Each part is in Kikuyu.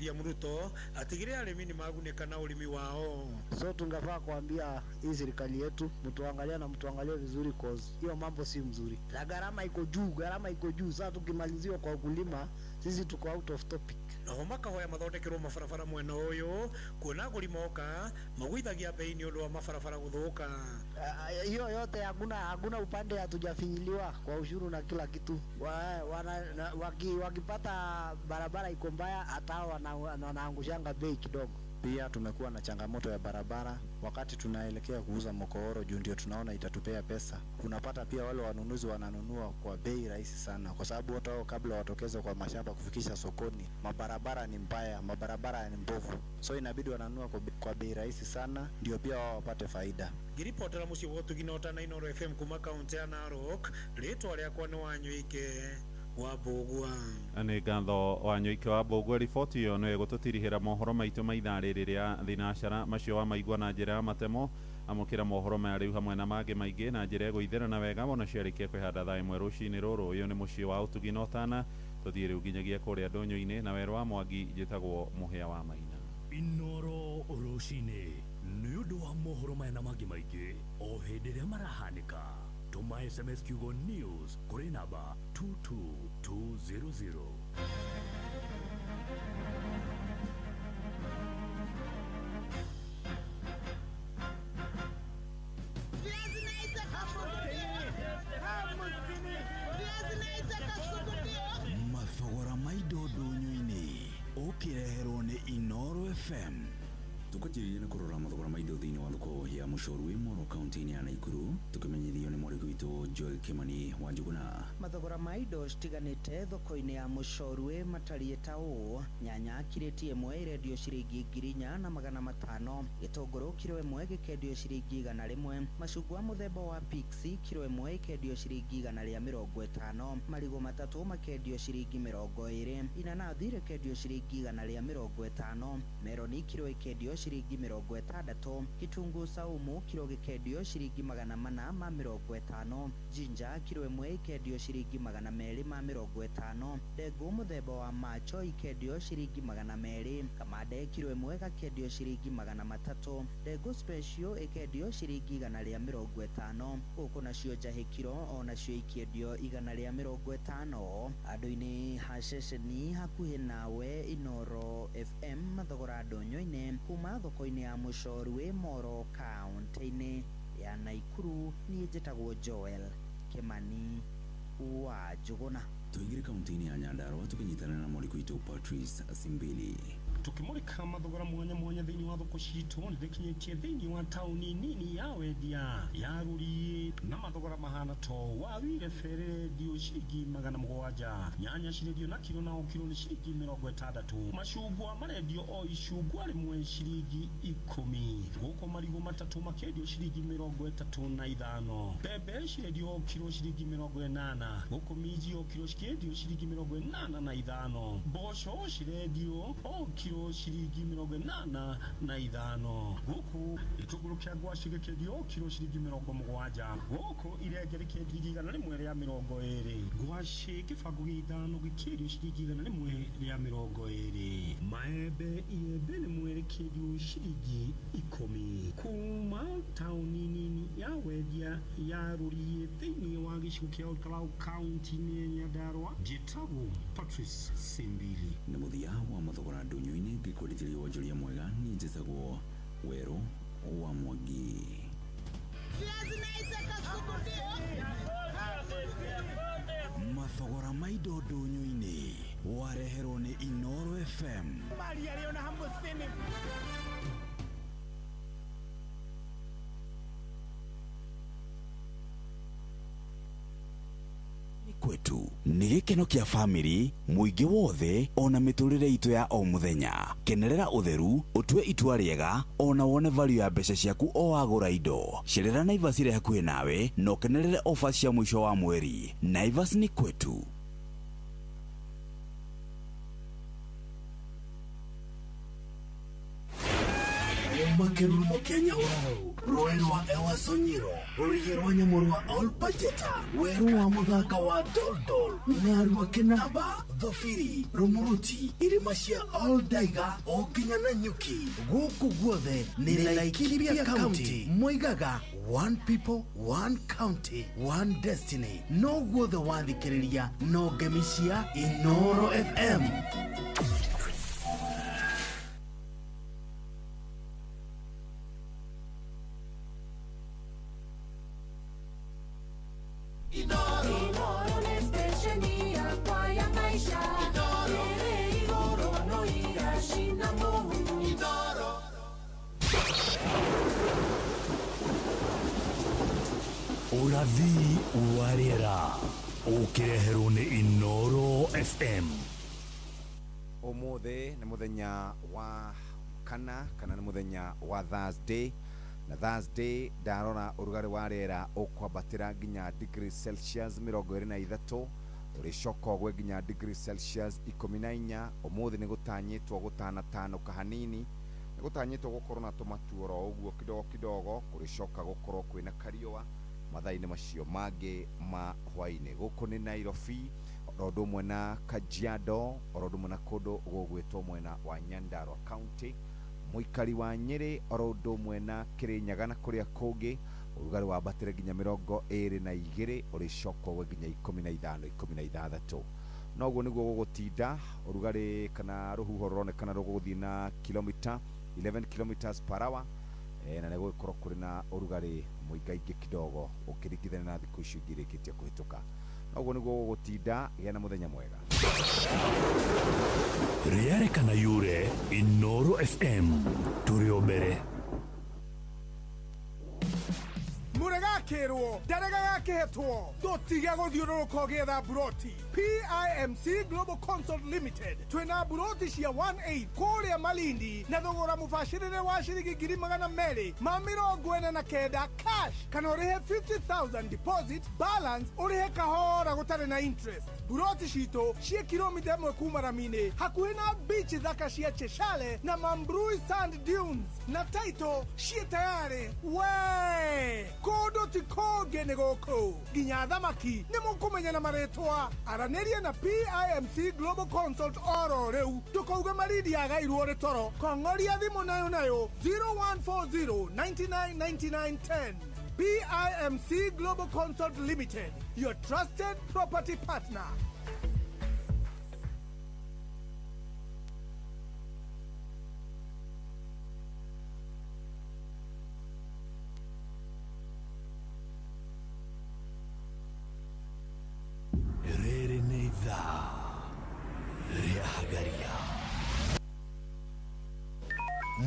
William Ruto atigĩrĩre arĩmi nĩ magunĩka na ũrĩmi wao. So tungafaa kuambia hii serikali yetu mtuangalie na mtuangalie vizuri, cause hiyo mambo si mzuri, na gharama iko juu, gharama iko juu. Sasa tukimaliziwa kwa ukulima, sisi tuko out of topic. Naho makahoya mathondekerwo mabarabara mwena ũyũ kuona agũri moka magũithagia bei nĩ ũndũ wa mabarabara gũthũka. Hiyo yote hakuna upande hatujafinyiliwa kwa ushuru na kila kitu. Wakipata barabara iko mbaya, hata wanaangushanga bei kidogo. Pia tumekuwa na changamoto ya barabara wakati tunaelekea kuuza mokooro juu ndio tunaona itatupea pesa. Unapata pia wale wanunuzi wananunua kwa bei rahisi sana, kwa sababu hata wao kabla watokeze kwa mashamba kufikisha sokoni, mabarabara ni mbaya, mabarabara ni mbovu, so inabidi wananunua kwa bei rahisi sana ndio pia wao wapate faida. Ngĩribotera mũciĩ wa ũtugi na ũtana Inooro FM kuma kaũntĩ ya Narok, rĩtwa rĩakwa nĩ Wanyoike wa Mbũgua. Nĩ ngatho Wanyoike wa Mbũgua. Riboti ĩyo nĩyo ĩgũtũtirihĩra mohoro maitũ ma ithaa rĩrĩ rĩa thinacara macio wa maigua na njĩra ya matemo. Amũkĩra mohoro maya rĩu hamwe na mangĩ maingĩ na njĩra ĩgũithĩrana wega wona ciarĩkia kwĩhanda thaa 1 rũcinĩ rũrũ. Ũyũ nĩ mũciĩ wa ũtugi na ũtana. Tũthiĩ rĩu nginyagia kũrĩa ndũnyũ-inĩ na werũ wa Mwangi. Njĩtagwo Mũhĩa wa Maina. Inooro rũcinĩ nĩ ũndũ wa mohoro maya na mangĩ maingĩ o hĩndĩ ĩrĩa marahanĩka. Tũma SMS kiugo news kũrĩ namba 22200. Mathogora ma indo ndũnyũ-inĩ ũkĩreherwo nĩ Inooro FM. Tukajĩrĩria na kũrora mathogora ma indo thĩinĩ wa thoko ya Mũcorwe Moro kaunti-inĩ ya Naikuru, tũkĩmenyithio nĩ mwarĩki witũ Joel Kimani wa Njuguna. Mathogora ma indo citiganĩte thoko-inĩ ya Mũcorwe matariĩ ta ũũ: nyanya kirĩti ĩmwe ĩrendio ciringi 4500, gĩtũngũrũ kiro ĩmwe gĩkendio ciringi 100, macungwa mũthemba wa Pixie kiro ĩmwe ĩkendio ciringi 150, marigũ matatũ makendio ciringi 20, inanathi rĩkendio ciringi 150, meroni kiro ĩkendio ciringi 60, kitunguu saumu kiro gĩkendio ciringi 450, ginger kiro ĩmwe ĩkendio ciringi 250, ndengũ mũthemba wa macho ikendio ciringi 200, kamande kiro ĩmwe gakendio ciringi 300, ndengũ special ĩkendio ciringi 150, gũkũ nacio njahĩ kiro onacio ikendio 150. Andũ-inĩ ha ceceni hakuhĩ nawe Inooro FM mathogora ndũnyũ-inĩ kuma thoko-inĩ ya Mũcorwe Moro kaũntĩ-inĩ ya Naikuru. Niĩ njĩtagwo Joel Kimani wa Njuguna. Tũingĩre kaunti-inĩ ya Nyandarua tũkĩnyitanĩra na mwarĩki witũ Patrice Simbili. Tukimurika mathogora mwanya mwanya thĩinĩ wa thoko citũ nĩndĩkinyĩtie thĩinĩ wa taũni nini ya wendia ya Rũriĩ na mathogora mahana to waru irebe rĩrendio ciringi 700, nyanya cirendio na kiro na o kiro nĩ ciringi 60, macungwa marendio o icungwa rĩmwe ciringi 10, gũkũ marigũ matatũ makendio ciringi 35, mbembe cirendio o kiro ciringi 80, gũkũ minji o kiro cikendio ciringi 85, mboco cirendio o kiro ciringi 85, gũkũ gĩtũngũrũ kĩa ngwacĩ gĩkĩendio kiro ciringi 70, gũkũ irenge rĩkĩendio 120, ngwacĩ kĩbango gĩa 5 gĩkĩendio ciringi 120, maembe iembe rĩmwe rĩkĩendio ciringi 10. Kuma taũni nini ya wendia ya Rũriĩ thĩinĩ wa gĩcigo kĩa Olkalau kaunti-inĩ ya Nyandarua, njĩtagwo Patrice Simbili. Nĩ mũthia wa mathogora ndũnyũ-inĩ ngĩkwendithĩria wonjoria mwega. Niĩ njĩtagwo Werũ wa Mwangi. Mathogora ma indo ndũnyũ-inĩ wareherwo nĩ Inooro FM. Kwetu nĩ gĩkeno kĩa famĩlĩ, mũingĩ wothe ona mĩtũrĩre itũ ya o mũthenya. Kenerera ũtheru, ũtue itua rĩega ona wone value ya mbeca ciaku o wagũra indo. Cerera Naivas ĩrĩa hakuhĩ nawe na ũkenerere ofa cia mũico wa mweri. Naivas nĩ kwetu. Kuma kĩrurumo kĩa Nyahururu, rũĩ rwa Ewasonyiro, rũrĩgĩ rwa nyamũ rwa Olpajeta, werũ wa mũthanga wa Doldol, Narua Kĩnamba, Thobiri, Rumuruti, irĩma cia Oldaiga o nginya Nanyuki. Gũkũ guothe nĩ Laikipia County. Moigaga one people, one county, one destiny. No guothe wathikĩrĩria no ngemi cia Inoro FM. Inoro nĩ stesheni yakwa ya maisha. Ĩrĩ igũrũ no iracina mũhu. Ũrathi wa rĩera ũkĩreherwo nĩ Inoro FM. Ũmũthĩ nĩ mũthenya wa kana kana nĩ mũthenya wa Thursday, na Thursday ndarora ũrugarĩ wa rĩera ũkwambatĩra nginya degree Celsius 23, ũrĩcoka ũgwe nginya degree Celsius 14. Ũmũthĩ nĩ gũtanyĩtwo gũtanatanũka hanini, nĩ gũtanyĩtwo gũkorwo na tũmatu oro ũguo kidogo kidogo, kũrĩcoka gũkorwo kwĩna kariũa mathaa-inĩ macio mangĩ ma hwaĩ-inĩ. Gũkũ nĩ Nairobi oro ũndũ ũmwe na Kajiado, oro ũndũ ũmwe na kũndũ gũgwĩtwo mwena wa Nyandarua County, mũikari wa Nyĩrĩ oro ũndũ ũmwe na Kĩrĩnyaga na kũrĩa kũngĩ, ũrugarĩ wambatĩre nginya 22, ũrĩcoka ũgwe nginya 15, 16. Noguo nĩguo gũgũtinda ũrugarĩ kana rũhuho rũronekana rũgũthiĩ na kilomita 11 kilometers per hour, na nĩ gũgĩkorwo kũrĩ na ũrugarĩ mũingaingĩ kidogo ũkĩringithania na thikũ icio ingĩ irĩkĩtie kũhĩtũka. Noguo nĩguo gũgũtinda. Gĩa na mũthenya mwega. Rĩarĩ kana yure Inoro FM tũrĩ o mbere. Mũregakĩrwo ndarega gakĩhetwo tũtige gũthiũrũrũka ũgĩetha mburoti. PIMC Global Consult Limited twĩna mburoti cia 18 kũrĩa Malindi na thogora mũbacĩrĩre wa ciringi 249,000 cash, kana ũrĩhe 50,000 deposit, balance ũrĩhe kahora gũtarĩ na interest. Mburoti citũ ciĩ kilomita 1 kuma rami-inĩ, hakuhĩ na beach thaka cia Cheshale na Mambrui Sand Dunes, na title ciĩ tayarĩ. We kũndũ ti kũngĩ nĩ gũkũ, nginya thamaki nĩ mũkũmenya na marĩtwa. Aranĩria na PIMC Global Consult oro rĩu, ndũkauge Malindi yagairwo rĩ toro. Kong'oria thimũ nayo nayo 0140 99 99 10. PIMC Global Consult Limited, your trusted property partner. Rĩrĩ nĩ ithaa rĩa Hagaria.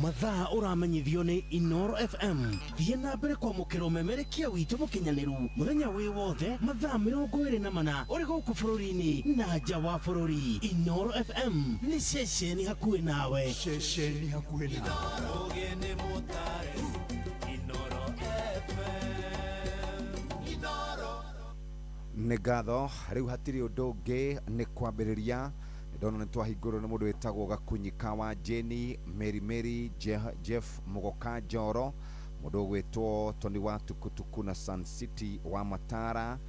Mathaa ũramenyithio nĩ Inoro FM. Thiĩ na mbere kwamũkĩra ũmemerekia witũ mũkinyanĩru mũthenya wĩ wothe mathaa 24 ũrĩ gũkũ bũrũri-inĩ na nja wa bũrũri. Inoro FM nĩ ceceni hakuhĩ nawe. Ceceni hakuhĩ nawe. Ũgeni mũtare Inoro FM. Inoro. Nĩ ngatho. Rĩu hatirĩ ũndũ ũngĩ nĩ kwambĩrĩria. Ndona nĩ twahingũrwo nĩ mũndũ wĩtagwo Gakunyika wa Jeni, Mary Mary, Jeff Mugoka Njoro, mũndũ ũgwĩtwo Tony wa Tukutuku na Sun City wa Matara.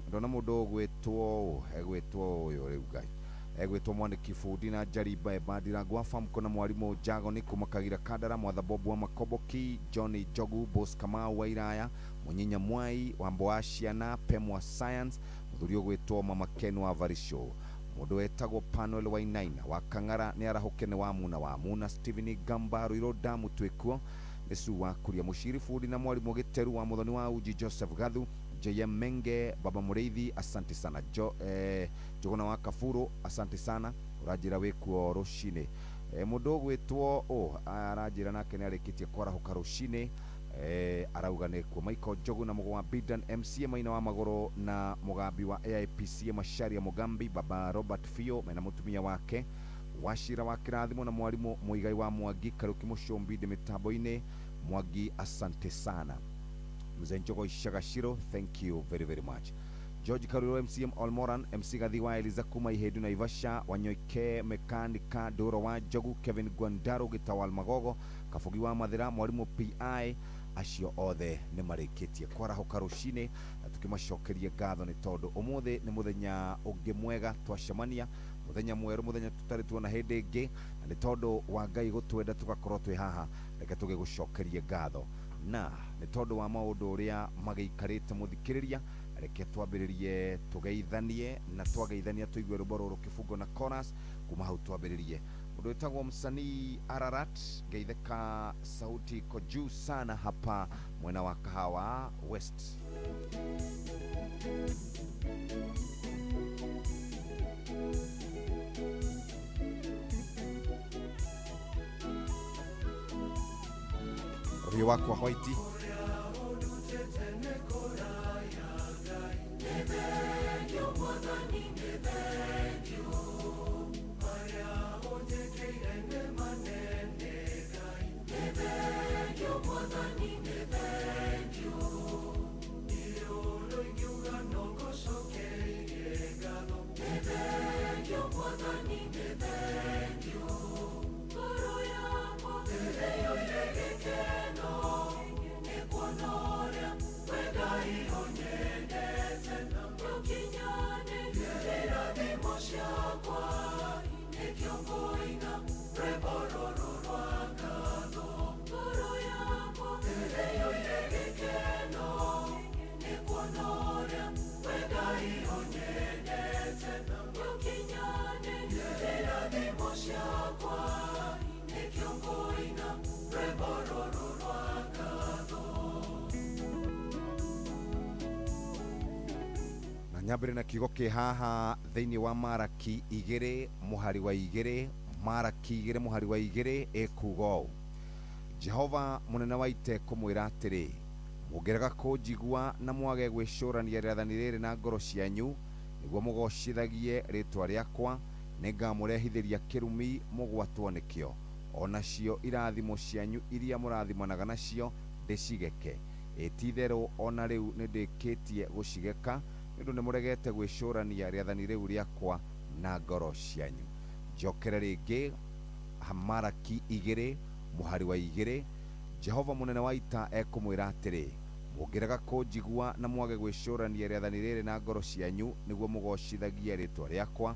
Ndona mũndũ ũgwĩtwo egwĩtwo ũyũ rĩu ngai egwĩtwo Mwaniki Bundi na Njariba Ebandirangwa Famco na mwarimũ Jagoni kuma Kagira Kandara, Mwatha Bobu wa Makoboki, Johnny Njogu, Bos Kamau wa Iraya, Munyinya Mwai wa Mboa Ciana, Pemwa Science, mũthuri ũgwĩtwo Mama Ken wa Varisho, mũndũ wetagwo Panuel Wainaina wa Kang'ara nĩ arahũke nĩ wa Muna wa Muna, Stephen Gamba Ruiro Damu twĩkuo nĩ Su wa Kuria, Mũciri Bundi na mwarimũ Gĩteru wa Mũthoni wa Uji, Joseph Gathu, JM Menge, Baba Mũrĩithi, asante sana. Njũgũna wa Kaburu, asante sana, ũranjĩra wĩkuo rũcinĩ. Mũndũ ũgwĩtwo aranjĩra nake nĩ arĩkĩtie kwarahũka rũcinĩ, arauga nĩkuo Michael Njogu na Mũgwa Bidan, MCA Maina wa Magũrũ na mũgambi wa AIPCA Macharia Mũgambi, Baba Robert Fio mena mũtumia wake Wachira wa Kĩrathimo na mwarimũ Mũigai wa Mwangi Karuki Mũcũmbi ndĩ mĩtambo-inĩ. Mwangi, asante sana. Mzee Njogo Ishagashiro, thank you very very much. George Karuro MCM Olmoran MC Gathi wa Eliza kuma Ihedu Naivasha Wanyoike Mekanika Doro wa Njogu Kevin Gwandaro Gitawal Magogo Kabugi wa Mathira Mwarimu PI acio othe nĩ marĩkĩtie kwarahoka rũcinĩ na tũkĩmacokerie ngatho nĩ tondũ ũmũthĩ nĩ mũthenya ũngĩ mwega twacemania, mũthenya mwerũ, mũthenya tũtarĩ tuona hĩndĩ ĩngĩ, na nĩ tondũ wa Ngai gũtwenda tũgakorwo twĩ haha, reke tũgĩgũcokerie ngatho na nĩ tondũ wa maũndũ ũrĩa magĩikarĩte mũthikĩrĩria, reke twambĩrĩrie tũgeithanie na twageithania tũigue rwĩmbo rũrũ kĩbungo na chorus kuma hau twambĩrĩrie. Mũndũ wĩtagwo msanii Ararat geitheka, sauti iko juu sana hapa mwena wa Kahawa West. Rũhiũ wakwa White na nyambĩrĩ na kiugo kĩ haha thĩinĩ wa Maraki 2 mũhari wa 2, Maraki 2 mũhari wa 2 ĩkuga ũũ: Jehova mũnene wa ite kũmwĩra atĩrĩ, mũngĩrega kũnjigua na mwage gwĩcũrania rĩathani rĩrĩ na ngoro cianyu nĩguo mũgocithagie rĩtwa rĩakwa, nĩngamũrehithĩria kĩrumi mũgwatwo nĩkĩo, onacio irathimo cianyu iria mũrathimanaga nacio ndĩcigeke. Ĩ ti-itherũ ona rĩu nĩndĩkĩtie gũcigeka, nĩ ũndũ nĩmũregete gwĩcũrania rĩathani rĩu rĩakwa na ngoro cianyu. Njokere rĩngĩ Maraki 2 mũhari wa 2, Jehova mũnene wa ita ekũmwĩra atĩrĩ, mũngĩrega kũnjigua na mwage gwĩcũrania rĩathani rĩrĩ na ngoro cianyu nĩguo mũgocithagie rĩtwa rĩakwa,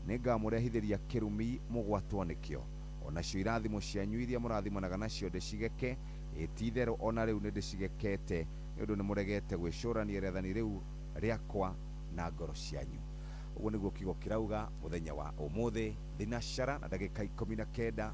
nĩngamũrehithĩria kĩrumi mũgwatwo nĩkĩo, onacio irathimo cianyu iria mũrathimanaga nacio ndĩcigeke. Ĩ ti-itherũ ona rĩu nĩndĩcigekete, nĩ ũndũ nĩmũregete gwĩcũrania rĩathani rĩu rĩakwa na ngoro cianyu. Ũguo nĩguo kiugo kĩrauga mũthenya wa ũmũthĩ thinacara na ndagĩka 19.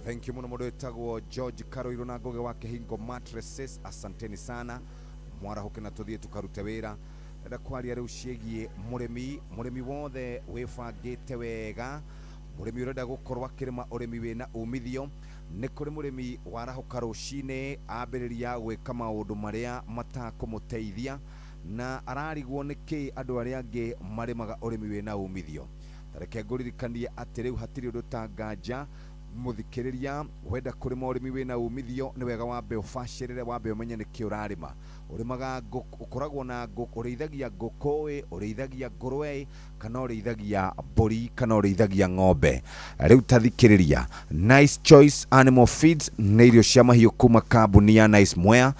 Thank you muno mũndũ wĩtagwo George Karoiro na Ngũgĩ wa Kĩhingo Mattresses, asanteni sana mwarahuke na tũthiĩ tũkarute wĩra. Ndenda kwaria rĩu ciĩgiĩ mũrĩmi, mũrĩmi wothe wĩbangĩte wega, mũrĩmi ũrenda gũkorwo akĩrĩma ũrĩmi wĩna umithio. Nĩ kũrĩ mũrĩmi warahũka rũcinĩ ambĩrĩria gwĩka maũndũ marĩa matakũmũteithia na ararigwo nĩkĩ andũ arĩa angĩ marĩmaga ũrĩmi wĩna umithio. Tareke ngũririkanie atĩ rĩu hatirĩ ũndũ ta nganja. Muthikiriria wenda kurima urimi wina umithio ni wega wambe ubacirire, wambe umenye niki urarima. Urimaga ngũkũ, ukoragwo na ngũkũ, ũrĩithagia ngũkũ ĩ, ũrĩithagia ngũrwe ĩ, kana ũrĩithagia mbũri, kana ũrĩithagia ng'ombe. Rĩu ta thikĩrĩria, Nice Choice Animal Feeds nĩ irio cia mahiũ kuma kambuni ya Nice Mwea.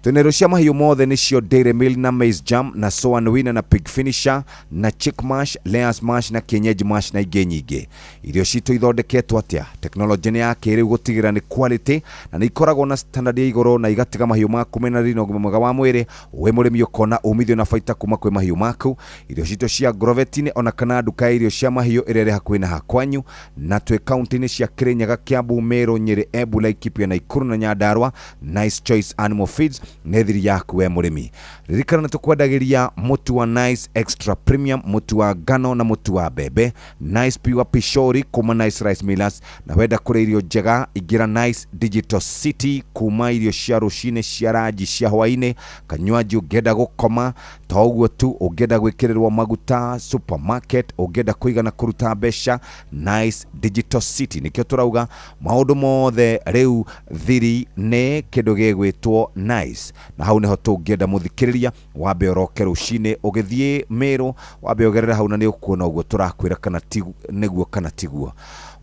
Twĩna irio cia mahiũ mothe, nĩcio Dairy Meal na Maize Jam na Soan Winner na Pig Finisher na Chick Mash, Layers Mash na Kienyeji Mash na ingĩ nyingĩ. Irio citũ ithondeketwo atĩa? Tekinoronjĩ nĩ ya kĩrĩu gũtigĩrĩra nĩ quality na nĩ ikoragwo na standard ya igũrũ na igatiga mahiũ maku mena riri na ũgima mwega wa mwĩrĩ. Wĩ mũrĩmi ũkona umithio na baita kuma kwĩ mahiũ maku. Irio citũ cia Grovetini ona kana nduka ya irio cia mahiũ ĩrĩa ĩrĩ hakuhĩ na hakwanyu, na twĩ kaunti-inĩ cia Kirinyaga, Kiambu, Meru, Nyeri, Embu, Laikipia, Nakuru na Nyandarua. Nice Choice Animal Feeds nĩ thiri yaku we mũrĩmi. Ririkana nĩ tũkwendagĩria mũtu wa Nice Extra Premium, mũtu wa ngano na mũtu wa mbembe, Nice Pure Pishori kuma Nice Rice Millers. Na wenda kũrĩa irio njega, ingĩra Nice Digital City kuma irio cia rũcinĩ, cia ranji, cia hwainĩ, kanywaji ũngĩenda gũkoma to ũguo tu, ũngĩenda gwĩkĩrĩrwo maguta supermarket, ũngĩenda kũigana kũruta mbeca, Nice Digital City. Nĩkĩo tũrauga maũndũ mothe rĩu thiri nĩ kĩndũ gĩgwĩtwo Nice, na hau nĩho tũngĩenda mũthikĩrĩria wambe ũroke rũcinĩ ũgĩthiĩ Meru, wambe ũgerere hau na nĩ ũkuona ũguo tũrakwĩra kana ti nĩguo kana tiguo.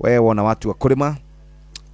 We wona watua kũrĩma,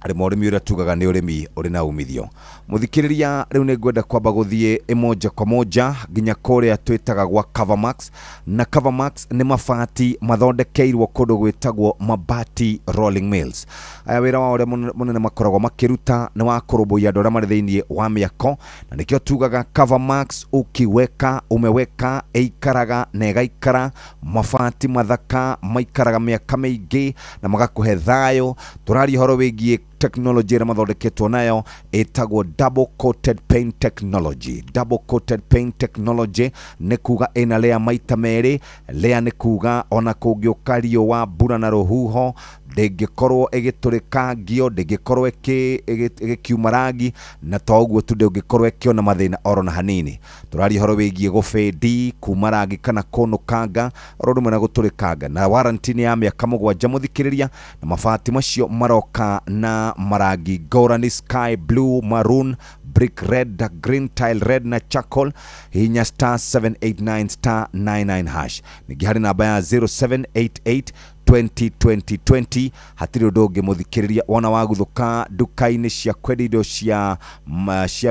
rĩma ũrĩmi ũrĩa tugaga nĩ ũrĩmi ũrĩ na umithio. Mũthikĩrĩria, rĩu nĩ ngwenda kwamba gũthiĩ ĩmoja kwa moja nginya kũrĩa twĩtaga gwa Covermax. Na Covermax nĩ mabati mathondekeirwo kũndũ gwĩtagwo Mabati Rolling Mills. Aya wĩra wao ũrĩa mũnene makoragwo makĩruta nĩ wa kũrũmbũiya andũ arĩa marĩ thĩinĩ wa mĩako, na nĩkĩo tugaga Covermax ukiweka umeweka, ĩikaraga na ĩgaikara. Mabati mathaka maikaraga mĩaka mĩingĩ na magakũhe thayũ. Tũraria ũhoro wĩgiĩ technology ĩrĩa mathondeketwo nayo ĩtagwo double coated paint technology. Double coated paint technology nĩ kuga ĩna layer maita merĩ. Layer nĩ kuga ona kũngĩũka riũa, mbura na rũhuho, ndĩngĩkorwo ĩgĩtũrĩkangio, ndĩngĩkorwo ĩgĩkiuma rangi, na to ũguo tu, ndĩngĩkorwo ĩkĩona mathĩna oro na hanini. Tũraria ũhoro wĩgiĩ gũbĩndi, kuma rangi kana kũnũkanga, oro ũndũ ũmwe na gũtũrĩkanga, na warranty nĩ ya mĩaka 7, mũthikĩrĩria. Na mabati macio maroka na marangi ngũrani: sky blue, maroon, brick red, green, tile red na charcoal. Hinya *789*99#. Ningĩ harĩ namba ya 0788 202020. Hatirĩ ũndũ ũngĩ, mũthikĩrĩria, wona waguthũka nduka-inĩ cia kwendia indo cia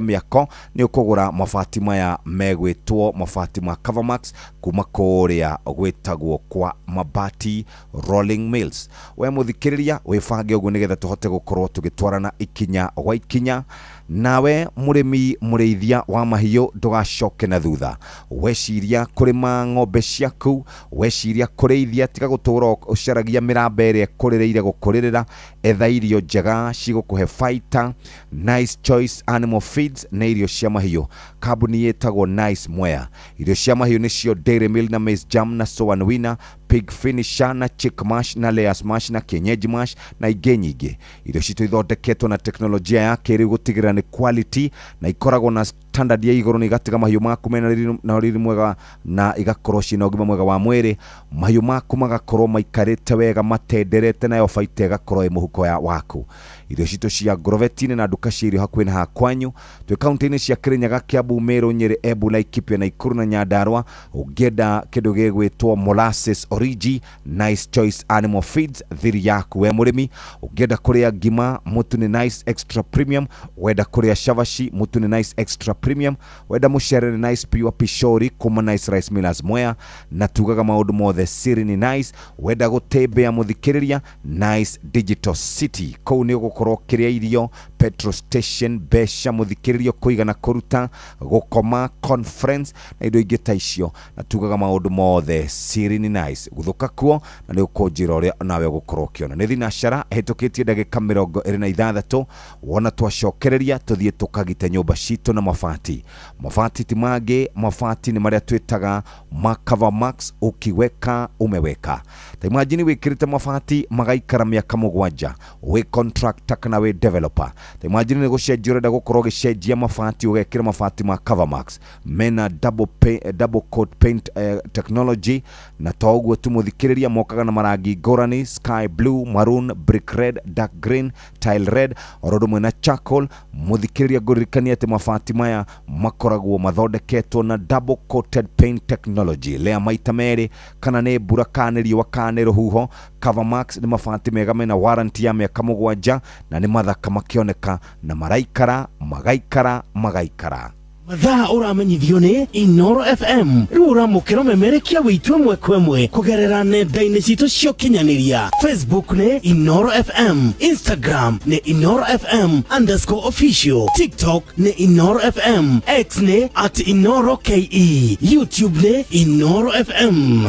mĩako, nĩ ũkũgũra mabati maya megwĩtwo mabati ma Covermax kuma kũrĩa gwĩtagwo kwa Mabati Rolling Mills. We mũthikĩrĩria, wĩbange ũguo nĩgetha tũhote gũkorwo tũgĩtwarana ikinya gwa ikinya. Nawe mũrĩmi mũrĩithia wa mahiũ, ndũgacoke na thutha. Weciria kũrĩma ng'ombe ciaku, weciria kũrĩithia, tiga gũtũra ũcaragia mĩramba ĩrĩa ĩkũrĩrĩire gũkũrĩrĩra. Etha irio njega cigũkũhe baita. Nice Choice Animal Feeds nĩ irio cia mahiũ, kambuni ĩtagwo Nice Mwea. Irio cia mahiũ nĩcio Dairy Meal na Maize Jam na Soan Winner, Pig Finisher na Chick Mash na Layers Mash na Kienyeji Mash na ingĩ nyingĩ. Irio citũ ithondeketwo na teknolojia ya kĩrĩu gũtigĩrĩra nĩ quality na ikoragwo na standard ya igũrũ, na igatiga mahiũ maku mena riri na riri mwega na igakorwo ciĩna ũgima mwega wa mwĩrĩ. Mahiũ maku magakorwo maikarĩte wega matenderete, nayo baita ĩgakorwo ĩ mũhuko ya waku. Irio citũ cia Grovetini na nduka cia irio hakuhĩ na hakwanyu. Twĩ kaunti-inĩ cia Kirinyaga, Kiambu, Meru, Nyeri, Embu, Laikipia, Nakuru na Nyandarua. Ũngĩenda kĩndũ gĩgwĩtwo molasses origi, Nice Choice Animal Feeds thiri yaku we mũrĩmi. Ũngĩenda kũrĩa ngima, mũtu nĩ Nice Extra Premium. Wenda kũrĩa chavaci, mũtu nĩ Nice Extra Premium. Wenda mũcere, nĩ Nice Pure Pishori kuma Nice Rice Millers Mwea, na tugaga maũndũ mothe siri nĩ Nice. Wenda gũtembea, mũthikĩrĩria, Nice Digital City, kũu nĩ ũgũkorwo ũkĩrĩa irio, petrol station, mbeca, mũthikĩrĩrio, kũigana kũruta, gũkoma, conference na indo ingĩ ta icio, na tugaga maũndũ mothe siri nĩ Nice. Gũthũka kuo na nĩ ũkũnjĩra ũrĩa nawe ũgũkorwo ũkĩona. Nĩ thinacara ĩhĩtũkĩtie ndagĩka 26. Wona twacokereria, tũthiĩ tũkagite nyũmba citũ na mabati. Mabati ti mangĩ, mabati nĩ marĩa twĩtaga ma Covermax, ukiweka umeweka. Ta imagine wĩkĩrĩte mabati magaikara mĩaka 7, wĩ contractor kana wĩ developer. Ta imagine nĩ gũcenjia ũrenda gũkorwo ũgĩcenjia mabati, ũgekĩra mabati ma Covermax mena double coat paint technology, na to ũguo. tofauti muthikiriria mokaga na marangi ngũrani, sky blue, maroon, brick red, dark green, tile red, oro ũndũ ũmwe na charcoal. Muthikiriria ngũririkania atĩ mabati maya makoragwo mathondeketwo na double coated paint technology, lea maita merĩ, kana nĩ mbura kana nĩ riũa kana nĩ rũhuho. Cover Max nĩ mabati mega mena warranty ya mĩaka 7 na nĩ mathaka makĩoneka na maraikara magaikara magaikara. Mathaa ũramenyithio nĩ Inoro FM. Rĩu ũramũkĩra memerekia witũ ĩmwe kwa ĩmwe kũgerera nenda-inĩ citũ cia ũkinyanĩria. Facebook nĩ Inoro FM, Instagram nĩ Inoro FM underscore official, TikTok nĩ Inoro FM, X nĩ at Inoro KE, YouTube nĩ Inoro FM.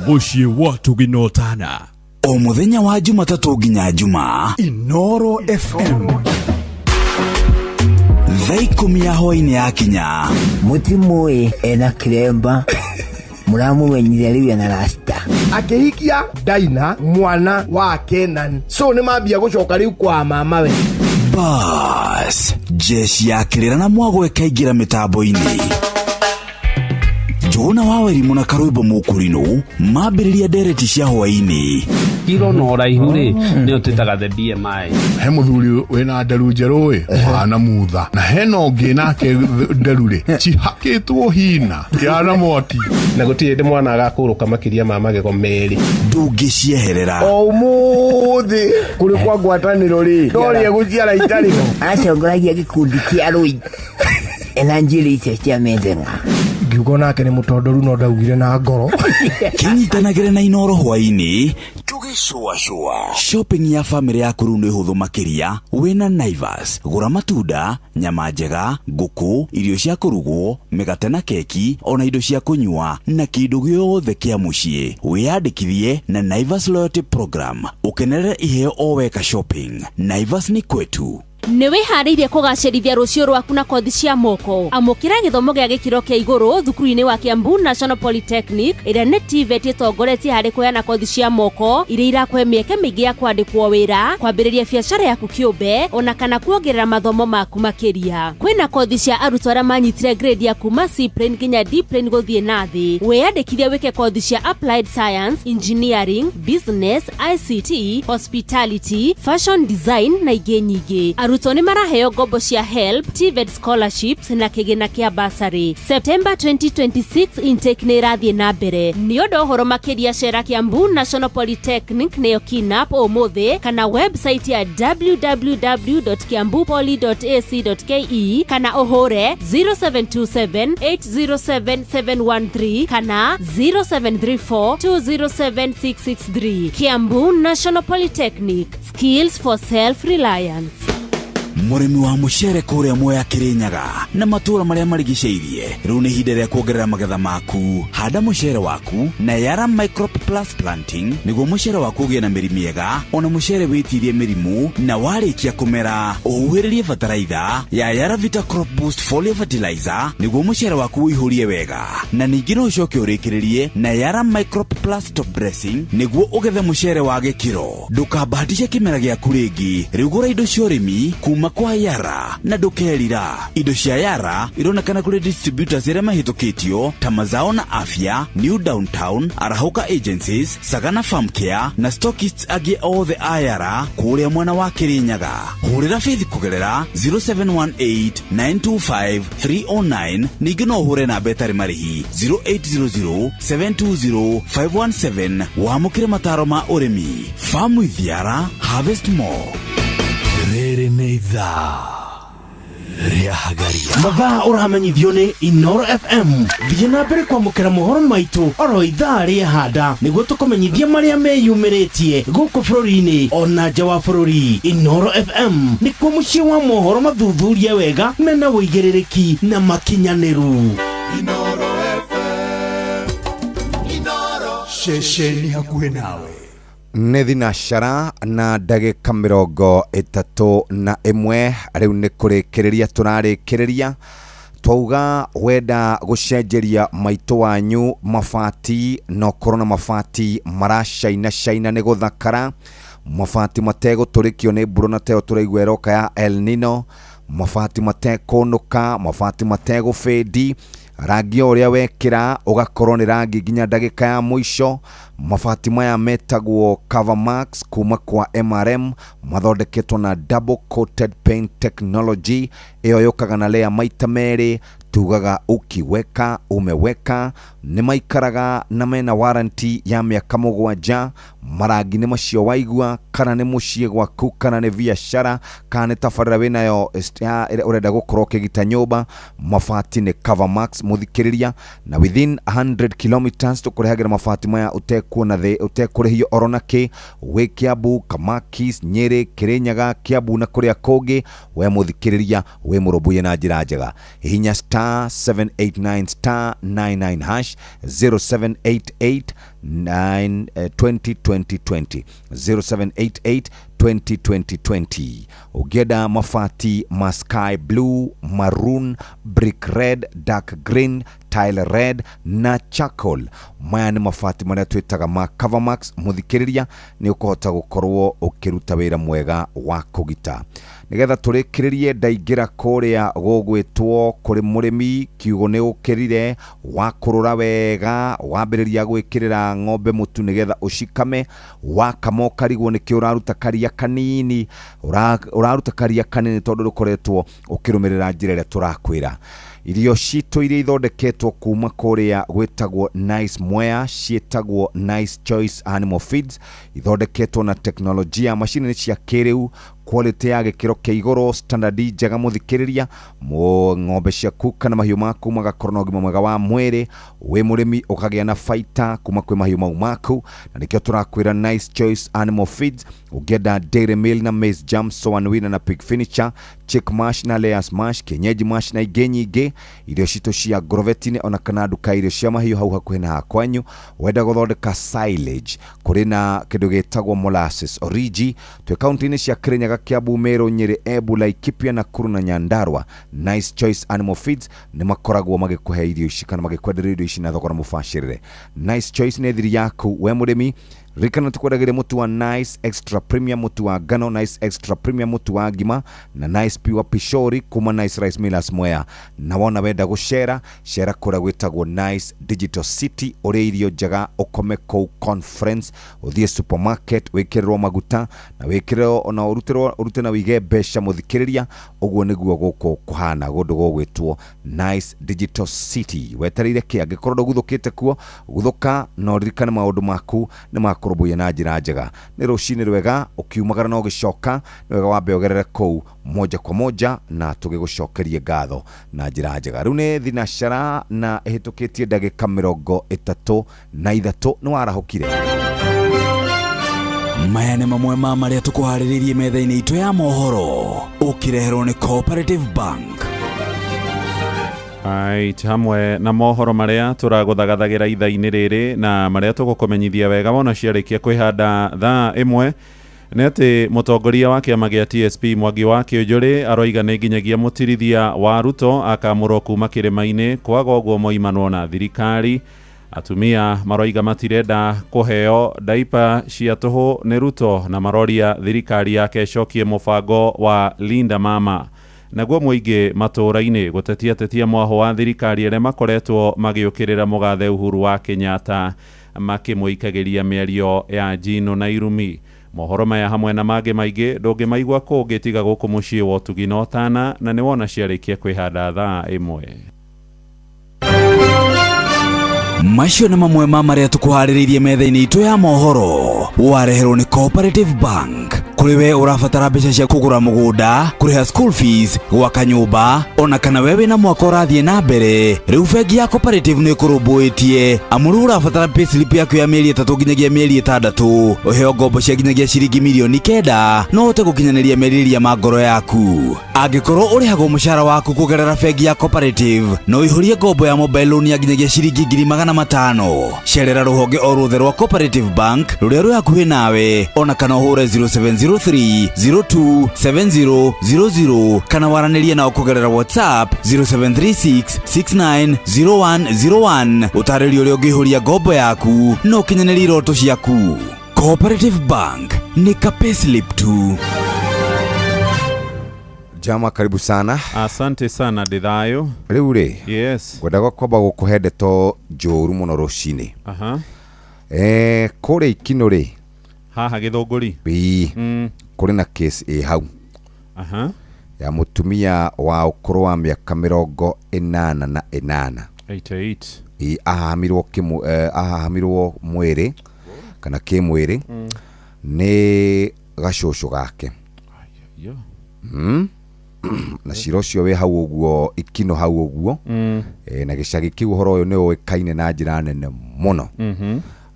Mũciĩ wa tũginotana o mũthenya wa Jumatatũ nginya Jumaa. Inoro FM. Thaa 10 ya hwaĩ-inĩ yakinya, Mũtimũĩ ena kĩremba, mũramũmenyire rĩu ena rasta. Akĩhikia Daina mwana wa Kenan, so nĩ mambia gũcoka rĩu kwa mama we. Bas jeshi ya kĩrĩra na mwago ĩkaingĩra mĩtambo-inĩ. Njũgũna wa Wairimu na Karwĩmbo Mũkũrinũ mambĩrĩria ndereti cia hwaĩ-inĩ. Kiro na ũraihu rĩ, nĩyo twĩtaga the BMI. He mũthuri wĩna nderu njerũ ĩ ũhana mutha, na hena ũngĩ nake nderu rĩ cihakĩtwo hina ihana mwaki, na gũtirĩ hĩndĩ mwana agakũrũka makĩria ma magego 2. Ndũngĩcieherera. O ũmũthĩ kũrĩ kwa ngwatanĩro rĩ, no gũciara itarĩ ho. Acongoragia gĩkundi kĩa rũi ena njuĩrĩ icio cia metheng'a. Ngiuga nake nĩ mũtondoru no ndaugire na ngoro. Kĩnyitanagĩre na Inoro hwaĩ-inĩ tũgĩcũacũa. Shopping ya famĩlĩ yaku rĩu nĩ hũthũ makĩria wĩna Naivas. Gũra matunda, nyama njega, ngũkũ, irio cia kũrugwo, mĩgate na keki, ona indo cia kũnyua na kĩndũ gĩothe kĩa mũciĩ. Wĩyandĩkithie na Naivas Loyalty Program ũkenerere iheo o weka shopping. Naivas ni kwetu. Nĩ wĩharĩirie kũgacĩrithia rũciũ rwaku na kothi cia moko? Amũkĩra gĩthomo gĩa gĩkĩro kĩa igũrũ thukuru-inĩ wa Kiambu National Polytechnic, ĩrĩa nĩ TVET ĩtongoretie harĩ kũheana kothi cia moko iria irakũhe mĩeke mĩingĩ ya kwandĩkwo wĩra, kwambĩrĩria biacara yaku kĩũmbe, ona kana kuongerera mathomo maku makĩria. Kwĩna kothi cia arutwo arĩa manyitire grade ya kuma C plane nginya D plane gũthiĩ na thĩ. Wĩyandĩkithie wĩke kothi cia Applied Science, Engineering, Business, ICT, Hospitality, Fashion Design na ingĩ nyingĩ. Arutwo nĩ maraheo ngombo cia HELB, TVET scholarships na kĩgĩna kĩa bursary. September 2026 intake nĩ ĩrathiĩ na mbere. Nĩ ũndũ ũhoro makĩria cera Kiambu National Polytechnic nĩyo KINAP ũmũthĩ, kana website ya www.kiambupoly.ac.ke, kana ũhũre 0727 807 713 kana 0734 207 663. Kiambu National Polytechnic, skills for self-reliance. Mũrĩmi wa mũcere kũrĩa Mwea Kĩrĩnyaga na matũũra marĩa marigicĩirie, rĩu nĩ ihinda rĩa kuongerera magetha maku. Handa mũcere waku na Yara Microp Plus Planting nĩguo mũcere waku ũgĩe na mĩri mĩega, ona mũcere wĩtirie mĩrimũ, na warĩkia kũmera ũhuhĩrĩrie bataraitha ya Yara Vita Crop Boost Foliar Fertilizer nĩguo mũcere waku ũihũrie wega, na ningĩ no ũcoke ũrĩkĩrĩrie na Yara Microp Plus Top Dressing nĩguo ũgethe mũcere wa gĩkĩro. Ndũkambahatishe kĩmera gĩaku rĩngĩ, rĩu gũra indo cia ũrĩmi kuma kwa Yara na ndũkerira. Indo cia Yara ironekana kũrĩ distributors arĩa mahĩtũkĩtio ta Mazao na Afya, New Downtown, Arahũka Agencies, Sagana Farm Care na stockists angĩ othe a Yara kũrĩa mwena wa Kĩrĩnyaga. Hũrĩra Faith kũgerera 0718 925 309, ningĩ no ũhũre namba ĩtarĩ marĩhi 0800 720 517 wamũkĩre mataro ma ũrĩmi. Farm with Yara, harvest more. Rĩrĩ nĩ ithaa rĩa Hagaria. Mathaa ũramenyithio nĩ Inoro FM. Thiĩ na mbere kwamũkĩra mohoro maitũ oro ithaa rĩa handa nĩguo tũkũmenyithia marĩa meyumĩrĩtie gũkũ bũrũri-inĩ ona nja wa bũrũri. Inoro FM nĩkuo mũciĩ wa mohoro mathuthurie wega mena ũigĩrĩrĩki na makinyanĩru. Inoro FM. Inoro. Ceceni hakuhĩ nawe. Nĩ thinacara na ndagĩka 31. Rĩu nĩ kũrĩkĩrĩria tũrarĩkĩrĩria. Twauga wenda gũcenjeria maitũ wanyu mabati, na ũkorwo na mabati maracaina caina nĩ gũthakara, mabati mategũtũrĩkio nĩ mbura na teo tũraigua ĩroka ya El Nino, mabati matekũnũka, mabati mategũbĩndi. Rangi o ũrĩa wekĩra ũgakorwo nĩ rangi nginya ndagĩka ya mũico. Mabati maya metagwo Covermax kuma kwa MRM, mathondeketwo na double coated paint technology ĩyo yũkaga na layer maita merĩ. Tugaga ukiweka umeweka. Nĩ maikaraga na mena warranty ya mĩaka 7. Marangi nĩ macio waigua, kana nĩ mũciĩ gwaku, kana nĩ biacara, kana nĩ tabarĩra wĩnayo ĩrĩa ũrenda gũkorwo ũkĩgita nyũmba, mabati nĩ Covermax mũthikĩrĩria. Na within 100 kilometers tũkũrehagĩra mabati maya ũtekuona thĩ, ũtekũrĩhio oro na kĩ. Wĩ Kiambu, Kamakis, Nyĩrĩ, Kĩrĩnyaga, Kiambu na kũrĩa kũngĩ, we mũthikĩrĩria wĩ mũrũmbũiye na njĩra njega. Hihinya star 789 star 99 hash, 0788 9 20 20 20, 0788 20 20 20. Ũngĩenda mabati ma sky blue, maroon, brick red, dark green, tile red na charcoal, maya nĩ mabati marĩa twĩtaga ma Covermax. Mũthikĩrĩria, nĩ ũkũhota gũkorwo ũkĩruta wĩra mwega wa kũgita. Nĩgetha tũrĩkĩrĩrie, ndaingĩra kũrĩa gũgwĩtwo kũrĩ mũrĩmi, kiugo nĩ ũkĩrire wakũrũra wega, wambĩrĩria gwĩkĩrĩra ng'ombe mũtu nĩgetha ũcikame. Wakama ũkarigwo nĩkĩ ũraruta karia kanini, ũraruta karia kanini tondũ ndũkoretwo ũkĩrũmĩrĩra njĩra ĩrĩa tũrakwĩra. Irio citũ iria ithondeketwo kuma kũrĩa gwĩtagwo Nice Mwea, ciĩtagwo Nice Choice Animal Feeds, ithondeketwo na teknolojia, macini nĩ cia kĩrĩu, quality ya gĩkĩro kĩa igũrũ, standard njega mũthikĩrĩria. Ng'ombe ciaku kana mahiũ maku magakorwo na ũgima mwega wa mwĩrĩ, wĩ mũrĩmi ũkagĩa na baita kuma kwĩ mahiũ mau maku, na nĩkĩo tũrakwĩra Nice Choice Animal Feeds. Ũngĩenda dairy meal na maize jam, soan winner na pig finisher, chick mash na layers mash, kienyeji mash na ingĩ nyingĩ, irio citũ cia ngorobetinĩ ona kana nduka irio cia mahiũ hau hakuhĩ na hakwanyu. Wenda gũthondeka silage, kũrĩ na kĩndũ gĩtagwo molasses origi. Twĩ kaunti-inĩ cia Kirinyaga, Kiambu, Meru, Nyĩrĩ, Embu, Laikipia, Nakuru na Nyandarua. Nice Choice Animal Feeds nĩ makoragwo magĩkũhe irio ici kana magĩkwenderia irio ici na thogora mũbacĩrĩre. Nice Choice nĩ thiri yaku we mũrĩmi. Ririkana tũkwendagĩria mũtu wa Nice Extra Premium, mũtu wa ngano, Nice Extra Premium, mũtu wa ngima na Nice Pure Pishori kuma Nice Rice Millers Mwea. Na wona wenda gũcera, cera kũrĩa gwĩtagwo Nice Digital City, ũrĩe irio njega, ũkome kũu conference, ũthiĩ supermarket wĩkĩrĩrwo maguta na wĩkĩrĩrwo ona ũrutĩrwo, ũrute na wĩige mbeca mũthikĩrĩria. Ũguo nĩguo gũkũ kũhana kũndũ gũgwĩtwo Nice Digital City. Wetereire kĩ? Angĩkorwo ndũguthũkĩte kuo, guthũka na ũririkane maũndũ maku nĩ makũrũmbũiya na njĩra njega. Nĩ rũcinĩ rwega, ũkiumagara na ũgĩcoka nĩ wega wambe ũgerere kũu moja kwa moja na tũgĩgũcokerie ngatho na njĩra njega. Rĩu nĩ thinacara na ĩhĩtũkĩtie ndagĩka 33, nĩ warahũkire. Maya nĩ mamwe ma marĩa tũkũharĩrĩirie metha-inĩ itũ ya mohoro, ũkĩreherwo nĩ Cooperative Bank. Right, hamwe na mohoro marĩa tũragũthagathagĩra ithaa-inĩ rĩrĩ na marĩa tũgũkũmenyithia wega wona ciarĩkia kwĩhanda thaa 1, nĩ atĩ mũtongoria wa kĩama gĩa TSP Mwangi wa Kĩũnjũrĩ aroiga nĩ nginyagia mũtirithia wa Ruto akamũrwo kuma kĩrĩma-inĩ, kwaga ũguo moimanwo na thirikari. Atumia maroiga matirenda kũheo daipa cia tũhũ nĩ Ruto na maroria thirikari yake ĩcokie mũbango wa Linda Mama. Naguo mũingĩ matũũra-inĩ gũtetia tetia mwaho wa thirikari arĩa makoretwo magĩũkĩrĩra mũgathe Uhuru wa Kenyatta makĩmũikagĩria mĩario ya njino na irumi. Mohoro maya hamwe na mangĩ maingĩ ndũngĩmaigua kũngĩ tiga gũkũ mũciĩ wa ũtugi na ũtana, na nĩ wona ciarĩkia kwĩhanda thaa 1. Macio nĩ mamwe ma marĩa tũkũharĩrĩirie metha-inĩ itũ ya mohoro, wareherwo nĩ Cooperative Bank. Kũrĩ we ũrabatara mbeca cia kũgũra mũgũnda, kũrĩha school fees, gwaka nyũmba, ona kana we wĩna mwaka ũrathiĩ na mbere, rĩu bengi ya Cooperative nĩ ĩkũrũmbũĩtie. Amu rĩu ũrabatara payslip yaku ya mĩeri 3 nginyagia mĩeri 6, ũheo ngombo cia nginyagia ciringi mirioni 9, no ũhote gũkinyanĩria merirĩria ma ngoro yaku. Angĩkorwo ũrĩhagwo mũcara waku kũgerera bengi ya Cooperative, no ũihũrie ngombo ya mobile loan ya nginyagia ciringi 500,000. Cerera rũhonge o ruothe rwa Cooperative Bank rũrĩa rwĩ hakuhĩ nawe, ona kana ũhũre 0703 02 7000 kana waranĩrie nao kũgerera WhatsApp 0736 690101. Ũtarĩrio ũrĩa ũngĩihũria ngombo yaku na ũkinyanĩrie iroto ciaku. Cooperative Bank nĩ ka payslip tu. Jama, karibu sana. Asante sana, ndĩ thayũ. Rĩu rĩ, yes, ngwendaga kwamba gũkũhe ndeto njũru mũno rũcinĩ. Kũrĩa Ikinũ rĩ, Haha Gĩthũngũri. Ĩĩ, kũrĩ na case ĩ hau ya mũtumia wa ũkũrũ wa mĩaka 88. 88. Ĩĩ, ahahamirwo ahahamirwo mwĩrĩ kana kĩmwĩrĩ nĩ gacũcũ gake. Na cira ũcio wĩ hau ũguo Ikinũ hau ũguo. Na gĩcagi kĩu ũhoro ũyũ nĩ ũĩkaine na njĩra nene mũno.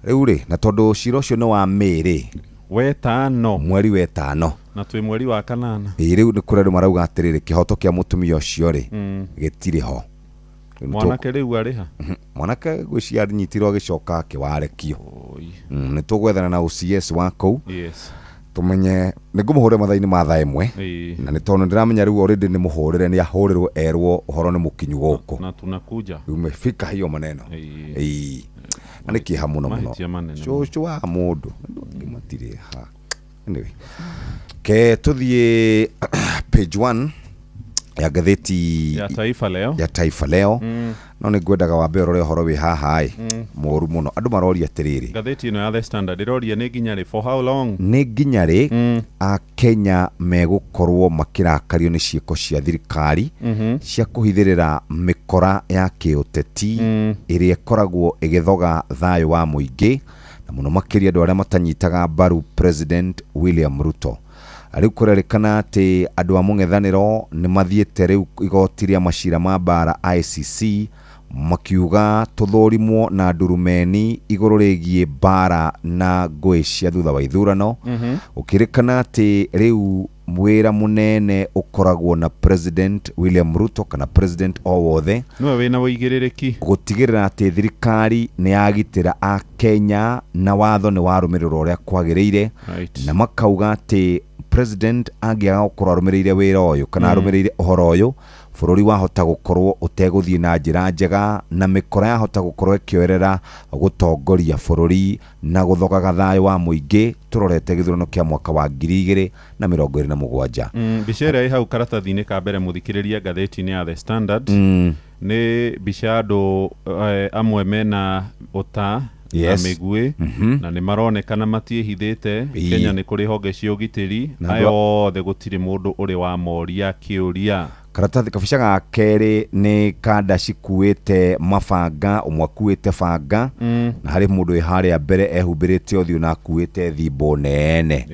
Rĩu rĩ, na tondũ cira ũcio nĩ wa May rĩ, wetano, mweri wetano, na twĩ mweri wa kanana. Ĩĩ, rĩu nĩ kũrĩ andũ marauga atĩrĩrĩ, kĩhoto kĩa mũtumia ũcio rĩ, gĩtirĩ ho. Rĩu nĩ Mwanake rĩu arĩ ha? Mwanake ngwĩciria anyitirwo agĩcoka akĩwarekio. Nĩ tũgwethana na OCS wa kũu, tũmenye. Nĩ ngũmũhũrĩra mathaa-inĩ ma thaa 1. Na nĩ tondũ ndĩramenya rĩu already nĩ mũhũrĩre, nĩ ahũrĩrwo erwo ũhoro nĩ mũkinyu gũkũ. Na tunakuja. Umefika hiyo maneno. Ĩĩ. Na nĩ kĩeha mũno mũno. Mahĩtia manene. Cũcũ wa mũndũ, andũ angĩ matirĩ ha. Anyway, ke tũthiĩ page 1 ya ngathĩti ya Taifa Leo. Ya Taifa Leo. No nĩ ngwendaga wambe ũrore ũhoro wĩ haha ĩ, mũru mũno. Andũ maroria atĩrĩrĩ, Ngathĩti ĩno ya The Standard ĩroria nĩ nginya rĩ, for how long? Nĩ nginya rĩ Akenya megũkorwo makĩrakario nĩ ciĩko cia thirikari cia kũhithĩrĩra mĩkora ya kĩũteti ĩrĩa ĩkoragwo ĩgĩthoga thayũ wa mũingĩ, na mũno makĩria andũ arĩa matanyitaga mbaru President William Ruto? Rĩu kũrerĩkana atĩ andũ a mũng'ethanĩro nĩ mathiĩte rĩu igoti rĩa macira ma mbara ICC, makiuga tũthũrimwo na ndurumeni igũrũ rĩgiĩ mbara na ngũĩ cia thutha wa ithurano. Ũkĩrĩkana atĩ rĩu wĩra mũnene ũkoragwo na President William Ruto kana president o wothe nĩwe wĩna ũigĩrĩrĩki gũtigĩrĩra atĩ thirikari nĩ yagitĩra Akenya na watho nĩ warũmĩrĩrwo ũrĩa kwagĩrĩire. Na makauga atĩ president angĩaga gũkorwo arũmĩrĩire wĩra ũyũ kana arũmĩrĩire ũhoro ũyũ, bũrũri wahota gũkorwo ũtegũthiĩ na njĩra njega, na mĩkora yahota gũkorwo ĩkĩoerera gũtongoria bũrũri na gũthogaga thayũ wa mũingĩ tũrorete gĩthurano kĩa mwaka wa 2027. Mbica ĩrĩa ĩ hau karatathi-inĩ ka mbere, mũthikĩrĩria, ngathĩti-inĩ ya The Standard, nĩ mbica ya andũ amwe mena ũta na mĩguĩ, na nĩ maronekana matiĩhithĩte. Kenya nĩ kũrĩ honge cia ũgitĩri. Na Aya othe gũtirĩ mũndũ ũrĩ wa moria kĩũria. Karatathi kabica ga kerĩ nĩ kanda cikuĩte mabanga, ũmwe akuĩte banga, na harĩ mũndũ wĩ harĩa mbere ehumbĩrĩte ũthiũ na akuĩte thimbo nene.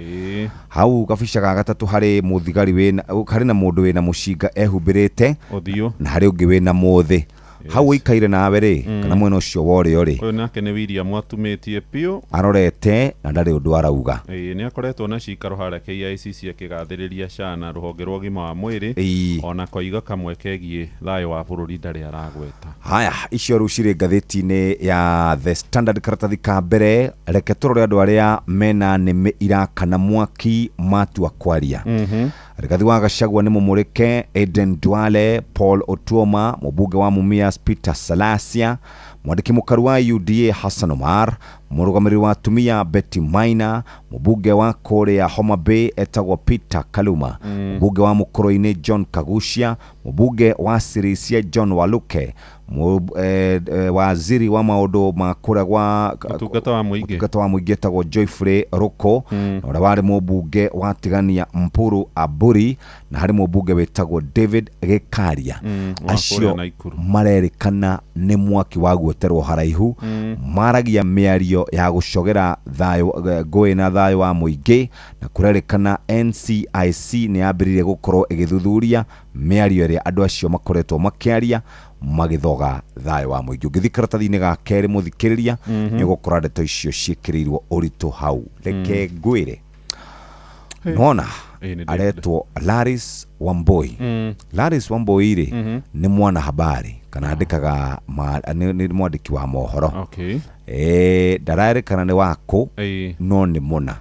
Hau kabica ga gatatũ harĩ mũthigari wĩna, harĩ na mũndũ wĩna mũcinga ehumbĩrĩte ũthiũ, na harĩ ũngĩ wĩna mũthĩ hau ũikaire nawe rĩ, kana mwena ũcio wa ũrĩo rĩ. Ũyũ nake nĩ William atumĩtie biũ. Arorete na ndarĩ ũndũ arauga. Ĩĩ, nĩ akoretwo na cikaro harĩa KICC akĩgathĩrĩria SHA na rũhonge rwa ũgima wa mwĩrĩ, ona koiga kamwe kegiĩ thayũ wa bũrũri ndarĩ aragweta. Haya, icio rĩu cirĩ ngathĩti-inĩ ya The Standard karatathi ka mbere. Reke tũrore andũ arĩa mena nĩmĩ irakana mwaki matua kwaria. Rigathi wa Gachagua nĩ mũmũrĩke, Aden Duale, Paul Otuoma, mũmbunge wa Mumias Peter Salasia, mwandĩki mũkaru wa UDA Hassan Omar, mũrũgamĩrĩri wa atumia Betty Maina, mũmbunge wa kũrĩa Homa Bay etagwo Peter Kaluma, mũmbunge wa Mũkũrũ-inĩ John Kagucia, mũmbunge wa Sirisia John Waluke, waziri wa maũndũ ma kũrĩa gwa Ũtungata wa mũingĩ. Ũtungata wa mũingĩ etagwo Joyfrey Ruko, na ũrĩa warĩ mũmbunge wa Tigania Mpuru Aburi, na harĩ mũmbunge wĩtagwo David Gĩkaria. Wa Acio kũrĩa Naikuru. marerĩkana nĩ mwaki wa guoterwo haraihu. Maragia mĩario ya gũcogera thayũ, ngũĩ na thayũ wa mũingĩ, na kũrerĩkana NCIC nĩ yambĩrĩirie gũkorwo ĩgĩthuthuria mĩario ĩrĩa andũ acio makoretwo makĩaria magĩthoga thayũ wa mũingĩ. Ũngĩthiĩ karatathi-inĩ ga kerĩ, mũthikĩrĩria, nĩ ũgũkora ndeto icio ciĩkĩrĩirwo ũritũ hau. Reke ngwĩre, nona Ĩĩ, nĩ aretwo Laris Wamboi. Laris Wamboi rĩ, nĩ mwanahabari kana andĩkaga nĩ mwandĩki wa mohoro. Ndarerĩkana nĩ wakũ, no nĩ mũna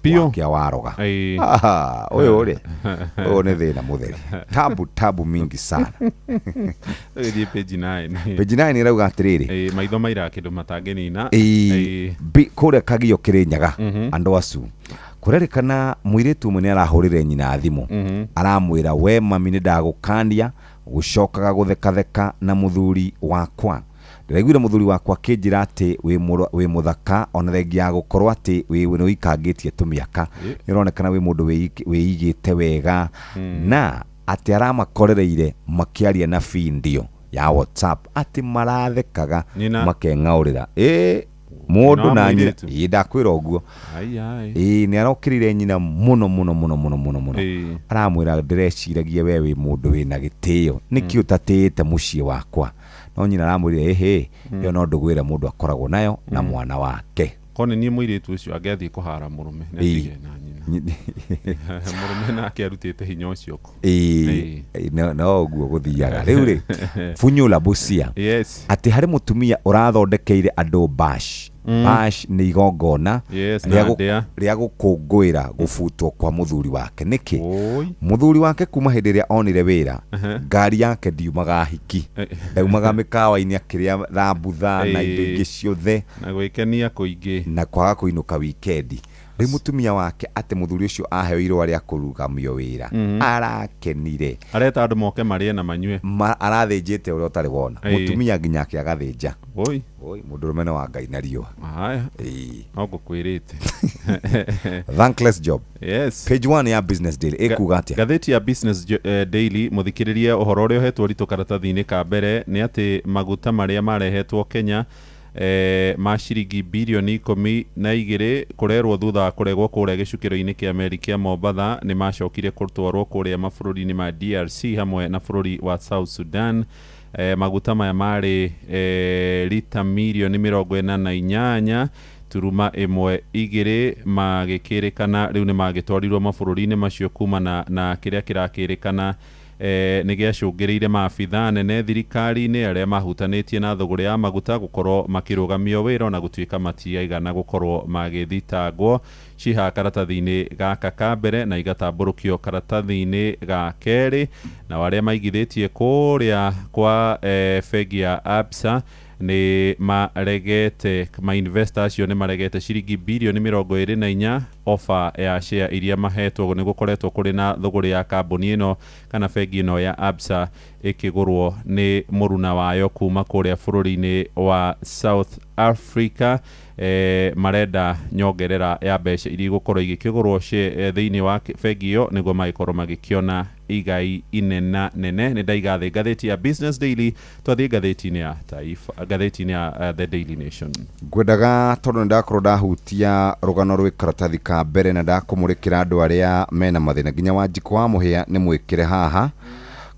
Biũ. Wakia waroga. Aha, ũyũ rĩ, ũyũ nĩ thĩna mũtheri, tabu tabu mingi sana. Tũgĩthiĩ page 9. Page 9 ĩrauga atĩrĩrĩ, Ĩĩ, maitho maira kĩndũ matangĩnina. Ĩĩ, kũrĩa Kagio Kĩrĩnyaga, andũ acu Kũrerĩkana mũirĩtu ũmwe nĩ arahũrĩre nyina thimũ, aramwĩra, we mami, nĩ ndagũkania gũcokaga gũthekatheka na mũthuri wakwa. Ndĩraiguire mũthuri wakwa akĩnjĩra atĩ wĩ mũthaka, ona thengia ya gũkorwo atĩ wĩ nĩ ũikangĩtie tũmĩaka, nĩ ũronekana wĩ mũndũ wĩigĩte wega, na atĩ aramakorereire makĩaria na bindio ya WhatsApp, atĩ marathekaga makeng'aũrĩra ĩ mũndũ na nyina. Ĩ ndakwĩra ũguo. Ĩ nĩ arokĩrĩire nyina mũno mũno mũno mũno mũno mũno. Aramwĩra, ndĩreciragia we wĩ mũndũ wĩna gĩtĩo, nĩkĩ ũtatĩĩte mũciĩ wakwa? No nyina aramwĩrire, ĩhĩ, ĩyo no ndũgũ ĩrĩa mũndũ akoragwo nayo na mwana wake. Korwo nĩ niĩ mũirĩtu ũcio angĩathiĩ kũhara mũrũme nĩ atige na nyina. Mũrũme nake arutĩte hinya ũcio kũ? Ĩĩ, no ũguo gũthiaga rĩu rĩ. Funyula Busia, atĩ harĩ mũtumia ũrathondekeire andũ bash. Bash nĩ igongona na ndĩa. Rĩa gũkũngũĩra gũbutwo kwa mũthuri wake. Nĩkĩ? Mũthuri wake kuma hĩndĩ ĩrĩa onire wĩra, ngari yake ndiumaga hiki, ndaumaga mĩkawa-inĩ akĩrĩa thambutha na indo ingĩ ciothe, na gwĩkenia kũingĩ, na kwaga kũinũka wikendi. Rĩu mũtumia wake, atĩ mũthuri ũcio aheo irũa rĩa kũrugamio wĩra, arakenire. Areta andũ moke marĩe na manyue. Arathĩnjĩte ũrĩa ũtarĩ wona. Mũtumia nginya ake agathĩnja. Oi. Oi, mũndũrũme nĩ wa Ngai na riũa. Haya, no ngũkwĩrĩte. Thankless job. Page 1 ya Business Daily ĩkuga atĩa? Ngathĩti ya Business Daily, mũthikĩrĩrie, ũhoro ũrĩa ũhetwo ũritũ karatathi-inĩ ka mbere nĩ atĩ maguta marĩa marehetwo Kenya ma ciringi birioni 12 kũrerwo thutha wa kũregwo kũrĩa gĩcukĩro-inĩ kĩa meri kĩa Mombatha nĩ macokire gũtwarwo kũrĩa mabũrũri-inĩ ma DRC hamwe na bũrũri wa South Sudan. Maguta maya marĩ rita mirioni 48.12 magĩkĩrĩkana rĩu nĩ magĩtwarirwo mabũrũri-inĩ macio kumana na kĩrĩa kĩrakĩrĩkana nĩ gĩacũngĩrĩire maabitha nene thirikari-inĩ arĩa mahutanĩtie na thũgũrĩ ya maguta gũkorwo makĩrũgamio wĩra, ona gũtuĩka matiaigana gũkorwo magĩthitangwo. Ciha karatathi-inĩ gaka ka mbere na igatambũrũkio karatathi-inĩ ga kerĩ. Na arĩa maigithĩtie kũrĩa kwa bengi ya Absa nĩ maregete, mainvestor acio nĩ maregete ciringi birioni 24 offer ya share iria mahetwo. Nĩ gũkoretwo kũrĩ na thũgũrĩ ya kambuni ĩno kana bengi ĩno ya Absa ĩkĩgũrwo nĩ mũruna wayo kuma kũrĩa bũrũri-inĩ wa South Africa. Marenda nyongerera ya mbeca iria igũkorwo igĩkĩgũrwo thĩinĩ wa bengi ĩyo nĩguo magĩkorwo magĩkĩona igai inena nene. Nĩ ndaiga thĩ ngathĩti ya Business Daily, twathiĩ ngathĩti-inĩ ya Taifa, ngathĩti-inĩ ya The Daily Nation. Ngwendaga tondũ nĩ ndakorwo ndahutia rũgano rwĩ karatathi ka mbere na ndakũmũrĩkĩra andũ arĩa mena mathĩna, nginya Wanjikũ wa Mũhĩa nĩ mwĩkĩre haha.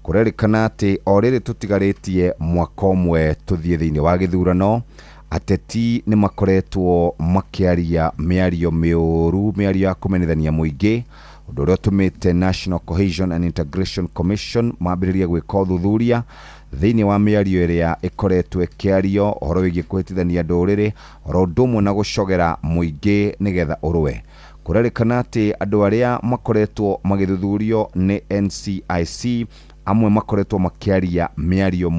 Kũrerĩkana atĩ o rĩrĩ tũtigarĩtie mwaka ũmwe tũthiĩ thĩinĩ wa gĩthurano, ateti nĩ makoretwo makĩaria mĩario mĩũru, mĩario ya kũmenithania mũingĩ, ũndũ ũrĩa ũtũmĩte National Cohesion and Integration Commission mambĩrĩrie gwĩka ũthuthuria thĩinĩ wa mĩario ĩrĩa ĩkoretwo ĩkĩario ũhoro wĩgiĩ kũhĩtithania ndũrĩrĩ, oro ũndũ ũmwe na gũcogera mũingĩ nĩgetha ũrũe. Kũrerĩkana atĩ andũ arĩa makoretwo magĩthuthurio nĩ NCIC, amwe makoretwo makĩaria mĩario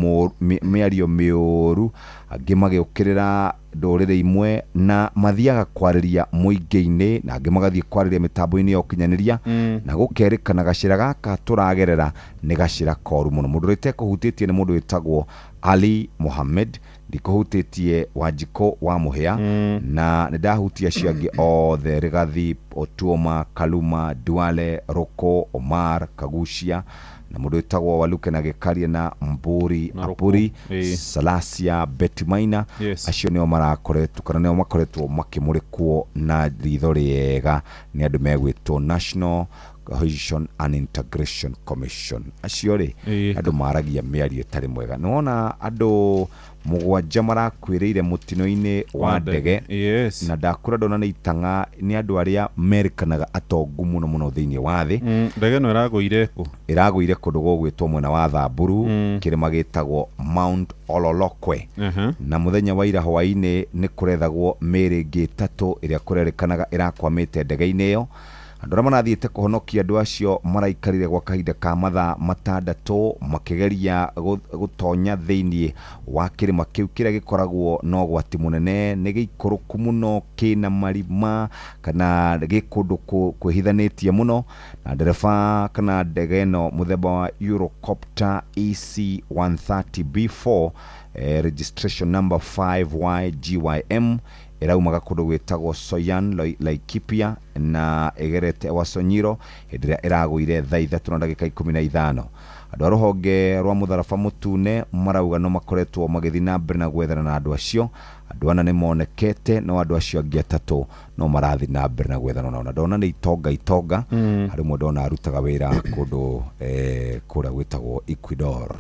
mĩũru, angĩ magĩũkĩrĩra ndũrĩrĩ imwe, na mathiaga kwarĩria mũingĩ-inĩ, na angĩ magathiĩ kwarĩria mĩtambo-inĩ ya ũkinyanĩria, na gũkerĩkana gacĩra gaka tũragerera nĩ gacĩra koru mũno. Mũndũ ũrĩa itekũhutĩtie nĩ mũndũ wĩtagwo Ali Mohamed, ndikũhutĩtie Wanjikũ wa Mũhĩa, na nĩ ndahutia acio angĩ othe, Rigathi, Otuoma, Kaluma, Duale, Roko, Omar Kagucia, na mũndũ wĩtagwo Waluke na Gĩkaria na Mburi. Na Rũkũ. Apuri, Salasia, Betty Maina. Acio nĩo marakoretwo kana nĩo makoretwo makĩmũrĩkwo na ritho rĩega nĩ andũ megwĩtwo National Cohesion and Integration Commission. Acio rĩ, andũ maragia mĩario ĩtarĩ mwega. Nĩwona andũ 7 marakuĩrĩire mũtino-inĩ wa ndege. Na ndakũra ndona nĩ itang'a, nĩ andũ arĩa merĩkanaga atongu mũno mũno thĩinĩ wa thĩ. Ndege ĩno ĩragũire kũ? Ĩragũire kũndũ gũgwĩtwo mwena wa Thamburu, kĩrĩma gĩtagwo Mount Ololokwe. Na mũthenya wa ira hwaĩ-inĩ nĩ kũrethagwo mĩĩrĩ ĩngĩ 3 ĩrĩa kũrerĩkanaga ĩrakwamĩte ndege-inĩ ĩyo. Andũ arĩa marathiĩte kũhonokia andũ acio maraikarire gwa kahinda ka mathaa matandatũ makĩgeria gũtonya thĩinĩ wa kĩrĩma kĩu kĩrĩa gĩkoragwo na ũgwati mũnene. Nĩ gĩikũrũku mũno, kĩna marima kana gĩ kũndũ kwĩhithanĩtie mũno, na ndereba kana ndege ĩno mũthemba wa Eurocopter EC130 B4 registration number 5YGYM ĩraumaga kũndũ gwĩtagwo Soyan Laikipia na ĩgerete Wasonyiro hĩndĩ ĩrĩa ĩragũire thaa 3:15. Andũ a rũhonge rwa mũtharaba mũtune marauga no makoretwo magĩthiĩ na mbere na gwethana na andũ acio. Andũ ana nĩ monekete, no andũ acio angĩ atatũ no marathiĩ na mbere na gwethana nao. Na ndona nĩ itonga itonga. Harĩ ũmwe ndona arutaga wĩra kũndũ kũrĩa gwĩtagwo Ecuador.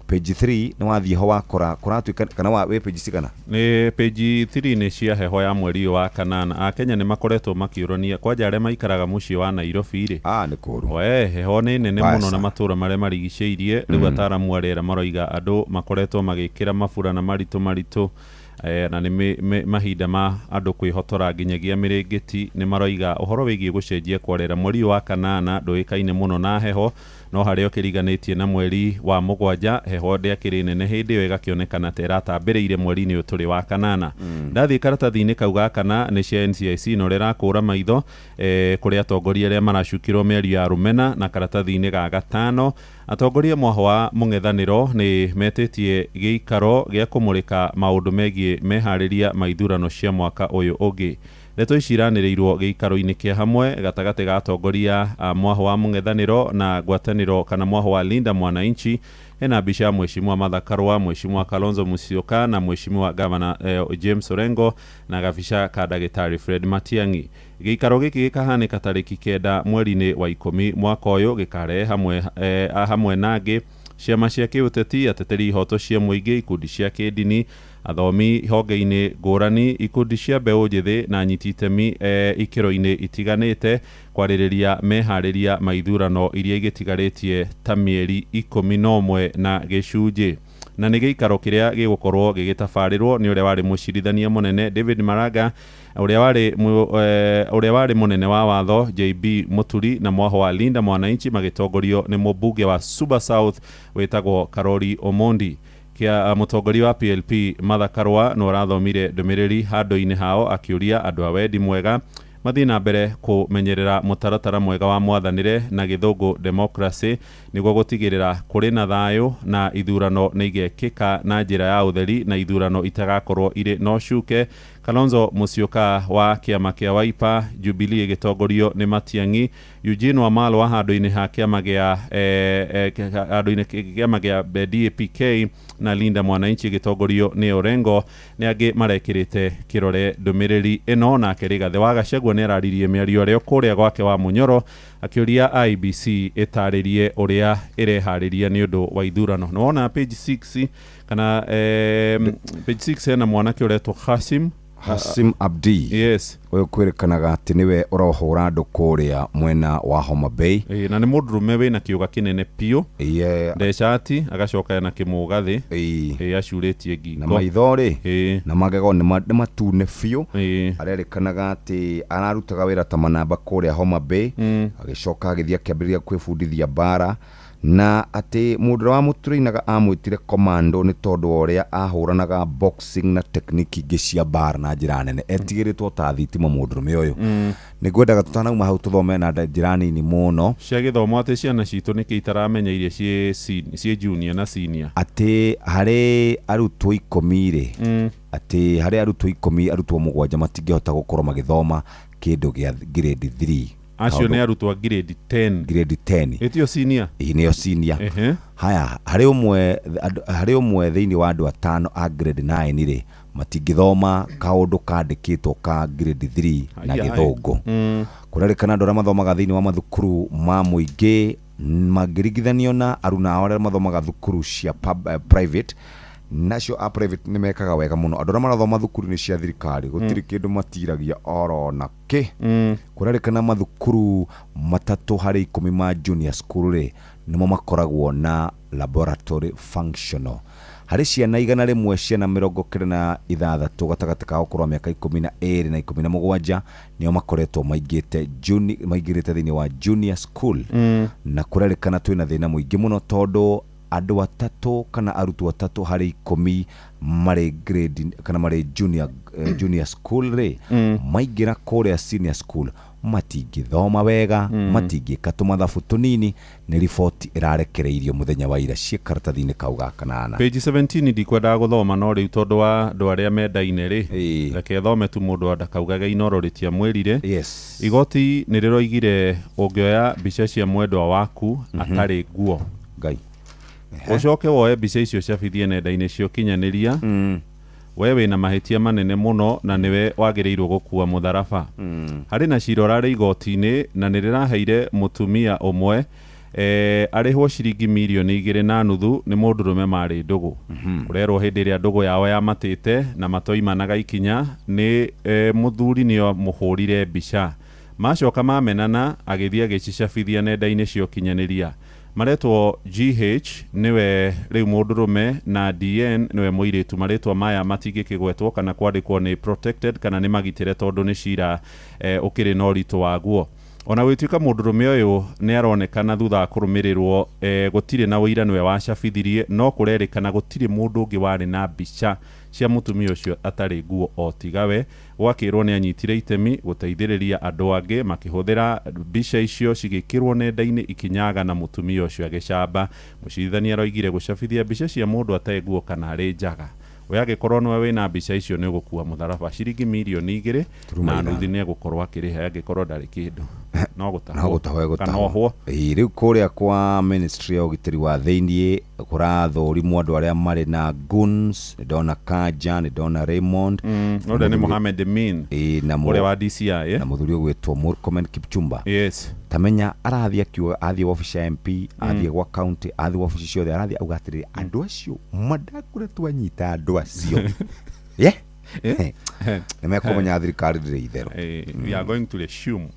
Page 3 nĩ wathiĩ ho wakora kũratuĩka kana wĩ page cigana? Nĩ page 3 nĩ cia heho ya mweri ũyũ wa kanana. Akenya nĩ makoretwo makĩũrania kwanja arĩa maikaraga mũciĩ wa Nairobi rĩ. Nĩ kũũru. We heho nĩ nene Mbaya mũno na sana. matũra marĩa marigicĩirie. Rĩu ataaramu a rĩera maroiga andũ makoretwo magĩkĩra maburana maritũ maritũ, na nĩ mahinda ma andũ kwĩhotora nginyagia mĩrĩngĩti. Nĩ maroiga ũhoro wĩgiĩ gũcenjia kwa rĩera mweri ũyũ wa kanana ndũĩkaine mũno na heho, no harĩa ũkĩriganĩtie na mweri wa mũgwanja heho ndĩakĩrĩ nene hĩndĩ ĩyo ĩgakĩonekana ta ĩratambĩrĩire mweri-inĩ ũyũ tũrĩ wa kanana. Ndathiĩ karatathi-inĩ kau ga kana nĩ cia NCIC na ũrĩa ĩrakũra maitho kũrĩ atongoria arĩa maracukirwo mĩario ya rũmena. Na karatathi-inĩ ga gatano atongoria mwaho wa mũng'ethanĩro nĩ metĩtie gĩikaro gĩa kũmũrĩka maũndũ megiĩ meharĩria ma ithurano cia mwaka ũyũ ũngĩ. Ndeto ici iranĩrĩirwo gĩikaro-inĩ kĩa hamwe gatagatĩ ga atongoria a mwaho wa mũng'ethanĩro na ngwatanĩro kana mwaho wa Linda Mwananchi. Hena mbica ya Mheshimiwa Martha Karua, Mheshimiwa Kalonzo Musyoka na Mheshimiwa Gavana James Orengo na gabica ka ndagĩtarĩ Fred Matiang'i. Gĩikaro gĩkĩ gĩkahanĩka tarĩki 9 mweri-inĩ wa 10 mwaka ũyũ, gĩkarehe hamwe na angĩ ciama cia kĩũteti, ateteri ihoto cia mũingĩ, ikundi cia kĩndini, athomi honge-inĩ ngũrani, ikundi cia mbeũ njĩthĩ na anyiti itemi ikĩro-inĩ itiganĩte kwarĩrĩria meharĩria ma ithurano iria igĩtigarĩtie ta mĩeri 11 na gĩcunjĩ. Na nĩ gĩikaro kĩrĩa gĩgũkorwo gĩgĩtabarĩrwo nĩ ũrĩa warĩ mũcirithania mũnene David Maraga, ũrĩa warĩ mũnene wa watho JB Muturi na mwaho wa Linda Mwananchi magĩtongorio nĩ mũmbunge wa Suba South wĩtagwo Karori Omondi. Kia mũtongoria wa PLP Martha Karua no arathomire ndũmĩrĩri handũ-inĩ hao akĩũria andũ a wendi mwega mathiĩ na mbere kũmenyerera mũtaratara mwega wa mwathanĩre na gĩthũngũ democracy nĩguo gũtigĩrĩra kũrĩ na thayũ na ithurano nĩ igekĩka na njĩra ya ũtheri na ithurano itagakorwo irĩ no cuke. Kalonzo Musyoka wa kĩama kĩa Wiper, Jubilee ĩgĩtongorio nĩ Matiang'i, Eugene Wamalwa handũ-inĩ ha kĩama gĩa handũ-inĩ kĩama gĩa DAPK na Linda Mwananchi ĩgĩtongorio nĩ Orengo nĩ angĩ marekĩrĩte kĩrore ndũmĩrĩri ĩno. Nake Rigathĩ wa Gachagua nĩ araririe mĩario ĩrĩa kũrĩa gwake wa Munyoro akĩũria IEBC ĩtarĩrie ũrĩa ĩreharĩria nĩ ũndũ wa ithurano. Nĩ wona page 6 kana page 6 hena mwanake ũretwo Hasim Hasim Abdi. Yes. Ũyũ kwĩrĩkanaga atĩ nĩwe ũrohũra andũ kũrĩa mwena wa Homa Bay. Na nĩ mũndũrũme wĩna kĩũga kĩnene biũ. Ndecati agacoka na kĩmũgathĩ. Acurĩtie ngingo. Na maitho rĩ, na magego nĩ matune biũ. Arerĩkanaga atĩ ararutaga wĩra ta manamba kũrĩa Homa Bay. Agĩcoka agĩthiĩ akĩambĩrĩria kwĩbundithia mbara. Na atĩ mũndũ ũrĩa wamũtũrainaga amwĩtire commando nĩ tondũ wa ũrĩa ahũranaga boxing na technique ingĩ cia mbara na njĩra nene. Etigĩrĩtwo ta thitima mũndũrũme ũyũ. Nĩ ngwendaga tũtanauma hau tũthome na njĩra nini mũno. Cia gĩthomo atĩ ciana citũ nĩkĩ itaramenya iria ciĩ junior na senior. Atĩ harĩ arutwo 10 rĩ, atĩ harĩ arutwo 10, arutwo 7 matingĩhota gũkorwo magĩthoma kĩndũ gĩa grade 3. Acio nĩ arutwo a grade 10. Grade 10. Ĩtio senior. Ĩĩ nĩyo senior. Haya, harĩ ũmwe thĩinĩ wa andũ 5 a grade 9 rĩ, matingĩthoma kaũndũ kandĩkĩtwo ka grade 3 na gĩthũngũ. Kũrerĩkana andũ arĩa mathomaga thĩinĩ wa mathukuru ma mũingĩ mangĩringithanio na aruna ao arĩa mathomaga thukuru cia private, nacio a private nĩ mekaga wega mũno. Andũ arĩa marathoma thukuru-inĩ cia thirikari gũtirĩ kĩndũ matiragia oro na kĩ. Kũrerĩkana mathukuru 3 harĩ 10 ma junior school rĩ, nĩmo makoragwo na laboratory functional. Harĩ ciana 100, ciana 96 gatagatĩ ka ũkũrũ wa mĩaka 12 na 17 nĩo makoretwo maingĩte maingĩrĩte thĩinĩ wa junior school. Na kũrerĩkana twĩna thĩna mũingĩ mũno tondũ andũ atatũ kana arutwo atatũ harĩ 10 marĩ grade kana marĩ junior, junior school rĩ, maingĩra kũrĩa senior school matingĩthoma wega, matingĩka tũmathabu tũnini. Nĩ riboti ĩrarekereirio mũthenya wa ira ciĩ karatathi-inĩ kau ga kanana. Page 17 ndikwendaga gũthoma, no rĩu tondũ wa andũ arĩa mendaine rĩ, reke thome tu mũndũ ndakaugage Inoro rĩtiamwĩrire. Igoti nĩ rĩroigire ũngĩoya mbica cia mwendwa waku atarĩ nguo, Ngai, ũcoke woe mbica icio cabithie nenda-inĩ cia ũkinyanĩria, we wĩna mahĩtia manene mũno na nĩwe wagĩrĩirwo gũkua mũtharaba. Harĩ na cira ũrarĩ igoti-inĩ na nĩ rĩraheire mũtumia ũmwe arĩhwo ciringi 2.5 mirioni nĩ mũndũrũme marĩ ndũgũ. Kũrerwo hĩndĩ ĩrĩa ndũgũ yao yamatĩte na matoimanaga ikinya nĩ mũthuri nĩo mũhũrire mbica, macoka mamenana agĩthiĩ agĩcicabithia nenda-inĩ cia ũkinyanĩria. Maretwo GH nĩwe rĩu mũndũrũme na DN nĩwe mũirĩtu. Marĩtwa maya matingĩkĩgwetwo kana kwandĩkwo nĩ protected kana nĩ magitĩre tondũ nĩ cira ũkĩrĩ na ũritũ waguo. Ona gũtuĩka mũndũrũme ũyũ nĩ aronekana thutha wa kũrũmĩrĩrwo, gũtirĩ na ũira nĩwe wacabithirie, no kũrerĩkana gũtirĩ mũndũ ũngĩ warĩ na mbica cia mũtumia ũcio atarĩ nguo o tiga we. Gwakĩrwo nĩ anyitire itemi gũteithĩrĩria andũ angĩ makĩhũthĩra mbica icio cigĩkĩrwo nenda-inĩ ikinyaga na mũtumia ũcio agĩcamba. Mũcirithania aroigire gũcabithia mbica cia mũndũ atarĩ nguo kana arĩ njaga, we angĩkorwo nĩwe wĩna mbica icio nĩ ũgũkua mũtharaba ciringi 2.5 mirioni nĩ egũkorwo akĩrĩha angĩkorwo ndarĩ kĩndũ no gũtahwo, gũtahwo kana ohwo. Ĩĩ, rĩu kũrĩa kwa ministry ya ũgitĩri wa thĩiniĩ kũrathũrimwo andũ arĩa marĩ na guns. Nĩ ndona Kanja, nĩ ndona Raymond. Ũrĩa nĩ Mohamed Amin. Ĩĩ, na ũrĩa wa DCI, na mũthuri ũgwĩtwo Murkomen Kipchumba. Tamenya arathiĩ akiuga, athiĩ wabici ya MP, athiĩ gwa county, athiĩ wabici ciothe, arathiĩ auga atĩrĩrĩ, andũ acio mandakoretwo anyita andũ acio ye nĩ mekũmenya thirikari ndĩrĩ itherũ. We are going to resume.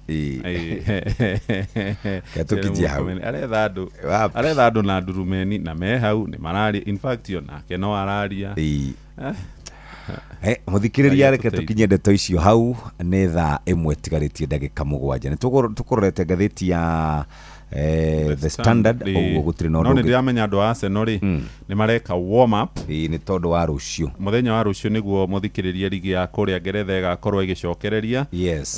Tũkinyie hau. Aretha andũ, Wapi? aretha andũ na ndurumeni na me hau nĩ mararia, in fact onake no araria. Mũthikĩrĩria, Ngai reke atũteithie. Tũkinye ndeto icio hau nĩ thaa 1 tigarĩtie ndagĩka 7. Nĩ tũkũrorete ngathĩti ya The Standard, ũguo gũtirĩ na no ũndũ nĩ ũngĩ. Ndĩramenya andũ a Arsenal rĩ, nĩ mareka warm up. Ĩĩ, nĩ tondũ wa rũciũ. Mũthenya wa rũciũ nĩguo mũthikĩrĩria ligi ya kũrĩa Ngeretha ĩgakorwo ĩgĩcokereria.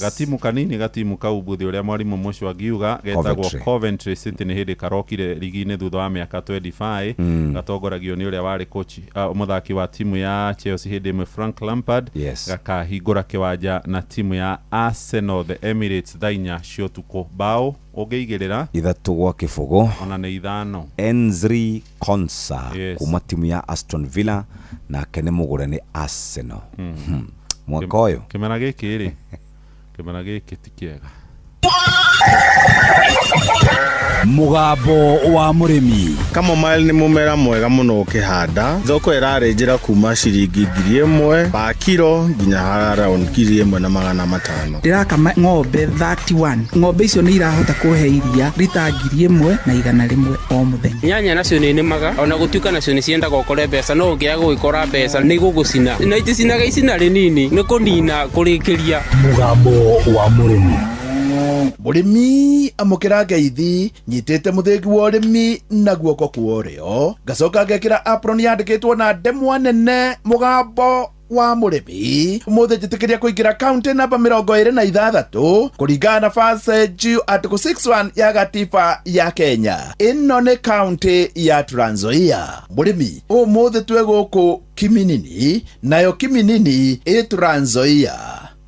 Gatimu kanini, gatimu kau mbuthi ũrĩa mwarimũ mũcio angiuga getagwo Coventry. Coventry City, nĩ hĩndĩ karokire ligi-inĩ thutha wa mĩaka 25. Gatongoragio nĩ ũrĩa warĩ coach, mũthaki wa timu ya Chelsea hĩndĩ ĩmwe, Frank Lampard. Gakahingũra kĩwanja na timu ya Arsenal the Emirates thaa 4 cia ũtukũ. Bao ũngĩigĩrĩra 3-0. Ona nĩ 5. Enzri Konsa kuma timu ya Aston Villa nake nĩ mũgũre nĩ Arsenal. Mwaka ũyũ Kĩmera gĩkĩ rĩ, kĩmera gĩkĩ ti kĩega. Mũgambo wa mũrĩmi. Chamomile nĩ mũmera mwega mũno ũkĩhanda. Thoko ĩrarĩ njĩra kuma ciringi 1000 pa kiro nginya around 1500. Ndĩrakama ng'ombe 31. Ng'ombe icio nĩ irahota kũhe iria rita 1100 o mũthenya. Nyanya nacio nĩ nĩmaga ona gũtuĩka nacio nĩ ciendaga ũkore mbeca, no ũngĩaga gũgĩkora mbeca nĩ igũgũcina na iticinaga icina rĩnini nĩ kũnina kũrĩkĩria. Mũgambo wa mũrĩmi. Mũrĩmi, amũkĩra ngeithi. Nyitĩte mũthĩgi wa ũrĩmi na guoko kwa ũrĩo, ngacoka ngekĩra apron yandĩkĩtwo na ndemwa nene mũgambo wa mũrĩmi. Ũmũthĩ njĩtĩkĩria kũingĩra kaunti namba 26 kũringana na passage article 61 ya gatiba ya Kenya. Ĩno nĩ kaunti ya Trans Nzoia. Mũrĩmi, ũmũthĩ twĩ gũkũ Kiminini, nayo Kiminini ĩ Trans Nzoia.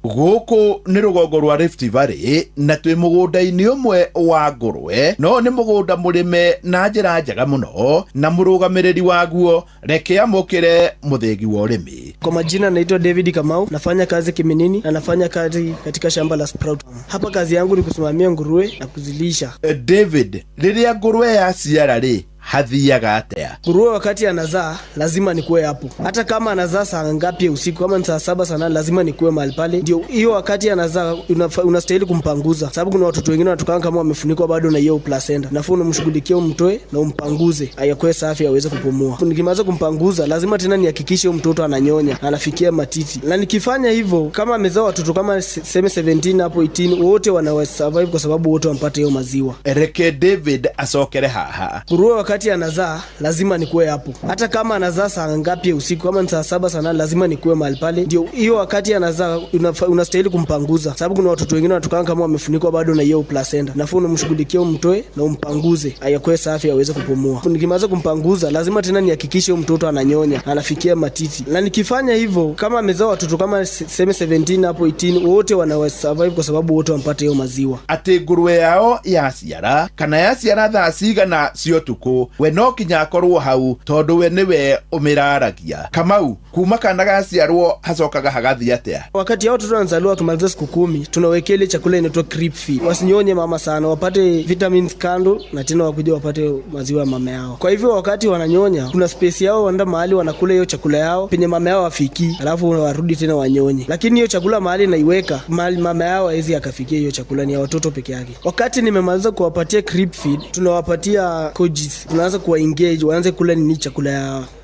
Gũkũ nĩ rũgongo rwa Rift Valley na twĩ mũgũnda-inĩ ũmwe wa ngũrwe, no nĩ mũgũnda mũrĩme na njĩra njega mũno, na mũrũgamĩrĩri waguo reke amũkĩre mũthĩgi wa ũrĩmi. Kwa majina naitwa David Kamau, nafanya kazi Kiminini na nafanya kazi katika shamba la Sprout. Hapa kazi yangu ni kusimamia nguruwe na kuzilisha. David, rĩrĩa ngũrwe yaciara rĩ, Hathiaga atia? Nguruwe wakati anazaa lazima nikuwe hapo, hata kama anazaa saa ngapi usiku, kama ni saa 7 saa 8, lazima nikuwe mahali pale. Ndio hiyo wakati anazaa unastahili kumpanguza, sababu kuna watoto wengine wanatokana kama wamefunikwa bado na hiyo placenta. Nafuu unamshughulikia, umtoe na umpanguze ayakuwe safi aweze kupumua. Nikimaliza kumpanguza, lazima tena nihakikishe huyo mtoto ananyonya, anafikia matiti. Na nikifanya hivyo, kama amezaa watoto kama seme 17 hapo 18, wote wana survive kwa sababu wote wampate hiyo maziwa. Reke David acokere haha. Nguruwe wakati anazaa lazima nikuwe hapo, hata kama anazaa saa ngapi usiku, kama ni saa 7 saa 8, lazima nikuwe mahali pale. Ndio hiyo wakati anazaa unastahili kumpanguza, sababu kuna watoto wengine wanatokana kama wamefunikwa bado na hiyo placenta. Nafuu unamshughulikia, umtoe na umpanguze ayakuwe safi aweze kupumua. Nikimaliza kumpanguza, lazima tena nihakikishe huyo mtoto ananyonya, anafikia matiti. Na nikifanya hivyo, kama amezaa watoto kama seme 17 hapo 18, wote wana survive kwa sababu wote wampate hiyo maziwa. Atĩ nguruwe yao yaciara kana yaciara thaa cigana cia ũtukũ, we no kinya akorwo hau tondũ we nĩwe ũmĩraragia. Kamau, kuma kana gaciarwo hacokaga hagathiĩ atĩa? Wakati hao watoto wanazaliwa wakimaliza siku 10, tunawekea ile chakula inaitwa creep feed. Wasinyonye mama sana, wapate vitamins kando na tena wakuja wapate maziwa ya mama yao. Kwa hivyo wakati wananyonya, kuna space yao wanaenda mahali wanakula hiyo chakula yao penye mama yao afiki, alafu warudi tena wanyonye. Lakini hiyo chakula mahali naiweka, mahali mama yao hawezi akafikia hiyo chakula, ni ya watoto peke yake. Wakati nimemaliza kuwapatia creep feed, tunawapatia kojis, tunaanza kuwa engage waanze kula nini chakula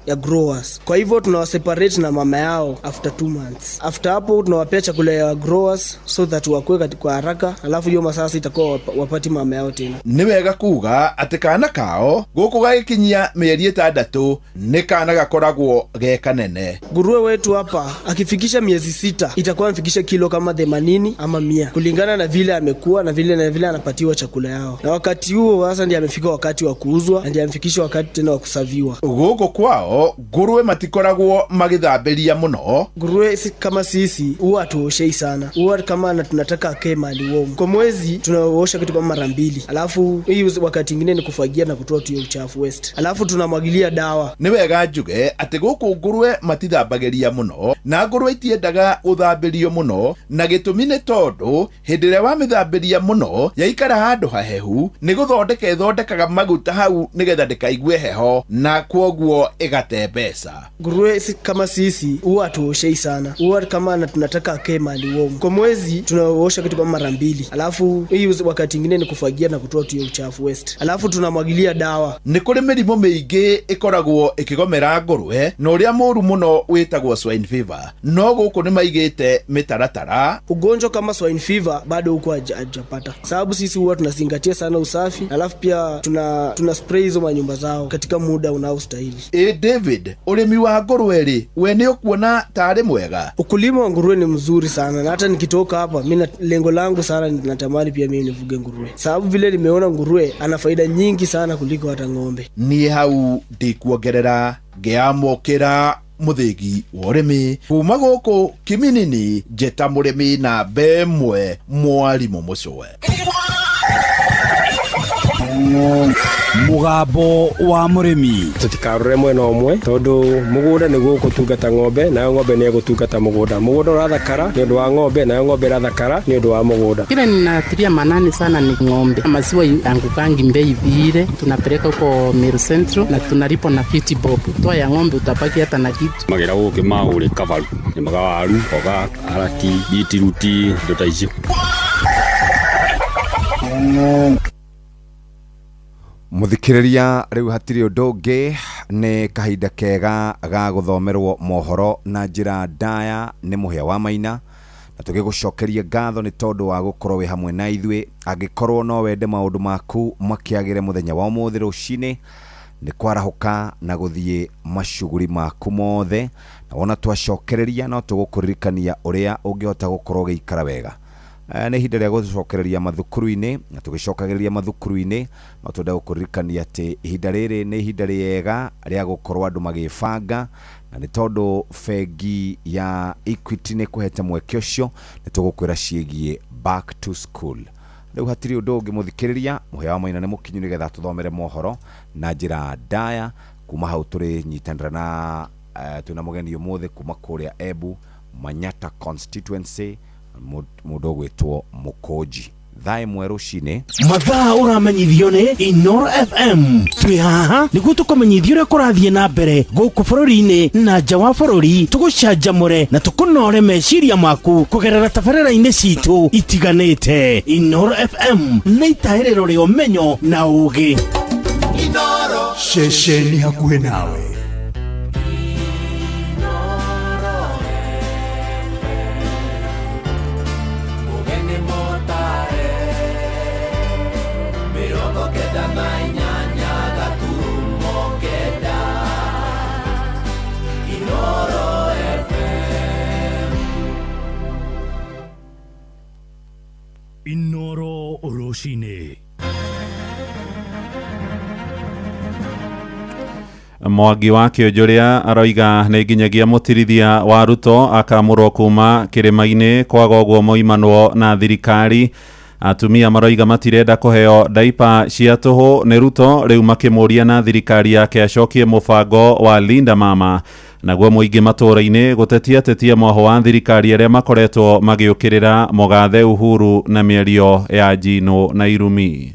ya growers. Kwa hivyo tunawaseparate na mama yao after 2 months. After hapo tunawapea chakula ya growers so that wakue kwa haraka, alafu hiyo masaa itakuwa wapati mama yao tena. Nĩ wega kuga atĩ kana kao gũkũ gagĩkinyia mĩeri 6 nĩ kana gakoragwo ge kanene. Nguruwe wetu hapa akifikisha miezi 6 itakuwa amefikisha kilo kama 80 ama 100 kulingana na vile amekuwa na vile anapatiwa chakula yao. Na wakati huo sasa ndiye amefika wakati wa kuuzwa na ndiye amefikisha wakati tena wa kusaviwa. Gũkũ kwao nguruwe matikoragwo magĩthambĩria mũno. Nguruwe kama sisi huwa hatuoshei sana, huwa kama tunataka akae mahali warm. Kwa mwezi tunaosha kitu kama mara 2, alafu hii wakati mwingine ni kufagia na kutoa tu uchafu waste, alafu tunamwagilia dawa. Nĩ wega njuge atĩ gũkũ nguruwe matithambagĩria mũno na nguruwe itiendaga gũthambĩrio mũno, na gĩtũmi nĩ tondũ hĩndĩ ĩrĩa wamĩthambĩria mũno yaikara handũ hahehu nĩ gũthondeka ĩthondekaga maguta hau nĩgetha ndĩkaigue heho na kwoguo ĩgate mbeca. Nguruwe kama sisi huwa hatuoshei sana, huwa kama tunataka akae mahali warm. Kwa mwezi tunaosha kitu kama mara 2, alafu hii wakati mwingine ni kufagia na kutoa tu uchafu waste, alafu tunamwagilia dawa. Nĩ kũrĩ mĩrimũ mĩingĩ ĩkoragwo ĩkĩgomera nguruwe na ũrĩa mũru mũno wĩtagwo swine fever, no gũkũ nĩ maigĩte mĩtaratara. Ugonjwa kama swine fever bado huko hajapata, sababu sisi huwa tunazingatia sana usafi, alafu pia tuna spray hizo manyumba zao katika muda unaostahili. David, ũrĩmi wa nguruwe rĩ, we nĩ ũkuona tarĩ mwega? Ukulima wa nguruwe ni mzuri sana, na hata nikitoka hapa mimi lengo langu sana natamani pia mimi nifuge nguruwe, sababu vile nimeona nguruwe ana faida nyingi sana kuliko hata ng'ombe. Niĩ hau ndikuongerera ngĩamũkĩra mũthĩgi wa ũrĩmi kuma gũkũ Kiminini, njĩta mũrĩmi na mbemwe mwarimũ mũcũwe. Mũgambo wa mũrĩmi. Tũtikarore mwena ũmwe tondũ mũgũnda nĩguo ũgũtungata ng'ombe, nayo ng'ombe nĩ ĩgũtungata mũgũnda. Mũgũnda ũrathakara nĩ ũndũ wa ng'ombe, nayo ng'ombe ĩrathakara nĩ ũndũ wa mũgũnda. Kile ninatilia manani sana ni ng'ombe. Maziwa yangukangi bei vile, tunapeleka huko Meru Central na tunalipo na 50 bob. Toa ya ng'ombe utabaki hata na kitu. Magira gũkĩ maũrĩ kabaru, nĩmaga waru, mboga, karati, bitiruti, indo ta icio. Muthikiriria riu hatiri undu ungi ni kahinda kega ga guthomerwo mohoro na njira ndaya ni Muhia wa Maina, na tugigucokeria ngatho ni tondu wa gukorwo wi hamwe na ithuĩ. Angikorwo no wende maundu maku makiagire muthenya wa umuthi rucini ni kwarahuka na guthie macuguri maku mothe, na wona twacokereria no tugukuririkania uria ungihota gukorwo ugiikara wega. Nĩ ihinda rĩa gũcokereria mathukuru-inĩ, na tũgĩcokagĩrĩria mathukuru-inĩ no twende gũkũririkania atĩ ihinda rĩrĩ nĩ ihinda rĩega rĩa gũkorwo andũ magĩbanga, na nĩ tondũ bengi ya Equity nĩ kũhete mweke ũcio, nĩ tũgũkwĩra ciĩgiĩ back to school. Rĩu hatirĩ ũndũ ũngĩ mũthikĩrĩria, Mũhĩa wa Maina nĩ mũkinyu nĩgetha tũthomere mohoro na njĩra ndaya. Kuma hau tũrĩ nyitanĩra na twĩna mũgeni ũmũthĩ kuma kũrĩa Embu Manyata constituency, mũndũ ũgwĩtwo Mũkũnji. Thaa 1 rũcinĩ. Mathaa ũramenyithio nĩ Inoro FM. Twĩ haha nĩguo tũkũmenyithie ũrĩa kũrathiĩ na mbere gũkũ bũrũri-inĩ na nja wa bũrũri, tũgũcanjamũre na tũkũnore meciria maku kũgerera tabarĩra-inĩ citũ itiganĩte. Inoro FM nĩ itahĩrĩro rĩa ũmenyo na ũgĩ. Inoro. Ceceni hakuhĩ nawe. Mugeni motare 98.9 Inoro FM. Inoro rũcinĩ. Mwangi wa Kĩonjũrĩa aroiga nĩ nginyagia mũtirithia wa Ruto akamũrwo kuma kĩrĩma-inĩ kwaga ũguo moimanwo na thirikari. Atumia maroiga matirenda kũheo daipa cia tũhũ nĩ Ruto, rĩu makĩmũria na thirikari yake acokie mũbango wa Linda Mama. Naguo mũingĩ matũũra-inĩ gũtetia tetia mwaho wa thirikari arĩa makoretwo magĩũkĩrĩra mũgathe Uhuru na mĩario ya njino na irumi.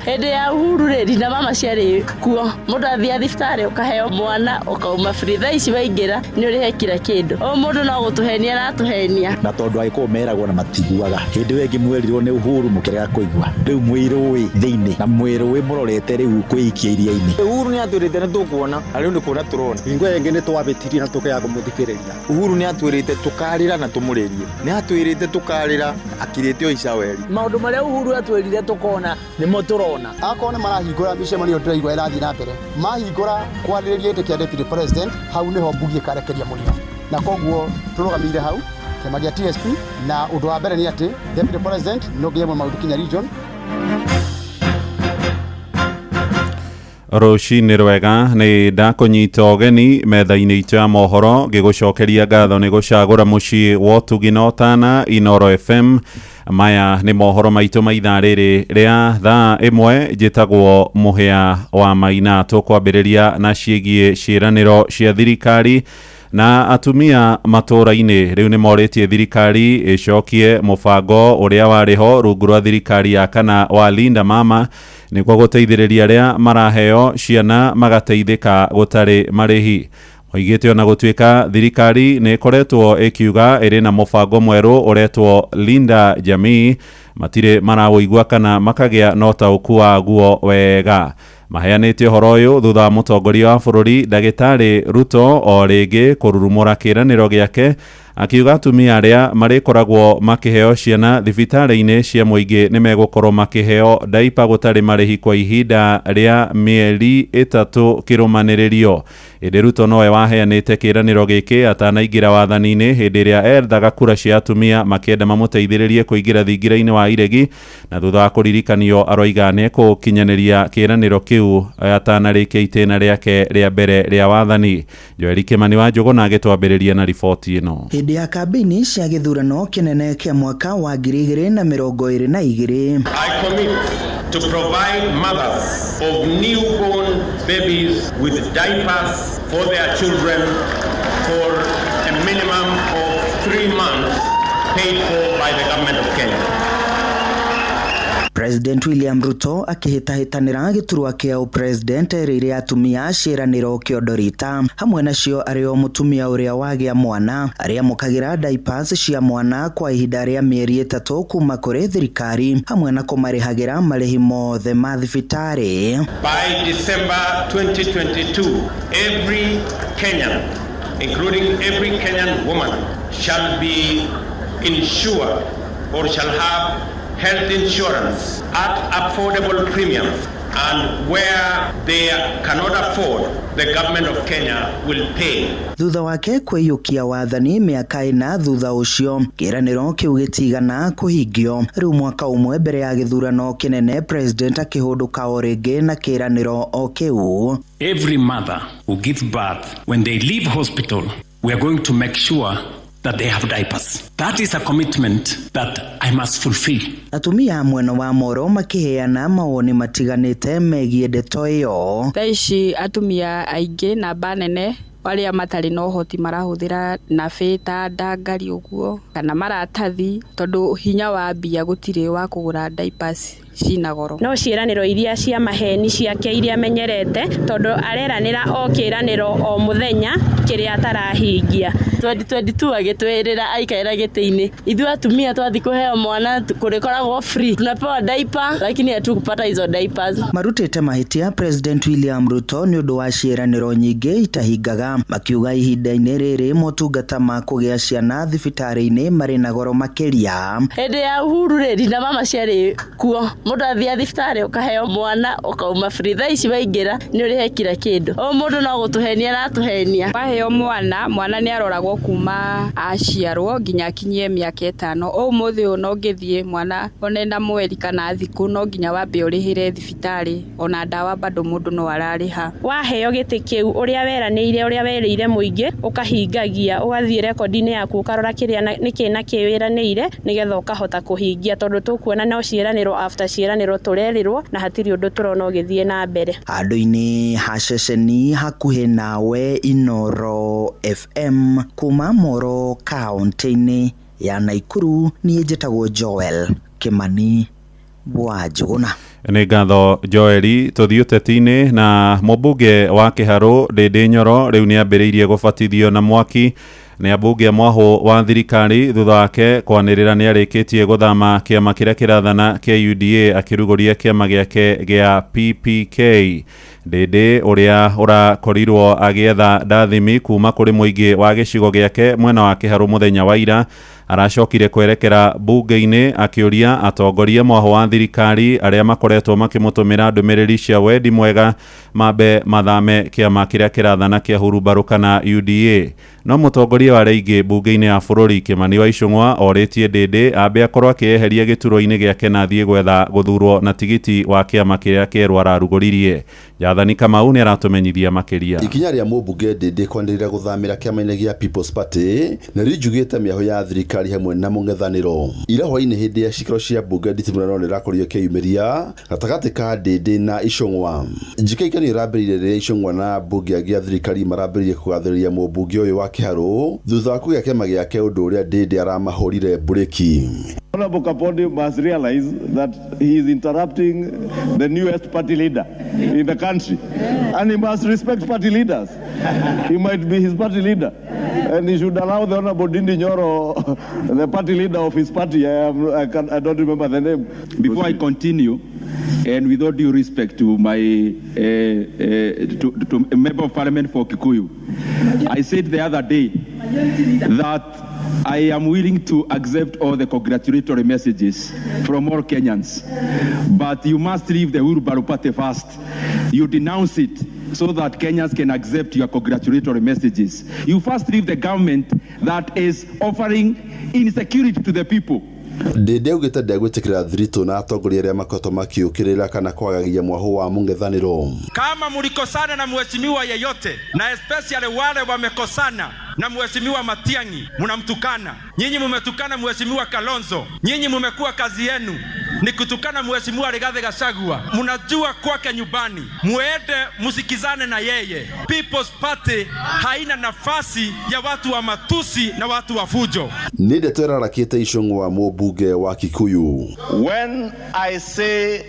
Hĩndĩ ya Uhuru rĩ, Linda Mama ciarĩ kuo, mũndũ athiaga thibitarĩ ũkaheo mwana ũkauma free. Thaa ici waingĩra nĩ ũrĩhe kila kĩndũ. O mũndũ no gũtũhenia aratũhenia. Na tondũ Agĩkũyũ meragwo na matiguaga, hĩndĩ ĩyo ĩngĩ mwerirwo nĩ Uhuru mũkĩrega kũigua, rĩu mwĩ rũĩ thĩinĩ na mwĩ rũĩ mũrorete rĩu kwĩikia iria-inĩ. Uhuru nĩ atwĩrĩte nĩ tũkuona, na rĩu nĩ kuona tũrona. Hingo ĩngĩ nĩ twabĩtirie na tũkĩaga kũmũthikĩrĩria. Uhuru nĩ atwĩrĩte tũkarĩra na tũmũrĩrie, nĩ atwĩrĩte tũkarĩra akirĩte o icaweri. Maũndũ marĩa Uhuru atwĩrire tũkona nĩmo tũrona. Akorwo nĩ marahingũra mĩcemanio ndĩraigua ĩrathiĩ na mbere, mahingũra kwarĩrĩria gĩtĩ kĩa deputy president, hau nĩho mbugi ĩkarekeria mũrĩo, na koguo tũrũgamĩire hau kĩama gĩa TSP, na ũndũ wa mbere nĩ atĩ deputy president no nginya Mount Kenya region. Rũcinĩ rwega, nĩ ndakũnyita ũgeni metha-inĩ itũ ya mohoro, ngĩgũcokeria ngatho nĩ gũcagũra mũciĩ wa ũtugi na ũtana Inoro FM. Maya nĩ mohoro maitũ ma ithaa rĩrĩ rĩa thaa 1. Njĩtagwo Mũhĩa wa Maina. Tũkwambĩrĩria na ciĩgiĩ ciĩranĩro cia thirikari na atumia matũũra-inĩ rĩu nĩ morĩtie thirikari ĩcokie mũbango ũrĩa warĩ ho rungu rwa thirikari ya kana wa Linda Mama, nĩguo gũteithĩrĩria arĩa maraheo ciana magateithĩka gũtarĩ marĩhi. Moigĩte ona gũtuĩka thirikari nĩ ĩkoretwo ĩkiuga ĩrĩ na mũbango mwerũ ũretwo Linda Jamii, matirĩ marawũigua kana makagĩa na ũtaũku waguo wega. Maheanĩte ũhoro ũyũ thutha wa mũtongoria wa bũrũri ndagĩtarĩ Ruto o rĩngĩ kũrurumũra kĩĩranĩro gĩake, akiuga atumia arĩa marĩkoragwo makĩheo ciana thibitarĩ-inĩ cia mũingĩ nĩ megũkorwo makĩheo daipa gũtarĩ marĩhi kwa ihinda rĩa mĩeri 3 kĩrũmanĩrĩrio. Ĩndĩ Ruto nowe waheanĩte kĩĩranĩro gĩkĩ atanaingĩra wathani-inĩ, hĩndĩ ĩrĩa ethaga kura cia atumia makĩenda mamũteithĩrĩrie kũingĩra thingira-inĩ wa iregi, na thutha wa kũririkanio aroiga nĩ ekũkinyanĩria kĩĩranĩro kĩu atanarĩkia itĩna rĩake rĩa mbere rĩa wathani. Joeli Kimani wa Njũgũna agĩtwambĩrĩria na riboti ĩno. Hĩndĩ ya kambĩini cia gĩthurano kĩnene kĩa mwaka wa 2022, I commit to provide mothers of newborn babies with diapers for their children for a minimum of 3 months, paid for by the government of Kenya. President William Ruto akĩhĩtahĩtanĩra gĩturwa kĩa ũpresident erĩire atumia ciĩranĩro kĩondorita, hamwe nacio arĩ o mũtumia ũrĩa wagĩa mwana arĩa amũkagĩra diapers cia mwana kwa ihinda rĩa mĩeri 3 kuma kũrĩ thirikari, hamwe na kũmarĩhagĩra marĩhi mothe ma thibitarĩ. By December 2022, every Kenyan, including every Kenyan woman, shall be insured or shall have health insurance at affordable premiums, and where they cannot afford, the government of Kenya will pay. Thutha wake kwĩyũkia wathani mĩaka 4 thutha ũcio, kĩĩranĩro kĩu gĩtigana kũhingio. Rĩu mwaka ũmwe mbere ya gĩthurano kĩnene, president akĩhũndũka o rĩngĩ na kĩĩranĩro o kĩu. Every mother who gives birth, when they leave hospital, we are going to make sure that they have diapers. That is a commitment that I must fulfill. Atumia mwena wa Moro makĩheana mawoni matiganĩte megiĩ ndeto ĩyo. Thaa ici atumia aingĩ namba nene Arĩa matarĩ na ũhoti marahũthĩra nabĩ ta ndangari ũguo kana maratathi, tondũ hinya wa mbia gũtirĩ wa kũgũra diapers cina goro. No ciĩranĩro iria cia maheni ciake iria amenyerete, tondũ areranĩra o kĩĩranĩro o mũthenya kĩrĩa atarahingia. 2022 agĩtwĩrĩra aikarĩra gĩtĩ-inĩ, ithuĩ atumia twathi kũheo mwana kũrĩkoragwo free, tunapewa diaper lakini hatukupata hizo diapers. Marutĩte mahĩtia President William Ruto nĩ ũndũ wa ciĩranĩro nyingĩ itahingaga, makiuga ihinda-inĩ rĩrĩ motungata ma kũgĩa ciana thibitarĩ-inĩ marĩ na goro makĩria. Hĩndĩ ya Uhuru rĩ, nina mama ciarĩ kuo, mũndũ athiaga thibitarĩ ũkaheo mwana ũkauma free. Thaa ici waingĩra nĩ ũrĩhe kila kĩndũ, o mũndũ no gũtũhenia aratũhenia. Waheo mwana, mwana nĩ aroragwo kuma aciarwo nginya akinyie mĩaka 5. Ũmũthĩ ũyũ no ngĩthiĩ mwana one na mweri kana thikũ no nginya wambe ũrĩhĩre thibitarĩ, ona ndawa bado mũndũ no ararĩha. Waheo gĩtĩ kĩu ũrĩa weranĩire, ũrĩa werĩire mũingĩ, ũkahingagia, ũgathiĩ rekondi-inĩ yaku ũkarora kĩrĩa nĩkĩ na kĩ wĩranĩire, nĩgetha ũkahota kũhingia, tondũ tũkuona no ciĩranĩro after ciĩranĩro tũrerĩrwo na hatirĩ ũndũ tũrona ũgĩthiĩ na mbere. Handũ-inĩ ha ceceni hakuhĩ nawe Inoro FM kuma Moro kaunti-inĩ ya Naikuru, niĩ njĩtagwo Joel Kimani wa Njũgũna. Nĩ ngatho Joeli. Tũthiĩ ũteti-inĩ na mũmbunge wa Kĩharũ Ndĩndĩ Nyoro rĩu nĩ ambĩrĩirie gũbatithio na mwaki nĩ ambunge a mwahũ wa thirikari thutha wake kwanĩrĩra nĩ arĩkĩtie gũthama kĩama kĩrĩa kĩrathana kĩa UDA akĩrugũria kĩama gĩake gĩa PPK. Ndĩndĩ ũrĩa ũrakorirwo agĩetha ndathimi kuma kũrĩ mũingĩ wa gĩcigo gĩake mwena wa Kĩharũ mũthenya wa ira aracokire kwerekera bunge-inĩ akĩũria atongoria mwahũ wa thirikari arĩa makoretwo makĩmũtũmĩra ndũmĩrĩri cia wendi mwega mambe mathame kĩama kĩrĩa kĩrathana kĩa Hurumbarũ kana UDA. No mũtongoria wa arĩa aingĩ bunge-inĩ ya bũrũri Kimani wa Ichung'wa orĩtie Ndĩndĩ ambe akorwo akĩeheria gĩturwa-inĩ gĩake na athiĩ gwetha gũthurwo na tigiti wa kĩama kĩrĩa kĩerũ ararugũririe. Jathani Kamau nĩ aratũmenyithia makĩria. Ikinya rĩa mũmbunge Ndĩndĩ kwanĩrĩra gũthamĩra kĩama-inĩ gĩa People's Party nĩ rinjugĩte mĩahũ ya thirikari hamwe na mũng'ethanĩro. Ira hwaĩ-inĩ hĩndĩ ya cikaro cia mbunge nditimũrano nĩ ĩrakorirwo ĩkĩyumĩria gatagatĩ ka Ndĩndĩ na Ichung'wa. Njikaikano ĩrambĩrĩirie rĩrĩa Ichung'wa na mbunge angĩ a thirikari marambĩrĩirie kũgathĩrĩria mũmbunge ũyũ wa Kĩharũ thutha wa kũgĩa kĩama gĩake, ũndũ ũrĩa Ndĩndĩ aramahũrire mburĩki. Honorable Kapondi must realize that he is interrupting the newest party leader in the country. And he must respect party leaders. He might be his party leader. And he should allow the Honorable Ndindi Nyoro, the party leader of his party, I don't remember the name. Before I continue, and with all due respect to my to a member of parliament for Kikuyu, I said the other day that I am willing to accept all the congratulatory messages from all Kenyans, but you must leave the Wheelbarrow Party first. You denounce it so that Kenyans can accept your congratulatory messages. You first leave the government that is offering insecurity to the people. Ndĩndĩ augĩte ndegwĩtĩkĩra thiritũ na atongoria arĩa makoretwo makĩũkĩrĩra kana kwagagia mwahũ wa mũng'ethanĩro. Kama mlikosana na mheshimiwa yeyote, na especially wale wamekosana na mheshimiwa Matiang'i, mnamtukana. Nyinyi mumetukana mheshimiwa Kalonzo, nyinyi mumekuwa kazi yenu ni kutukana mheshimiwa Rigathi Gachagua. Mnajua kwake nyumbani, muende msikizane na yeye. People's Party haina nafasi ya watu wa matusi na watu wa fujo. Nĩ ndeto ĩrarakĩte Ichung'wa mũmbunge wa Kikuyu. When I say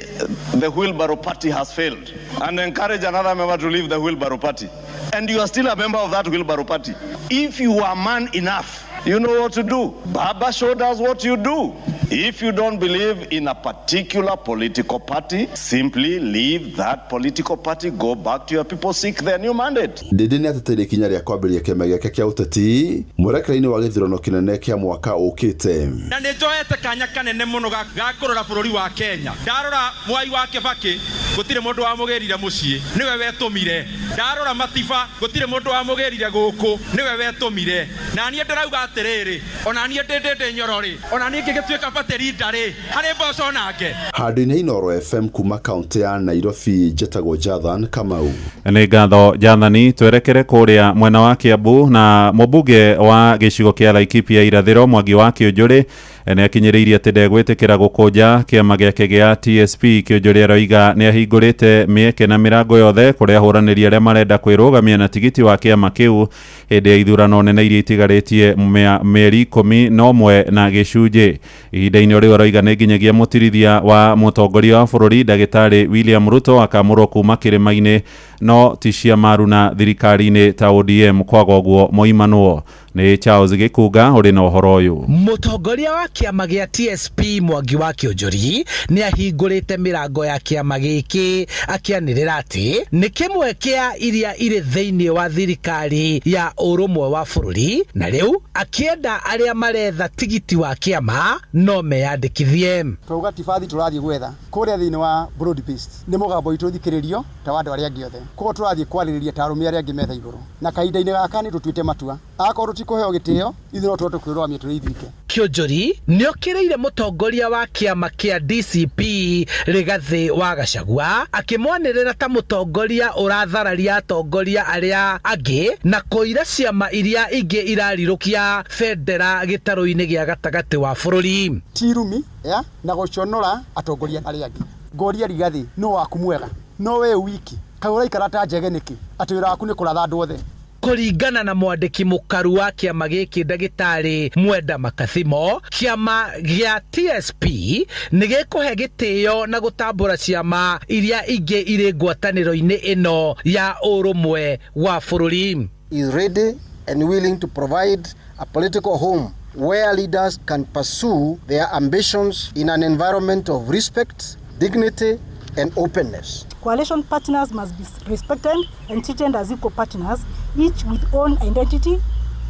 the Wheelbarrow Party has failed and encourage another member to leave the Wheelbarrow Party, and you are still a member of that Wheelbarrow Party, if you are man enough, you know what to do. Baba showed us what you do. If you don't believe in a particular political party, simply leave that political party, go back to your people, seek their new mandate. Ndĩndĩ nĩ ateteire ikinya rĩa kwambĩrĩria kĩama gĩake kĩa ũteti mwerekera-inĩ wa gĩthurano kĩnene kĩa mwaka ũkĩte. Na nĩ njoete kanya kanene mũno ga kũrora bũrũri wa Kenya. Ndarora Mwai wa Kibaki, gũtirĩ mũndũ wamũgĩrire mũciĩ, nĩwe wetũmire. Ndarora Matiba, gũtirĩ mũndũ wamũgĩrire gũkũ, nĩwe wetũmire. Na niĩ ndĩrauga atĩrĩrĩ, ona niĩ ndĩ Nyoro rĩ, ona niĩ ngĩgĩtuĩka party leader rĩ, harĩ mboco nake. Handũ-inĩ Inooro FM kuma kaunti ya Nairobi, njĩtagwo Jathan Kamau. Nĩ ngatho Jathani. Twerekere kũrĩa mwena wa Kiambu na mũmbunge wa gĩcigo kĩa Laikipia irathĩro Mwangi wa Kĩũnjũrĩ Nĩ akinyĩrĩirie atĩ ndegwĩtĩkĩra gũkũnja kĩama gĩake gĩa TSP. Kĩonjori aroiga nĩ ahingũrĩte mĩeke na mĩrango yothe kũrĩ ahũranĩri arĩa marenda kwĩrũgamia na tigiti wa kĩama kĩu hĩndĩ ya ithurano nene iria itigarĩtie mĩeri 11 na gĩcunjĩ. Ihinda-inĩ rĩu aroiga nĩ nginyagia mũtirithia wa mũtongoria wa bũrũri ndagĩtarĩ William Ruto akamũrwo kuma kĩrĩma-inĩ, no ti cia maruna thirikari-inĩ ta ODM kwaga ũguo moimanwo. Nĩ Charles Gĩkunga ũrĩ na ũhoro ũyũ. Mũtongoria wa kĩama gĩa TSP Mwangi wa Kĩonjori nĩ ahingũrĩte mĩrango ya kĩama gĩkĩ akĩanĩrĩra atĩ nĩ kĩmwe kĩa iria irĩ thĩinĩ wa thirikari ya ũrũmwe wa bũrũri, na rĩu akĩenda arĩa maretha tigiti wa kĩama no meyandĩkithie. Twauga ti bathi tũrathiĩ gwetha kũrĩa thĩinĩ wa broad based nĩ mũgambo witũ ũthikĩrĩrio ta wa andũ arĩa angĩ othe, koguo tũrathiĩ kwarĩrĩria ta arũme arĩa angĩ metha igũrũ, na kahinda-inĩ gaka nĩ tũtuĩte matua akorwo tũtikũheo gĩtĩo ithuĩ no tũhote kwĩrũgamia tũrĩ ithuike. Kĩonjori nĩokĩrĩire mũtongoria wa kĩama kĩa DCP Rigathĩ wa Gachagua akĩmwanĩrĩra ta mũtongoria ũrathararia atongoria arĩa angĩ na kũira ciama iria ingĩ irarirũkia bendera gĩtarũ-inĩ gĩa gatagatĩ wa bũrũri. Ti rumi ya na gũconora atongoria arĩa angĩ. Ngoria Rigathĩ no waku mwega no we wiki kaĩ ũraikara ta njege nĩkĩ atĩ wĩra waku nĩ kũratha andũ othe. Kũringana na mwandĩki mũkaru wa kĩama gĩkĩ ndagĩtarĩ Mwenda Makathimo, kĩama gĩa TSP nĩ gĩkũhe gĩtĩo na gũtambũra ciama iria ingĩ irĩ ngwatanĩro-inĩ ĩno ya ũrũmwe wa bũrũri. Is ready and willing to provide a political home where leaders can pursue their ambitions in an environment of respect, dignity and openness. Coalition partners must be respected and treated as equal partners, each with own identity,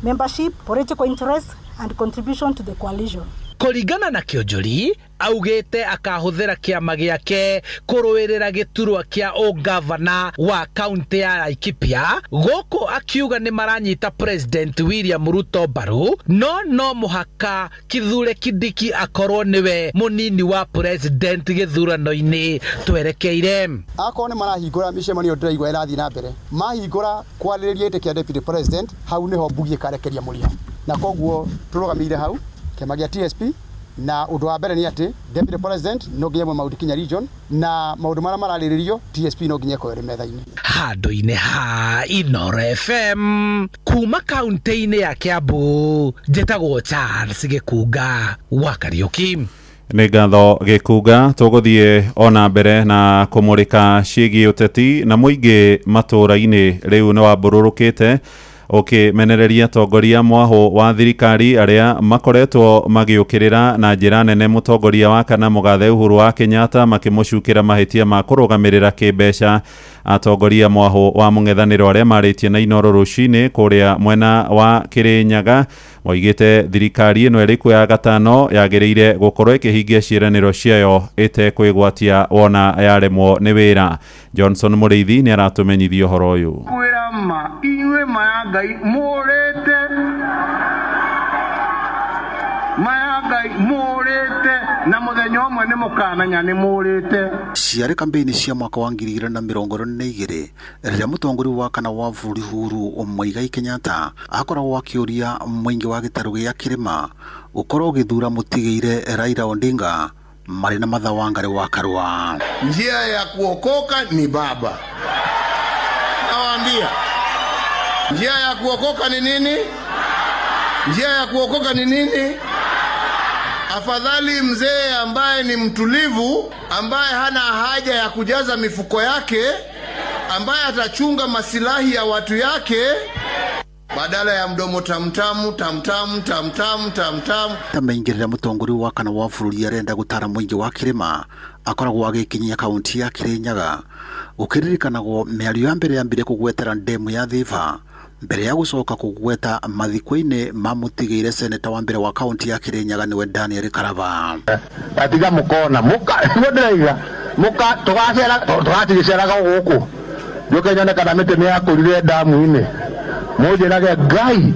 membership, political interests, and contribution to the coalition. Kũringana na Kĩonjori, augĩte akahũthĩra kĩama gĩake kũrũĩrĩra gĩturwa kĩa ũgavana wa kaunti ya Laikipia, gũkũ akiuga nĩ maranyita President William Ruto mbaru, no mũhaka Kithure Kindiki akorwo nĩwe mũnini wa president gĩthurano-inĩ twerekeire. Akorwo nĩ marahingũra mĩcemanio ndĩraigua ĩrathiĩ na mbere, mahingũra kwarĩrĩria gĩtĩ kĩa deputy president, hau nĩho mbugi ĩkarekeria mũrĩo, na koguo tũrũgamĩire hau kĩama gĩa TSP. Na ũndũ wa mbere nĩ atĩ deputy president no nginya mwe Mount Kenya region, na maũndũ marĩa mararĩrĩrio TSP no nginya ĩkorwo ĩrĩ metha-inĩ. Handũ-inĩ ha Inooro FM kuma kaunti-inĩ ya Kiambu, njĩtagwo Charles Gĩkunga wa Kariũki. Nĩ ngatho Gĩkunga. Tũgũthiĩ ona mbere na kũmũrĩka ciĩgiĩ ũteti na mũingĩ matũũra-inĩ rĩu nĩ wambũrũrũkĩte ũkĩmenereria atongoria mwahũ wa thirikari arĩa makoretwo magĩũkĩrĩra na njĩra nene mũtongoria wa kana mũgathe Uhuru wa Kenyatta, makĩmũcukĩra mahĩtia ma kũrũgamĩrĩra kĩmbeca atongoria mwahũ wa mũng'ethanĩro arĩa marĩtie na Inooro rũcinĩ kũrĩa mwena wa Kĩrĩnyaga. Moigĩte thirikari ĩno ĩrĩ kuo ya gatano yagĩrĩire gũkorwo ĩkĩhingia ciĩranĩro ciayo ĩtekwĩgwatia wona yaremwo nĩ wĩra. Johnson Mũrĩithi nĩ aratũmenyithia ũhoro ũyũ. Kwĩra ma inyuĩ ma ya Ngai mũrĩte, ma ya Ngai mũrĩte, na mũthenya ũmwe nĩ mũkamenya nĩ mũrĩte. Ciarĩ kambeini cia mwaka wa 2022 rĩrĩa mũtongoria wa kana wa bũrũri Uhuru Muigai Kenyatta akoragwo akĩũria mũingĩ wa gĩtarũ gĩa kĩrĩma gũkorwo ũgĩthura mũtigĩire Raila Odinga marĩ na Martha Wangari wa Karua. Njia ya kuokoka ni baba. Nawaambia, njia ya kuokoka ni nini? Njia ya kuokoka ni nini? Afadhali mzee ambaye ni mtulivu, ambaye hana haja ya kujaza mifuko yake, ambaye atachunga masilahi ya watu yake, badala ya mdomo tamtamu tamtamu tamtamu tamtamu. Ta maingĩrĩra mũtongoria wa kana wa bũrũri arenda gũtara mũingĩ wa kĩrĩma akoragwo agĩkinyia kaunti ya Kĩrĩnyaga gũkĩririkanagwo mĩario ya mbere yambire kũgwetera ndemu ya Thiba mbere ya gũcoka kũgweta mathiko-inĩ ma mũtigĩire seneta wa mbere wa kaunti ya Kĩrĩnyaga nĩwe Daniel Karaba. Atiga mũkona mũka nĩguo ndĩraiga mũka tũgacera tũgatigĩceraga gũkũ njoke nyone kana mĩtĩ nĩyakũrire ndamu-inĩ mũnjĩrage Ngai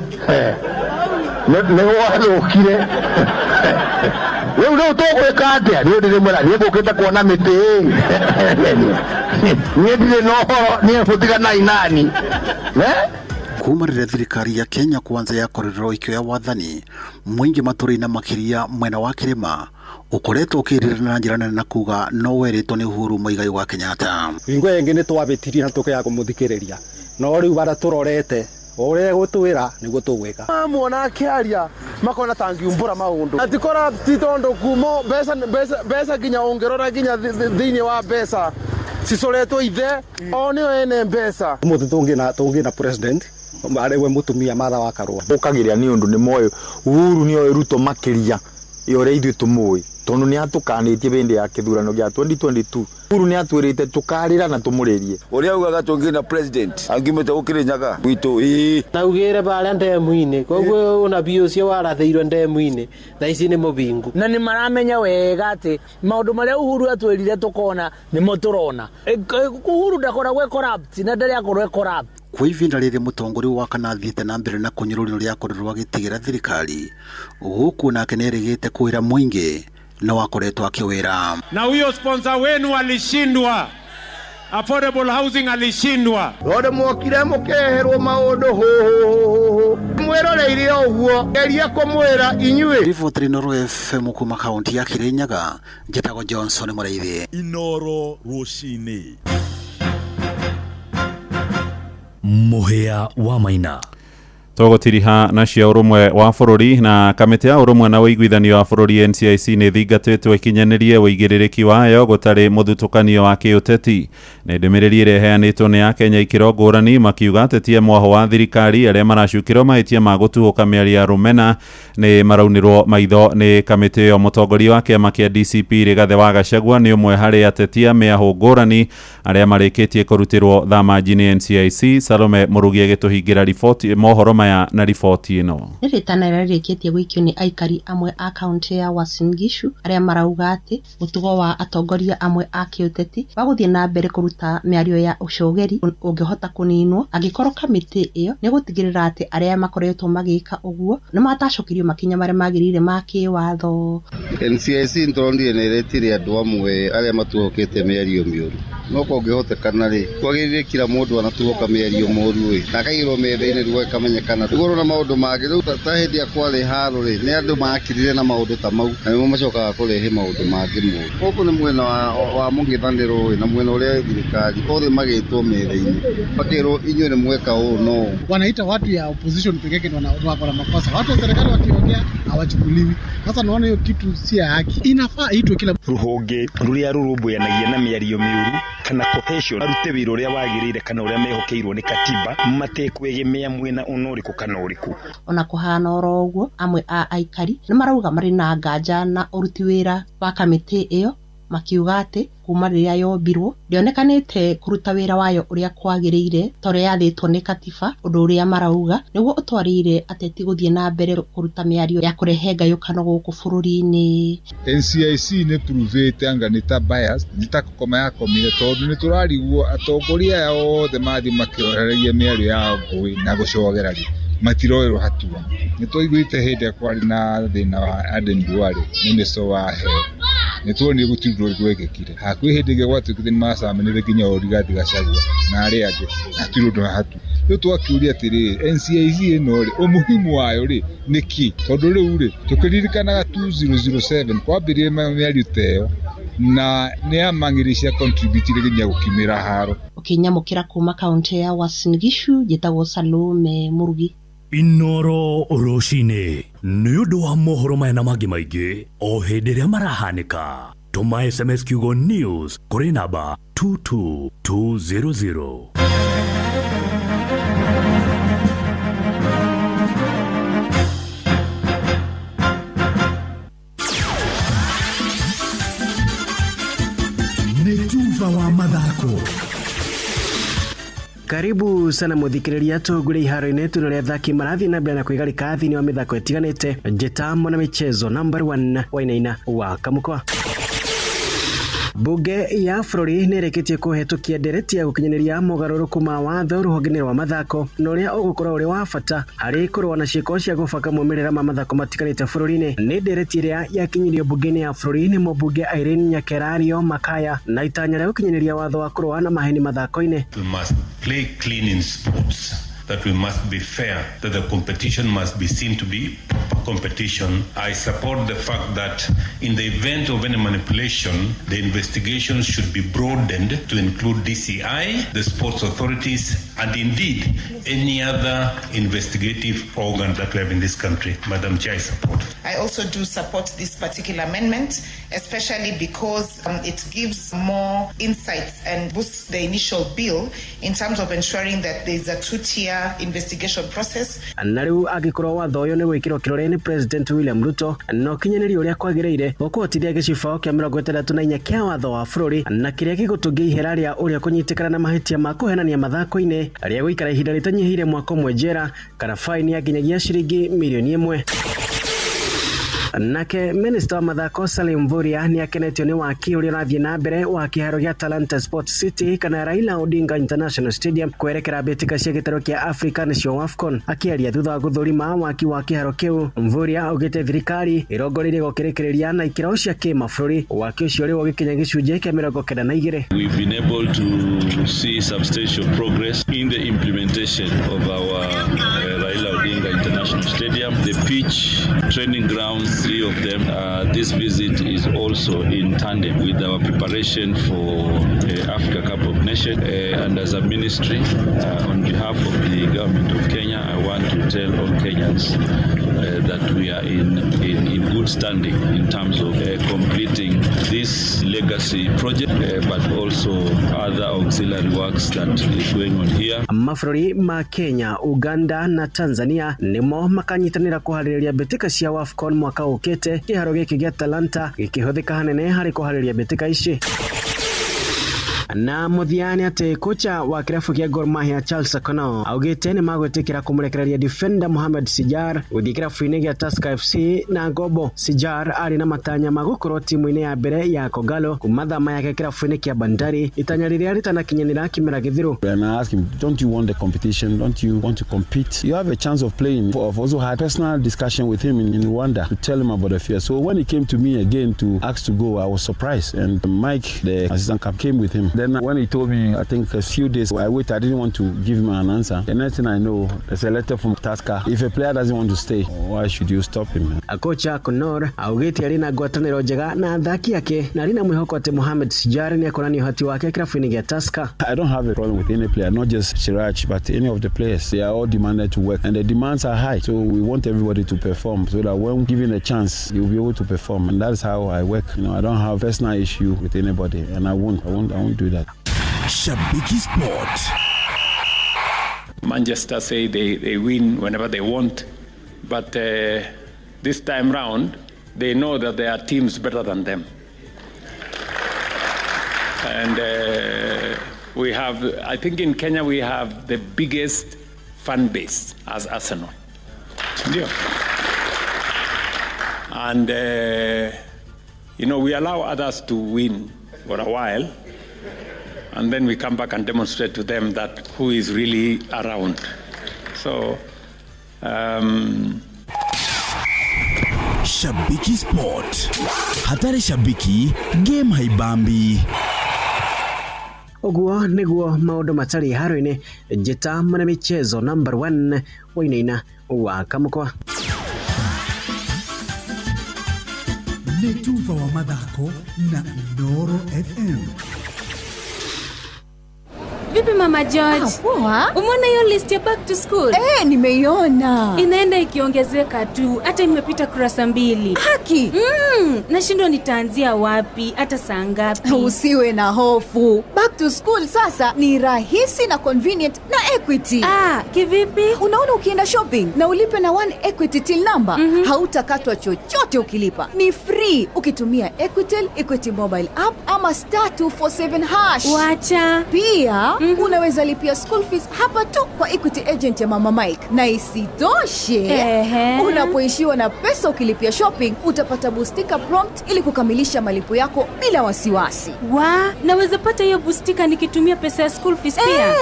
nĩ gwathũkire rĩu tũgwĩka atĩa? Niĩ ndĩrĩmwĩra niĩ ngũkĩte kuona mĩtĩ niĩ ndirĩ na ũhoro niĩ mũtiganai nani. Kuma rĩrĩa thirikari ya Kenya Kwanza yakorirwo ikĩoya wathani mũingĩ matũra-inĩ makĩria mwena wa kĩrĩma ũkoretwo ũkĩrĩra na njĩra nene na kuga no werĩtwo nĩ Uhuru Muigai wa Kenyatta. Hingo ĩngĩ nĩ twabĩtirie na tũkĩaga kũmũthikĩrĩria, no rĩu bara tũrorete ũrĩa gũtwĩra nĩguo tũgwĩka. Muona akĩaria makona ta ngiumbũra maũndũ ati corrupt tondũ kuma mbeca nginya ũngĩrora nginya thĩinĩ wa mbeca cicoretwo ithe o nĩo ene mbeca. Ũmũthĩ tũngĩ na president arĩ we mũtumia Martha wa Karua ũkagĩrĩa nĩ ũndũ nĩ moĩ Uhuru nĩ oĩ Ruto makĩria ya ũrĩa ithuĩ tũmũĩ tondũ nĩ atũkanĩtie hĩndĩ ya kĩthurano gĩa 2022. Uhuru nĩ atwĩrĩte tũkarĩra na tũmũrĩrie. Ũrĩa augaga tũngĩ na president angimĩte gũkĩrĩnyaga gwitũ ĩĩ naugire barĩa ndemu-inĩ, koguo ũnabii ũcio warathĩirwo ndemu-inĩ thaa ici nĩ mũbingu. Na nĩ maramenya wega atĩ maũndũ marĩa Uhuru atwĩrire tũkona nĩmo tũrona. Uhuru ndakoragwo e corrupt na ndarĩ akorwo e corrupt. Kwa ivinda rĩrĩ mũtongoria wa kana athiĩte na mbere na kũnyũrũrio rĩa akorirwo agĩtigĩra thirikari gũkũ nake nĩerĩgĩte kwĩra mũingĩ no akoretwo akĩwĩra. Na huyo sponsor wenu alishindwa, affordable housing alishindwa. Tondũ mwokire mũkeherwo maũndũ hũhũhũhũ mwĩroreire o ũguo geria kũmwĩra inyuĩ. Riboti Inooro FM kuma kaunti ya Kirinyaga, njĩtagwo Johnson Mũraithi. Inooro rũcinĩ. Mũhĩa wa Maina. Tũgũtiriha na cia ũrũmwe wa bũrũri na kamĩtĩ ya ũrũmwe na ũiguithanio wa bũrũri NCIC nĩ thingatĩtwo ĩkinyanĩrie ũigĩrĩrĩki wayo gũtarĩ mũthutũkanio wa kĩũteti. Nĩ ndũmĩrĩri ĩrĩa ĩheanĩtwo nĩ akenya ikĩro ngũrani makiuga ateti a mwaho wa thirikari arĩa maracukĩrwo mahĩtia ma gũtuhũka mĩario ya rũmena nĩ maraunĩrwo maitho nĩ kamĩtĩ ĩyo. Mũtongoria wa kĩama kĩa DCP Rigathĩ wa Gachagua nĩ ũmwe harĩ ateti a mĩahũ ngũrani arĩa marĩkĩtie kũrutĩrwo thamanji nĩ NCIC. Salome Mũrugi agĩtũhingĩra riboti mohoro maya na riboti ĩno. Nĩ rĩtana rĩrĩa rĩrĩkĩtie gũikio nĩ aikari amwe a kaunti ya Uasin Gishu arĩa marauga atĩ mũtugo wa atongoria amwe a kĩũteti wa gũthiĩ na mbere kũruta mĩario ya ũcogeri ũngĩhota kũninwo angĩkorwo kamĩtĩ ĩyo nĩ gũtigĩrĩra atĩ arĩa makoretwo magĩka ũguo nĩ matacũkĩrio makinya marĩa magĩrĩire ma kĩwatho. NCIC nĩtũronire nĩ ĩretire andũ amwe arĩa matuhũkĩte mĩario mĩũru, no kũngĩhotekana rĩ kwagĩrĩire kila mũndũ anatuhũka mĩario mũru ĩ na akaigĩrwo metha-inĩ rĩu ĩkamenyekana. Rĩu ũrona maũndũ mangĩ rĩu ta hĩndĩ ĩrĩa kwarĩ haro rĩ nĩ andũ makirire na maũndũ ta mau na nĩmo macokaga kũrehe maũndũ mangĩ moru. Gũkũ nĩ mwena wa mũng'ethanĩro ĩ na mwena ũrĩa thirikari othe magĩtwo metha-inĩ makerwo inyuĩ nĩ mweka ũũ no wanaita watu ya opposition peke yake ndio wako na makosa. Watu wa serikali wakiongea hawachukuliwi. Sasa naona hiyo kitu si ya haki, inafaa itwe kila ruhonge ruria rurumbuyanagia na mĩario mĩũru kana cohesion arute wĩra ũrĩa wagĩrĩire kana ũrĩa mehokeirwo nĩ katiba matekwĩgemea mwena ona ũrĩkũ kana ũrĩkũ. Ona kũhana oro ũguo amwe a aikari nĩ marauga marĩ na nganja na ũruti wĩra wa kamĩtĩ ĩyo makiuga atĩ kuma rĩrĩa yombirwo ndĩonekanĩte kũruta wĩra wayo ũrĩa kwagĩrĩire ta ũrĩa yathĩtwo nĩ katiba, ũndũ ũrĩa marauga nĩguo ũtwarĩire ateti gũthiĩ na mbere kũruta mĩario ya kũrehe ngayũkano gũkũ bũrũri-inĩ. NCIC nĩ pruvĩte anga nĩ ta bias nĩ ta kũkoma yakomire tondũ nĩ tũrarigwo atongoria aya othe mathiĩ makĩohereria mĩario ya ngũĩ na gũcogera rĩ matiroerwo hatua. Nĩ twaiguĩte hĩndĩ ĩrĩa kwarĩ na thĩna wa Aden Duale minister wa health nĩ tuonire gũtirĩ ũndũ gwekĩkire. Hakuhĩ hĩndĩ ĩngĩ gwatuĩkĩte nĩ macamanire nginya o Rigathĩ Gachagua na arĩa angĩ na hatirĩ ũndũ hatua. Rĩu twakĩũria atĩrĩrĩ NCIC ĩno rĩ umuhimu wayo rĩ nĩ kĩ? Tondũ rĩu rĩ tũkĩririkanaga 2007 kwambĩrĩria mĩario ta ĩyo na nĩ amang'ĩrĩ cia contributire nginya gũkiumĩra haro. Ũkĩnyamũkĩra kuma kaunti ya Uasin Gishu njĩtagwo Salome Mũrugi. Inooro rũcinĩ nĩ ũndũ wa mohoro maya na mangĩ maingĩ o hĩndĩ ĩrĩa marahanĩka. Tũma SMS kiugo news kũrĩ namba 22200. Nĩ tuba wa mathako. Karibu sana muthikiriria tugure iharo-inĩ tu rĩrĩa athaki marathiĩ na mbere na kwĩgarĩka thĩinĩ wa mĩthako ĩtiganĩte. Njĩta mwana michezo number 1 wainaina wa Kamukwa. Bunge ya bũrũri nĩ ĩrĩkĩtie kũhetũkia ndereti ya gũkinyanĩria mogarũrũku ma watho rũhonge-inĩ rwa mathako na ũrĩa ũgũkorwo ũrĩ wa bata harĩ kũrũa na ciĩko cia gũbanga maumĩrĩra ma mathako matiganĩte bũrũri-inĩ. Nĩ ndereti ĩrĩa yakinyirio bunge-inĩ ya bũrũri nĩ mũmbunge Irene Nyakerario Makaya na itanya rĩa gũkinyanĩria watho wa kũrũa na maheni mathako-inĩ. We must play clean in sports. that we must be fair, that the competition must be seen to be proper competition. I support the fact that in the event of any manipulation, the investigation should be broadened to include DCI, the sports authorities, and indeed any other investigative organ that we have in this country. Madam Chair, I support. I also do support this particular amendment, especially because it gives more insights and boosts the initial bill in terms of ensuring that there is a two-tier investigation process. Na rĩu angĩkorwo watho ũyũ nĩ gwĩkĩrwo kĩrore nĩ President William Ruto na ũkinyanĩrio ũrĩa kwagĩrĩire, ũkũhotithia gĩcibao kĩa 64 kĩa watho wa bũrũri na kĩrĩa gĩgũtũngia ihera rĩa ũrĩa kũnyitĩkana na mahĩtia ma kũhenania mathako-inĩ rĩa gũikara ihinda rĩtanyihĩire mwaka ũmwe njera kana faini ya nginyagia ciringi mirioni 1. Nake minista wa mathako Salim Mvurya nĩ akenetio nĩ waki ũrĩa ũrathiĩ na mbere wa kĩharo gĩa Talanta Sports City kana Raila Odinga International Stadium kwerekera mbĩtĩka cia gĩtarũ kĩa Africa nĩcio AFCON. Akĩaria thutha wa gũthũrima waki wa kĩharo kĩu, Mvurya augĩte thirikari ĩrongoreirie gũkĩrĩkĩrĩria na ikĩro cia kĩmabũrũri. Waki ũcio rĩu ũgĩkinya gĩcunjĩ kĩa 92. We've been able to see substantial progress in the implementation of our Raila Odinga International Stadium, the pitch, training grounds, three of them. This visit is also in tandem with our preparation for Africa Cup of Nations. And as a ministry, on behalf of the government of Kenya, I want to tell all Kenyans that we are in good standing in terms of completing this legacy project, but also other auxiliary works that is going on here. Mabũrũri ma Kenya, Uganda na Tanzania nĩmo makanyitanĩra kũharĩrĩria mbĩtĩka cia AFCON mwaka ũkĩte, kĩharo gĩkĩ gĩa Talanta gĩkĩhũthĩka hanene harĩ kũharĩrĩria mbĩtĩka ici. Na mũthia nĩ atĩ kocha wa kĩrabu kĩa Gor Mahia Charles Akono augĩte nĩ magwĩtĩkĩra kũmũrekereria defender Mohamed Sijar gũthiĩ kĩrabu-inĩ gĩa Tusker FC na ngombo. Sijar arĩ na matanya ma gũkorwo timu-inĩ ya mbere ya Kogalo kuma thama yake kĩrabu-inĩ kĩa Bandari, itanya rĩrĩa rĩtanakinyanĩra kĩmera gĩthiru. And I asked him, don't you want the competition? Don't you want to compete? You have a chance of playing. I've also had personal discussion with him in Rwanda to tell him about the fear. So when he came to me again to ask to go, I was surprised. And Mike, the assistant captain, came with him. Then when he told me, I think a few days, I waited. I didn't want to give him an answer. The next thing I know, there's a letter from Tusker. If a player doesn't want to stay, why should you stop him? Kocha Conor augĩte arĩ na ngwatanĩro njega na athaki ake na arĩ na mwĩhoko atĩ Mohamed Sijar nĩ akonania ũhoti wake kĩrabu-inĩ gĩa Tusker. I don't have a problem with any player, not just Siraj, but any of the players. They are all demanded to work, and the demands are high. So we want everybody to perform so that when given a chance, you'll be able to perform. And that's how I work. I don't have personal issue with anybody, and I won't do that. Shabiki Sport. Manchester say they win whenever they want, but this time round, they know that there are teams better than them. And we have, I think in Kenya, we have the biggest fan base as Arsenal. Yeah. And, we allow others to win for a while, and then we come back and demonstrate to them that who is really around. So, Shabiki Sport. Hatari shabiki, game haibambi. Ũguo nĩguo maũndũ matarĩ haro-inĩ. Njĩta mwana michezo number 1 wainaina wa Kamũkwa. Nĩ tuba wa mathako na Inooro FM. Vipi Mama George? Poa. Umeona hiyo list ya back to school? Nimeiona. Inaenda ikiongezeka tu, hata imepita kurasa 2. Haki. Nashindwa nitaanzia wapi, hata saa ngapi? Usiwe na hofu. Back to school sasa ni rahisi na convenient na Equity. Kivipi? Unaona, ukienda shopping na ulipe na One Equity till number, hautakatwa chochote ukilipa. Ni free ukitumia Equitel, Equity mobile app ama *247#. Wacha. Pia unaweza lipia school fees hapa tu kwa Equity agent ya Mama Mike. Na isitoshe, unapoishiwa na pesa ukilipia shopping, utapata bustika prompt ili kukamilisha malipo yako bila wasiwasi. Naweza pata hiyo bustika nikitumia pesa ya school fees pia?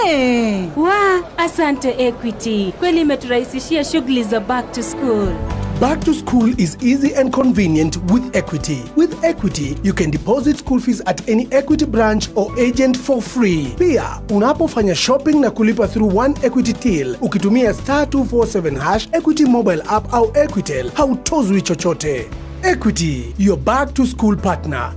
Asante Equity. Kweli imeturahisishia shughuli za back to school. Back to school is easy and convenient with Equity. With Equity, you can deposit school fees at any Equity branch or agent for free. Pia, unapofanya shopping na kulipa through One Equity Till, ukitumia star 247 hash, Equity mobile app au Equitel, hautozwi chochote. Equity, your back to school partner.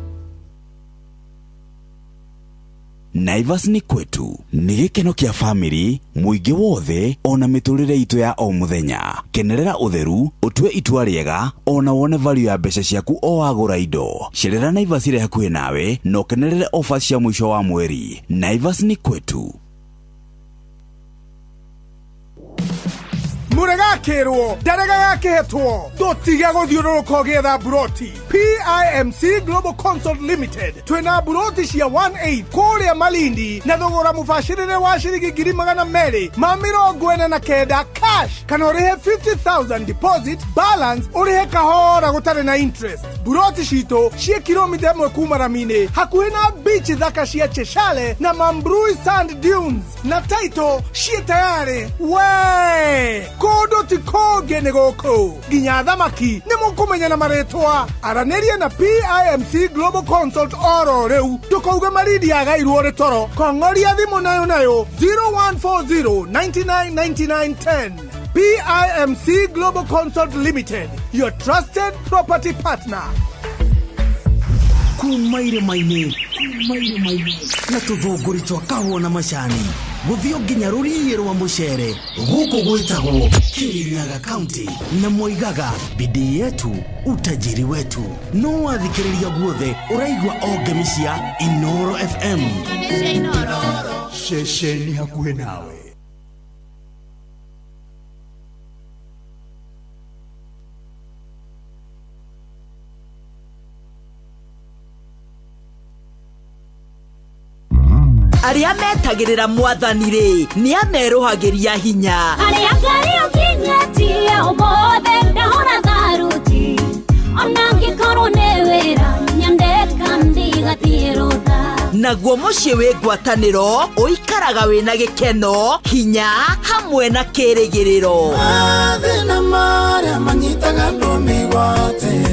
Naivas nĩ kwetu nĩ gĩkeno kĩa famĩlĩ mũingĩ wothe ona mĩtũrĩre itũ ya o mũthenya. Kenerera ũtheru, ũtue itua rĩega ona wone value ya mbeca ciaku o wagũra indo. Cerera Naivas ĩrĩa hakuhĩ nawe na ũkenerere ofa cia mũico wa mweri. Naivas nĩ kwetu. Mũregakĩrwo ndarega gakĩhetwo ndũtige gũthiũrũrũka ũgĩetha mburoti. PIMC Global Consult Limited twĩna mburoti cia 18 kũrĩa Malindi na thogora mũbacĩrĩre wa ciringi 249,000 cash, kana ũrĩhe 50,000 deposit, balance ũrĩhe kahora gũtarĩ na interest. Mburoti citũ ciĩ kilomita 1 kuma rami-inĩ, hakuhĩ na beach thaka cia Cheshale na Mambrui Sand Dunes, na title ciĩ tayarĩ. We kũndũ ti kũngĩ nĩ gũkũ, nginya thamaki nĩ mũkũmenya na marĩtwa. Aranĩria na PIMC Global Consult oro rĩu, ndũkauge Malindi yagairwo rĩ toro. Kong'oria thimũ nayo nayo 0140 99 99 10. PIMC Global Consult Limited, your trusted property partner. Kuma irĩma-inĩ, kuma irĩma-inĩ na tũthũngũri twa kahũa na macani gũthiĩ nginya rũriĩ rwa mũcere, gũkũ gwĩtagwo Kirinyaga County, na moigaga bidii yetu utajiri wetu. No wathikĩrĩria guothe ũraigua o ngemi cia Inoro FM, ceceni hakuhĩ nawe. Arĩa metagĩrĩra mwathani rĩ, nĩ amerũhagĩria hinya. Harĩa Ngai ũkinyĩtie ũmũthĩ ndahũra tharuti, ona ngĩkorwo nĩ wĩra nyendeka ndigathiĩ rũtha. Naguo mũciĩ wĩ ngwatanĩro ũikaraga wĩna gĩkeno, hinya hamwe na kĩrĩgĩrĩro. Mathĩna marĩa manyitaga andũ mĩgwate,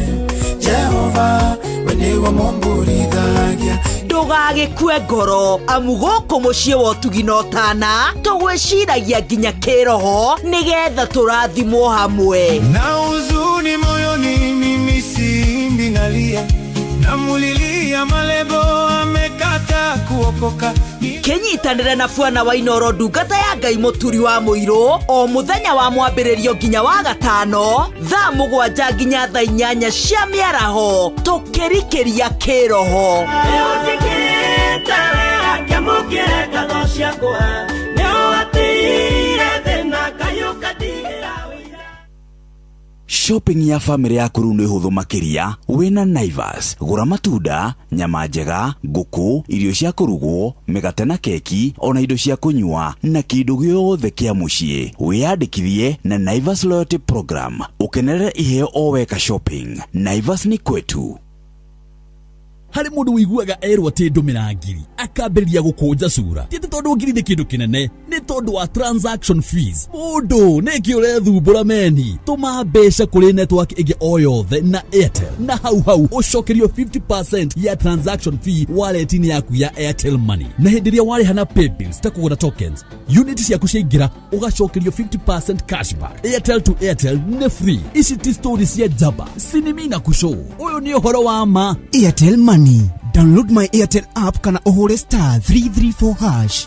Jehova we nĩwe mũmburithagia. Ndũgagĩkue ngoro, amu gũkũ mũciĩ wa ũtugi na ũtana tũgwĩciragia nginya kĩroho nĩgetha tũrathimwo hamwe. Na huzuni moyoni mimi simbi nalia, namulilia malebo amekata kuokoka. Kĩnyitanĩre na bwana wa Inoro ndungata ya Ngai mũturi wa mũirũ o mũthenya wa mwambĩrĩrio nginya wa gatano thaa 7 nginya thaa 8 cia mĩaraho, tũkĩrikĩria kĩroho. Shopping ya famĩlĩ yaku rĩu nĩ hũthũ makĩria wĩna Naivas. Gũra matunda, nyama njega, ngũkũ, irio cia kũrugwo, mĩgate na keki, ona indo cia kũnyua na kĩndũ gĩothe kĩa mũciĩ. Wĩyandĩkithie na Naivas Loyalty Program ũkenerere iheo o weka shopping. Naivas nĩ kwetu. Harĩ mũndũ ũiguaga erwo atĩ ndũmĩra ngiri akambĩrĩria gũkũnja cura, ti atĩ tondũ ngiri nĩ kĩndũ kĩnene, nĩ tondũ wa transaction fees. Mũndũ nĩkĩ ũrethumbũra meni? Tũma mbeca kũrĩ network ĩngĩ o yothe na Airtel, na hau hau ũcokerio 50% ya transaction fee wallet-inĩ yaku ya Airtel Money. Na hĩndĩ ĩrĩa warĩha na paybills ta kũgũra tokens, unit ciaku ciaingĩra ũgacokerio 50% cashback. Airtel to Airtel nĩ free. Ici ti story cia njamba sinimi na kushow, ũyũ nĩ ũhoro wa ma. Airtel Money. Download my Airtel app kana ũhũre star 334 hash.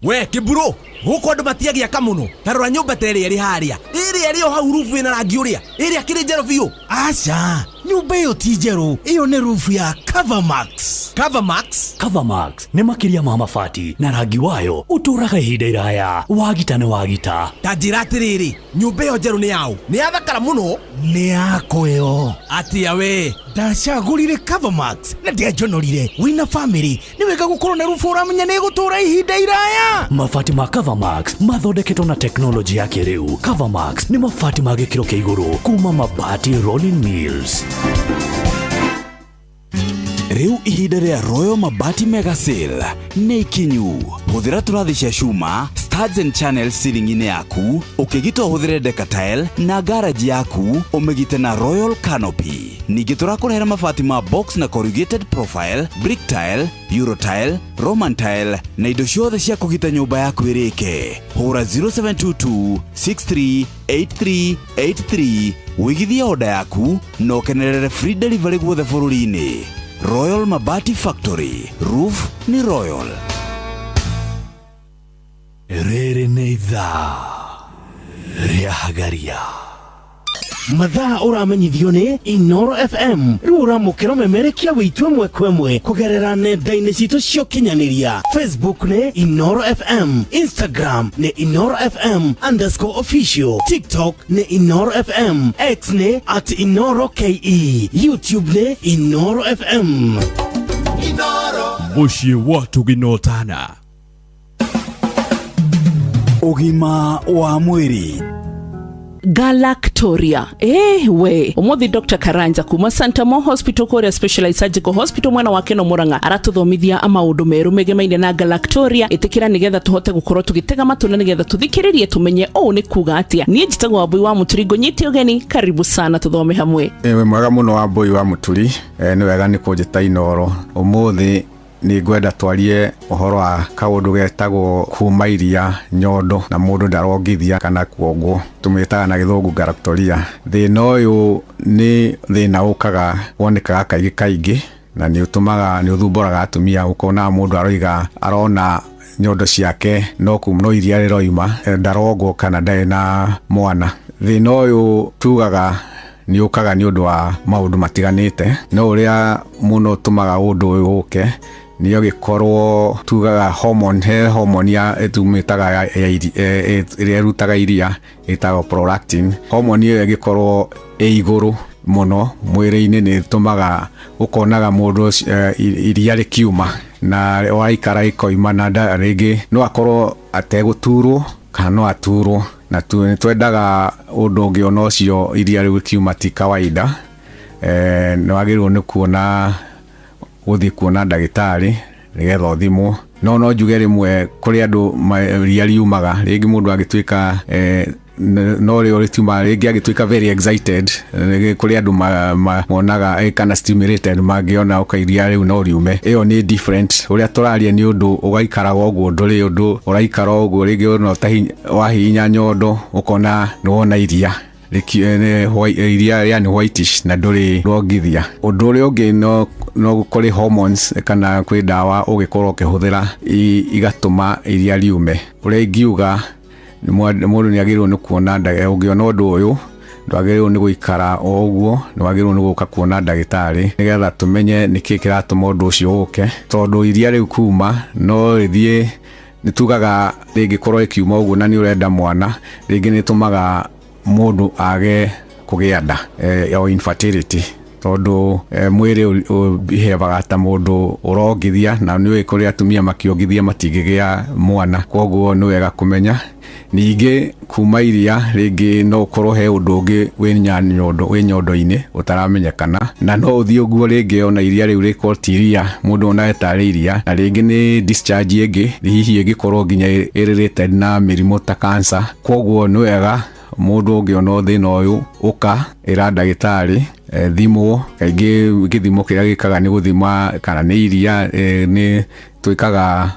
We kĩmburu, gũkũ andũ matiagĩaka mũno. Ta rora nyũmba ta ĩrĩa ĩrĩ harĩa, ĩrĩa ĩrĩ o hau rubu ĩna rangi ũrĩa, ĩrĩa kĩrĩ njerũ biũ. Aca, nyũmba ĩyo ti njerũ, ĩyo nĩ rubu ya Covermax. Covermax? Covermax nĩ makĩria ma mabati na rangi wayo ũtũũraga ihinda iraya. Wagita nĩ wagita. Ta njĩra atĩrĩrĩ, nyũmba ĩyo njerũ nĩ yaũ? Nĩ yathakara mũno. Nĩ yakwa ĩyo. Atĩa we? Ndacagũrire Covermax na ndianjonorire. Wĩna famĩlĩ nĩ wega gũkorwo na rubu ũramenya nĩ ĩgũtũũra ihinda iraya. Mabati ma Covermax mathondeketwo na teknolojĩ ya kĩrĩu. Covermax nĩ mabati ma gĩkĩro kĩa igũrũ kuma Mabati Rolling Mills. Rĩu ihinda rĩa Royal Mabati Mega Sale nĩ ikinyu. Hũthĩra tũrathi cia cuma, Cards and channels ceiling-inĩ yaku, ũkĩgita ũhũthĩre Decatile na garage yaku ũmĩgite na Royal Canopy. Ningĩ tũrakũrehera mabati ma box na corrugated profile, brick tile, Eurotile, Roman tile na indo ciothe cia kũgita nyũmba yaku ĩrĩke. Hũra 0722 638383 wĩigithie oda yaku na ũkenerere free delivery guothe bũrũri-inĩ. Royal Mabati Factory, roof ni Royal. Rĩrĩ nĩ ithaa rĩa Hagaria. Mathaa ũramenyithio nĩ Inoro FM. Rĩu ũramũkĩra ũmemerekia witũ ĩmwe kwa ĩmwe kũgerera nenda-inĩ citũ cia ũkinyanĩria. Facebook nĩ Inoro FM, Instagram nĩ Inoro FM underscore official, TikTok nĩ Inoro FM, X nĩ at Inoro KE, YouTube nĩ Inoro FM. Mũciĩ wa Tũginotana. Ũgima wa mwĩrĩ. Galactoria. We umuthi Dr Karanja kuma Santa Mo Hospital kuria Specialized Surgical Hospital mwena wa Keno Murang'a aratuthomithia maundu meru megemaine na galactoria. Itikira nigetha tuhote gukorwo tugitega matu na nigetha tuthikiririe tumenye ũũ nĩ kuga atia. Niĩ njitagwo Wambui wa Mũturi, ngũnyite ũgeni, karibu sana tuthome hamwe. Wĩ mwega mũno Wambui wa Mũturi, nĩ wega nĩ kũnjĩta Inoro. Ũmũthĩ nĩ ngwenda twarie ũhoro wa kaũndũ getagwo kuma iria nyondo na mũndũ ndarongithia kana kuongwo, tũmĩtaga na gĩthũngũ galactorrhea. Thĩna ũyũ nĩ thĩna ũkaga wonekaga kaingĩ kaingĩ na nĩ ũtũmaga, nĩ ũthumbũraga atumia. Ũkona mũndũ aroiga arona nyondo ciake no kuma no iria rĩroima, ndarongwo kana ndarĩ na mwana. Thĩna ũyũ tugaga nĩ ũkaga nĩ ũndũ wa maũndũ matiganĩte, no ũrĩa mũno ũtũmaga ũndũ ũyũ ũke nĩ ũgĩkorwo tugaga hormone, he hormone ya ĩtumĩtaga ya ĩrĩa ĩrutaga iria ĩtagwo prolactin. Hormone ĩyo ĩgĩkorwo ĩ igũrũ mũno mwĩrĩ-inĩ nĩ ĩtũmaga ũkonaga mũndũ iria rĩkiuma na waikara ĩkoima na rĩngĩ no akorwo ategũturwo kana no aturwo, na nĩ twendaga ũndũ ũngĩ ona ũcio iria rĩu rĩkiuma ti kawaida. Nĩ wagĩrĩirwo nĩ kuona gũthiĩ kuona ndagĩtarĩ nĩgetha ũthimwo. No njuge rĩmwe kũrĩ andũ iria riumaga rĩngĩ mũndũ agĩtuĩka no rĩo rĩtiumaga, rĩngĩ agĩtuĩka very excited, kũrĩ andũ monaga kana stimulated mangĩona oka iria rĩu no riume. Ĩyo nĩ different. Ũrĩa tũraria nĩ ũndũ ũgaikaraga ũguo, ndũrĩ ũndũ ũraikara ũguo rĩngĩ ona wahihinya nyondo ũkona nĩ wona iria iria yani whitish na ndũrĩ rongithia. Ũndũ ũrĩa ũngĩ no kũrĩ hormones kana kwĩ ndawa ũgĩkorwo ũkĩhũthĩra igatũma iria riume. Ũrĩa ingiuga mũndũ nĩ agĩrĩirwo nĩ kuona ũngĩona ũndũ ũyũ ndwagĩrĩirwo nĩ gũikara o ũguo, nĩ wagĩrĩirwo nĩ gũka kuona ndagĩtarĩ nĩgetha tũmenye nĩkĩ kĩratũma ũndũ ũcio ũke, tondũ iria rĩu kuma no rĩthiĩ, nĩ tugaga rĩngĩkorwo ĩkiuma ũguo na nĩ ũrenda mwana, rĩngĩ nĩ ĩtũmaga mũndũ age kũgĩa nda, o infertility, tondũ mwĩrĩ ũbihevaga ta mũndũ ũrongithia, na nĩ ũĩ kũrĩ atumia makĩongithia matingĩgĩa mwana, koguo nĩ wega kũmenya. Ningĩ kuma iria rĩngĩ no ũkorwo he ũndũ ũngĩ wĩ nyondo-inĩ ũtaramenyekana, na no ũthiĩ ũguo rĩngĩ ona iria rĩu rĩkorwo ti iria mũndũ onaga tarĩ iria, na rĩngĩ nĩ discharge ĩngĩ hihi ĩngĩkorwo nginya ĩrĩrĩte na mĩrimũ ta cancer. Koguo nĩ wega mũndũ ũngĩona thĩna ũyũ ũka ĩra ndagĩtarĩ, thimwo. Kaingĩ gĩthimo kĩrĩa gĩkaga nĩ gũthima kana nĩ iria, nĩ twĩkaga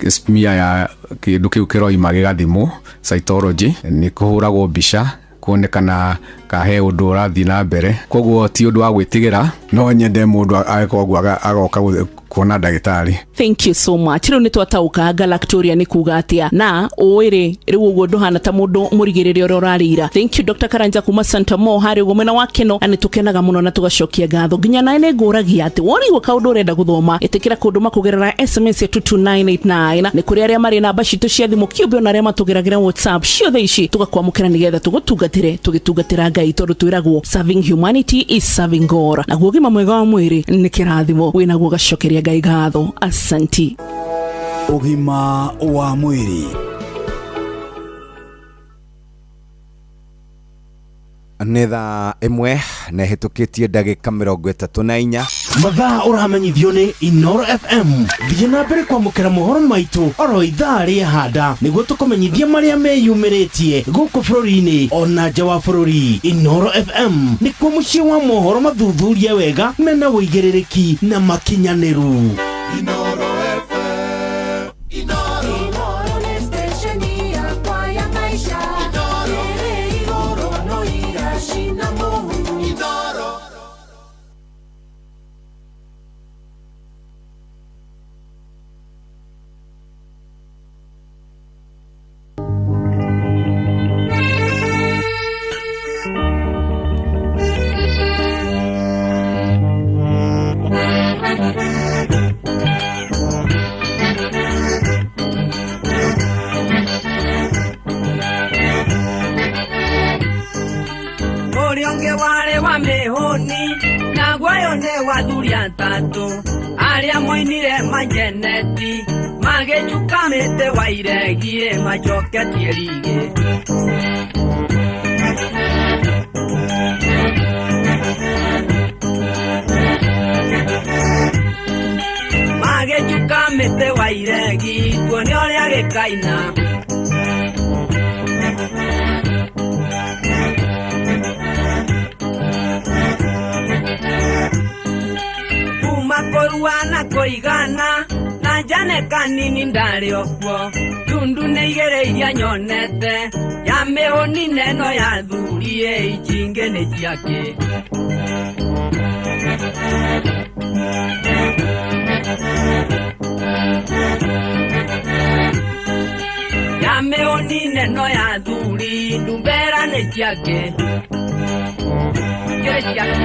smear ya kĩndũ kĩu kĩroima gĩgathimwo cytology, nĩ kũhũragwo mbica kuonekana ka he ũndũ ũrathiĩ na mbere. Koguo ti ũndũ wa gwĩtigĩra, no nyende mũndũ agĩkorwo ũguo agoka kuona ndagĩtarĩ. Thank you so much. Rĩu nĩ twataũka galactoria nĩ kuga atĩa, na ũĩ rĩ rĩu ũguo ndũhana ta mũndũ mũrigĩrĩria ũrĩa ũrarĩira. Thank you Dr Karanja kuma Santa Mo harĩ ũguo mwena wa Keno, na nĩ tũkenaga mũno na tũgacokia ngatho. Nginya nawe nĩ ngũragia atĩ wonigua kaũndũ ũrenda gũthoma, ĩtĩkĩra kũndũma kũgerera SMS ya 22989. Nĩ kũrĩ arĩa marĩ namba citũ cia thimũ kĩũmbe ona arĩa matũgeragĩra WhatsApp, ciothe ici tũgakwamũkĩra nĩgetha tũgũtungatĩre tũgĩtungatĩra Ngai, tondũ twĩragwo serving humanity is serving God. Naguo ũgima mwega wa mwĩrĩ nĩ kĩrathimo, wĩnaguo ũgacokeria Ngai ngatho. Asanti. Ũgima wa mwĩrĩ. Nĩ thaa 1 na ĩhĩtũkĩtie ndagĩka 34. Mathaa ũramenyithio nĩ Inoro FM. Thiĩ na mbere kwamũkĩra mohoro maitũ oro ithaa rĩa handa nĩguo tũkũmenyithie marĩa meyumĩrĩtie gũkũ bũrũri-inĩ ona nja wa bũrũri. Inoro FM nĩkuo mũciĩ wa mohoro mathuthurie wega mena ũigĩrĩrĩki na makinyanĩru. Inoro FM. Inoro nĩ stesheni yakwa ya maisha. Ĩrĩ igũrũ no iracina mũhu. Ũrĩa ũngĩ warĩ wa mĩhũni naguo nĩ wathuri atatũ arĩa moinire majeneti magĩcuka mĩtĩ wa iregie macoketie rigĩ. Magĩcuka mĩtĩ wa iregi tuone ũrĩa gĩkaina. Kuma kũrua na kũigana na njane kanini ndarĩ okuo ndundu nĩ igĩrĩ iria nyonete ya mĩhũni neno ya thuri ĩ icingĩ nĩ ciake. Ya mĩhũni neno ya thuri ndumbera nĩ ciake. Igĩrĩ ciake.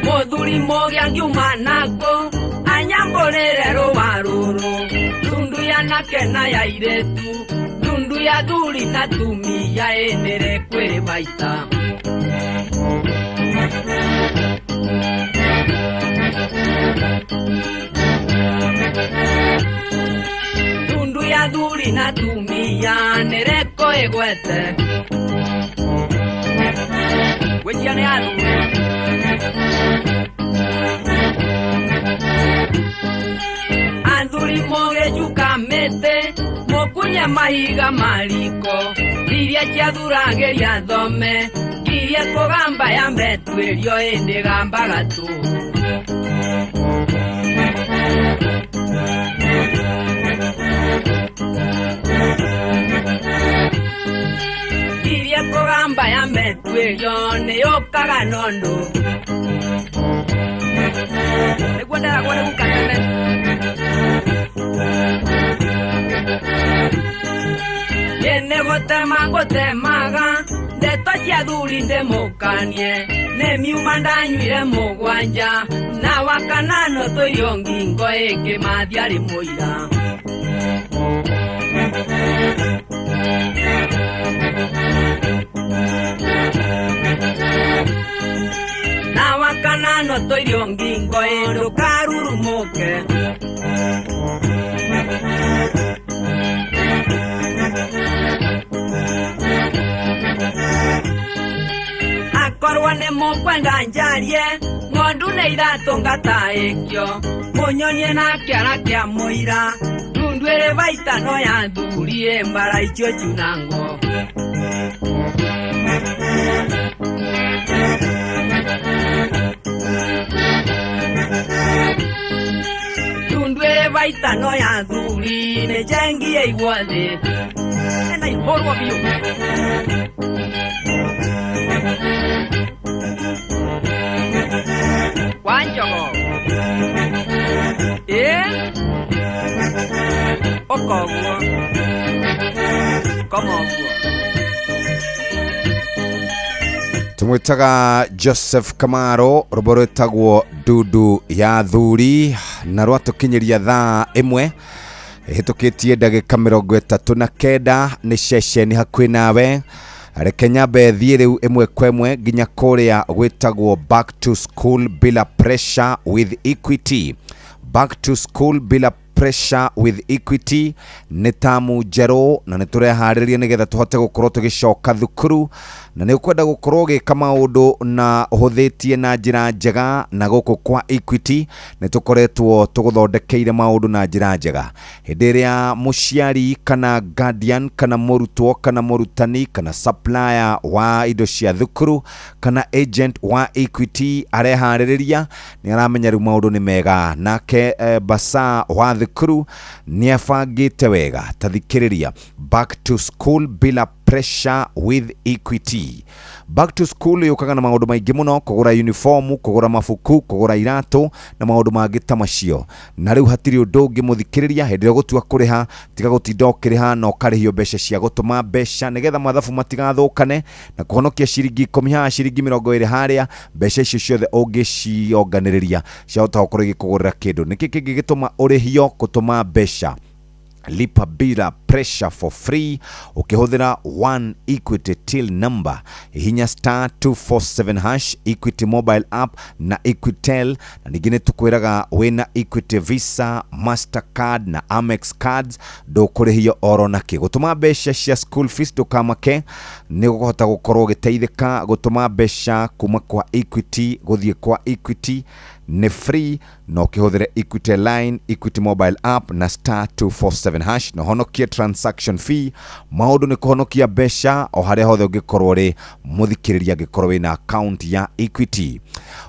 Mũthuri mũgĩ angiuma nako anyambũrĩre rũa rũrũ ndundu ya nake na ya irĩtu ndundu ya thuri na tumia ĩnĩrĩ kwĩrĩ baita. Ndundu ya thuri na tumia nĩrĩkũ ĩgwete gwĩtia nĩ athuri. Athuri mũgĩcuka mĩtĩ mũkunye mahiga mariko iria ciathuragĩria thome iria kũgamba ya mbetuĩrio ĩndĩ gambaga tu. Iria kũgamba ya mbetuĩrio nĩyũkaga nondũ nĩguo nderagwo nĩ guka tene. Nĩ gũtema ngũtemaga ndeto cia thuri ndĩmũkanie nĩ miuma ndanyuire mũgwanja na wakanano tũirio ngingo ĩngĩ mathiarĩ mũira. Na wakanano tũirio ngingo ĩ ndũkarurumũke. Akorwo nĩ mũkwenda njarie ng'ondu nĩ ithatũ ngataĩkio mũnyonie na kĩara kĩa mũira ndundu ĩrĩ baita no ya thuri ĩ mbara icio ciunangwo. Ndundu ĩrĩ baita no ya thuri nĩ njengie igwo thĩ ena ihũrwo biũ. Kwa njogo ĩ ũka ũguo koma ũguo. Tumwitaga Joseph Kamaro rwĩmbo rwĩtagwo ndundu ya thuri na rwatũkinyĩria thaa ĩmwe ĩhĩtũkĩtie ndagĩka 39 nĩ ceceni hakuhĩ nawe. Reke nyambe thiĩ rĩu ĩmwe kwa ĩmwe nginya kũrĩa gwĩtagwo back to school bila pressure with Equity. Back to school bila pressure with Equity. Nĩ tamu njerũ na nĩ tũreharĩria nĩgetha tũhote gũkorwo tũgĩcoka thukuru, na nĩ ũkwenda gũkorwo ũgĩka maũndũ na ũhũthĩtie na njĩra njega, na gũkũ kwa Equity nĩ tũkoretwo tũgũthondekeire maũndũ na njĩra njega. Hĩndĩ ĩrĩa mũciari kana guardian kana mũrutwo kana mũrutani kana supplier wa indo cia thukuru kana agent wa Equity areharĩrĩria, nĩ aramenya rĩu maũndũ nĩ mega. Nake basa wa thukuru nĩ abangĩte wega. Ta thikĩrĩria, back to school bila pressure with Equity. Back to school yũkaga na maũndũ maingĩ mũno, kũgũra uniform, kũgũra mabuku, kũgũra iratũ na maũndũ mangĩ ta macio. Na rĩu hatirĩ ũndũ ũngĩ mũthikĩrĩria, hĩndĩ ĩrĩa ũgũtua kũrĩha, tiga gũtinda ũkĩrĩha na ũkarĩhio mbeca cia gũtũma mbeca nĩgetha mathabu matigathũkane, na kũhonokia ciringi 10 haha, ciringi 20 harĩa, mbeca icio ciothe ũngĩcionganĩrĩria ciahota gũkorwo igĩkũgũrĩra kĩndũ. Nĩkĩ kĩngĩgĩtũma ũrĩhio gũtũma mbeca? Lipa bila pressure for free ukihũthĩra one Equity till number, hihinya star 247 hash, Equity mobile app na Equitel. Na ningĩ nĩ tũkwĩraga wĩna Equity Visa, Mastercard na Amex cards ndũkũrĩhio oro nakĩ. Gũtũma mbeca cia school fees ndũkamake, nĩ ũkũhota gũkorwo ũgĩteithĩka gũtũma mbeca kuma kwa Equity gũthiĩ kwa Equity nĩ free, na ũkĩhũthĩre Equity line, Equity mobile app na star 247 hash, na ũhonokie transaction fee. Maũndũ nĩ kũhonokia mbeca o harĩa hothe ũngĩkorwo ũrĩ mũthikĩrĩria, angĩkorwo wĩna account ya Equity.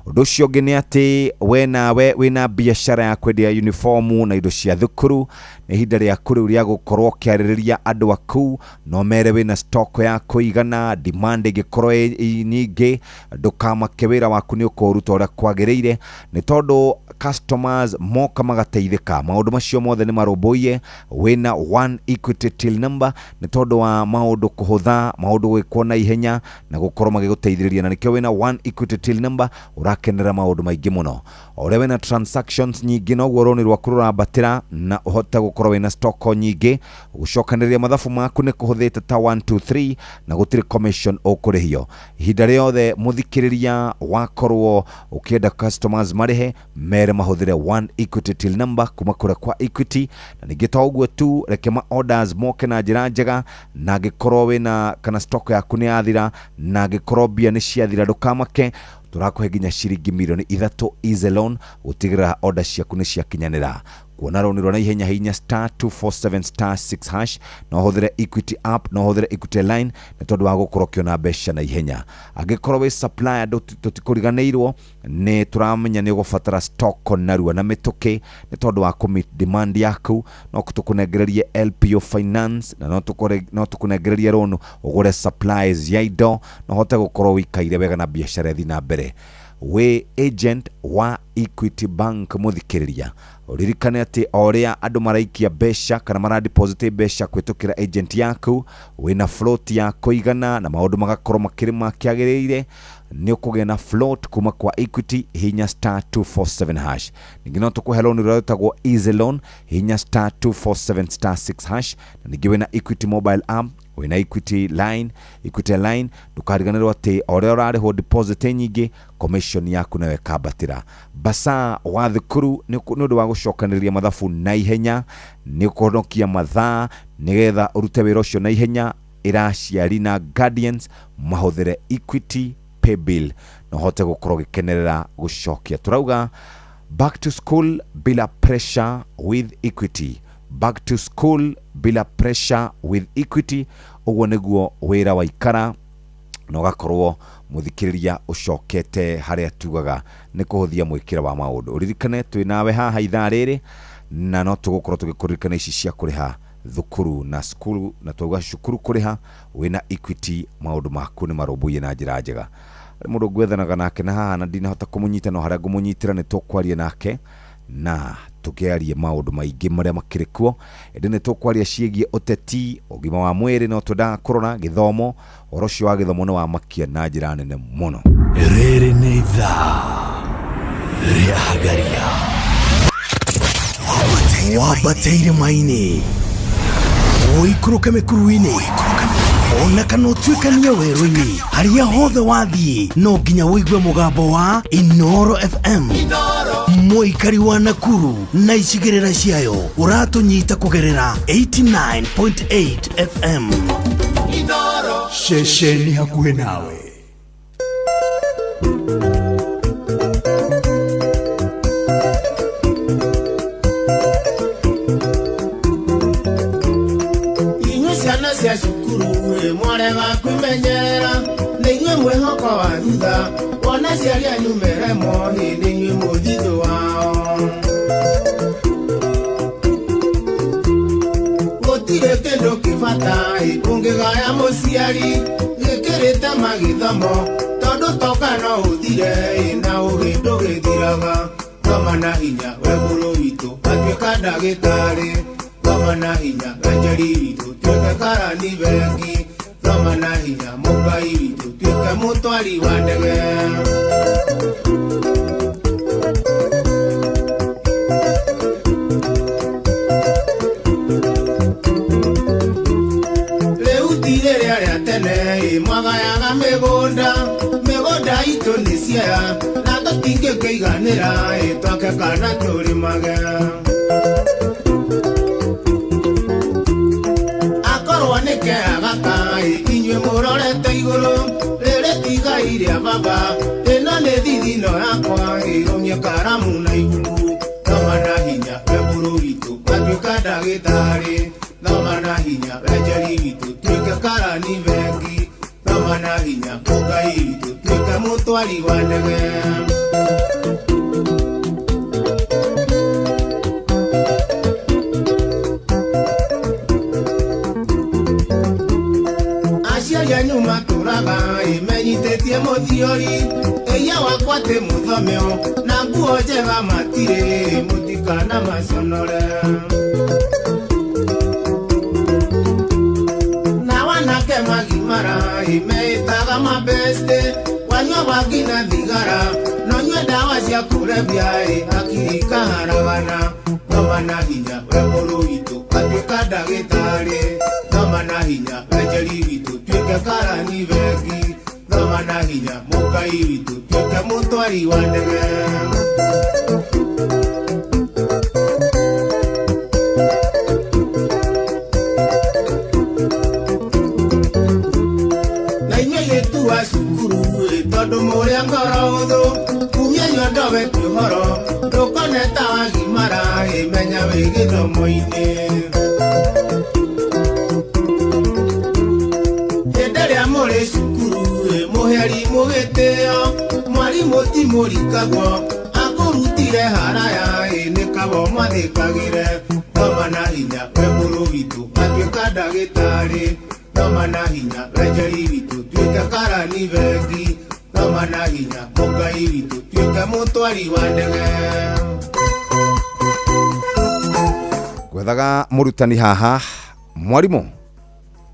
Ũndũ ũcio ũngĩ nĩ atĩ we nawe wĩna biacara ya kwendia uniform na indo cia thukuru, nĩ ihinda rĩaku rĩu rĩa gũkorwo ũkĩarĩrĩria andũ aku, no mere wĩna stock ya kũigana, demand ĩngĩkorwo ĩ nyingĩ, ndũkamake, wĩra waku nĩ ũkũũruta ũrĩa kwagĩrĩire, nĩ tondũ customers moka magateithĩka. Maũndũ macio mothe nĩ marũmbũiye wĩna one Equity till number, nĩ tondũ wa maũndũ kũhũtha, maũndũ gwĩkwo na ihenya na gũkorwo magĩgũteithĩrĩria, na nĩkĩo wĩna one Equity till number ũrakenera maũndũ maingĩ mũno. O ũrĩa wĩna transactions nyingĩ, noguo rũni rwaku rũrambatĩra na ũhote gũkorwo wĩna stock nyingĩ. Gũcokanĩrĩria mathabu maku nĩ kũhũthĩte ta 1 2 3, na gũtirĩ commission ũkũrĩhio. Ihinda rĩothe mũthikĩrĩria wakorwo ũkĩenda customers marĩhe, mere mahũthĩre one Equity till number kuma kũrĩa kwa Equity. Na ningĩ to ũguo tu, reke ma orders moke na njĩra njega, na angĩkorwo wĩna kana stock yaku nĩ yathira, na angĩkorwo mbia nĩ ciathira, ndũkamake, tũrakũhe nginya ciringi mirioni 3 easy loan gũtigĩrĩra order ciaku nĩ ciakinyanĩra. Kuona rũni rwa naihenya, hihinya star 247 star 6 hash, no ũhũthĩre Equity app, no ũhũthĩre Equity line, nĩ tondũ wa gũkorwo ũkĩona mbeca na ihenya. Angĩkorwo wĩ supplier, tũtikũriganĩirwo, nĩ tũramenya nĩ ũgũbatara stock narua na mĩtũkĩ, nĩ tondũ wa kũ meet demand yaku, no tũkũnengererie LPO finance, na no tũkũnengererie loan ũgũre supplies ya indo na ũhote gũkorwo wĩikaire wega na biacara ĩthiĩ na mbere. Wĩ agent wa Equity Bank mũthikĩrĩria, ũririkane atĩ o ũrĩa andũ maraikia mbeca kana maradeposit mbeca kũhĩtũkĩra agent yaku, wĩna float ya kũigana na maũndũ magakorwo makĩrĩ makĩagĩrĩire, nĩ ũkũgĩa na float kuma kwa Equity, hihinya star 247 hash. Ningĩ no tũkũhe loan ũrĩa wĩtagwo easy loan, hihinya star 247 star 6 hash. Na ningĩ wĩna Equity mobile app, wĩna Equity line, Equity line, ndũkariganĩrwo atĩ o ũrĩa ũrarĩhwo deposit nyingĩ, commission yaku nayo ĩkambatĩra. Basa wa thukuru nĩ ũndũ wa gũcokanĩrĩria mathabu na ihenya, nĩ ũkũhonokia mathaa nĩgetha ũrute wĩra ũcio na ihenya. Ĩra aciari na guardians mahũthĩre Equity paybill na ũhote gũkorwo ũgĩkenerera gũcokia. Tũrauga back to school bila pressure with Equity, back to school bila pressure with Equity. Ũguo nĩguo wĩra waikara na ũgakorwo mũthikĩrĩria ũcokete harĩa tugaga nĩ kũhũthia mwĩkĩre wa maũndũ. Ũririkane twĩ nawe haha ithaa rĩrĩ, na no tũgũkorwo tũgĩkũririkana ici cia kũrĩha thukuru na cukuru, na twauga cukuru kũrĩha wĩna Equity, maũndũ maku nĩ marũmbũiye na njĩra njega. Harĩ mũndũ ngwethanaga nake na haha na ndinahota kũmũnyita, no harĩa ngũmũnyitĩra nĩ tũkwaria nake na tũkĩarie maũndũ maingĩ marĩa makĩrĩ kuo. Ĩndĩ nĩ tũkwaria ciĩgiĩ ũteti, ũgima wa mwĩrĩ, no twendaga kũrora gĩthomo. Ũhoro ũcio wa gĩthomo nĩ wamakia na njĩra nene mũno. Rĩrĩ nĩ ithaa rĩa hagaria wambateire maini. Ũikũrũke mĩkuru-inĩ ona kana ũtuĩkanie werũ-inĩ, harĩa hothe wathiĩ no nginya ũigue mũgambo wa Inoro FM. Mũikari wa Nakuru na icigĩrĩra ciayo, ũratũnyita kũgerera 89.8 FM. Ceceni hakuhĩ nawe. Inyuĩ ciana cia cukuru ĩ mwarega kwĩmenyerera, nĩ inyuĩ mwĩhoko wa thutha, wona aciari anyu meremwo ĩ nĩ inyuĩ mũthithũ wao. Gũtirĩ kĩndũ kĩbata ĩ ũngĩgaya mũciari gĩkĩrĩte magĩthomo, tondũ toka no ũthire ĩ na ũgĩ ndũgĩthiraga. Thoma na hinya we mũrũ witũ atuĩka ndagĩtarĩ, thoma na hinya we njeri witũ tuĩke karani bengi, thoma na hinya mũkai witũ tuĩke mũtwari wa ndege. Rĩu ti rĩrĩa rĩa tene ĩ mwagayaga mĩgũnda, mĩgũnda itũ nĩ ciea na tũtingĩkĩiganĩra ĩ twake kana tũrĩmage. Akorwo nĩ kea gaka ĩ inyuĩ mũrorete igũrũ, rĩrĩ ti igai rĩa baba, ĩno nĩ thithino yakwa ĩ rũmia karamu na ibuku. Thoma na hinya we mũrũ witũ atuĩka ndagĩtarĩ, thoma na hinya we njeri witũ tuĩke karani bengi, thoma na hinya mũkai witũ tuĩke mũtwari wa ndege. Aciari anyu matũraga ĩ menyitĩtie mũthiori, ĩia wakwa tĩ mũthomeo na nguo njega matirĩ, mũtikana maconore. Na wanake magimara ĩ meĩtaga mabeste, wanyua bangi na thigara no nyue ndawa cia kũrebia ĩ hakiri ikaharagana. Thoma na hinya we mũrũ witũ atuĩka ndagĩtarĩ, thoma na hinya we njeri witũ tuĩke karani bengi, thoma na hinya mũkai witũ tuĩke mũtwari wa ndege. Na inyuĩ airĩtu a cukuru ĩ tondũ mũrĩ a ngoro hũthũ, kumia nyondo weti ũhoro ndũkone ta wagimara ĩ menya wĩ gĩthomo-inĩ. Hĩndĩ ĩrĩa mũrĩ cukuru ĩ mũheri mũgĩtĩo, mwarimũ ti mũrikagwo akũrutire haraya ĩ nĩ kaba ũmwathĩkagĩre. Thoma na hinya we mũrũ witũ atuĩka ndagĩtarĩ, thoma na hinya we njeri witũ tuĩke karani bengi, thoma na hinya mũkai witũ tuĩke mũtwari wa ndege. Gwethaga mũrutani haha. Mwarimũ.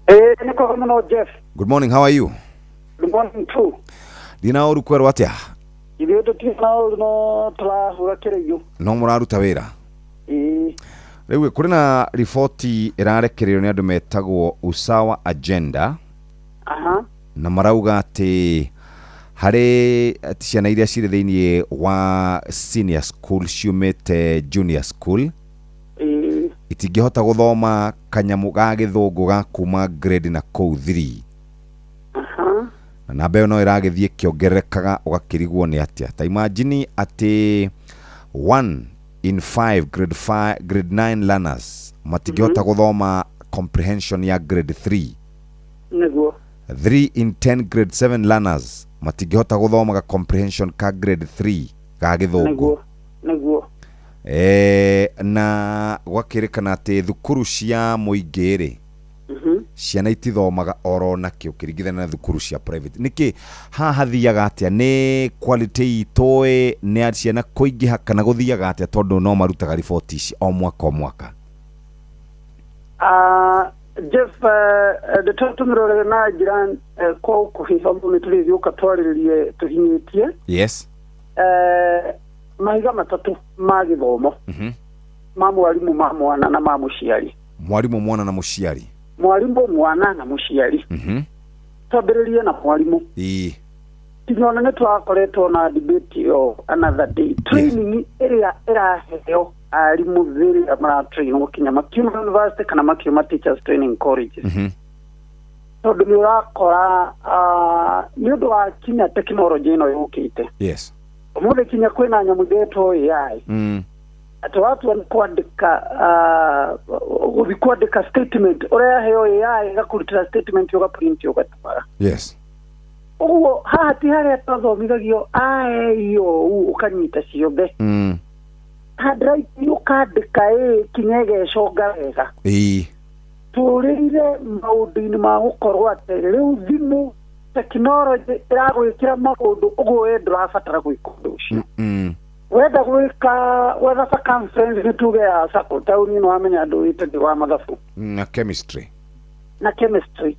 Nĩ kwega mũno Jeff. Good morning, how are you? Good morning too. Ndina ũru kwerwo atĩa? Ithuĩ tũtirĩ na ũru no tũrahũra kĩrĩiũ. No mũraruta wĩra? Ĩĩ. Rĩu kũrĩ na riboti ĩrarekererio nĩ andũ metagwo Usawa Agenda. Aha. Na marauga atĩ harĩ ciana iria cirĩ thĩiniĩ wa senior school ciumĩte junior school, Ĩĩ. itingĩhota gũthoma kanyamũ ga gĩthũngũ ga kuma grade na kũu 3. Aha. Na namba ĩyo no ĩragĩthiĩ ĩkĩongererekaga ũgakĩrigwo nĩ atĩa. Ta imagine atĩ 1 in 5 grade 5 grade 9 learners matingĩhota gũthoma comprehension ya grade 3. Nĩguo. 3 in 10 grade 7 learners matingĩhota gũthoma ga comprehension ka grade 3 ga gĩthũngũ. Nĩguo. Nĩguo. Na gwakĩrĩkana atĩ thukuru cia mũingĩ rĩ, ciana itithomaga oro nakĩo ũkĩringithania na thukuru cia private. Nĩkĩ haha hathiaga atĩa? Nĩ quality itũ ĩ, nĩ ciana kũingĩha kana gũthiaga atĩa tondũ no marutaga riboti ici o mwaka o mwaka? Jeff, ndeto tũmĩrorere na njĩra kwa ũkuhĩ tondũ nĩ tũrĩgĩũka twarĩrĩrie tũhinyĩtie. Yes. Mahiga matatũ ma gĩthomo, ma mwarimũ, ma mwana na ma mũciari. Mwarimũ, mwana na mũciari. Mwarimũ, mwana na mũciari. Twambĩrĩrie na mwarimũ. Kinyona nĩ twakoretwo na debate ĩyo another day, training ĩrĩa ĩraheo arimũ rĩrĩa maratrainwo kinya makiuma university kana makiuma teachers training colleges, tondũ nĩ ũrakora nĩ ũndũ wa kinya tekinoronjĩ ĩno yũkĩte ũmũthĩ, kinya kwĩna nyamũ iretwo AI, atĩ watua nĩ kwandĩka, gũthiĩ kwandĩka statement, ũreheo AI ĩgakũrutĩra statement, ũgaprint, ũgatwara. Ũguo haha ti harĩa twathomithagio a e i o u ũkanyita ciothe, handwriting ũkandĩka ĩ kinya ĩgeconga wega. Tũrĩire maũndũ-inĩ ma gũkorwo atĩ rĩu thimũ, tekinoronjĩ ĩragwĩkĩra maũndũ ũguo we ndũrabatara gwĩka ũndũ ũcio. Wenda gwĩka gwetha circumference, nĩ tuge ya circle, taũni ĩno wamenya andũ wĩte wa mathabu na chemistry. Na chemistry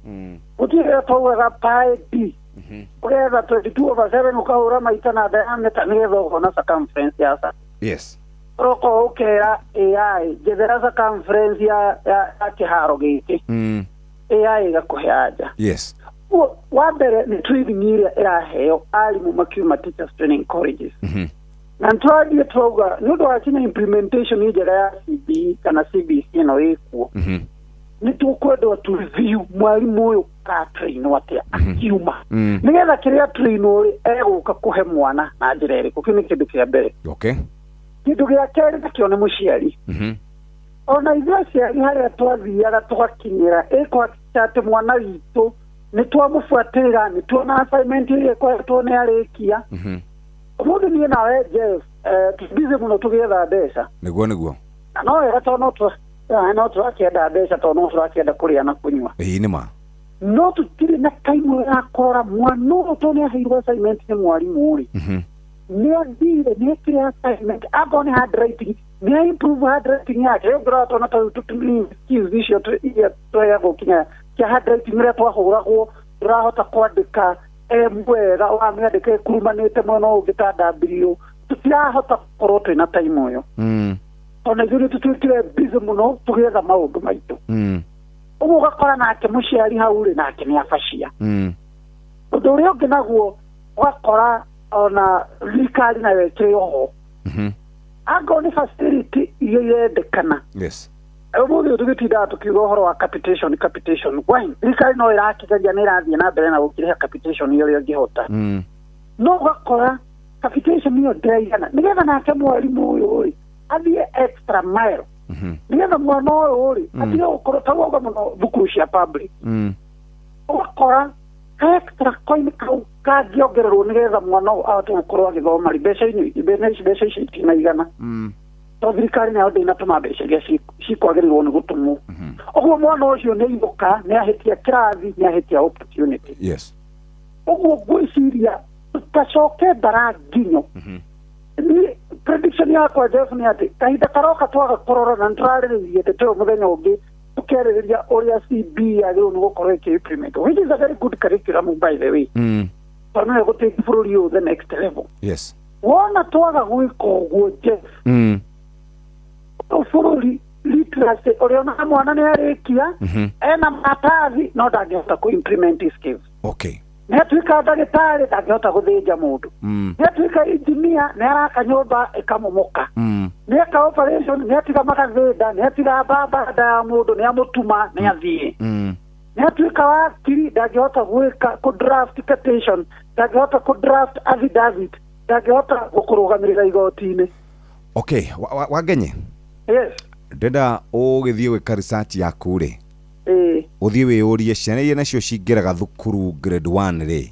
gũtirĩ twaugaga pi d, ũgetha 22 over 7, ũkahũra maita na diameter nĩgetha ũkona circumference ya circle. Ũroka ũkera AI, njethera circumference ya kĩharo gĩkĩ. AI ĩgakũhe anja. Ũguo, wa mbere nĩ training ĩrĩa ĩraheo arimũ makiuma teachers training colleges, na nĩtũrathiĩ twauga nĩ ũndũ wa kinya implementation njega ya CBE kana CBC ĩno ĩkuo, nĩ tũkwendwo tu review mwarimũ ũyũ katrainwo atĩa akiuma, nĩgetha kĩrĩa trainwo rĩ, egũka kũhe mwana na njĩra ĩrĩkũ. Kĩu nĩ kĩndũ kĩa mbere. Kĩndũ gĩa kerĩ nakĩo nĩ mũciari. Ona ithuĩ aciari, harĩa twathiaga tũgakinyĩra ĩkwakĩca atĩ mwana witũ nĩ twamũbuatĩrĩra, nĩ tuona assignment ĩrĩa ĩkoretwo nĩ arĩkia. Ũmũthĩ niĩ nawe Jeff, tũbusy mũno tũgĩetha mbeca. Nĩguo. Na no wega tondũ no tũrakĩenda mbeca, tondũ no tũrakĩenda kũrĩa na kũnyua. Ĩĩ, nĩ ma. No tũtirĩ na time ya kũrora mwana ũyũ, tondũ nĩ aheirwo assignment nĩ mwarimũ rĩ, nĩ athire, nĩ ekire assignment? Akorwo nĩ handwriting, nĩ a improve handwriting yake? Rĩu ngĩrora twana ta rĩu skills icio iria tũheagwo kinya kĩa handwriting, ũrĩa twahũragwo ndũrahota kwandĩka M wega, ũramĩandĩka ĩkurumanĩte mwena ũyũ ũngĩ ta W. Tũtirahota gũkorwo twĩna time ũyũ, tondũ ithuĩ nĩ tũtuĩkire busy mũno tũgĩetha maũndũ maitũ. Ũguo ũgakora nake mũciari hau rĩ, nake nĩ abacia. Ũndũ ũrĩa ũngĩ naguo, ũgakora ona thirikari nayo ĩkĩrĩ oho, angorwo nĩ facility iria irendekana. Ũmũthĩ ũyũ tũgĩtindaga tũkiuga ũhoro wa capitation, capitation. Why thirikari no ĩrakĩgeria, nĩ ĩrathiĩ na mbere na gũkĩrĩha capitation ũrĩa ĩngĩhota, no ũgakora capitation ĩyo ndĩraigana nĩgetha nake mwarimũ ũyũ rĩ athiĩ extra mile, nĩgetha mwana ũyũ rĩ atige gũkorwo ta wauga mũno thukuru cia public. Ũgakora ka extra coin kau kangĩongererwo nĩgetha mwana ũyũ ahote gũkorwo agĩthoma rĩ, mbeca-inĩ mbeca ici itinaigana, tondũ thirikari nayo ndĩnatũma mbeca iria cikwagĩrĩirwo nĩ gũtũmwo. Ũguo mwana ũcio nĩ ainũka, nĩ ahĩtia kĩrathi, nĩ ahĩtia opportunity. Ũguo ngwĩciria tũtacoke mbara nginyo. Niĩ prediction yakwa, Jeff, nĩ atĩ kahinda karoka twaga kũrora, na nĩtũrarĩrĩirie ndeto ĩyo mũthenya ũngĩ tũkĩarĩrĩria ũrĩa CB yagĩrĩirwo nĩ gũkorwo ĩkĩ-implement, which is a very good curriculum, by the way, tondũ no ĩgũtake bũrũri ũyũ the next level. Wona twaga gwĩka ũguo, Jeff, ũyũ bũrũri literacy, ũrĩa ona mwana nĩ arĩkia, ena maratathi, no ndangĩhota kũ implement skills. Nĩ atuĩka ndagĩtarĩ, ndangĩhota gũthĩnja mũndũ. Nĩ atuĩka engineer, nĩ araka nyũmba ĩkamomoka. Nĩ eka operation, nĩ atiga magathĩnda, nĩ atiga mbamba nda ya mũndũ, nĩ amũtuma, nĩ athiĩ. Nĩ atuĩka wakiri, ndangĩhota gwĩka kũ draft petition, ndangĩhota kũ draft affidavit, ndangĩhota gũkũrũgamĩrĩra igoti-inĩ. Okay, Wangenye. Yes. Ndenda ũgĩthiĩ gwĩka research yaku rĩ, ũthiĩ wĩyũrie ciana iria nacio cingĩraga thukuru grade 1 rĩ,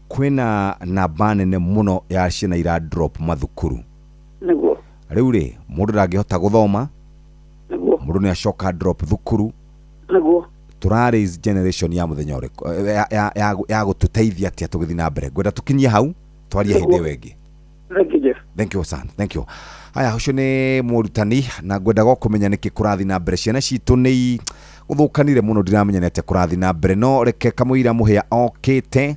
kwĩna namba nene mũno ya ciana ira drop mathukuru. Rĩu rĩ, mũndũ ndangĩhota gũthoma, mũndũ nĩ acoka drop thukuru. Tũra raise generation ya mũthenya ũrĩkũ, ya gũtũteithia atĩa tũgĩthiĩ na mbere? Ngwenda tũkinyie hau, twarie hĩndĩ ĩyo ĩngĩ. Thank you, Jeff. Thank you, son. Thank you. Haya, ũcio nĩ mũrutani na ngwendaga o kũmenya nĩkĩ kũrathiĩ na mbere, ciana citũ nĩ Gũthũkanire mũno, ndiramenya nĩ atĩa kũrathiĩ na mbere, no reke kamũira mũhĩa okĩte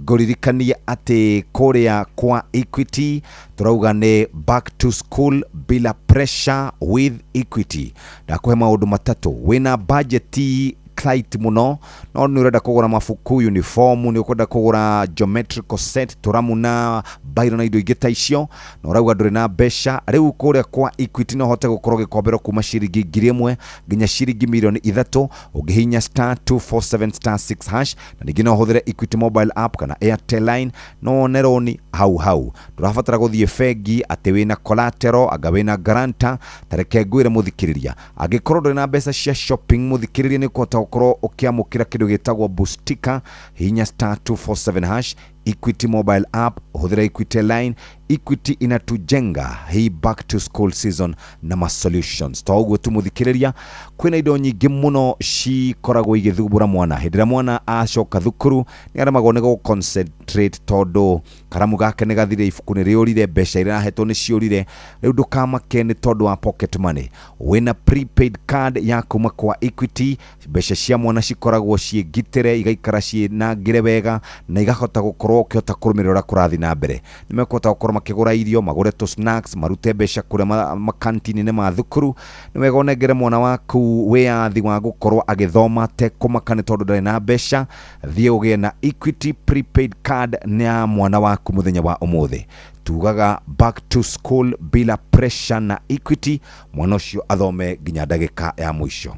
ngũririkanie atĩ kũrĩa kwa Equity tũrauga nĩ back to school bila pressure with Equity. Ndakũhe maũndũ matatũ. Wĩna bajeti tight mũno, no nĩ ũrenda kũgũra mabuku, uniform, nĩ ũkwenda kũgũra geometrical set, tũramu na bairo na indo ingĩ ta icio, na ũrauga ndũrĩ na mbeca. Rĩu kũrĩa kwa Equity no ũhote gũkorwo ũgĩkomberwo kuma ciringi 1,000 nginya ciringi mirioni 3 ũngĩhihinya *247*6#, na ningĩ no ũhũthĩre Equity mobile app kana Airtel line, no wone roni hau hau. Ndũrabatara gũthiĩ bengi atĩ wĩna collateral anga wĩna guarantor. Ta reke ngwĩre mũthikĩrĩria, angĩkorwo ndũrĩ na mbeca cia shopping, mũthikĩrĩria, nĩ ũkũhota gũkorwo ũkĩamũkĩra kĩndũ gĩtagwo Boostika. Hihinya *247#, Equity mobile app, hũthĩra Equity line. Equity inatujenga hii back to school season na ma solutions. To ũguo tu, mũthikĩrĩria, kwĩna indo nyingĩ mũno cikoragwo igĩthumbũra mwana. Hĩndĩ ĩrĩa mwana acoka thukuru nĩ aremagwo nĩ gũ concentrate tondũ karamu gake nĩ gathire, ibuku nĩ rĩũrire, mbeca iria ahetwo nĩ ciũrire. Rĩu ndũkamake nĩ tondũ wa pocket money. Wĩna prepaid card ya kuma kwa Equity, mbeca cia mwana cikoragwo ciĩ ngitĩre, igaikara ciĩ nangĩre wega na igahota gũkorwo ũkĩhota kũrũmĩrĩra ũrĩa kũrathiĩ na mbere. Nĩ mekũhota gũkorwo makĩgũra irio, magũre tũ snacks, marute mbeca kũrĩa makantini-inĩ ma thukuru. Nĩ wega ũnengere mwana waku wĩyathi wa gũkorwo agĩthoma tekũmaka nĩ tondũ ndarĩ na mbeca. Thiĩ ũgĩe na Equity prepaid card nĩ ya mwana waku mũthenya wa ũmũthĩ. Tugaga back to school bila pressure na Equity, mwana ũcio athome nginya ndagĩka ya mũico.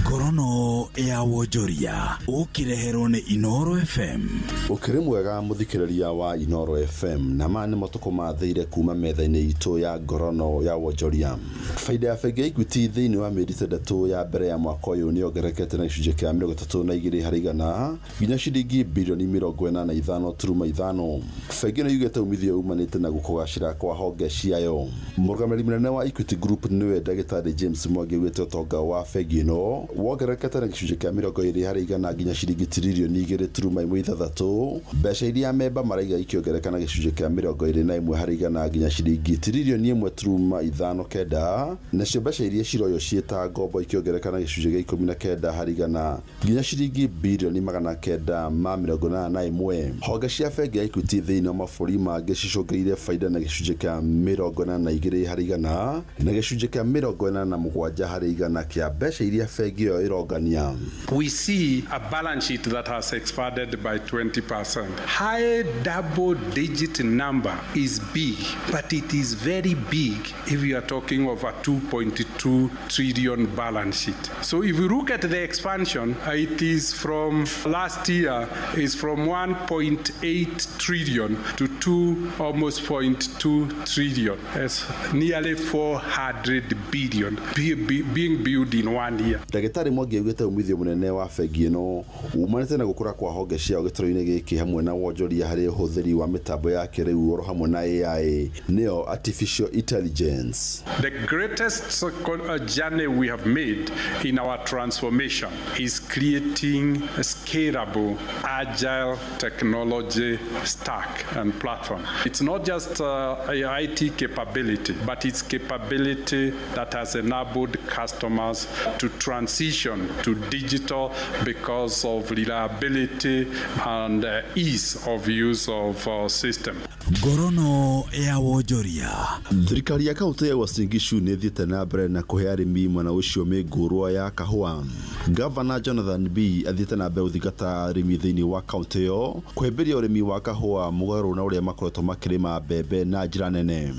Ngorono ya wonjoria ũkĩreherwo nĩ Inoro FM. Ũkĩrĩ mwega mũthikĩrĩria wa Inoro FM, na maya nĩmo tũkũmathĩire kuma metha-inĩ itũ ya ngorono ya wonjoria. Baida ya bengi ya Equity thĩinĩ wa mĩeri 6 ya mbere ya mwaka ũyũ nĩ yongererekete na gĩcunjĩ kĩa 32% nginya ciringi birioni 85.5. Bengi ĩno yugĩte umithio umanĩte na gũkũgacĩra kwa honge ciayo. Mũrũgamĩrĩri mũnene wa Equity Group nĩwe ndagĩtarĩ James Mwangi augĩte ũtonga wa bengi ĩno wongererekete na gĩcunjĩ kĩa 20% nginya ciringi tiririoni 2.16. Mbeca iria memba maraiga ikĩongerereka na gĩcunjĩ kĩa 21% nginya ciringi tiririoni 1.59, nacio mbeca iria ciroywo ciĩ ta ngombo ikĩongerereka na gĩcunjĩ kĩa 19% nginya ciringi birioni 981. Honge cia bengi ya Equity thĩinĩ wa mabũrũri mangĩ cicũngĩrĩirie baida na gĩcunjĩ kĩa 82% na gĩcunjĩ kĩa 87% kĩa mbeca iria bengi ĩyo ĩrongania. We see a balance sheet that has expanded by 20%. High double digit number is big, but it is very big if you are talking of a 2.2 trillion balance sheet. So if you look at the expansion, it is from last year is from 1.8 trillion to 2 almost 0.2 trillion. That's nearly 400 billion being built in one year. Ndagĩtarĩ Mwangi augĩte umithio mũnene wa bengi ĩno umanĩte na gũkũra kwa honge ciao gĩtarũ-inĩ gĩkĩ hamwe na wonjoria harĩ ũhũthĩri wa mĩtambo ya kĩrĩu oro hamwe na AI, nĩyo artificial intelligence. The greatest journey we have made in our transformation is creating a scalable, agile technology stack and platform. It's not just a IT capability, but it's capability that has enabled customers to transition to digital because of reliability and ease of use of our system. Ngorono ya wonjoria. Thirikari ya kaunti ya Uasin Gishu nĩ ĩthiĩte na mbere na kũhe arĩmi mwena ũcio mĩngũrwa ya kahũa. Gavana Jonathan B athiĩte na mbere gũthingata arĩmi thĩinĩ wa kaunti ĩyo kũhĩmbĩria ũrĩmi wa kahũa mũgarũ na ũrĩa makoretwo makĩrĩma mbembe na njĩra nene.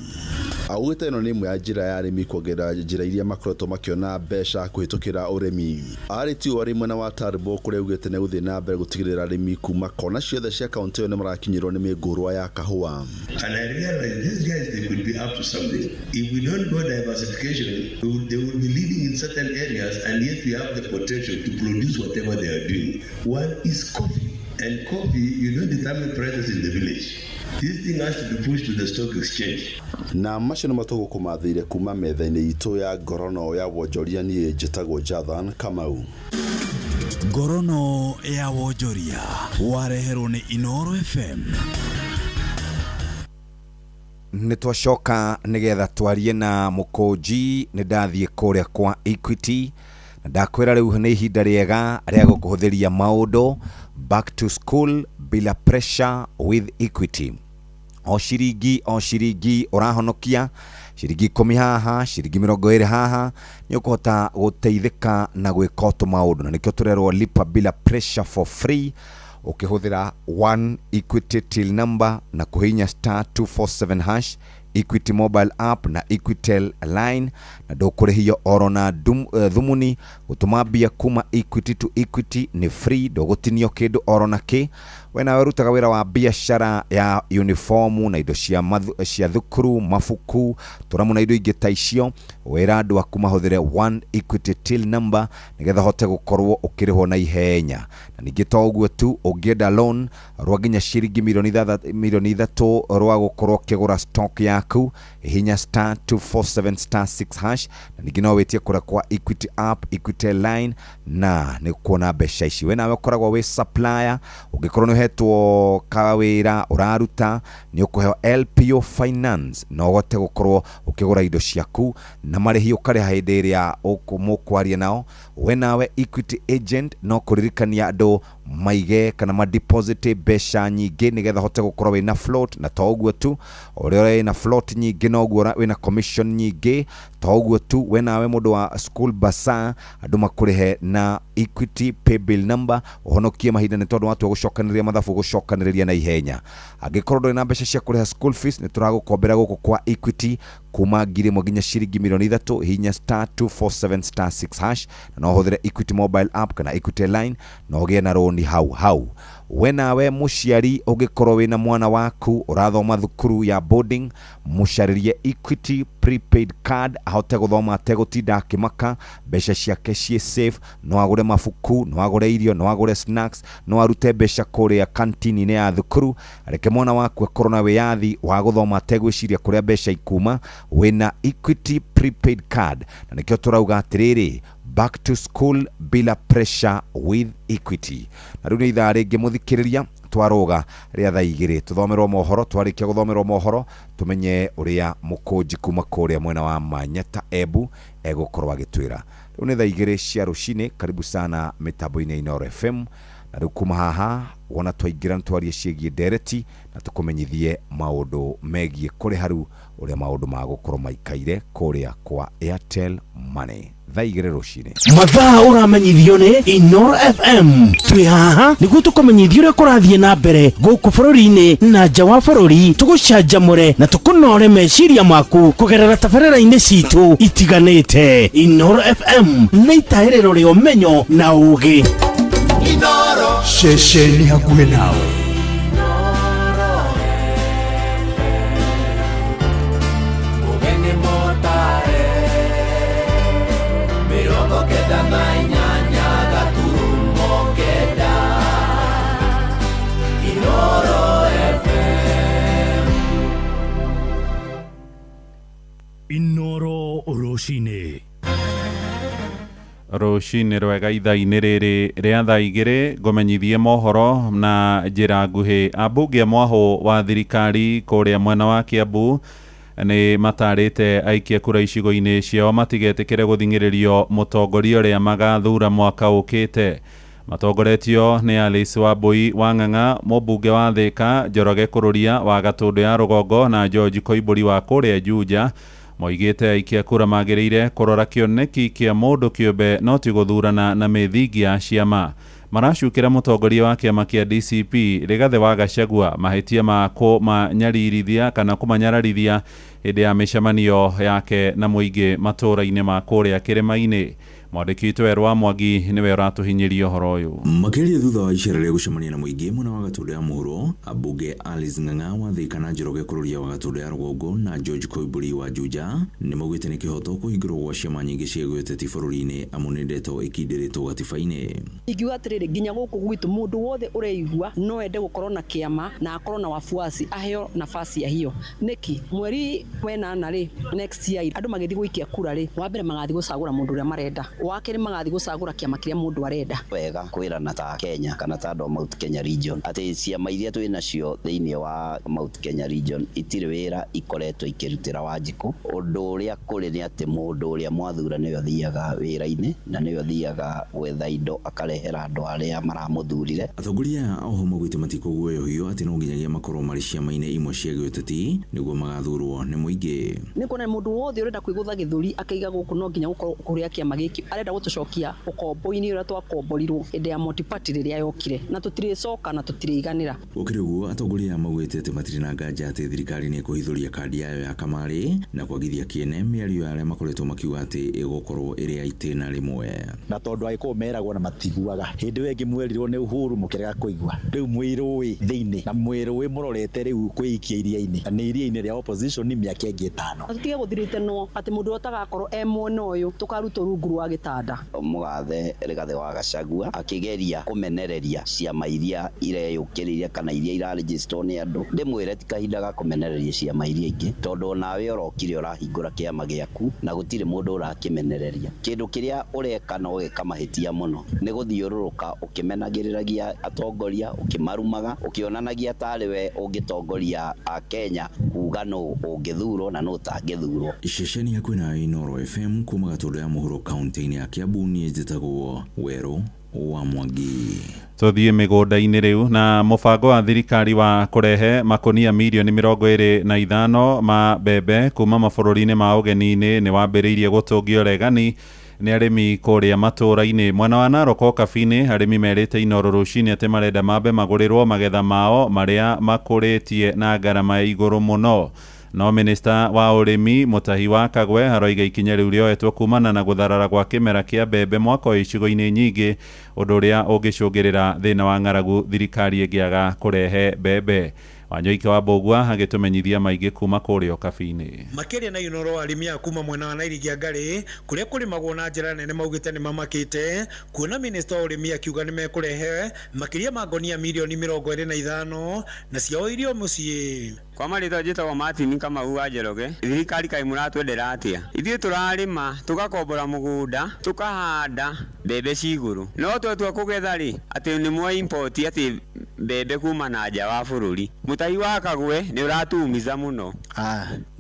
Augĩte ĩno nĩ ĩmwe ya njĩra ya arĩmi kuongerera njĩra iria makoretwo makĩona mbeca kũhĩtũkĩra ũrĩmi. Arĩtie ũũ arĩ mwena wa Turbo kũrĩa augĩte nĩ gũthiĩ na mbere gũtigĩrĩra arĩmi kuma kona ciothe cia kaunti ĩyo nĩ marakinyĩrwo nĩ mĩngũrwa ya kahũa. And I realize these guys, they could be up to something. If we don't go diversification, they will be leading in certain areas, and yet we have the potential to produce whatever they are doing. One is coffee. And coffee, you don't determine prices in the village. This thing has to be pushed to the stock exchange. Na macio nĩ matũgũkũmathĩire kuma metha-inĩ itũ ya ngorono ya wonjoria. Niĩ njĩtagwo Jathan Kamau. Ngorono ya wonjoria wareherwo nĩ Inoro FM. Nĩ twacoka nĩgetha twarie na mũkũnji. Nĩ ndathiĩ kũrĩa kwa Equity. Na ndakwĩra rĩu nĩ ihinda rĩega rĩa gũkũhũthĩria maũndũ. Back to school bila pressure with Equity. O ciringi o ciringi ũrahonokia, ciringi 10 haha, ciringi 20 haha, nĩ ũkũhota gũteithĩka na gwĩka tũmaũndũ. Na nĩkĩo tũrerwo lipa bila pressure for free ũkĩhũthĩra one Equity till number na kũhihinya star 247 hash, Equity mobile app na Equitel line, na ndũkũrĩhio oro na thumuni. Gũtũma mbia kuma Equity to Equity nĩ free, ndũgũtinio kĩndũ oro na kĩ. We nawe ũrutaga wĩra wa biacara ya uniformu na indo cia thukuru, mabuku, tũramu na indo ingĩ ta icio, wĩra andũ aku mahũthĩre one Equity till number nĩgetha ũhote gũkorwo ũkĩrĩhwo na ihenya. Na ningĩ to ũguo tu, ũngĩenda loan rwa nginya ciringi 3 milioni rwa gũkorwo ũkĩgũra stock yaku, hihinya star 247 star 6 hash. Na ningĩ no wĩtie kũrĩa kwa Equity app, Equity line, na nĩ kuona mbeca ici. We nawe ũkoragwo wĩ supplier, ũngĩkorwo nĩ ũhetwo kawĩra ũraruta, nĩ ũkũheo LPO finance na ũhote gũkorwo ũkĩgũra indo ciaku na marĩhi ũkarĩha hĩndĩ ĩrĩa mũkwaria nao. We nawe Equity agent, no kũririkania andũ maige kana ma deposit mbeca nyingĩ nĩgetha ũhote gũkorwo wĩna float. Na to ũguo tu, ũrĩa wĩna float nyingĩ noguo wĩna commission nyingĩ. To ũguo tu, we nawe mũndũ wa school bazaar, andũ makũrĩhe na Equity paybill number, ũhonokie mahinda nĩ tondũ watua gũcokanĩrĩria mathabu gũcokanĩrĩria na ihenya. Angĩkorwo ndũrĩ na mbeca cia kũrĩha school fees, nĩ tũragũkombera gũkũ kwa Equity kuma 1,000 nginya ciringi 3 milioni. Hihinya star 247 star 6 hash, na no ũhũthĩre Equity mobile app kana Equity line na ũgĩe na rũni hau hau. We nawe mũciari, ũngĩkorwo wĩna mwana waku ũrathoma thukuru ya boarding, mũcarĩrie Equity prepaid card ahote gũthoma ategũtinda akĩmaka, mbeca ciake ciĩ safe. No agũre mabuku, no agũre irio, no agũre snacks, no arute mbeca kũrĩa kantini-inĩ ya thukuru. Reke mwana waku akorwo na wĩyathi wa gũthoma ategwĩciria kũrĩa mbeca ikuma wĩna Equity prepaid card. Na nĩkĩo tũrauga atĩrĩrĩ, back to school bila pressure with Equity. Na rĩu nĩ ithaa rĩngĩ, mũthikĩrĩria, twarũga rĩa thaa 2 tũthomerwo mohoro. Twarĩkia gũthomerwo mohoro, tũmenye ũrĩa mũkũnji kuma kũrĩa mwena wa Manyata Embu egũkorwo agĩtwĩra. Rĩu nĩ thaa 2 cia rũcinĩ. Karibu sana mĩtambo-inĩ ya Inooro FM. Na rĩu kuma haha wona twaingĩra nĩ twarie ciĩgiĩ ndereti na tũkũmenyithie maũndũ megiĩ kũrĩ haru ũrĩa maũndũ magũkorwo maikaire kũrĩa kwa Airtel Money thaa 2 rũcinĩ. Mathaa ũramenyithio nĩ Inoro FM. Twĩ haha nĩguo tũkũmenyithia ũrĩa kũrathiĩ na mbere gũkũ bũrũri-inĩ na nja wa bũrũri, tũgũcanjamũre na tũkũnore meciria maku kũgerera tabarĩra-inĩ citũ itiganĩte. Inoro FM nĩ itahĩrĩro rĩa ũmenyo na ũũgĩ. Ceceni hakuhĩ nawe. Ũgeni mũtare 98.9 Inoro FM. Inoro rũcinĩ. Rũcinĩ rwega. Ithaa-inĩ rĩrĩ rĩa thaa 2 ngũmenyithie mohoro na njĩra nguhĩ. Ambunge a mwahũ wa thirikari kũrĩa mwena wa Kiambu nĩ matarĩte aikia kura icigo-inĩ ciao matigetĩkĩre gũthing'ĩrĩrio mũtongoria ũrĩa magathura mwaka ũkĩte. Matongoretio nĩ Alice Wambui wa Ng'ang'a, mũmbunge wa Thĩka, Njoroge Kũrũria wa Gatũndũ ya Rũgongo na George Koimbũri wa kũrĩa Juja. Moigĩte aikia kura magĩrĩire kũrora kĩoneki kĩa mũndũ kĩũmbe no ti gũthurana na mĩthingi ya ciama. Maracukĩra mũtongoria wa kĩama kĩa DCP Rigathĩ wa Gachagua mahĩtia ma kũmanyaririthia kana kũmanyararithia hĩndĩ ya mĩcemanio yake na mũingĩ matũũra-inĩ ma kũrĩa kĩrĩma-inĩ. Mwandĩki witũ Werũ wa Mwangi nĩwe ũratũhinyĩria ũhoro ũyũ. Makĩria thutha wa icera rĩa gũcemania na mũingĩ mwena wa Gatũndũ ya Mũhuro, ambunge Alice Ng'ang'a wa Thĩka na Njoroge Kũrũria wa Gatũndũ ya Rũgongo na George Koimbũri wa Juja nĩ maugĩte nĩ kĩhoto kũhingũrwo gwa ciama nyingĩ cia gĩũteti bũrũri-inĩ, amu nĩ ndeto ĩkindĩrĩtwo gatiba-inĩ. Ingiuga atĩrĩrĩ, nginya gũkũ gwitũ mũndũ wothe ũreigua no ende gũkorwo na kĩama na akorwo na wafuasi aheo nafasi ya hiyo. Nĩki mweri wenana rĩ, next year, andũ magĩthiĩ gũikia kura rĩ, wa mbere magathiĩ gũcagũra mũndũ ũrĩa marenda. Wa kerĩ, magathiĩ gũcagũra kĩama kĩrĩa mũndũ arenda. Wega kwĩrana ta Kenya kana ta andũ a Mount Kenya region atĩ ciama iria twĩ nacio thĩinĩ wa Mount Kenya region itirĩ wĩra ikoretwo ikĩrutĩra Wanjikũ. Ũndũ ũrĩa kũrĩ nĩ atĩ mũndũ ũrĩa mwathura nĩwe ũthiaga wĩra-inĩ na nĩwe ũthiaga gwetha indo akarehera andũ arĩa maramũthurire. Atongoria aya oho maugĩte matikũguoyohio atĩ no nginyagia makorwo marĩ ciama-inĩ imwe cia gĩũteti nĩguo magathurwo nĩ mũingĩ. Nĩ kuona mũndũ wothe ũrenda kwĩgũtha gĩthũri akaiga gũkũ no nginya gũkorwo kũrĩa kĩama gĩkĩ arenda gũtũcokia ũkombo-inĩ ũrĩa twakomborirwo hĩndĩ ya multi-party rĩrĩa yokire, na tũtirĩcoka na tũtirĩiganĩra. Gũkĩrĩ ũguo, atongoria aya maugĩte atĩ matirĩ na nganja atĩ thirikari nĩ ĩkũhithũria kandi yayo ya kamarĩ na kwagithia kĩene mĩario ya arĩa makoretwo makiuga atĩ ĩgũkorwo ĩrĩ ya itĩna rĩmwe. Na tondũ Agĩkũyũ meragwo na matiguaga, hĩndĩ ĩyo ĩngĩ mwerirwo nĩ Uhuru mũkĩrega kũigua, rĩu mwĩ rũĩ thĩinĩ na mwĩ rũĩ mũrorete rĩu kwĩikia iria-inĩ, na nĩ iria-inĩ rĩa opposition mĩaka ĩngĩ 5. Tũtige gũthirĩtenwo atĩ mũndũ ũrĩa ũtagakorwo e mwena ũyũ tũkarutwo rungu rwa gĩtanda. Mũgathe Rigathĩ wa Gachagua akĩgeria kũmenereria ciama iria ireyũkĩrĩire kana iria irarejistwo nĩ andũ, ndĩmwĩre ti kahinda ga kũmenereria ciama iria ingĩ, tondũ onawe ũrokire ũrahingũra kĩama gĩaku na gũtirĩ mũndũ ũrakĩmenereria. Kĩndũ kĩrĩa ũreka no ũgeka mahĩtia mũno nĩ gũthiũrũrũka ũkĩmenagĩrĩragia atongoria, ũkĩmarumaga, ũkĩonanagia tarĩ we ũngĩtongoria a Kenya kuga nũ ũngĩthurwo na nũ ũtangĩthurwo. Ceceni ya kwĩna Inooro FM kuma Gatũndũ ya mũhuro kaunti-inĩ ya Kiambu, niĩ njĩtagwo Werũ wa Mwangi. Tũthiĩ mĩgũnda-inĩ rĩu na mũbango wa thirikari wa kũrehe makonia mirioni 25 ma mbembe kuma mabũrũri-inĩ ma ũgeni-inĩ nĩ wambĩrĩirie gũtũngio regani nĩ arĩmi kũrĩa matũũra-inĩ. Mwena wa Narok Okabi-inĩ, arĩmi merĩte Inooro rũcinĩ atĩ marenda mambe magũrĩrwo magetha mao marĩa makũrĩtie na ngarama ya igũrũ mũno. No minista wa ũrĩmi Mutahi wa Kagwe aroiga ikinya rĩu rĩoetwo kumana na gũtharara gwa kĩmera kĩa mbembe mwaka ũyũ icigo-inĩ nyingĩ, ũndũ ũrĩa ũngĩcũngĩrĩra thĩna wa ng'aragu thirikari ĩngĩaga kũrehe mbembe. Wanyoike wa Mbũgua agĩtũmenyithia maingĩ kuma kũrĩa Okabi-inĩ. Makĩria na Inooro, arĩmi a kuma mwena wa Nairigia Ngarĩ kũrĩa kũrĩmagwo na njĩra nene maugĩte nĩ mamakĩte kuona minista wa ũrĩmi akiuga nĩ mekũrehe makĩria ma ngonia mirioni 25 na ciao irio mũciĩ. Kwa marĩtwa njĩtagwo Martin Kamau wa Njoroge. Thirikari kaĩ mũratwendera atĩa? Ithuĩ tũrarĩma tũgakombora mũgũnda tũkahanda mbembe ci igũrũ, no twatua kũgetha rĩ, atĩ nĩ mwa import atĩ mbembe kuma na nja wa bũrũri. Mũtahi wa Kagwe nĩ ũratumiza mũno.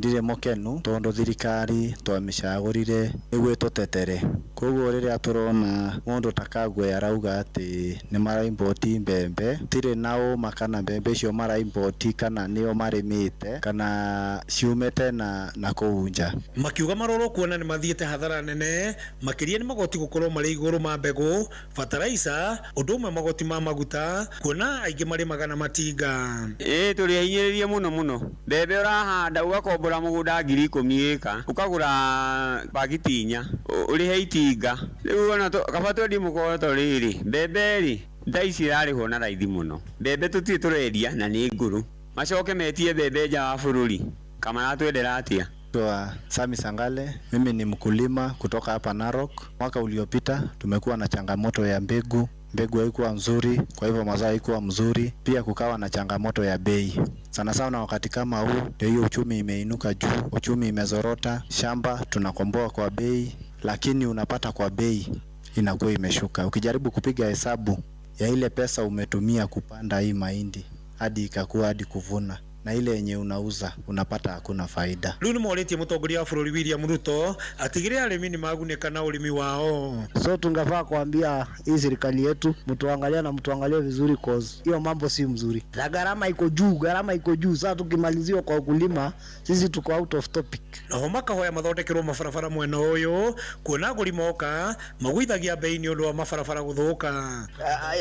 Ndirĩ mũkenu tondũ thirikari twamĩcagũrire nĩguo ĩtũtetere. Koguo rĩrĩa tũrona mũndũ ta Kagwe arauga atĩ nĩ mara import mbembe, tirĩ na ũma kana mbembe icio mara import kana nĩo marĩmĩte kana ciumĩte na kũu nja. Makiuga marorwo kuona nĩ mathiĩte hathara nene makĩria nĩ magoti gũkorwo marĩ igũrũ ma mbegũ, bataraica, ũndũ ũmwe magoti ma maguta, kuona aingĩ marĩmaga na matinga. Ĩĩ tũrĩ ahinyĩrĩrie mũno mũno. Mbembe ũrahanda ũgakombora mũgũnda 10,000 ĩka, ũkagũra pakiti 4, ũrĩhe itinga. Rĩu ona kaba twendie mũkoto rĩrĩ, mbembe rĩ thaa ici ĩrarĩhwo na raithi mũno. Mbembe tũtirĩ tũrendia na nĩ ngũrũ. Macoke metie mbembe nja wa bũrũri, kamaratwendera atĩa? Naitwa Sami Sangale, mimi ni mkulima kutoka hapa Narok. Mwaka uliopita tumekuwa na changamoto ya mbegu, mbegu haikuwa nzuri, kwa hivyo mazao haikuwa mzuri. Pia kukawa na changamoto ya bei. Sana sana wakati kama huu ndio hiyo uchumi imeinuka juu, uchumi imezorota, shamba tunakomboa kwa bei, lakini unapata kwa bei inakuwa imeshuka. Ukijaribu kupiga hesabu ya ile pesa umetumia kupanda hii mahindi hadi ikakua hadi kuvuna na ile yenye unauza unapata hakuna faida. Rĩu nĩ morĩtie mũtongoria wa bũrũri William Ruto atigĩrĩre arĩmi nĩ magunĩka na ũrĩmi wao. So tungafaa kuambia hii serikali yetu mtuangalie na mtuangalie vizuri, cause hiyo mambo si mzuri. Na gharama iko juu, gharama iko juu. Sasa tukimaliziwa kwa ukulima sisi tuko out of topic. Naho makahoya mathondekerwo mabarabara mwena ũyũ kuona agũri moka magũithagia bei nĩ ũndũ wa mabarabara gũthũka.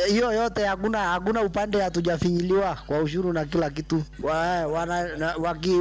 Hiyo yote hakuna upande hatujafinyiliwa kwa ushuru na kila kitu.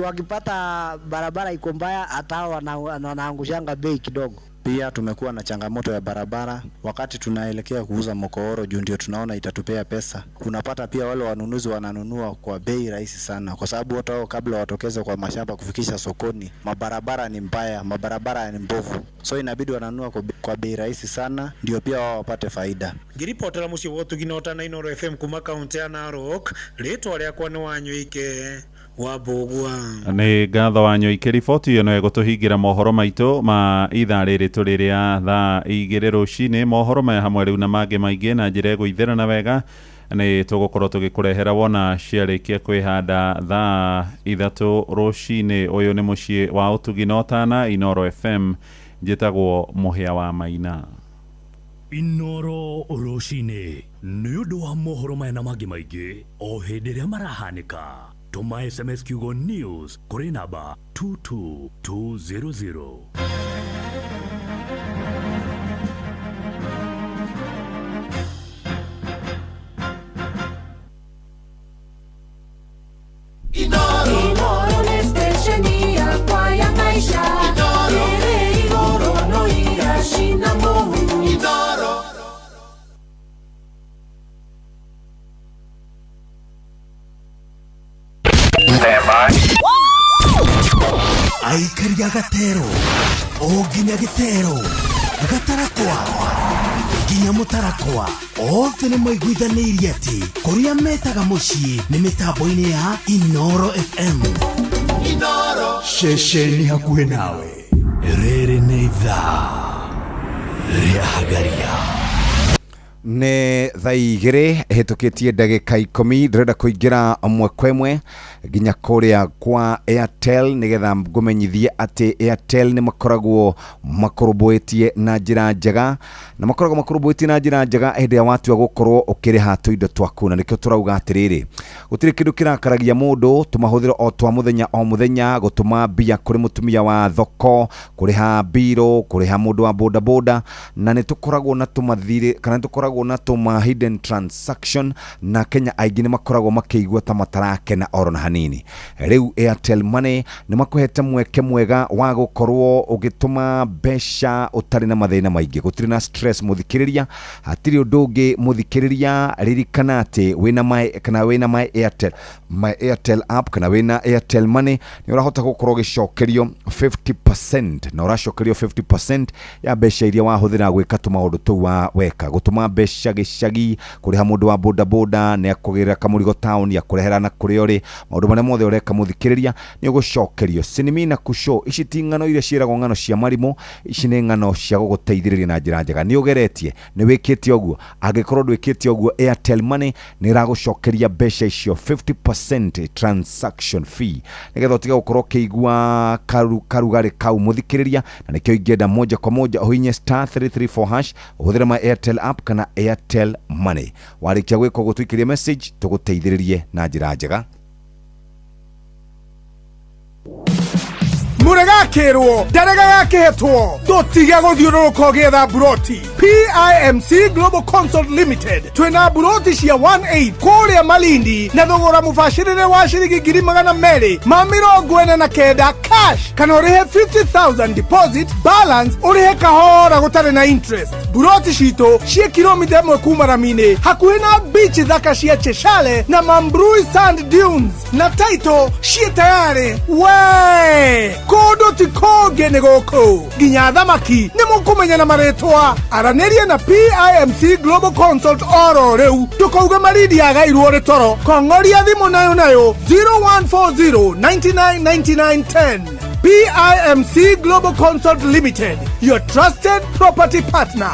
Wakipata barabara iko mbaya hata wanaangushanga bei kidogo. Pia tumekuwa na changamoto ya barabara wakati tunaelekea kuuza mokooro juu ndio tunaona itatupea pesa. Unapata pia wale wanunuzi wananunua kwa bei rahisi sana, kwa sababu hata wao kabla watokeze kwa mashamba kufikisha sokoni, mabarabara ni mbaya, mabarabara ni mbovu. So inabidi wananunua kwa bei rahisi sana ndio pia wao wapate faida. Ngiripotera mũciĩ wa ũtugi na ũtana Inooro FM kuma kaunti ya Narok, rĩtwa rĩakwa nĩ Wanyoike Wa Mbũgua. Nĩ ngatho wa Nyoike. Riboti ĩyo no ĩgũtũhingĩra mohoro maitũ ma ithaa rĩrĩ tũrĩ rĩa thaa 2 rũcinĩ. Mohoro maya hamwe rĩu na mangĩ maingĩ na njĩra ĩgũithĩrana wega nĩ tũgũkorwo tũgĩkũrehera wona ciarĩkia kwĩhanda thaa 3 rũcinĩ. Ũyũ nĩ mũciĩ wa ũtugi na ũtana, Inoro FM. Njĩtagwo Mũhĩa wa Maina. Inoro rũcinĩ nĩ ũndũ wa mohoro maya na mangĩ maingĩ o hĩndĩ ĩrĩa marahanĩka. Tũma SMS kiugo news kũrĩ namba 22200. Inoro nĩ stesheni yakwa ya maisha. Ĩrĩ igũrũ no iracina mũhu. Inoro. Aikari a gatero o nginya gĩtero gatarakwa nginya mũtarakwa othe nĩ maiguithanĩirie atĩ kũrĩa metaga mũciĩ nĩ mĩtambo-inĩ ya Inoro FM. Inoro. Ceceni hakuhĩ nawe. Rĩrĩ nĩ ithaa rĩa Hagaria. Nĩ thaa 2 ĩhĩtũkĩtie ndagĩka 10. Ndĩrenda kũingĩra ĩmwe kwa ĩmwe nginya kũrĩa kwa Airtel nĩgetha ngũmenyithie atĩ Airtel nĩ makoragwo makũrũmbũĩtie na njĩra njega, na makoragwo makũrũmbũĩtie na njĩra njega hĩndĩ ĩrĩa watua gũkorwo ũkĩrĩha tũindo twaku. Na nĩkĩo tũrauga atĩrĩrĩ, gũtirĩ kĩndũ kĩrakaragia mũndũ tũmahũthĩro o twa mũthenya o mũthenya, gũtũma mbia kũrĩ mũtumia wa thoko, kũrĩha mbirũ, kũrĩha mũndũ wa bodaboda, na nĩ tũkoragwo na tũmathirĩ kana nĩ tũkoragwo na tũma hidden transaction, na Kenya aingĩ nĩ makoragwo makĩigua ta matarakena oro na hanini. Rĩu Airtel Money nĩ makũhete mweke mwega wa gũkorwo ũgĩtũma mbeca ũtarĩ na mathĩna maingĩ, gũtirĩ na stress mũthikĩrĩria, hatirĩ ũndũ ũngĩ mũthikĩrĩria. Ririkana atĩ wĩna my kana wĩna my Airtel, my Airtel app kana wĩna Airtel Money nĩ ũrahota gũkorwo ũgĩcokerio 50%, na ũracokerio 50% ya mbeca iria wahũthĩra gwĩka tũmaũndũ tũu wa weka, gũtũma mbeca gĩcagi, kũrĩha mũndũ wa bodaboda nĩ akũgĩrĩra kamũrigo taũni akũrehera na kũrĩa ũrĩ, maũndũ marĩa mothe ũreka mũthikĩrĩria nĩ ũgũcokerio. Sinimi na kusho, ici ti ng'ano iria ciĩragwo ng'ano cia marimũ, ici nĩ ng'ano cia gũgũteithĩrĩria na njĩra njega. Nĩ ũgeretie, nĩ wĩkĩte ũguo? Angĩkorwo ndwĩkĩte ũguo, Airtel Money nĩ ĩragũcokeria mbeca icio 50% transaction fee, nĩgetha ũtige gũkorwo ũkĩigua karugarĩ kau mũthikĩrĩria. Na nĩkĩo ingĩenda moja kwa moja ũhinye star 334 hash, ũhũthĩre my Airtel app kana Airtel Money. Warĩkia gwĩka ũguo, tũikĩrie message tũgũteithĩrĩrie na njĩra njega. Mũregakĩrwo ndarega gakĩhetwo, ndũtige gũthiũrũrũka ũgĩetha mburoti. PIMC Global Consult Limited twĩna mburoti cia 18 kũrĩa Malindi na thogora mũbacĩrĩre wa ciringi 249,000 cash, kana ũrĩhe 50,000 deposit, balance ũrĩhe kahora gũtarĩ na interest. Mburoti citũ ciĩ kilomita 1 kuma rami-inĩ, hakuhĩ na beach thaka cia Cheshale na Mambrui Sand Dunes, na title ciĩ tayarĩ. We kũndũ ti kũngĩ nĩ gũkũ, nginya thamaki nĩ mũkũmenya na marĩtwa. Aranĩria na PIMC Global Consult oro rĩu, ndũkauge Malindi yagairwo rĩ toro. Kong'oria thimũ nayo nayo 0140 99 99 10. PIMC Global Consult Limited, your trusted property partner.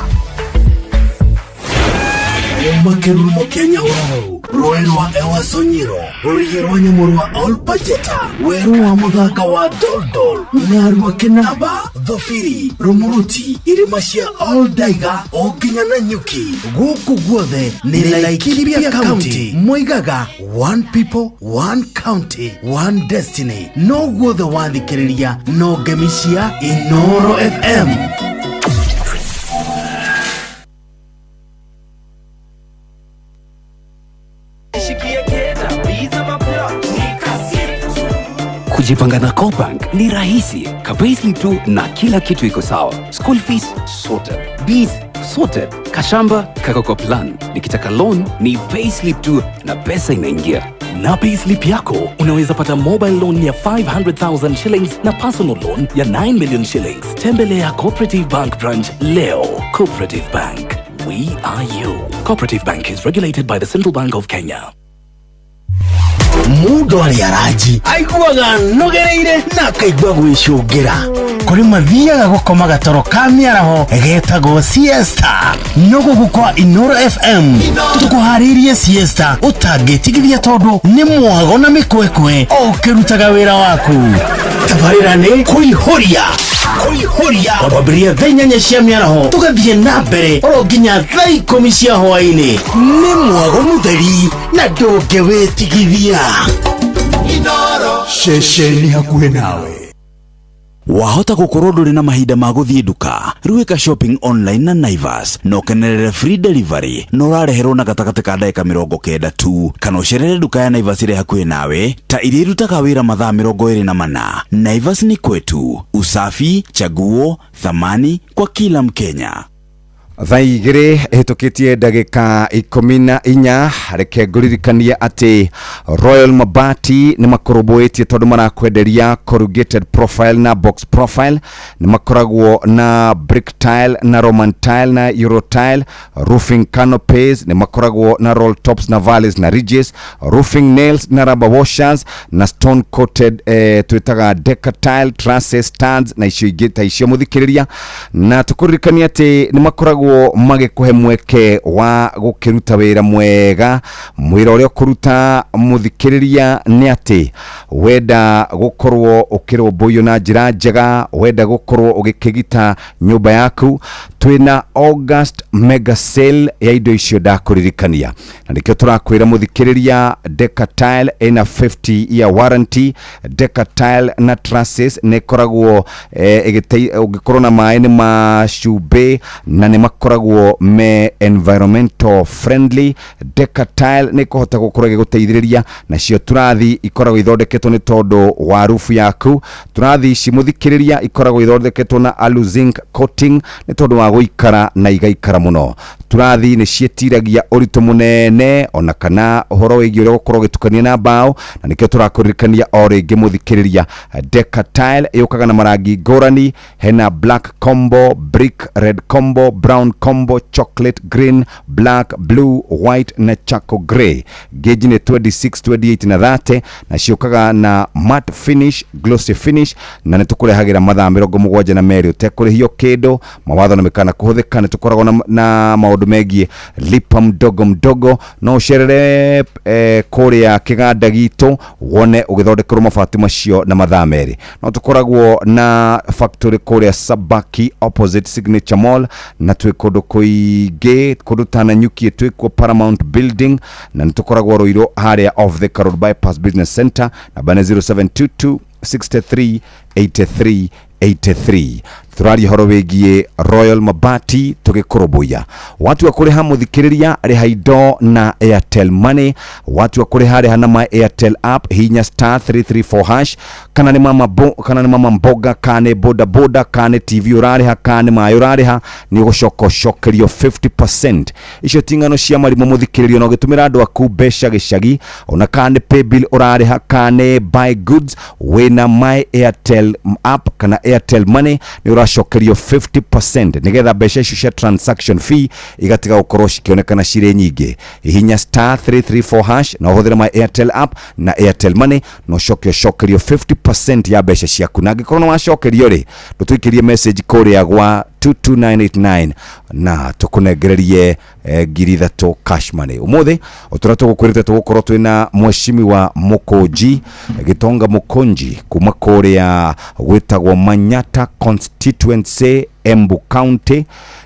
Makerumo Kenya wau rũĩ rwa Ewasonyiro, rũrĩgĩ rwa nyamũ rwa Olpajeta, werũ wa mũthanga wa Doldol, Narua Kĩnamba, Thobiri, Rũmũrũti, irĩma cia Oldaiga o nginya Nanyuki. Gũkũ guothe nĩ Laikipia County. Moigaga one people, one county, one destiny. No guothe wathikĩrĩria no ngemi cia Inoro FM. Kujipanga na CoBank ni rahisi. Ka-payslip tu na kila kitu iko sawa. School fees sorted, bills sorted, kashamba kako kwa plan. Nikitaka loan ni payslip tu na pesa inaingia. Na payslip yako unaweza pata mobile loan ya 500,000 shillings na personal loan ya 9 million shillings. Tembelea Cooperative Bank branch leo. Cooperative Bank, we are you. Cooperative Bank is regulated by the Central Bank of Kenya. Mũndũ arĩa ranji aiguaga anogereire na akaigua gwĩcũngĩra. Kũrĩ mathiaga gũkoma gatoro ka mĩaraho getagwo siesta. No gũkũ kwa Inoro FM tũkũharĩirie siesta ũtangĩtigithia tondũ nĩ mwago na mĩkwekwe o ũkĩrutaga wĩra waku. Tabarĩra nĩ kũihũria kũihũria kwambĩrĩria thaa 8 cia mĩaraho tũgathiĩ na mbere oro nginya thaa 10 cia hwaĩ-inĩ. Nĩ mwago mũtheri na ndũngĩwĩtigithia. Ceceni hakuhĩ nawe. Wahota gũkorwo ndũrĩ na mahinda ma gũthiĩ nduka, rĩu ĩka shopping online na Naivas na ũkenerere free delivery na ũrareherwo na gatagatĩ ka ndagĩka 90 tu, kana ũcerere nduka ya Naivas ĩrĩa hakuhĩ nawe ta iria irutaga wĩra mathaa 24. Naivas ni kwetu, usafi, chaguo, thamani kwa kila Mkenya. Thaa 2 ĩhĩtũkĩtie ndagĩka 14. Reke ngũririkanie atĩ Royal Mabati nĩ makũrũmbũĩtie tondũ marakwenderia corrugated profile na box profile. Nĩ makoragwo na brick tile na Roman tile na Euro tile, roofing canopies, nĩ makoragwo na roll tops na valleys na ridges, roofing nails na rubber washers na stone coated, twĩtaga deca tile, trusses, stands na icio ingĩ ta icio mũthikĩrĩria. Na tũkũririkania atĩ nĩ makoragwo magĩkũhe mweke wa gũkĩruta wĩra mwega. Mwĩra ũrĩa ũkũruta mũthikĩrĩria nĩ atĩ wenda gũkorwo ũkĩrũmbũiyo na njĩra njega, wenda gũkorwo ũgĩkĩgita nyũmba yaku, twĩna August mega sale ya indo icio ndakũririkania, na nĩkĩo tũrakwĩra mũthikĩrĩria, Deca tile ĩna 50 year warranty. Deca tile na trusses nĩ ĩkoragwo ũngĩkorwo na maĩ nĩ ma cumbĩ na nĩ makoragwo me environmental friendly. Deca tile nĩ ĩkũhota gũkorwo ĩgĩgũteithĩrĩria, nacio turathi ikoragwo ithondeketwo nĩ tondũ wa rufu yaku. Turathi ici mũthikĩrĩria ikoragwo ithondeketwo na alu zinc coating nĩ tondũ wa gũikara na igaikara mũno. Turathi nĩ ciĩtiragia ũritũ mũnene ona kana ũhoro wĩgiĩ ũrĩa gũkorwo ũgĩtukania na mbaũ, na nĩkĩo tũrakũririkania o rĩngĩ mũthikĩrĩria, Deca tile ĩũkaga na marangi ngũrani, hena black combo, brick red combo, brown combo, chocolate green, black, blue, white na charcoal grey. Gauge nĩ 26, 28 na 30, na ciũkaga na matte finish, glossy finish, na nĩ tũkũrehagĩra mathaa 72 ũtekũrĩhio kĩndũ. Mawatho na mĩkana kũhũthĩka. Nĩ tũkoragwo na maũndũ megiĩ lipa mdogo mdogo. No ũcerere kũrĩa kĩganda gitũ wone ũgĩthondekerwo mabati macio na mathaa 2. No tũkoragwo na factory kũrĩa Sabaki opposite Signature Mall, na twĩ kũndũ kũingĩ, kũndũ ta Nanyuki twĩkuo Paramount Building, na nĩ tũkoragwo Ruiru harĩa off the Road Bypass Business Center. Namba nĩ 0722 63 83 83. Tũraria ũhoro wĩgiĩ Royal Mabati tũgĩkũrũmbũiya. Watua kũrĩha mũthikĩrĩria, rĩha indo na Airtel Money. Watua kũrĩha, rĩha na my Airtel app, hinya star 334 hash, kana nĩ mama bo, kana nĩ mama mboga, kana nĩ boda boda, kana nĩ TV ũrarĩha, kana nĩ maĩ ũrarĩha, nĩ ũgũcoka ũcokerio 50%. Icio ti ng'ano cia marimũ mũthikĩrĩria, na ũgĩtũmĩra andũ aku mbeca gĩcagi, ona kana nĩ paybill ũrarĩha, kana nĩ buy goods, wĩna my Airtel app kana Airtel Money, nĩ ũracokerio 50% nĩgetha mbeca icio cia transaction fee igatiga gũkorwo cikĩonekana cirĩ nyingĩ. Hihinya star 334 hash na ũhũthĩre my Airtel app na Airtel Money na ũcoke ũcokerio 50% ya mbeca ciaku. Na angĩkorwo nĩ wacokerio rĩ, ndũtũikĩrie message kũrĩa gwa 22989 na tũkũnengererie 3,000 cash money. Ũmũthĩ ũtũrĩa tũgũkwĩrĩte tũgũkorwo twĩna mheshimiwa Mũkũnji Gitonga Mũkũnji kuma kũrĩa gwĩtagwo Manyata constituency, Embu County.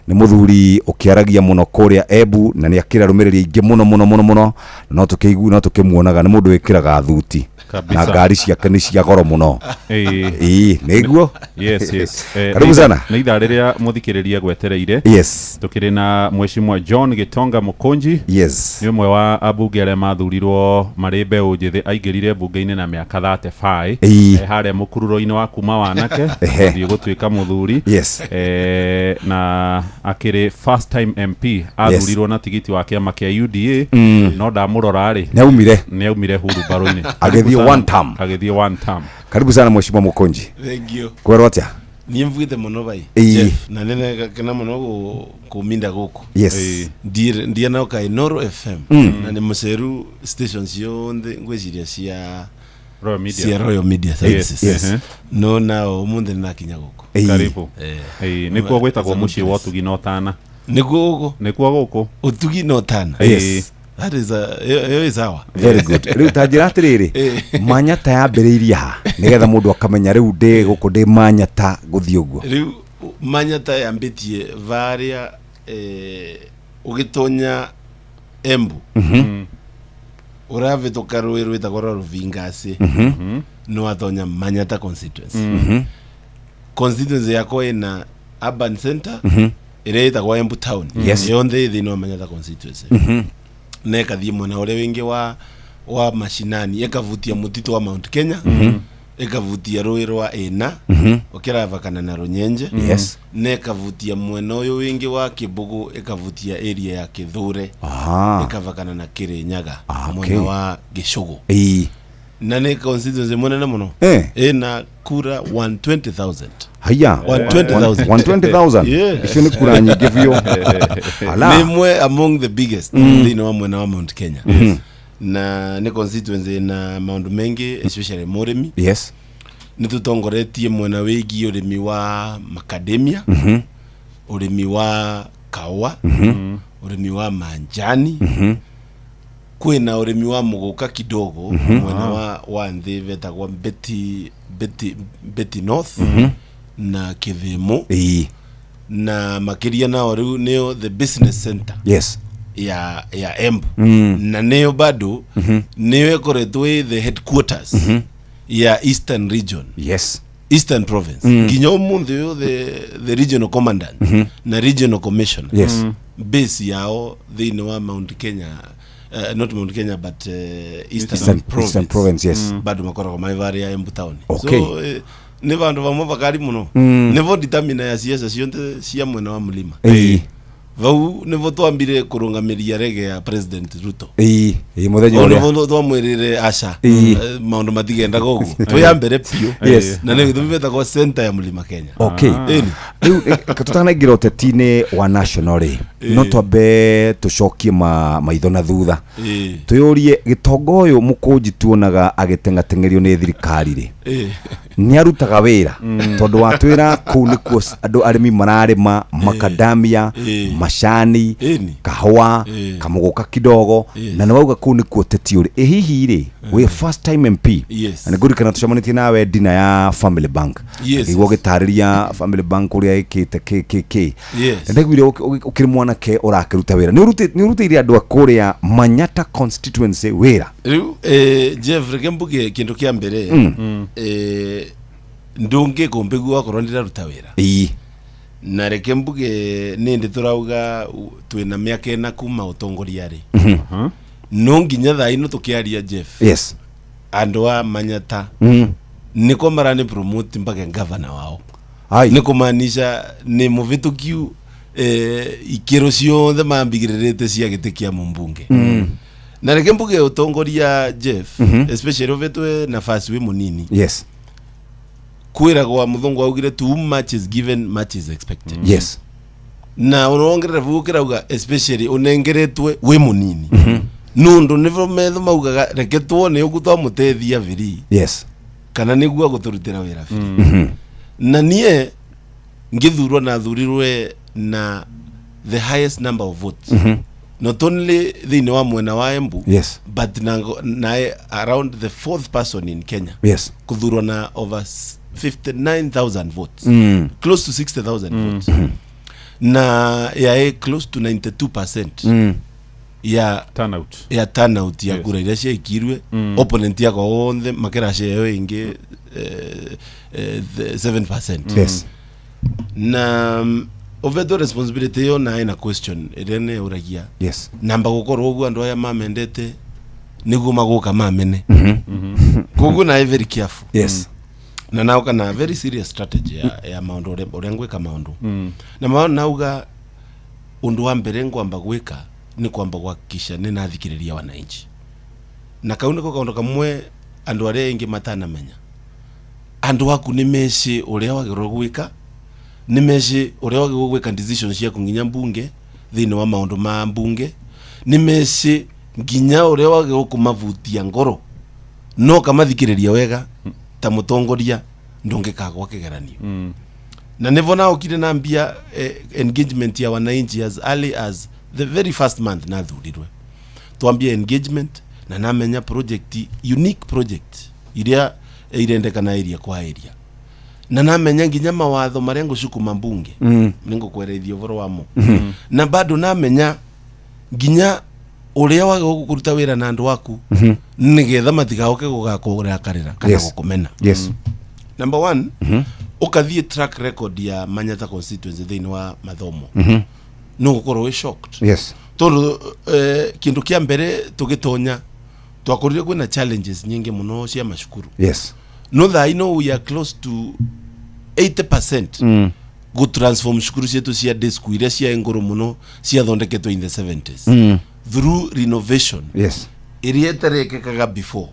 Nĩ mũthuri ũkĩaragia mũno kũrĩa Embu na nĩ akĩra rũmĩrĩri aingĩ mũno mũno mũno mũno. No tũkĩigu no tũkĩmuonaga nĩ mũndũ wĩkĩraga thuti na ngari ciake nĩ cia goro mũno. Ĩĩ nĩguo. Yes. Karibu sana. Nĩ ithaa rĩrĩa mũthikĩrĩria gwetereire. Yes. Tũkĩrĩ na mheshimiwa John Gitonga Mũkũnji. Yes. Nĩ ũmwe wa ambunge arĩa mathurirwo marĩ mbeũ njĩthĩ, aingĩrire mbunge-inĩ na mĩaka 35. Harĩa mũkururo-inĩ wa kuma wanake gũthiĩ gũtuĩka mũthuri. Yes. Na akĩrĩ first time MP, athurirwo na tigiti wa kĩama kĩa UDA. No ndamũrora rĩ, Nĩaumire. Nĩaumire hurumbarũ-inĩ. Agĩthiĩ one term. Agĩthiĩ one term. Karibu sana mheshimiwa Mũkũnji. Thank you. Kwerwo atĩa? Niä mvuite muno bai. Ĩĩ. Jeff, na nä kena muno kuminda guku. Yes. Ndianaoka Inoro FM na nä må ceru station ciothe ngwĩciria cia Royal Media. Cia Royal Media Yes, Services. yes. No nao ũmũthĩ nĩ nakinya gũkũ. Karibu. Eh. Ĩĩ, nĩkuo gwĩtagwo mũciĩ wa ũtugi na ũtana. Nĩkuo gũkũ. Nĩkuo gũkũ. Ũtugi na ũtana. Yes. That is a ĩyo ĩ sawa. Very good. Rĩu ta njĩra atĩrĩrĩ, Manyata yambĩrĩirie ha nĩgetha mũndũ akamenya rĩu ndĩ gũkũ ndĩ Manyata gũthiĩ ũguo? Rĩu Manyata yambĩtie varĩa ũgĩtonya Embu. Ũravĩtũka rũĩ rwĩtagwo rwa Rũvingacĩ. Nĩ watonya Manyata constituency. Constituency yakwa ĩna urban center ĩrĩa ĩtagwo Embu town. Yonthe ĩ thĩinĩ wa Manyata constituency. Na ĩkathiĩ mwena ũrĩa wĩngĩ wa mashinani, ĩkavutia mũtitũ wa Mount Kenya, ĩkavutia rũĩ rwa ĩna ũkĩravakana na rũnyenje. Na ĩkavutia mwena ũyũ wĩngĩ wa Kĩbũgũ, ĩkavutia area ya Kĩthure. Ĩkavakana na Kĩrĩnyaga mwena wa Gĩcũgũ. Na nĩ constituency mũnene mũno. Ĩna kura 120,000. Haya. 120,000. 120,000. Yeah. Icio nĩ kura nyingĩ biũ. Ala. Nĩ imwe among the biggest thĩinĩ wa mwena wa Mount Kenya. Na nĩ constituency na maũndũ maingĩ, especially mũrĩmi. Nĩ tũtongoretie mwena wĩgiĩ ũrĩmi wa macadamia, ũrĩmi wa kahũa, ũrĩmi wa manjani. Kwĩna ũrĩmi wa mũgũka kidogo mwena wa nthĩ vetagwo Mbeti North na Kĩthĩmũ. Na makĩria nao rĩu nĩyo the business center ya Embu. Na nĩyo bado nĩyo ĩkoretwo ĩ the headquarters ya Eastern Region. Eastern Province. Nginya ũmũthĩ ũyũ the regional commandant na regional commissioner base yao thĩinĩ wa Mount Kenya, not Mount Kenya but Eastern, Province. Eastern Province, yes. Bado makoragwo mai varia Embu town. So nĩ vandu vamwe vakari mũno. Nĩvo determina ya ciaca cionthe cia mwena wa mlima. Vau nĩvo twambire kũrũngamĩria rege ya President Ruto. Ĩĩ, ĩĩ, mũthenya Vau ũrĩa. nĩvo twamwĩrire aca. Maũndũ matigendaga ũguo twĩ mbere biũ. Na nĩ gĩtũmi betagwo center ya mlima Kenya. Ĩni. Rĩu tũtanaingĩra ũteti-inĩ wa national rĩ, no twambe tũcokie maitho na thutha, twĩyũrie gĩtonga ũyũ mũkũnji tuonaga agĩteng'ateng'erio nĩ thirikari rĩ, nĩ arutaga wĩra? Tondũ watwĩra kũu nĩkuo andũ arĩmi mararĩma makadamia, macani, kahũa, kamũgũka kidogo, na nĩ wauga kũu nĩkuo ũteti ũrĩ. Ĩ hihi rĩ, wĩ first time MP, na nĩngũririkana tũcemanĩtie nawe dina ya Family Bank, ngĩigua ũgĩtarĩria Family Bank ũrĩa ĩkĩte kĩ kĩ kĩ. Na ndaiguire ũkĩrĩ mwanake ũrakĩruta wĩra, nĩ ũrutĩire andũ a kũrĩa Manyata constituency wĩra. Rĩu Jeff, reke mbuge kĩndũ kĩa mbere. Ndũngĩ kũmbĩgu wakorwo ndĩraruta wĩra. Na reke mbuge nĩ ndĩ tũrauga twĩna mĩaka 4 kuma ũtongoria rĩ, no nginya thaa ino tũkĩaria, Jeff, andũ a Manyata nĩko marani promote mpaka gavana wao. Nĩ kũmaanisha nĩ mũvĩtũkiu ikĩro ciothe mambigĩrĩrĩte cia gĩtĩ kĩa mũmbunge. Na reke mbuge ũtongoria, Jeff, especially ũvetwe nafasi wĩ mũnini, kwĩragwa mũthũngũ augire, "Too much is given, much is expected." Na ũrongerera vu ũkĩrauga especially ũnengeretwe wĩ mũnini, nũndũ nĩvo metho maugaga reke tuone ũguo twamũteithia biri kana nĩguo agũtũrutĩra wĩra biri. Na niĩ ngĩthurwo na thurirwe na the highest number of votes, not only thĩinĩ wa mwena wa Embu, but na around the fourth person in Kenya kuthurwo na over 59,000 votes, close to 60,000 votes, na yaĩ close to 92% ya turnout. Ya turnout ya kura iria ciaikirwe. Opponent yakwa wonthe makĩracia ĩyo ĩngĩ 7%. Na ũvetwo responsibility ĩyo na ĩna question ĩrĩa nĩ ũragia namba gũkorwo ũguo andũ aya mamendete nĩguo magũka mamene, koguo naĩ very careful. Na nauka na very serious strategy ya maũndũ ũrĩa ngwĩka maũndũ. Na maũndũ nauga ũndũ wa mbere ngwamba gwĩka nĩ kwamba kuhakikisha nĩ nathikĩrĩria wananchi, na kau nĩko kaũndũ kamwe andũ arĩa aingĩ matanamenya. Andũ aku nĩ meci ũrĩa wagĩrĩirwo gwĩka. Nĩ meci ũrĩa wagĩrĩirwo gwĩka decision ciaku nginya mbunge, thĩinĩ wa maũndũ ma mbunge. Nĩ meci nginya ũrĩa wagĩrĩirwo kũmavutia ngoro, no kamathikĩrĩria wega ta mũtongoria ndũngĩkagwa kĩgeranio. Na nĩvo naokire nambia engagement ya wananchi as early as the very first month nathurirwe. Twambia engagement na namenya project, unique project iria irendekana area kwa area, na namenya nginya mawatho maria ngucukuma mbunge. Ningukwerethia ũhoro wamo. Na bado namenya nginya uria wagä kuruta wira na andu aku nigetha matigaoke gugakurakarira kana gukumena. Number one, ukathie track record ya Manyata constituency thiini wa mathomo, no gukorwo wi shocked. Tondu kindu kia mbere tugitonya twakorire kwina challenges nyingi muno cia macukuru. No thaa ino we are close to 80% gu transform cukuru cietu cia day school iria cia nguru muno ciathondeketwo in the 70s through renovation iria ĩtarekekaga before.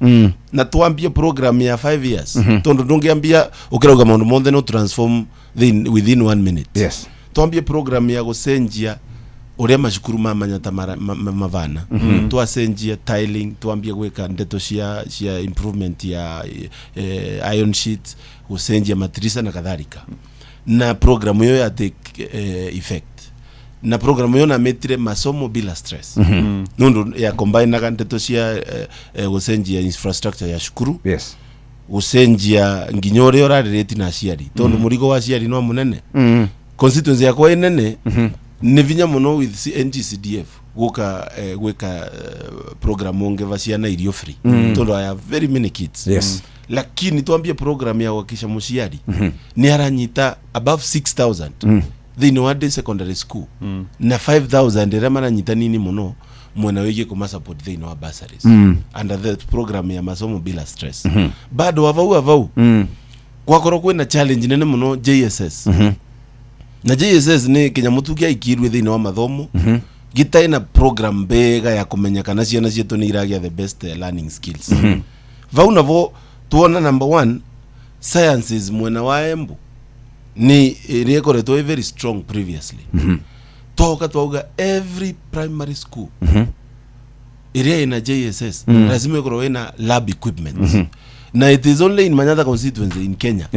Na twambie program ya 5 years, tondu ndũngĩambia ũkĩrauga maũndũ mothe no transform within one minute. Twambie program ya gũcenjia ũrĩa macukuru ma Manyata mavana. Twacenjia tiling, twambie gwĩka ndeto cia improvement ya iron sheets, gũcenjia matirisa na kadhalika, na program ĩyo ya take effect. Na program ĩyo nametire Masomo Bila Stress, nundu ya combinaga ndeto cia gũcenjia infrastructure ya cukuru, gũcenjia nginya ũrĩa ũrarĩrĩti na aciari, tondũ mũrigo wa aciari no mũnene. Constituency yakwa ĩnene, nĩ vinya mũno with NGCDF guka gwĩka program ũngĩva ciana irio free, tondũ I have very many kids. Lakini twambie program ya kuhakikisha mũciari nĩ aranyita above 6000 thĩinĩ wa day secondary school, na 5000 ĩrĩa maranyita nini mũno mwena wĩgiĩ kũma support thĩinĩ wa bursaries under the program ya Masomo Bila Stress. Bado avau avau gwakorwo kwĩna challenge nene mũno JSS, na JSS nĩ kĩnyamũ tu kĩaikirwe thĩinĩ wa mathomo gĩtarĩ na program mbega ya kũmenya kana ciana ciitũ nĩ iragĩa the best learning skills. Vau navo tuona number one, sciences mwena wa Embu nĩ ĩrĩa ĩkoretwo ĩ very strong previously. Twoka twauga every primary school ĩrĩa ĩna JSS lazima ĩkorwo ĩna lab equipment, na it is only in Manyata constituency in Kenya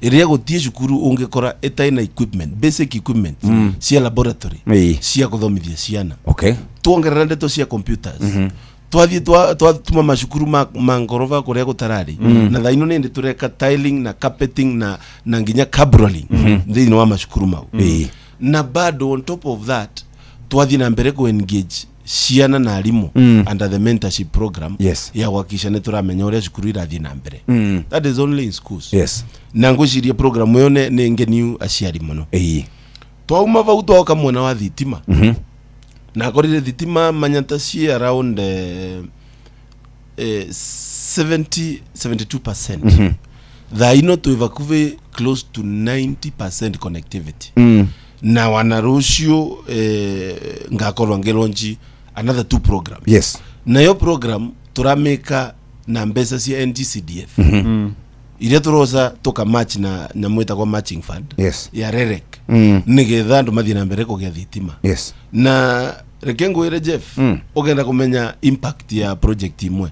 ĩrĩa gũtiĩ cukuru ũngĩkora ĩtarĩ na equipment, basic equipment cia laboratory cia gũthomithia ciana. Tuongerera ndeto cia computers, twathiĩ twatuma macukuru ma ngoroba kũrĩa gũtararĩ. Na thaa ino nĩ tũreka tiling na carpeting na nginya cabroling thĩinĩ wa macukuru mau. Na bado on top of that twathiĩ na mbere ku engage ciana na arimũ under the mentorship program ya kuhakikisha nĩ tũramenya ũrĩa cukuru irathiĩ na mbere. That is only in schools. Na ngwĩciria program ĩyo nĩ ngeniu aciari mũno. Twauma vau twoka mwena wa thitima, na akorire thitima Manyata ci around 70 72%. Thaa ino twĩ vakuvi close to 90% connectivity. Na wana rũciũ ngakorwo ngĩlaunch another two programs. Nayo program tũramĩka na mbeca cia NGCDF iria tũroca tũkamatch na nyamũ ĩtagwo matching fund ya REREC, nĩgetha andũ mathiĩ na mbere kũgĩa thitima. Na reke ngwĩre Jeff, ũgenda kũmenya impact ya project imwe,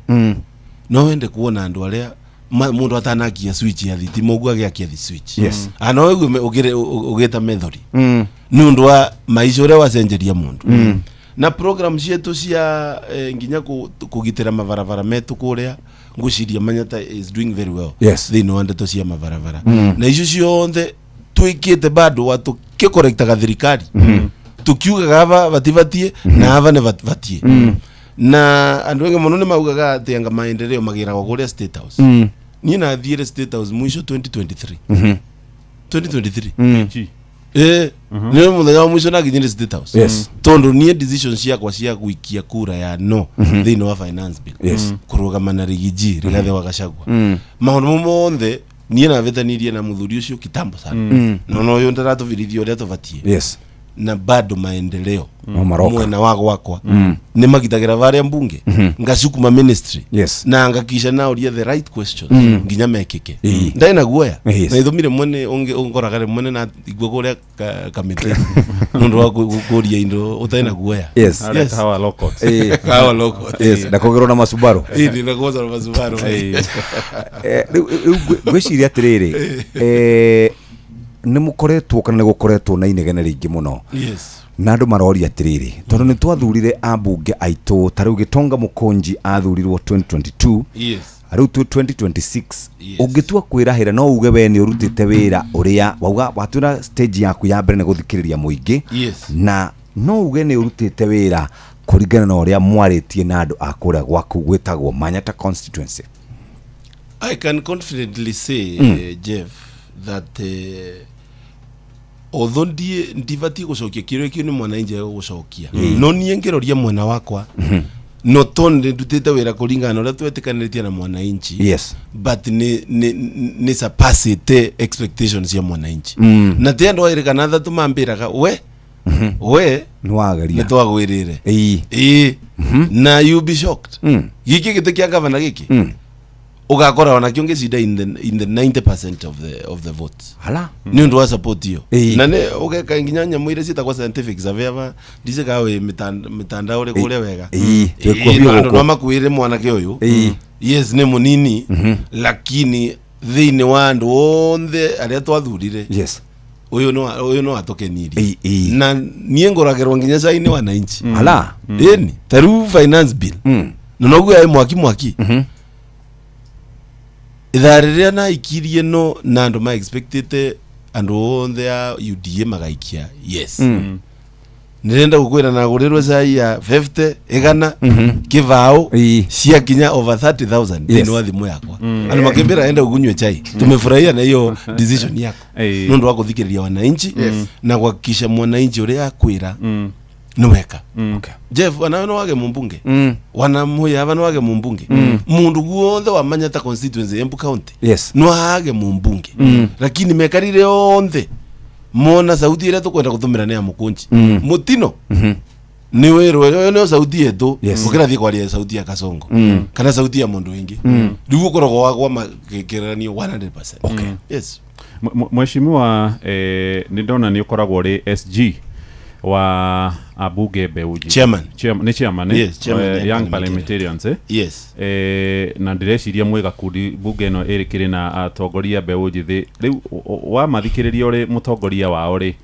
no wende kuona andũ arĩa mũndũ atanakia switch ya thitima ũguo agĩakia the switch. Ana ũigue ũgĩta methori nĩ ũndũ wa maica ũrĩa wacenjeria mũndũ. Na program cietu cia nginya kũgitĩra mabarabara metu kũrĩa, ngwĩciria Manyata is doing very well thĩinĩ wa ndeto cia mabarabara. Na icio ciothe twĩkĩte bado wa tũkĩkorektaga thirikari, tukiugaga ava batibatie na ava nĩ batie. Na andũ aingĩ mũno nĩ maugaga atĩ anga maendeleo magĩragwo kũrĩa State House. Niĩ nathiĩre State House mwisho 2023. 2023. Nĩ mũthenya wa mwisho nakinyire State House. Tondũ niĩ decision ciakwa cia gũikia kura ya no thĩinĩ wa finance bill, kũrũgama na Riggy G, Rigathĩ wa Gachagua, maũndũ mau mothe niĩ navĩtanirie na mũthuri ũcio kitambo sana. No no ũyũ ndaratũbirithia ũrĩa tũbatiĩ. Na bado maendeleo No maroka. Mwena wa gwakwa nĩ magitagĩra varia mbunge, ngacukuma ministry na ngakisha nauria the right questions nginya mekĩke. Ndarĩ na guoya na ithũmi rĩmwe nĩ ũngoraga rĩmwe nĩ na igua kũrĩa kamĩtĩ nĩ ũndũ wa kũria indo ũtarĩ na guoya. Harĩa Kahawa Locots. Kahawa Locots. Yes, na kũgerwo na macubaru. Ĩĩ, na kũgũrwo na macubaru. Rĩu ngwĩciria atĩrĩrĩ, nĩ mũkoretwo kana nĩ gũkoretwo na inegene rĩingĩ mũno na andũ maroria atĩrĩrĩ, tondũ nĩ twathurire ambunge aitũ, ta rĩu Gĩtonga Mũkũnji athurirwo 2022, rĩu twĩ 2026. Ũngĩtua kwĩrahĩra, no uge we nĩ ũrutĩte wĩra ũrĩa wauga watwĩra stage yaku ya mbere nĩ gũthikĩrĩria mũingĩ, na no uge nĩ ũrutĩte wĩra kũringana na ũrĩa mwarĩtie na andũ a kũrĩa gwaku gwĩtagwo Manyata constituency? I can confidently say, Jeff, that although ndibatiĩ gũcokia kĩũria kĩu, nĩ mwananchi egũcokia, no niĩ ngĩroria mwena wakwa, no tondũ ndutĩte wĩra kũringana na ũrĩa twetĩkanĩrĩtie na mwananchi, but nĩ surpassĩte expectations cia mwananchi, na ti andũ erĩ kana athatũ mambĩraga we nĩ wageria. Nĩ twagwĩrĩre. Ĩĩ, na you be shocked, gĩkĩ gĩtĩ kĩa gavana gĩkĩ ũgakora onakĩo ngĩcinda in the 90% of the votes Hala. Nĩ ũndũ wa support iyo. Na nĩ ũgeka nginya nyamũ iria ciĩtagwo scientific survey aba ndicikaga wĩ mitandao rĩ kũrĩa wega. Twĩkuo Ĩĩ, biũ na andũ gũkũ. no makwĩre mwanake ũyũ, yes, nĩ mũnini, lakini thĩinĩ wa andũ othe arĩa twathurire, ũyũ no atũkenirie. Na niĩ ngũragĩrwo nginya cai nĩ wananchi. Ala. Ĩni ta rĩu finance bill, na noguo yaĩ mwaki mwaki ithaa rĩrĩa naikirie, no na andũ ma expectĩte andũ othe a UDA magaikia yes. Nĩrenda gũkwĩra nagũrĩrwo cai ya 50 igana kĩbaũ ciakinya over 30,000 thĩinĩ wa thimũ yakwa. Andũ makĩmbĩra enda ũgunywe chai, tumefurahia na hiyo decision yako, nĩ ũndũ wa gũthikĩrĩria wananchi na kuhakikisha mwananchi ũrĩa akwĩra nĩ weka. Jeff, wanawe no wage mumbunge, wanamuya ava no wage mumbunge, mundu guothe wa Manyata constituency, Embu County, no age mumbunge, lakini mekarire onthe mona sauti ĩrĩa tũkwenda gũtũmĩra nĩ ya Mũkũnji Mũtino, nĩ wĩrwo ĩyo nĩyo sauti yetu, ũkĩrathiĩ kwaria sauti ya Kasongo kana sauti ya mũndũ wĩngĩ. Rĩu ũkoragwo wagwa kĩgeranio 100%. Okay. Yes. Mheshimiwa, nĩ ndona nĩ ũkoragwo ũrĩ SG wa ambunge mbeũ njĩthĩ. Chairman. Nĩ chairman, eh? Yes, chairman, Young parliamentarian. Parliamentarians, eh? Yes. Na ndĩreciria mwĩ gakundi mbunge ĩno ĩrĩ na atongoria mbeũ njĩthĩ. Rĩu wamathikĩrĩria ũrĩ mũtongoria wao rĩ,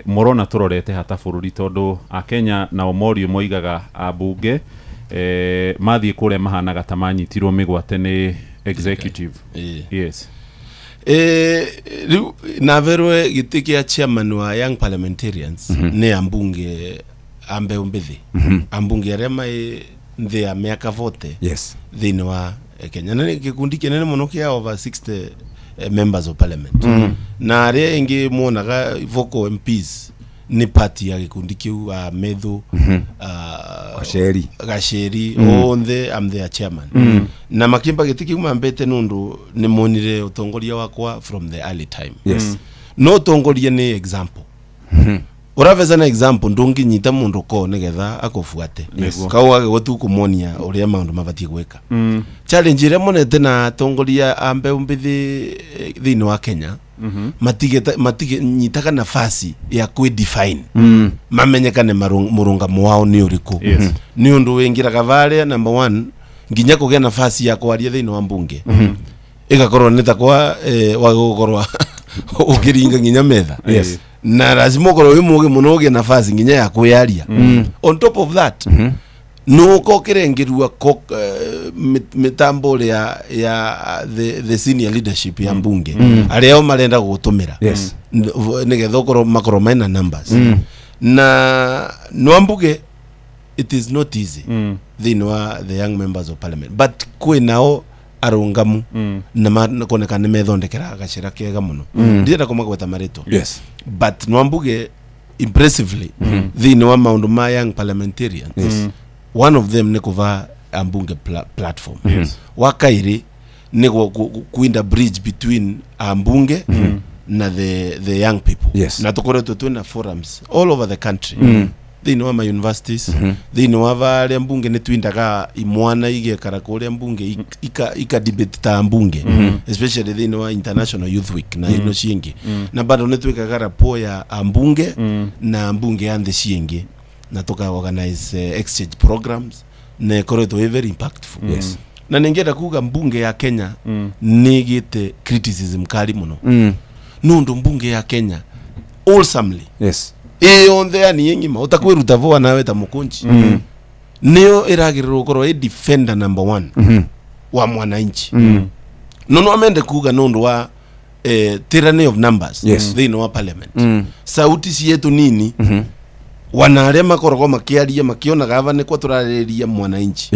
mũrona tũrorete hata bũrũri, tondũ akenya nao morio moigaga ambunge mathiĩ kũrĩa mahanaga ta manyitirwo mĩgwate nĩ executive? Yes. Rĩu naverwe gĩtĩ kĩa chairman wa Young Parliamentarians nĩ ambunge a mbeũ mbĩthĩ, ambunge arĩa mai nthĩ ya mĩaka 40 thĩinĩ wa Kenya, na nĩ gĩkundi kĩnene mũno kĩa over 60 members of parliament, na arĩa ĩngĩ muonaga vocal MPs nĩ party ya gĩkundi kĩu, a Methu, Gaceri. Gaceri, othe. I'm their chairman, na makimba gĩtĩ kĩu mambete nũndũ nĩ monire ũtongoria wakwa from the early time. No ũtongoria nĩ example, ũravecana example, ndũngĩnyita mũndũ ko nĩgetha akũbuate. Kau wage tu kũmonia ũrĩa maũndũ mabatiĩ gwĩka. Challenge ĩrĩa monete na atongoria a mbeũ mbĩthĩ thĩinĩ wa Kenya, matige nyitaga nafasi ya kwĩ define, mamenyekane mũrũngamo wao nĩ ũrĩkũ. Nĩ ũndũ wĩngĩraga varĩa number one nginya kũgĩa nafasi ya kwaria thĩinĩ wa mbunge, ĩgakorwo nĩ ta kwa wagũkorwo ũkĩringa nginya metha, na lazima ũkorwo wĩ mũgĩ mũno ũgĩe nafasi nginya ya kwĩyaria. On top of that, nũka ũkĩrengerua mĩtambo ĩrĩa ya the senior leadership ya mbunge, arĩa o marenda gũgũtũmĩra nĩgetha ũkorwo makorwo mena numbers, na nwambuge it is not easy thĩinĩ wa the young members of parliament, but kwĩ nao arũngamu na kuoneka nĩ methondekera gacĩra kega mũno. Ndirenda kũmagweta marĩtwa, but nwambuge impressively thĩinĩ wa maũndũ ma young parliamentarians, one of them nĩ kũva ambunge platform, wa kairĩ nĩ kuinda bridge between ambunge. na the young people. Na tukoretwo twina forums all over the country, thĩinĩ wa ma universities, thĩinĩ wa varĩa mbunge nĩ twindaga imwana igekara kũrĩa mbunge ika debate ta mbunge, especially thĩinĩ wa International Youth Week na ino ciĩngĩ. Na bado nĩ twĩkaga rapport ya ambunge na mbunge ya nthĩ ciĩngĩ na tuka organize exchange programs na ĩkoretwo ĩ very impactful. Na ningĩenda kuga mbunge ya Kenya nĩ ĩgĩte criticism kali mũno, nũndũ mbunge ya Kenya wholesomely ĩyonthe, yani ĩng'ima ũtakwĩruta voa nawe ta mũkũnji, nĩyo ĩragĩrĩrwo gũkorwo ĩ defender number one wa mwananchi. No no amende kuga nũndũ wa tyranny of numbers thĩinĩ wa parliament, sauti cietu nini, wana arĩa makoragwo makĩaria makĩonaga ava nĩkwo tũrarĩrĩria mwananchi,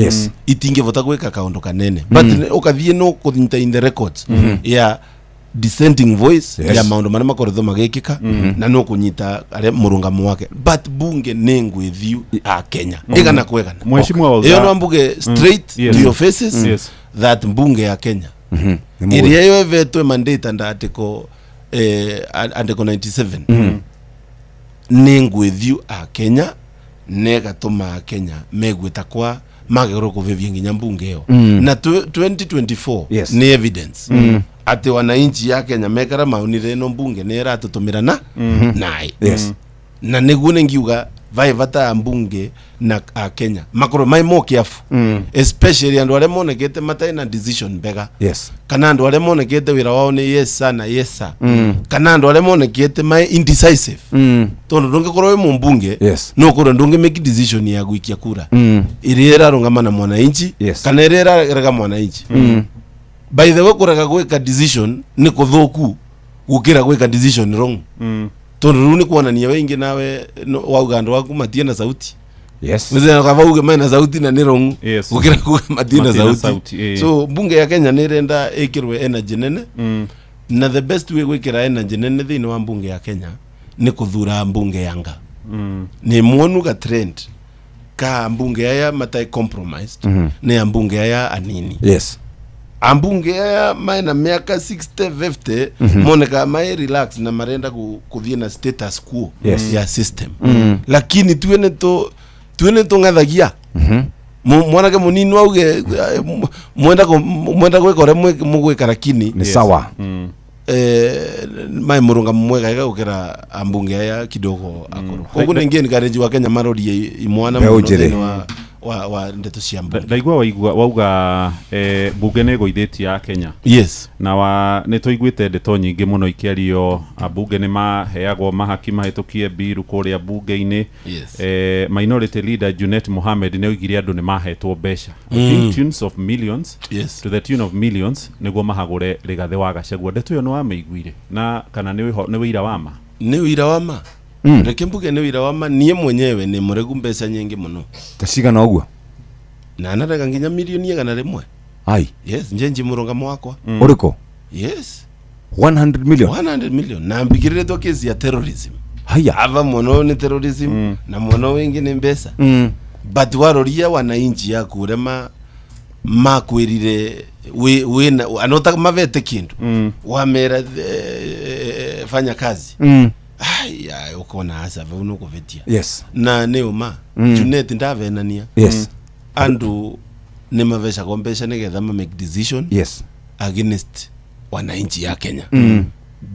itingĩbota gwĩka kaũndũ kanene. But ũkathiĩ no kũnyita in the records ya dissenting voice ya maũndũ marĩa makoretwo magĩkĩka, na no kũnyita arĩa mũrũngamo wake, but bunge nĩ ngwĩthiu a Kenya ĩgana kwegana. Mheshimiwa Wauga- Ĩyo no mbuge straight to your faces that mbunge ya Kenya ĩrĩa yo ĩvetwe mandate under article 97 nĩ ngwĩthiu a Kenya, negatũma a Kenya megue ta kwa magĩrwo kũvĩvia nginya mbunge ĩyo. Na 2024 nĩ evidence atĩ wananchi ya Kenya mekara maunire ĩno mbunge nĩ ĩratũtũmĩra na naĩ. Na nĩguo nĩ ngiuga vaĩ bata ya mbunge na a Kenya makorwo mai more careful, especially andũ arĩa monekete matarĩ na decision mbega, kana andũ arĩa monekete wĩra wao nĩ yes sir na yes sir, kana andũ arĩa monekete mai indecisive, tondũ ndũngĩkorwo wĩ mũmbunge no ũkorwo ndũngĩ make decision ya gũikia kura ĩrĩa ĩrarũngama na mwananchi kana ĩrĩa ĩrarega mwananchi. By the way, kũrega gwĩka decision nĩ kũthũku gũkĩra gwĩka decision wrong, tondũ rĩu nĩ kuonania we ingĩ nawe wauga andũ aku matie na sauti. Kaba uge mena sauti na nĩ wrong gũkĩra kuga matie na Matie na sauti. sauti, eh. So mbunge ya Kenya nĩ ĩrenda ĩkĩrwe energy nene, na the best way gwĩkĩra energy nene thĩinĩ wa mbunge ya Kenya nĩ kũthura mbunge yanga. Nĩ muonu ga trend ka mbunge aya matai compromised nĩ ambunge aya anini. Ambunge aya maena miaka 60 50 moneka mae relax na marenda kuthie na status quo ya system. Lakini tuwe nĩ tũng'athagia mwanake munini auge mwenda mwenda gwĩka ũrĩa mũgwĩka, lakini Nĩ sawa. Mae mũrũngamo mwega ega gũkĩra ambunge aya kidogo akũrũ. Koguo nĩ encourage wa Kenya marorie imwana Mbeũ mũno njĩthĩ. thĩinĩ wa ndeto cia mbunge. Ndaigua waigua wauga bunge nĩ ĩgũithĩtie ya Kenya. Na wa nĩ tũiguĩte ndeto nyingĩ mũno ikĩario, ambunge nĩ maheagwo mahaki mahĩtũkie mbiru kũrĩa bunge-inĩ. Minority leader Junet Mohamed nĩ oigire andũ nĩ mahetwo mbeca, I think tunes of millions, to the tune of millions, nĩguo mahagũre Rigathĩ wa Gachagua. Ndeto ĩyo nĩ wamĩiguire na kana nĩ wĩira wa ma? Nĩ ũira wa ma. Reke mbuge nĩ ũira wa ma. Niĩ mwenyewe nĩ mũregu mbeca nyingĩ mũno. Ta cigana ũguo? Na narega nginya milioni 100. Ai. Yes, njenji mũrũngamo wakwa. Ũrĩkũ? Yes. 100 million? 100 million, na mbigĩrĩrĩtwo kesi ya terrorism. Haya. Ava mũno nĩ terrorism na mũno wĩngĩ nĩ mbeca. But waroria wananchi yaku ũrĩa makwĩrire wĩna anota mavete kĩndũ wamera fanya kazi. Aya ukona asa vau nũkũvĩtia. Na nĩ ũma. Junet ndavenania. Andu nĩ mavecagwo mbeca nĩgetha ma make decision against wananchi ya Kenya.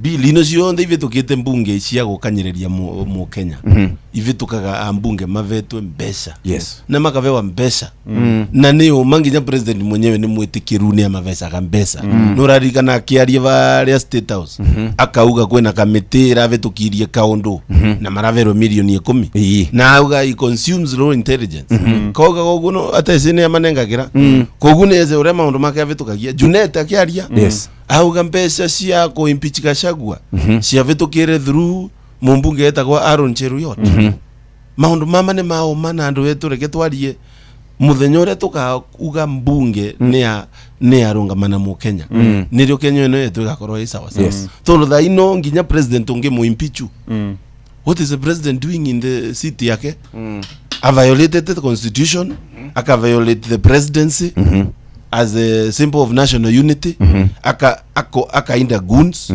Bill ino ciothe ivĩtũkĩte mbunge cia gũkanyĩrĩria mũkenya ivĩtũkaga ambunge mavetwe mbeca na makavewa mbeca. Na nĩ ũma nginya president mwenyewe nĩ mwĩtĩkĩru nĩ amavecaga mbeca. Nĩ ũraririkana akĩaria varĩa State House, akauga kwĩna kamĩtĩ ĩravĩtũkirie kaũndũ na maraverwo milioni 10, na auga he consumes low intelligence. Kauga koguo no ateci nĩ amanengagĩra, koguo nĩ ece ũrĩa maũndũ make avĩtũkagia. Junet akĩaria auga mbeca cia kũ impeach Gachagua ciavĩtũkĩre through mũmbunge etagwo Aaron Cheruiyot. Maũndũ mama nĩ maũma, na andũ wetu reke twarie mũthenya ũrĩa tũkauga mbunge nĩ yarũngama mũkenya, nĩrĩo Kenya ĩno yetu ĩgakorwo ĩ sawa sawa. Tondũ thaa ino nginya president ũngĩ mũimpeachu, what is the president doing in the seat yake? A violated the constitution, aka violate the presidency as a symbol of national unity, aka ako akainda goons.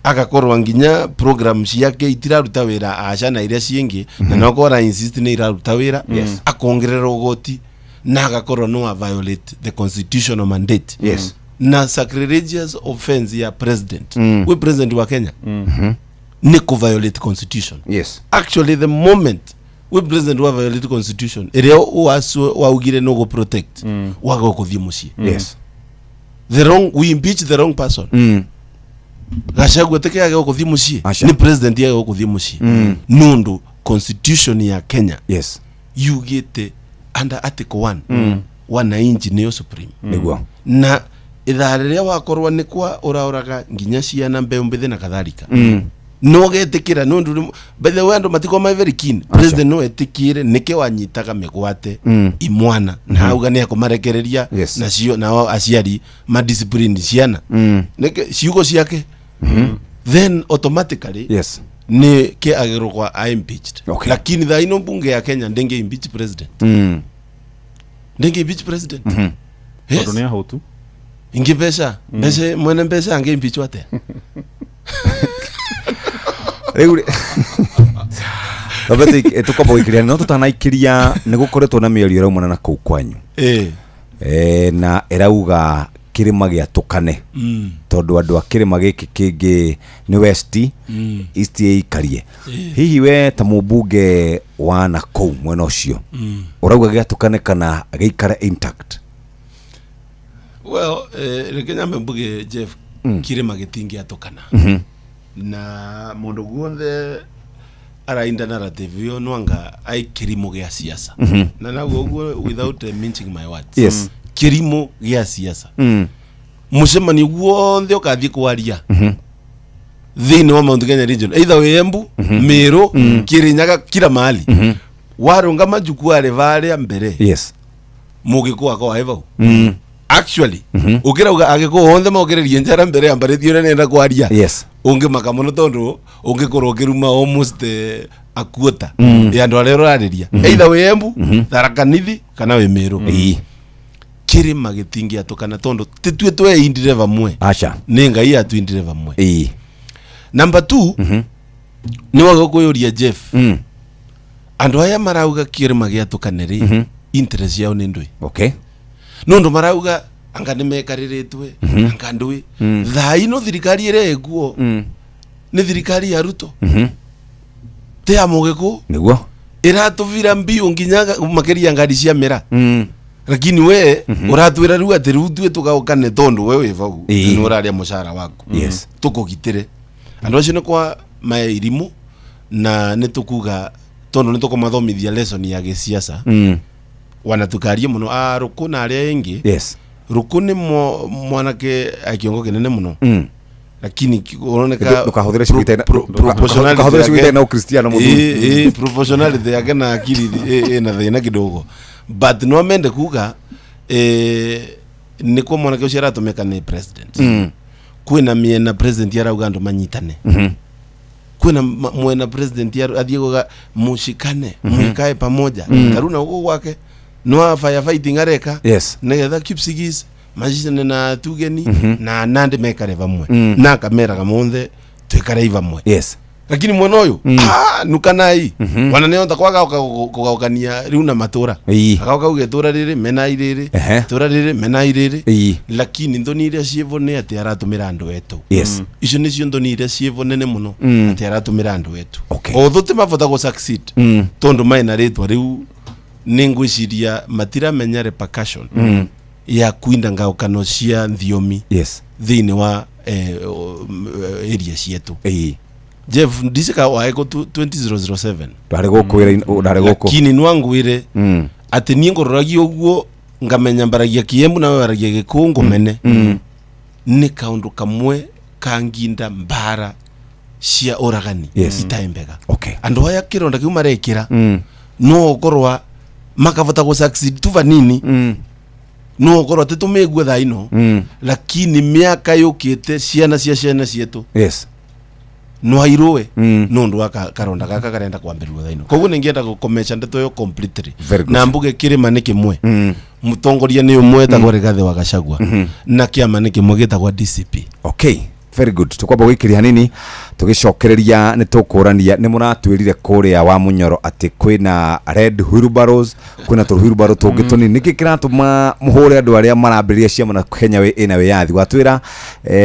Agakorwa nginya program ciake itiraruta wira aca na iria ciingi, na no ara insist ni iraruta wira. Akongerera ugoti na agakorwa no a violate the constitutional mandate na sacrilegious offense ya president. We president wa Kenya ni ku violate constitution. Actually, the moment we president wa violate constitution iria waugire no go protect, waga kuthie mucii. The wrong, we impeach the wrong person. Gachagua teke yage guthie mucii. Aca. Ni president yage guthie mucii nundu constitution ya Kenya yugite under article 1 wananchi niyo supreme. Na ithaa rĩrĩa wakorwo nĩ kwa ũraũraga nginya ciana, mbeũ mbĩthĩ na kadhalika, no getĩkĩra nĩ ũndũ by the way andũ matikoo mai very keen. President no etĩkĩre nĩkĩ wanyitaga mĩgwate imwana na auga nĩ akũmarekereria nacio nao aciari madiscipline ciana nĩkĩ ciugo ciake, then automatically nĩ ke agĩrwo kwa a impeached. Lakini thaa ino bunge ya Kenya ndĩngĩ impeach president, ndĩngĩ impeach president. Yes. Tondũ nĩ ahũtu. Ingĩ mbeca, mbeca, mwene mbeca angĩ impeachwo atĩa? Rĩu Robert, tũkwamba gũikĩria no tũtanaikiria nĩ gũkoretwo na mĩario ĩraumana na kũu kwanyu. Na ĩrauga kĩrĩma gĩatũkane tondũ andũ a kĩrĩma gĩkĩ kĩngĩ nĩ west, east ĩikarie. Hihi we ta mũmbunge wa nakũu mwena ũcio, ũrauga gĩatũkane kana gĩikare intact? Well, reke nyambe mbuge, Jeff, kirima gĩtingĩatũkana na mũndũ guothe arainda narrative ĩyo nwanga ai kĩrimũ gĩa siasa. Na naguo ũguo without mincing my words, kĩrimũ gĩa siasa. Mũcemanio guothe ũkathiĩ kwaria thĩinĩ wa Mount Kenya region, either wĩ Embu, Meru, Kirinyaga, kila mahali warũngama jukwaa rĩ mbere, mũgĩkũ akwa waĩ vau. Actually, ũkĩrauga agĩkũ othe mokĩrĩrie njara mbere yambarĩtie ũrĩa nenda kwaria, ũngĩmaka mũno tondũ ũngĩkorwo ũkĩruma almost a quarter ya andũ arĩa ũrarĩria, either wĩ Embu, Tharaka Nithi kana wĩ Meru. Kĩrĩma gĩtingĩatũkana tondũ tĩtue tweindire vamwe. Aca. Nĩ Ngai yatwindire vamwe. Number two, nĩ waga kwĩyũria, Jeff, andũ aya marauga kĩrĩma gĩatũkane rĩ, interest yao nĩ ndũĩ? Nũndũ marauga anga nĩ mekarĩrĩtwe, anga ndũĩ. Thaa ino thirikari ĩrĩa ĩkuo nĩ thirikari ya Ruto, ti ya Mũgĩkũ. Ĩratũbira mbiũ nginya makĩria ngari cia mĩra, lakini we ũratwĩra rĩu atĩ rĩu tuĩ tũgaũkane tondũ we wĩ vau nĩ ũrarĩa mũcara waku. Tũkũgitĩre andũ acio nĩ kwa mairimũ na nĩ tũkuga tondũ nĩ tũkũmathomithia lesson ya gĩsiasa. Wanatukarie mũno a rũkũ na arĩa ĩngĩ. Rũkũ nĩ mwanake a kĩongo kĩnene mũno, lakini uroneka Ndũkahũthĩre ciugo ndũkahũthĩre ciugo itarĩ na ũkristiano mũthuri. Ĩ, proportionality yake na akili ĩna thĩna kidogo, but no mende kuga nĩkuo mwanake ũcio aratũmĩka nĩ president. Kwĩna mĩena president arauga andũ manyitane, kwĩna mwena president athiĩ kuga mushikane, mwikae pamoja. Taruna huko gwake no firefighting areka nigetha Kipsigis macicane na Tugeni na Nandi mekare vamwe na akameraga monthe twikare vamwe. Lakini mwena uyu, ah, nukanai wana nĩhota kwaga kũgaũkania rĩu na matũra, agauka uge tũra rĩrĩ menai rĩrĩ, tũra rĩrĩ menai rĩrĩ. Lakini nthoni iria ciĩvo nĩ atĩ aratũmĩra andũ etu. Icio nĩcio nthoni iria ciĩvo nene mũno, atĩ aratũmĩra andũ etu. Although ti mabota gũ succeed tondũ maina rĩtwa rĩu, nĩ ngwĩciria matiramenya repercussion ya kwinda ngaũkano cia thiomi thĩinĩ wa area cietu. Jeff, ndicika waeko 2007. Ndarĩ gũkũ ndarĩ gũkũ. Lakini nwangwire atĩ niĩ ngũroragia ũguo ngamenya mbaragia Kiembu nawe waragia Gĩkũyũ ngũmene nĩ kaũndũ kamwe kanginda mbara cia ũragani itarĩ mbega. Andũ aya kĩronda kĩu marekĩra no ũkorwa makavota gũ succeed tu vanini, no ũkorwo atĩ tũmĩgue thaa ino, lakini mĩaka yũkĩte ciana cia ciana cietu no airũe nũndũ wa karonda gaka karenda kwambĩrĩrio thaa ino. Koguo nĩngĩenda gũkomeca ndeto ĩyo completely Very good. na mbuge kĩrĩma nĩ kĩmwe, mũtongoria nĩ ũmwe etagwo Rigathĩ wa Gachagua, na kĩama nĩ kĩmwe gĩtagwo DCP. Okay, Very good. Tukwamba gũikĩria hanini tũgĩcokereria nĩ tũkũrania nĩ mũratwĩrire kũrĩa wa Mũnyoro atĩ kwĩna red wheelbarrows, kwĩna tũ wheelbarrow tũngĩ tũnini. Nĩkĩ kĩratũma mũhũre andũ arĩa marambĩrĩria ciama na Kenya ĩna wĩyathi? Watwĩra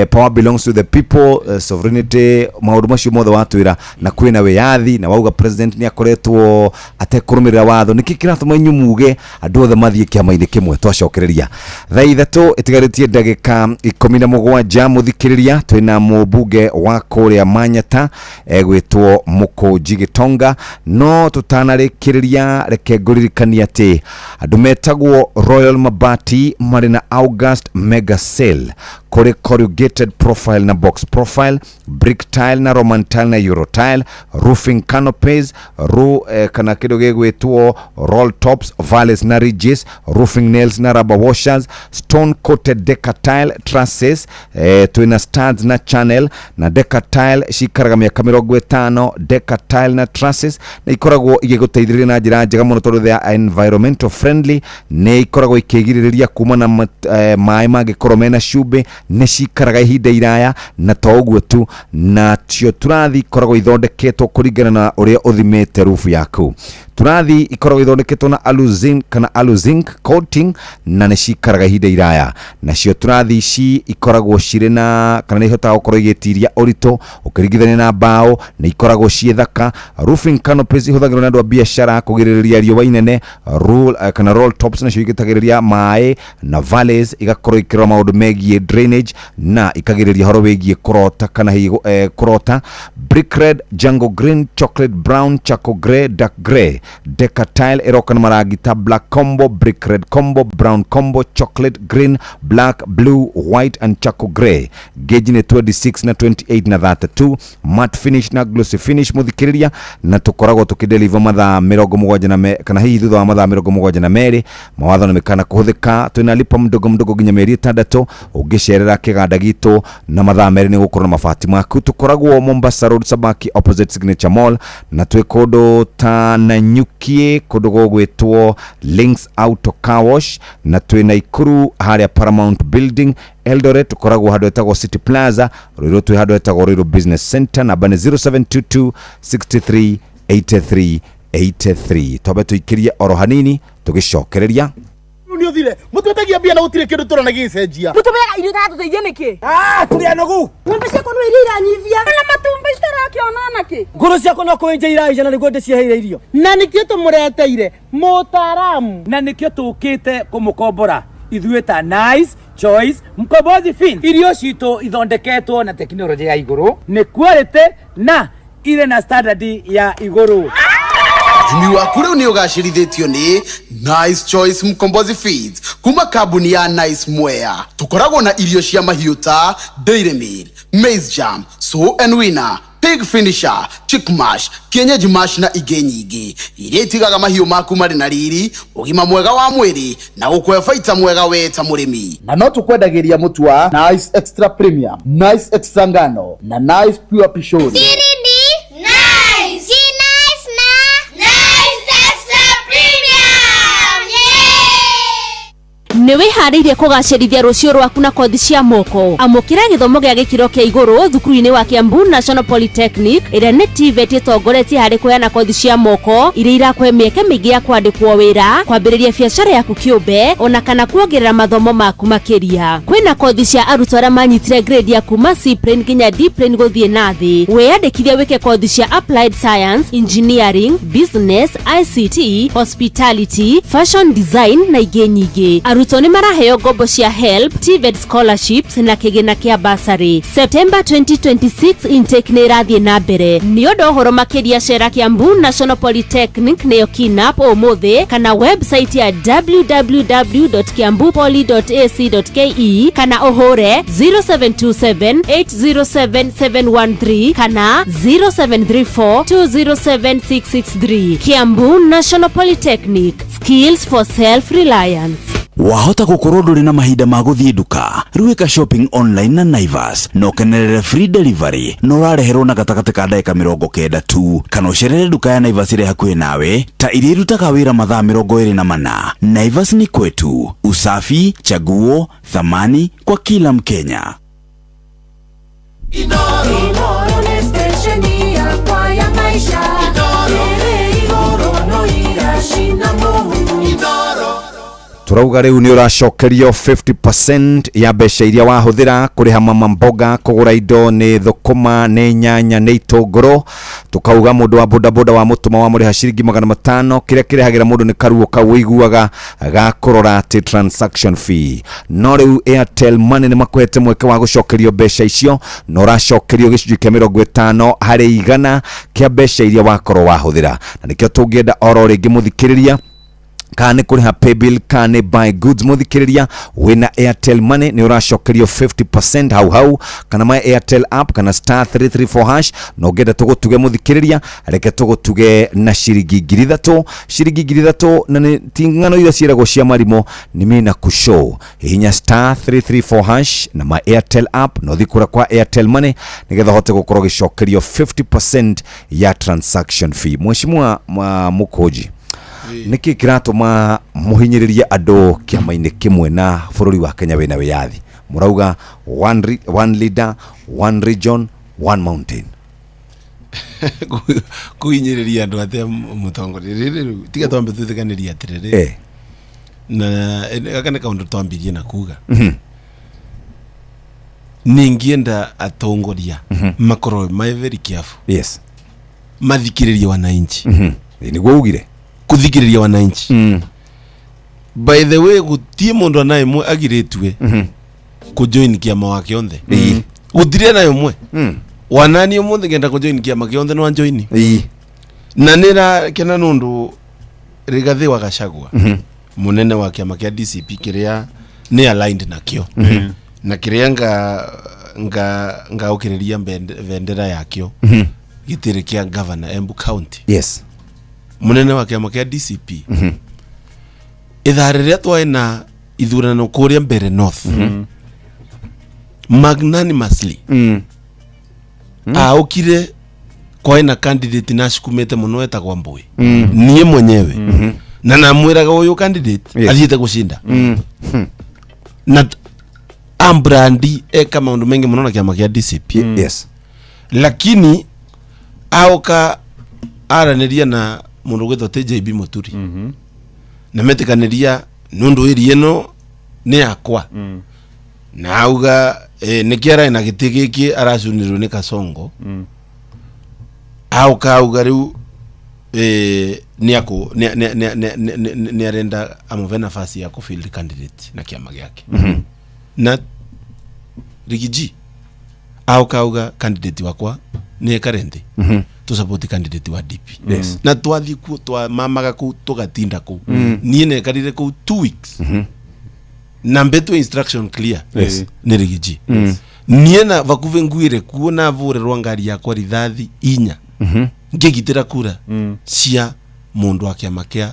power belongs to the people, sovereignty, maũndũ macio mothe watwĩra, na kwĩna wĩyathi, na wauga president nĩ akoretwo atekũrũmĩrĩra watho. Nĩkĩ kĩratũma inyuĩ muge andũ othe mathiĩ kĩama-inĩ kĩmwe? Twacokereria thaa 3 ĩtigarĩtie ndagĩka 17. Mũthikĩrĩria, twĩna mũmbunge wa kũrĩa Manyata egwĩtwo Mũkũnji Gĩtonga. No tũtanarĩkĩrĩria, reke ngũririkanie atĩ andũ metagwo Royal Mabati marĩ na August Mega Sale kũrĩ corrugated profile na box profile, brick tile na Roman tile na Euro tile, roofing canopies, kana kĩndũ gĩgwĩtwo roll tops, valleys na ridges, roofing nails na rubber washers, stone coated deca tile trusses, twĩna studs na channel na deca tile cikaraga mĩaka 50. Deca tile na trusses nĩ ikoragwo igĩgũteithĩrĩria na njĩra njega mũno tondũ they are environmental friendly, nĩ ikoragwo ikĩgirĩrĩria kuma na maĩ mangĩkorwo mena cumbĩ, nĩ cikaraga ihinda iraya. Na to ũguo tu, nacio turathi ikoragwo ithondeketwo kũringana na ũrĩa ũthimĩte rufu yaku. Turathi ikoragwo ithondeketwo na aluzinc kana aluzinc coating na nĩ cikaraga ihinda iraya. Nacio turathi ici ikoragwo cirĩ na kana nĩ ihotaga gũkorwo igĩtiria ũritũ ũkĩringithania na mbaũ, nĩ ikoragwo ciĩ thaka. Roofing canopies ihũthagĩrwo nĩ andũ a biacara kũgirĩrĩria riũa inene. Roll, kana roll tops nacio igĩtagĩrĩria maĩ, na valleys igakorwo ikĩrora maũndũ megiĩ drainage na ikagirĩrĩria ũhoro wĩgiĩ kũrota kana hihi kũrota. Brick red, jungle green, chocolate brown, charcoal grey, dark grey. Deca tile ĩroka na marangi ta black combo, brick red combo, brown combo, chocolate green, black, blue, white and charcoal grey. Gauge nĩ 26 na 28 na 32, matte finish na glossy finish. Mũthikĩrĩria, na tũkoragwo tũkĩdeliver mathaa 72 na kana hihi thutha wa mathaa 72. Mawatho na mĩkana kũhũthĩka. Twĩna lipa mdogo mdogo nginya mĩeri 6. Ũngĩcerera kĩganda gitũ na mathaa 2 nĩ gũkorwo na mabati maku. Tũkoragwo Mombasa Road, Sabaki, opposite Signature Mall, na twĩ kũndũ ta Nanyuki, kũndũ gũgwĩtwo Links Auto Car Wash, na twĩ Naikuru harĩa Paramount Building. Eldoret tũkoragwo handũ hetagwo City Plaza. Ruiru twĩ handũ hetagwo Ruiru Business Center. Namba nĩ 0722 63 83 83. Twambe tũikĩrie oro hanini tũgĩcokereria. Nĩ ũthire mũtwetagia mbia na gũtirĩ kĩndũ tũrona gĩgĩcenjia. Mũtũmĩaga irio itatũteithia nĩkĩ? Tũrĩ anogu. Ng'ombe ciakwa no iria iranyivia na matumbĩ citarakĩona nakĩ. Ngũrũ ciakwa no kũenja iraija na nĩguo ndĩciheire irio. Na nĩkĩo tũmũreteire mũtaaramu. Na nĩkĩo tũkĩte kũmũkombora ithuĩ ta Nice Choice Mkombozi Fin. Irio citũ ithondeketwo na tekinoronjĩ ya igũrũ, nĩ quality na irĩ na standard ya igũrũ. Ũrĩmi waku rĩu nĩ ũgacĩrithĩtio nĩ Nice Choice Mkombozi Feeds kuma kambuni ya Nice Mwea. Tũkoragwo na irio cia mahiũ ta Dairy Meal, Maize Jam, Sow and Winner, Pig Finisher, Chick Mash, Kienyeji Mash na ingĩ nyingĩ iria itigaga mahiũ maku marĩ na riri, ũgima mwega wa mwĩrĩ na gũkũhe baita mwega we ta mũrĩmi. Na no tũkwendagĩria mũtu wa Nice Extra Premium, Nice Extra Ngano na Nice Pure Pishori. Siri ni nice. Si nice na Nice Extra Premium. Yeah! Nĩ wĩharĩirie kũgacĩrithia rũciũ rwaku na kothi cia moko? Amũkĩra gĩthomo gĩa gĩkĩro kĩa igũrũ thukuru-inĩ wa Kiambu National Polytechnic, ĩrĩa nĩ TVET ĩtongoretie harĩ kũheana kothi cia moko iria irakũhe mĩeke mĩingĩ ya kwandĩkwo wĩra, kwambĩrĩria biacara yaku kĩũmbe, ona kana kuongerera mathomo maku makĩria. Kwĩna kothi cia arutwo arĩa manyitire grade ya kuma C plane nginya D plane gũthiĩ na thĩ. Wĩyandĩkithie wĩke kothi cia applied science, engineering, business, ICT, hospitality, fashion design na ingĩ nyingĩ. Arutwo nĩ maraheo ngombo cia HELB, TVET scholarships na kĩgĩna kĩa bursary. September 2026 intake nĩ ĩrathiĩ na mbere. Nĩ ũndũ ũhoro makĩria, cera Kiambu National Polytechnic nĩyo KINAP ũmũthĩ, kana website ya www.kiambupoly.ac.ke, kana ũhũre 0727 807 713 kana 0734 207 663. Kiambu National Polytechnic, skills for self-reliance. Wahota gũkorwo ndũrĩ na mahinda ma gũthiĩ nduka. Rĩu ĩka shopping online na Naivas na ũkenerere free delivery na ũrareherwo na gatagatĩ ka ndagĩka 90 tu, kana ũcerere nduka ya Naivas ĩrĩa hakuhĩ nawe ta iria irutaga wĩra mathaa 24. Naivas ni kwetu, usafi, chaguo, thamani kwa kila Mkenya. Inoro nĩ stesheni yakwa ya maisha ĩrĩ igũrũ no iracina mũhu. Turauga riu ni uracokerio 50% ya mbeca iria wahuthira kuriha mama mboga, kugura indo ni thukuma, ni nyanya, ni itunguru. Tukauga mundu wa bodaboda wa mutuma wa muriha ciringi 500, kiria kirihagira mundu ni karuo kau uiguaga ga kurora ati transaction fee. No riu Airtel Money ni makuhete mweke wa gucokerio mbeca icio, na uracokerio gicunjĩ kia 50 harĩ igana kia mbeca iria wakorwo wahuthira. Na nikio tungienda oro ringi muthikiriria, kana nĩ kũrĩha paybill kana nĩ buy goods, mũthikĩrĩria wĩna Airtel Money nĩ ũracokerio 50% hau hau, kana my Airtel app kana star 334 hash. Na ũngĩenda tũgũtuge mũthikĩrĩria, reke tũgũtuge na ciringi 3,000, ciringi 3,000, na nĩ ti ng'ano iria ciĩragwo cia marimũ, nĩ mina kushow. Hihinya star 334 hash na my Airtel app na ũthiĩ kũrĩa kwa Airtel Money nĩgetha ũhote gũkorwo ũgĩcokerio 50% ya transaction fee. Mheshimiwa Mũkũnji, nĩkĩ kĩratũma mũhinyĩrĩrie andũ kĩama-inĩ kĩmwe na bũrũri wa Kenya wĩna wĩyathi? Mũrauga one leader, one region, one mountain. Kuhinyĩrĩria andũ atĩa mũtongoria? Rĩrĩ rĩu tiga twambe twĩtĩkanĩrie atĩrĩrĩ, na gaka nĩ kaũndũ twambirie na kuga ningĩenda atongoria makorwo me very careful. Mathikĩrĩrie wananchi. Nĩguo ugire. Kuthikĩrĩria wananchi. By the way, gutie mundu ona ĩmwe agirĩtue kujoin kĩama wa kĩonthe. Gũtirĩ na ĩmwe. Wanani ũmũthĩ ngenda kujoin kĩama kĩonthe no anjoini. Na nĩra kena nundu Rigathi wa Gachagua, munene wa kĩama kĩa DCP kĩrĩa nĩ aligned nakĩo na kĩrĩa nga ngaũkĩrĩria bendera yakĩo gĩtĩrĩ kĩa governor Embu County. Munene wa kĩama kĩa DCP, ithaa rĩrĩa twaĩ na ithurano kũrĩa mbere North, magnanimously aũkire kwaĩ na candidate nacukumĩte mũno etagwo Mbui, niĩ mwenyewe na namwĩraga ũyũ candidate athiĩte gũcinda na ambrandi eka maũndũ maingĩ mũno na kĩama kĩa DCP. Lakini aoka aranĩria na mũndũ ũgwĩtwo TJB Mũturi na metĩkanĩria nũndũ ĩria ĩno nĩ yakwa, na auga nĩkĩ ararĩ na gĩtĩ gĩkĩ aracunirwo nĩ Kasongo. Auka auga rĩu nĩ nĩ arenda amũve nafasi ya kufield candidate na kĩama gĩake. Na Rigiji auka auga candidate wakwa nĩ ekare nthĩ, tusupport candidate wa DP. Na twathiĩ kuo twamamaga kũu tũgatinda kũu. Niĩ nekarire kũu 2 weeks na mbetwo instruction clear nĩ Rigiji. Niĩ na vakuve nguire kuo na vũrĩrwo ngari yakwa rithathi inya ngĩgitĩra kura cia mũndũ wa kĩama kĩa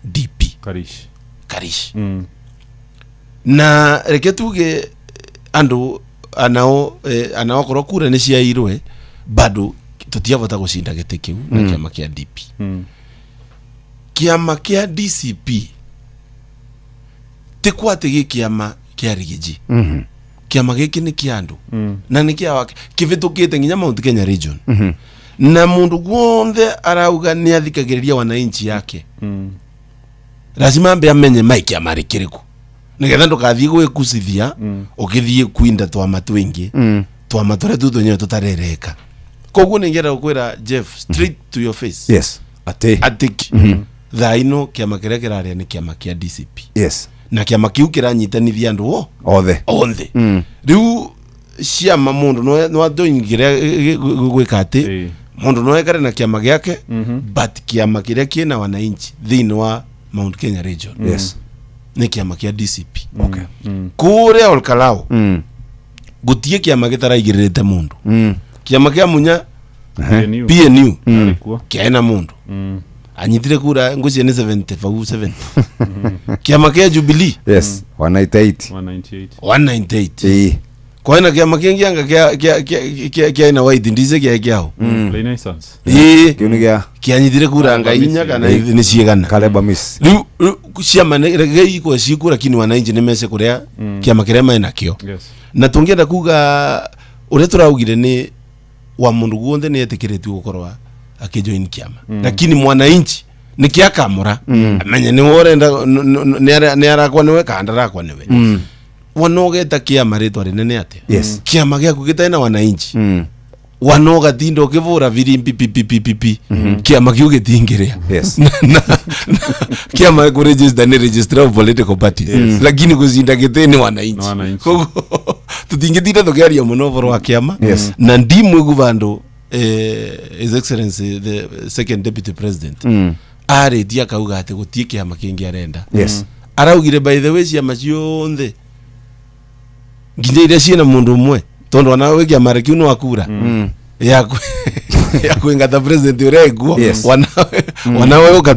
DP. Karish. Karish. Na reke tuge andũ anao anao korwo kura nĩ ciairwe bado tutiavota gũcinda gĩtĩ kĩu na kĩama kĩa DP. Kĩama kĩa DCP ti kwa atĩ gĩ kĩama kĩa Rigiji. Kĩama gĩkĩ nĩ kĩa andũ na nĩ kĩa wake kĩvĩtũkĩte nginya Mount Kenya region. Na mũndũ guothe arauga nĩ athikagĩrĩria wananchi yake, lazima ambe amenye mai kĩama rĩ kĩrĩkũ nĩgetha ndũkathiĩ gwĩkucithia ũgĩthiĩ kwinda twama twĩngĩ twama tũrĩa tu twenyewe tũtarereka. Koguo nĩngĩenda gũkwĩra Jeff straight to your face. Atĩ atĩ thaa ino kĩama kĩrĩa kĩrarĩa nĩ kĩama kĩa DCP. Na kĩama kĩu kĩranyitanithia andũ o othe. Othe. Rĩu ciama mũndũ no ajoin kĩrĩa gwĩka atĩ mũndũ no ekare na kĩama gĩake, but kĩama kĩrĩa kĩna wananchi thĩinĩ wa Mount Kenya region nĩ kĩama kĩa DCP. Kũrĩa Olkalou gũtirĩ kĩama gĩtaraigĩrĩrĩte mũndũ. Kĩama kĩa Munya PNU. PNU Arĩkuo. kĩaĩ na mũndũ anyitire kura ngwĩciria nĩ 70 vau 70. Kĩama kĩa Jubilee 198. 198. 198. Ĩĩ. Kwaĩ na kĩama kĩngĩ anga kĩa na white ndice kĩaĩ kĩao. Renaissance. Ĩĩ. Kĩu nĩ gĩa kĩanyitire kura nga inya kana nĩ ciigana. Kaleba Miss. Rĩu ciama nĩ rekei ikorwo ciĩkuo, lakini wananchi nĩ mece kũrĩa kĩama kĩrĩa mena kĩo. Na tũngĩenda kuga Uria turaugire ni wa mundu guothe ni etikiritio gukorwa akijoin kiama, lakini mwananchi niki akamura amenye ni urenda ni arakwa niwe kana ndarakwa niwe. Wanogeta kiama ritwa rinene atia? Kiama giaku gitari na wananchi, wanogatinda ukivura virimbi pipipipipi, kiama kiu gitingiria. Kiama ku register ni registrar of political parties, lakini kucinda giti ni wananchi. Wananchi. Koguo tutingitinda tukiaria muno ũhoro wa kiama. Na ndimwigu vandu, His Excellency the second deputy president arĩtie akauga atĩ gũtiĩ kĩama kĩngĩ arenda. Araugire, by the way, ciama ciothe nginya iria ciĩna mũndũ ũmwe, tondũ ona wĩ kĩama kĩu no akura ya kwingata president ũrĩa ekuo. Wanawe ũka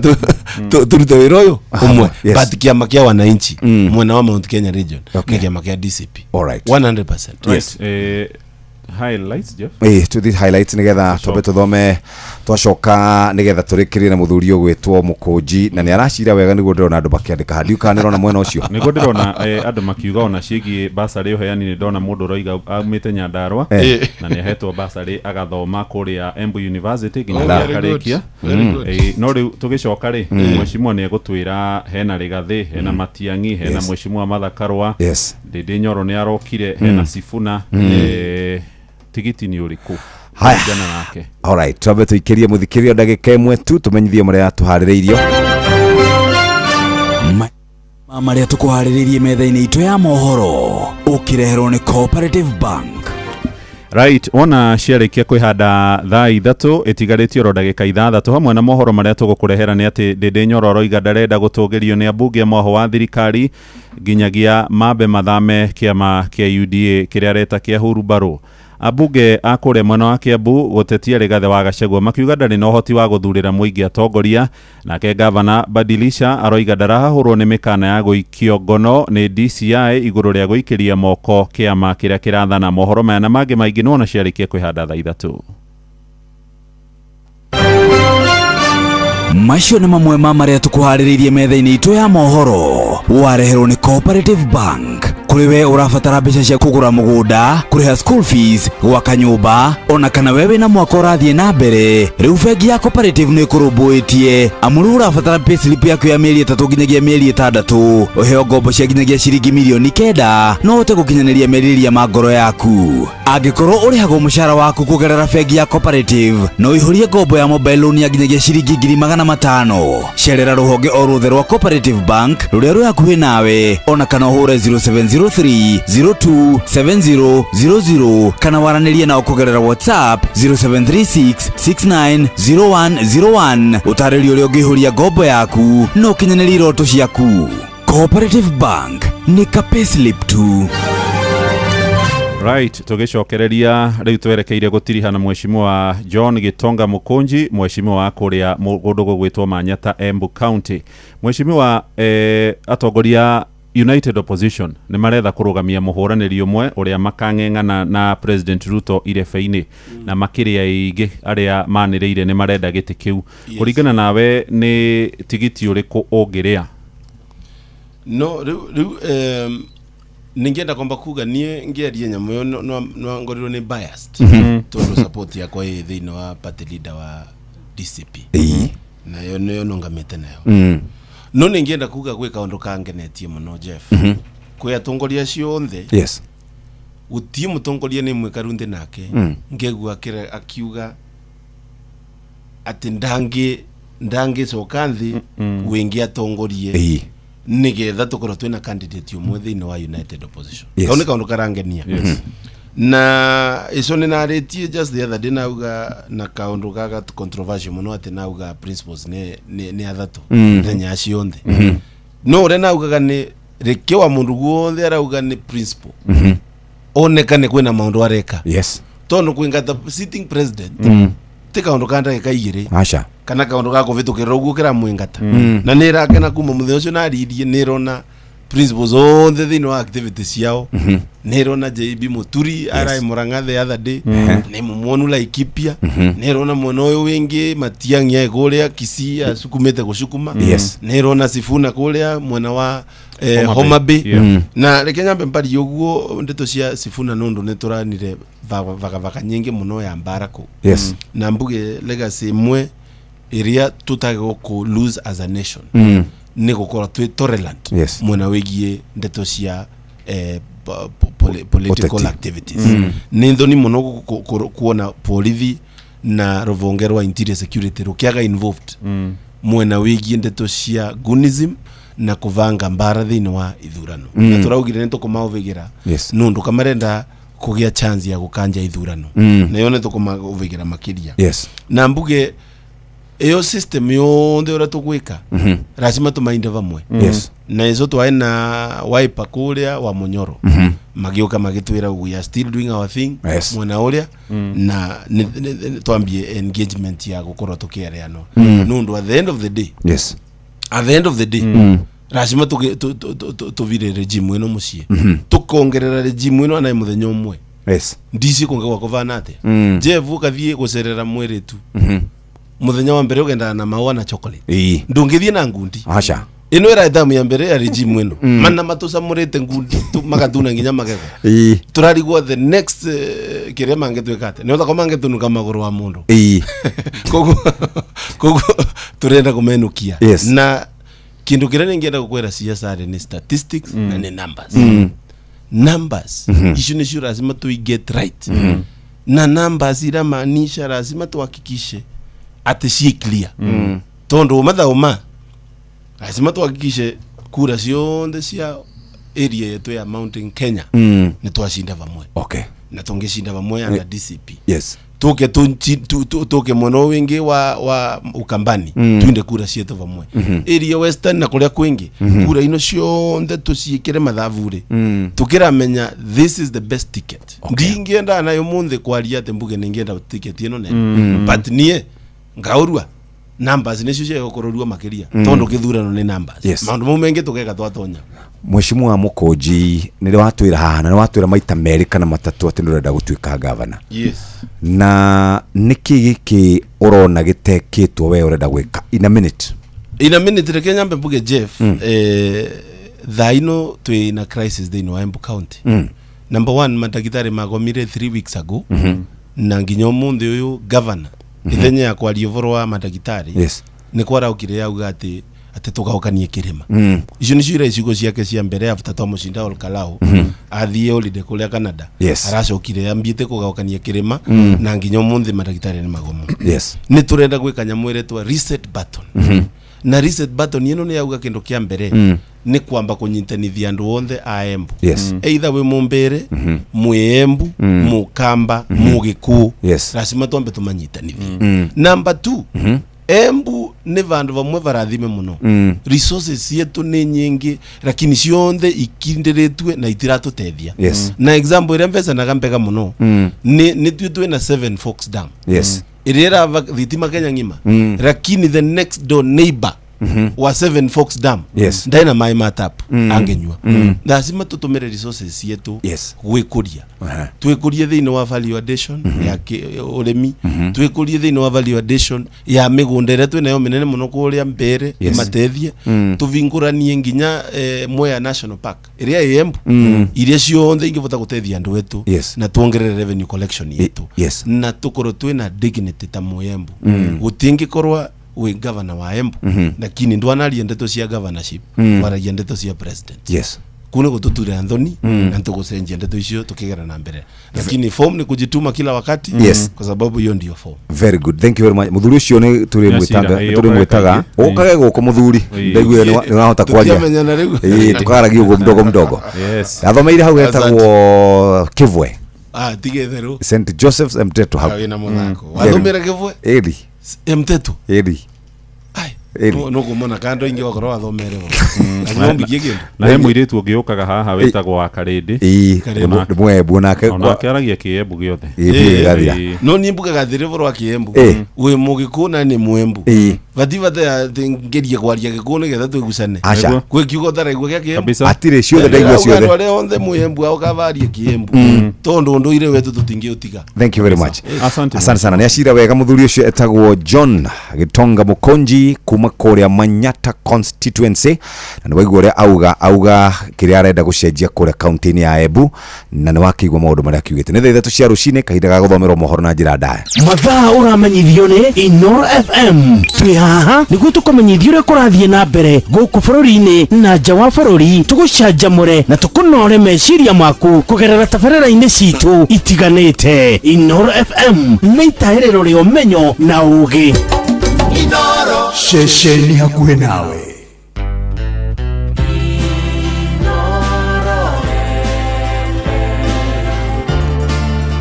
turute wĩra ũyũ ũmwe. But kĩama kĩa wananchi mwena wa Mount Kenya region nĩ kĩama kĩa DCP. 100%. Right. Highlights, Jeff. Ĩ, tuthi highlights nigetha twambe tuthome, twacoka nigetha tũrĩkĩrie na mũthuri ũgwĩtwo Mũkũnji, na nĩ aracira wega nĩguo ndĩrona andũ makĩandĩka handiũ kana nĩrona mwena ũcio. Nĩguo ndĩrona andũ makiuga ona ciĩgiĩ basarĩ ũheani. Nĩ ndona mũndũ ũroiga aumĩte Nyandarua na nĩ ahetwo basarĩ agathoma kũrĩa Embu University nginya Oh, rĩrĩa very good. akarĩkia. Very good. No rĩu tũgĩcoka rĩ, mheshimiwa nĩ egũtwĩra hena Rĩgathĩ, hena Matiang'i, hena mheshimiwa Martha Karua, Ndĩndĩ Nyoro nĩ arokire, hena Sifuna. Tigiti nĩ ũrĩkũ Haya. kũringana nake? Alright, twambe tũikĩrie mũthikĩrio ndagĩka ĩmwe tu, tũmenyithie marĩa tũharĩrĩirio. Ma marĩa tũkũharĩrĩirie metha-inĩ itũ ya mohoro ũkĩreherwo nĩ Cooperative Bank. Right, wona ciarĩkia kwĩhanda thaa 3 ĩtigarĩtie oro ndagĩka 6, hamwe na mohoro marĩa tũgũkũrehera nĩ atĩ Ndĩndĩ Nyoro aroiga ndarenda gũtũgĩrio nĩ ambunge a mwaho wa thirikari nginyagia mambe mathame kĩama kĩa UDA kĩrĩa areta kĩa hurumbarũ. Ambunge a kũrĩa mwena wa Kiambu gũtetia Rigathĩ wa Gachagua makiuga ndarĩ na ũhoti wa gũthurĩra mũingĩ atongoria. Nake gavana Badilisha aroiga ndarahahũrwo nĩ mĩkana ya gũikio ngono nĩ DCI igũrũ rĩa gũikĩria moko kĩama kĩrĩa kĩrathana. Mohoro maya na mangĩ maingĩ nĩwona ciarĩkia kwĩhanda thaa 3. Macio nĩ mamwe ma marĩa tũkũharĩrĩirie metha-inĩ itũ ya mohoro wareherwo nĩ Cooperative Bank. Kũrĩ we ũrabatara mbeca cia kũgũra mũgũnda, kũrĩha school fees, gwaka nyũmba, ona kana we wĩna mwaka ũrathiĩ na mbere, rĩu bengi ya Cooperative nĩ ĩkũrũmbũĩtie, amu rĩu ũrabatara payslip yaku ya mĩeri 3 nginyagia mĩeri 6, ũheo ngombo cia nginyagia ciringi mirioni 9 no ũhote gũkinyanĩria merirĩria ma ngoro yaku. Angĩkorwo ũrĩhagwo mũcara waku kũgerera bengi ya Cooperative, no ũihũrie ngombo ya mobile loan ya nginyagia ciringi 500,000. Cerera rũhonge o ruothe rwa Cooperative Bank rũrĩa rwĩ hakuhĩ nawe, ona kana ũhũre 0703 027000 kana waranĩrie nao kũgerera WhatsApp 0736 690101, ũtarĩrio ũrĩa ũngĩihũria ngombo yaku na ũkinyanĩrie iroto ciaku. Cooperative Bank nĩ ka payslip tu. Right, tũgĩcokereria rĩu twerekeire gũtiriha na mheshimiwa John Gitonga Mũkũnji, mheshimiwa wa kũrĩa kũndũ gũgwĩtwo Manyata, Embu County. Mheshimiwa, atongoria United Opposition nĩ maretha kũrũgamia mũhũranĩri ũmwe ũrĩa makang'eng'ana na President Ruto irebe-inĩ, na makĩria aingĩ arĩa manĩrĩire nĩ marenda gĩtĩ kĩu. Kũringana nawe nĩ tigiti ũrĩkũ ũngĩrĩa? No riu ningĩenda kwamba kuga niĩ ngĩaria nyamũ ĩyo no ngorirwo nĩ biased, tondũ support yakwa ĩ thĩinĩ wa party leader wa DCP, nayo nĩyo nũngamĩte nayo. No ningĩenda kuga gwĩ kaũndũ kangenetie mũno, Jeff. Kwĩ atongoria acio othe, gũtirĩ mũtongoria nĩ mwĩkaru nthĩ nake ngegua akiuga atĩ ndangĩcoka nthĩ wĩngĩ atongorie nĩgetha tũkorwo twĩna candidate ũmwe thĩinĩ wa United Opposition. Kau nĩ kaũndũ karangenia. Na ico nĩ narĩtie just the other day, nauga na kaũndũ gaga controversial mũno, atĩ nauga principles nĩ athatũ mũthenya acio othe. No ũrĩa naugaga nĩ rĩke wa mũndũ guothe arauga nĩ principle, onekane kwĩna maũndũ areka, tondũ kwingata sitting president ti kaũndũ ka ndagĩka 2 Aca. kana kaũndũ ga kũvĩtũkĩrĩra ũguo kĩramwingata. Na nĩ ĩrakena kuma mũthenya ũcio naririe, nĩ ĩrona principles othe thĩinĩ wa activities ciao. Nĩ ĩrona JB Muturi arai Murang'a the other day, nĩ mũmuonu Laikipia. Nĩ ĩrona mwena ũyũ wĩngĩ Matiang'i aĩ kũrĩa Kisii asukumĩte gũcukuma. Nĩ ĩrona Sifuna kũrĩa mwena wa Homa Homa Bay Bay. Yeah. Na reke nyambe mparie uguo ndeto cia Sifuna nundu ni turanire vagavaga nyingi muno ya mbara kuu. Yes. Na mbuge legacy imwe iria tutagwo ku lose as a nation ni gukorwo twi tolerant Yes. mwena wigie ndeto cia political Ũteti. activities. Ni nthoni muno kuona borithi na ruvonge rwa interior security rukiaga involved mwena wigie ndeto cia gunism na kuvanga mbara thiini wa ithurano. Na turaugire ni tukumauvigira nundu kamarenda kugia chance ya gukanja ithurano, nayo ni tukumauvigira makiria. Na mbuge iyo system yonthe uria tugwika, lazima tumainde vamwe. Na ico twai na Wiper kuria wa Munyoro, magiuka magitwira we are still doing our thing mwena uria, na twambie engagement ya gukorwo tukiareanwo, nundu at the end of the day, at the end of the day, lazima tuvire regime ino mucii, tukongerera regime ino anae muthenya umwe. Ndici kunge gwako vana atia? Jeff, ukathie gucerera mwiritu muthenya wa mbere ugendaga na maua na chocolate. Ndungithie na ngundi. Aca. Ino ira thamu ya mbere ya regime ino, mana matucamurite ngundi magatuna nginya magego. Turarigwo the next kiria mangitwika atia, ni mangitunuka maguru wa mundu. Koguo turenda kumenukia. Na kindu kiria ningienda gukwira CSR ni statistics na ni numbers. Numbers icio nicio lazima tui get right, na numbers iramaanisha lazima tuhakikishe ati ci clear, tondu mathauma lazima tuhakikishe kura cionthe cia area yetu ya Mountain Kenya ni twacinda vamwe. Na tungicinda vamwe under DCP, tuke tuke mwena wingi wa Ukambani, twinde kura cietu vamwe. Area Western na kuria kwingi, kura ino cionthe tuciikire mathabu-ri, tukiramenya this is the best ticket. Ndingienda nayo munthi kwaria ati mbuge ningienda ticket ino nene, but nie ngaurua numbers nicio cia gukororua makiria, tondu kithurano ni numbers. Maundu mau mengi tugeka twatonya. Mheshimiwa Mukunji, nĩ watwĩra haha na nĩ watwĩra maita merĩ kana matatũ atĩ nĩ ũrenda gũtuĩka gavana. Yes. Na nĩkĩ gĩkĩ ũrona gĩtekĩtwo we ũrenda gwĩka in a minute? In a minute, reke nyambe mbuge, Jeff, thaa ino twi na crisis thĩinĩ wa Embu County. Number one, mandagĩtarĩ magomire 3 weeks ago, na nginya ũmũthĩ ũyũ governor ithenya ya kwaria ũhoro wa mandagĩtarĩ, nĩ kwaraukire yauga atĩ tũgaũkanie kĩrĩma. Icio nicio ira icigo ciake cia mbere after twamũcinda Olkalau, athiĩ holiday kũrĩa Canada. Aracokire ambiĩte kũgaũkania kĩrĩma, na nginya ũmũthĩ mandagĩtarĩ nĩ magomo. Nĩ tũrenda gwĩka nyamũ ĩretwo reset button, na reset button ĩno nĩ yauga kĩndũ kĩa mbere nĩ kwamba kũnyitanithia andũ othe a Embu, either wĩ Mũmbere, mwĩ Embu, Mũkamba, Mũgĩkũyũ, lazima twambe tũmanyitanithie. Number two, Embu nĩ vandu vamwe varathime mũno. Resources cietu nĩ nyingĩ, lakini cionthe ikindiritwe na itiratũteithia. Na example ĩrĩa mbecanaga mbega mũno, nĩ tuĩ twĩna Seven Forks Dam ĩrĩa ĩrava thitima Kenya ng'ima, lakini the next door neighbor wa Seven Forks Dam ndaina maĩ ma tap angĩnyua. Lazima tũtũmĩre resources cietu gwĩkũria. Twĩkũrie thĩinĩ wa value addition ya ũrĩmi, twĩkũrie thĩinĩ wa value addition ya mĩgũnda ĩrĩa twĩnayo mĩnene mũno kũrĩa Mbere, ĩmateithie. Tũvingũranie nginya Mwea National Park ĩrĩa ĩ Embu, iria ciothe ingĩbota gũteithia andũ etu, na tuongerere revenue collection yetu, na tukorwo twĩna dignity ta Mũembu. Gũtingĩkorwa wĩ governor wa Embu, lakini ndwanaria ndeto cia governorship, waragia ndeto cia president. Kuu nĩ gũtũtura nthoni, na nĩtũgũcenjia ndeto icio tukigera na mbere, lakini form ni kujituma kila wakati, kwa sababu hiyo ndio form. Very good, thank you very much. Muthuri ucio nĩ tũrĩmwĩtaga, Nĩ tũrĩmwĩtaga ũkage ũkage gũkũ muthuri. Ndaiguire nĩ ũrahota kwaria. Tũtiamenyana rĩu. Ĩĩ, tũkaragia ũguo mdogo mdogo. Athomeire hau hetagwo Kivwe. Ah, tige theru. St Joseph's Mteto hau. Wĩna mũthako wathomera Kĩbwe? Ĩri. Mteto? Ĩri. Ĩri. Nũkũmona kando ingĩ wakorwo wathomere ho na nyombikie kĩndũ. Na he mũirĩtu ũngĩ ũkaga haha wĩtagwo wa Karĩndĩ. Ĩĩ, nĩ Mũembu onake. Onake aragia kĩembu gĩothe. Ĩĩ, biũ gĩgathira. No niĩ mbugaga thĩrĩ ũhoro wa kĩembu, wĩ mũgĩkũyũ na nĩ Mũembu, vati vata atĩ ngerie kwaria gĩkũyũ nĩgetha twĩgucane. Aca. Gwĩ kiugo ũtaraigua gĩa kĩembu? Kabisa. Hatirĩ, ciothe ndaigua ciothe. Andũ arĩa othe Mũembu ao kavarie kĩembu, tondũ ũndũire wetu tũtingĩũtiga. Thank you very much. Asante. Asante sana. Nĩ acira wega muthuri ũcio etagwo John Gitonga Mukonji kuma Kuma kũrĩa Manyata constituency, na nĩ waigua ũrĩa auga auga kĩrĩa arenda gũcenjia kũrĩa kaunti-inĩ ya Embu, na nĩ wakĩigua maũndũ marĩa akiugĩte. Nĩ thaa 3 cia rũcinĩ, kahinda ga gũthomerwo mohoro na njĩra ndaya. Mathaa ũramenyithio nĩ Inoro FM. Twĩ haha nĩguo tũkũmenyithie ũrĩa kũrathiĩ na mbere gũkũ bũrũri-inĩ na nja wa bũrũri, tũgũcanjamũre na tũkũnore meciria maku kũgerera tabarĩra-inĩ citũ itiganĩte. Inoro FM nĩ itahĩrĩro rĩa ũmenyo na ũũgĩ. Ceceni hakuhĩ nawe.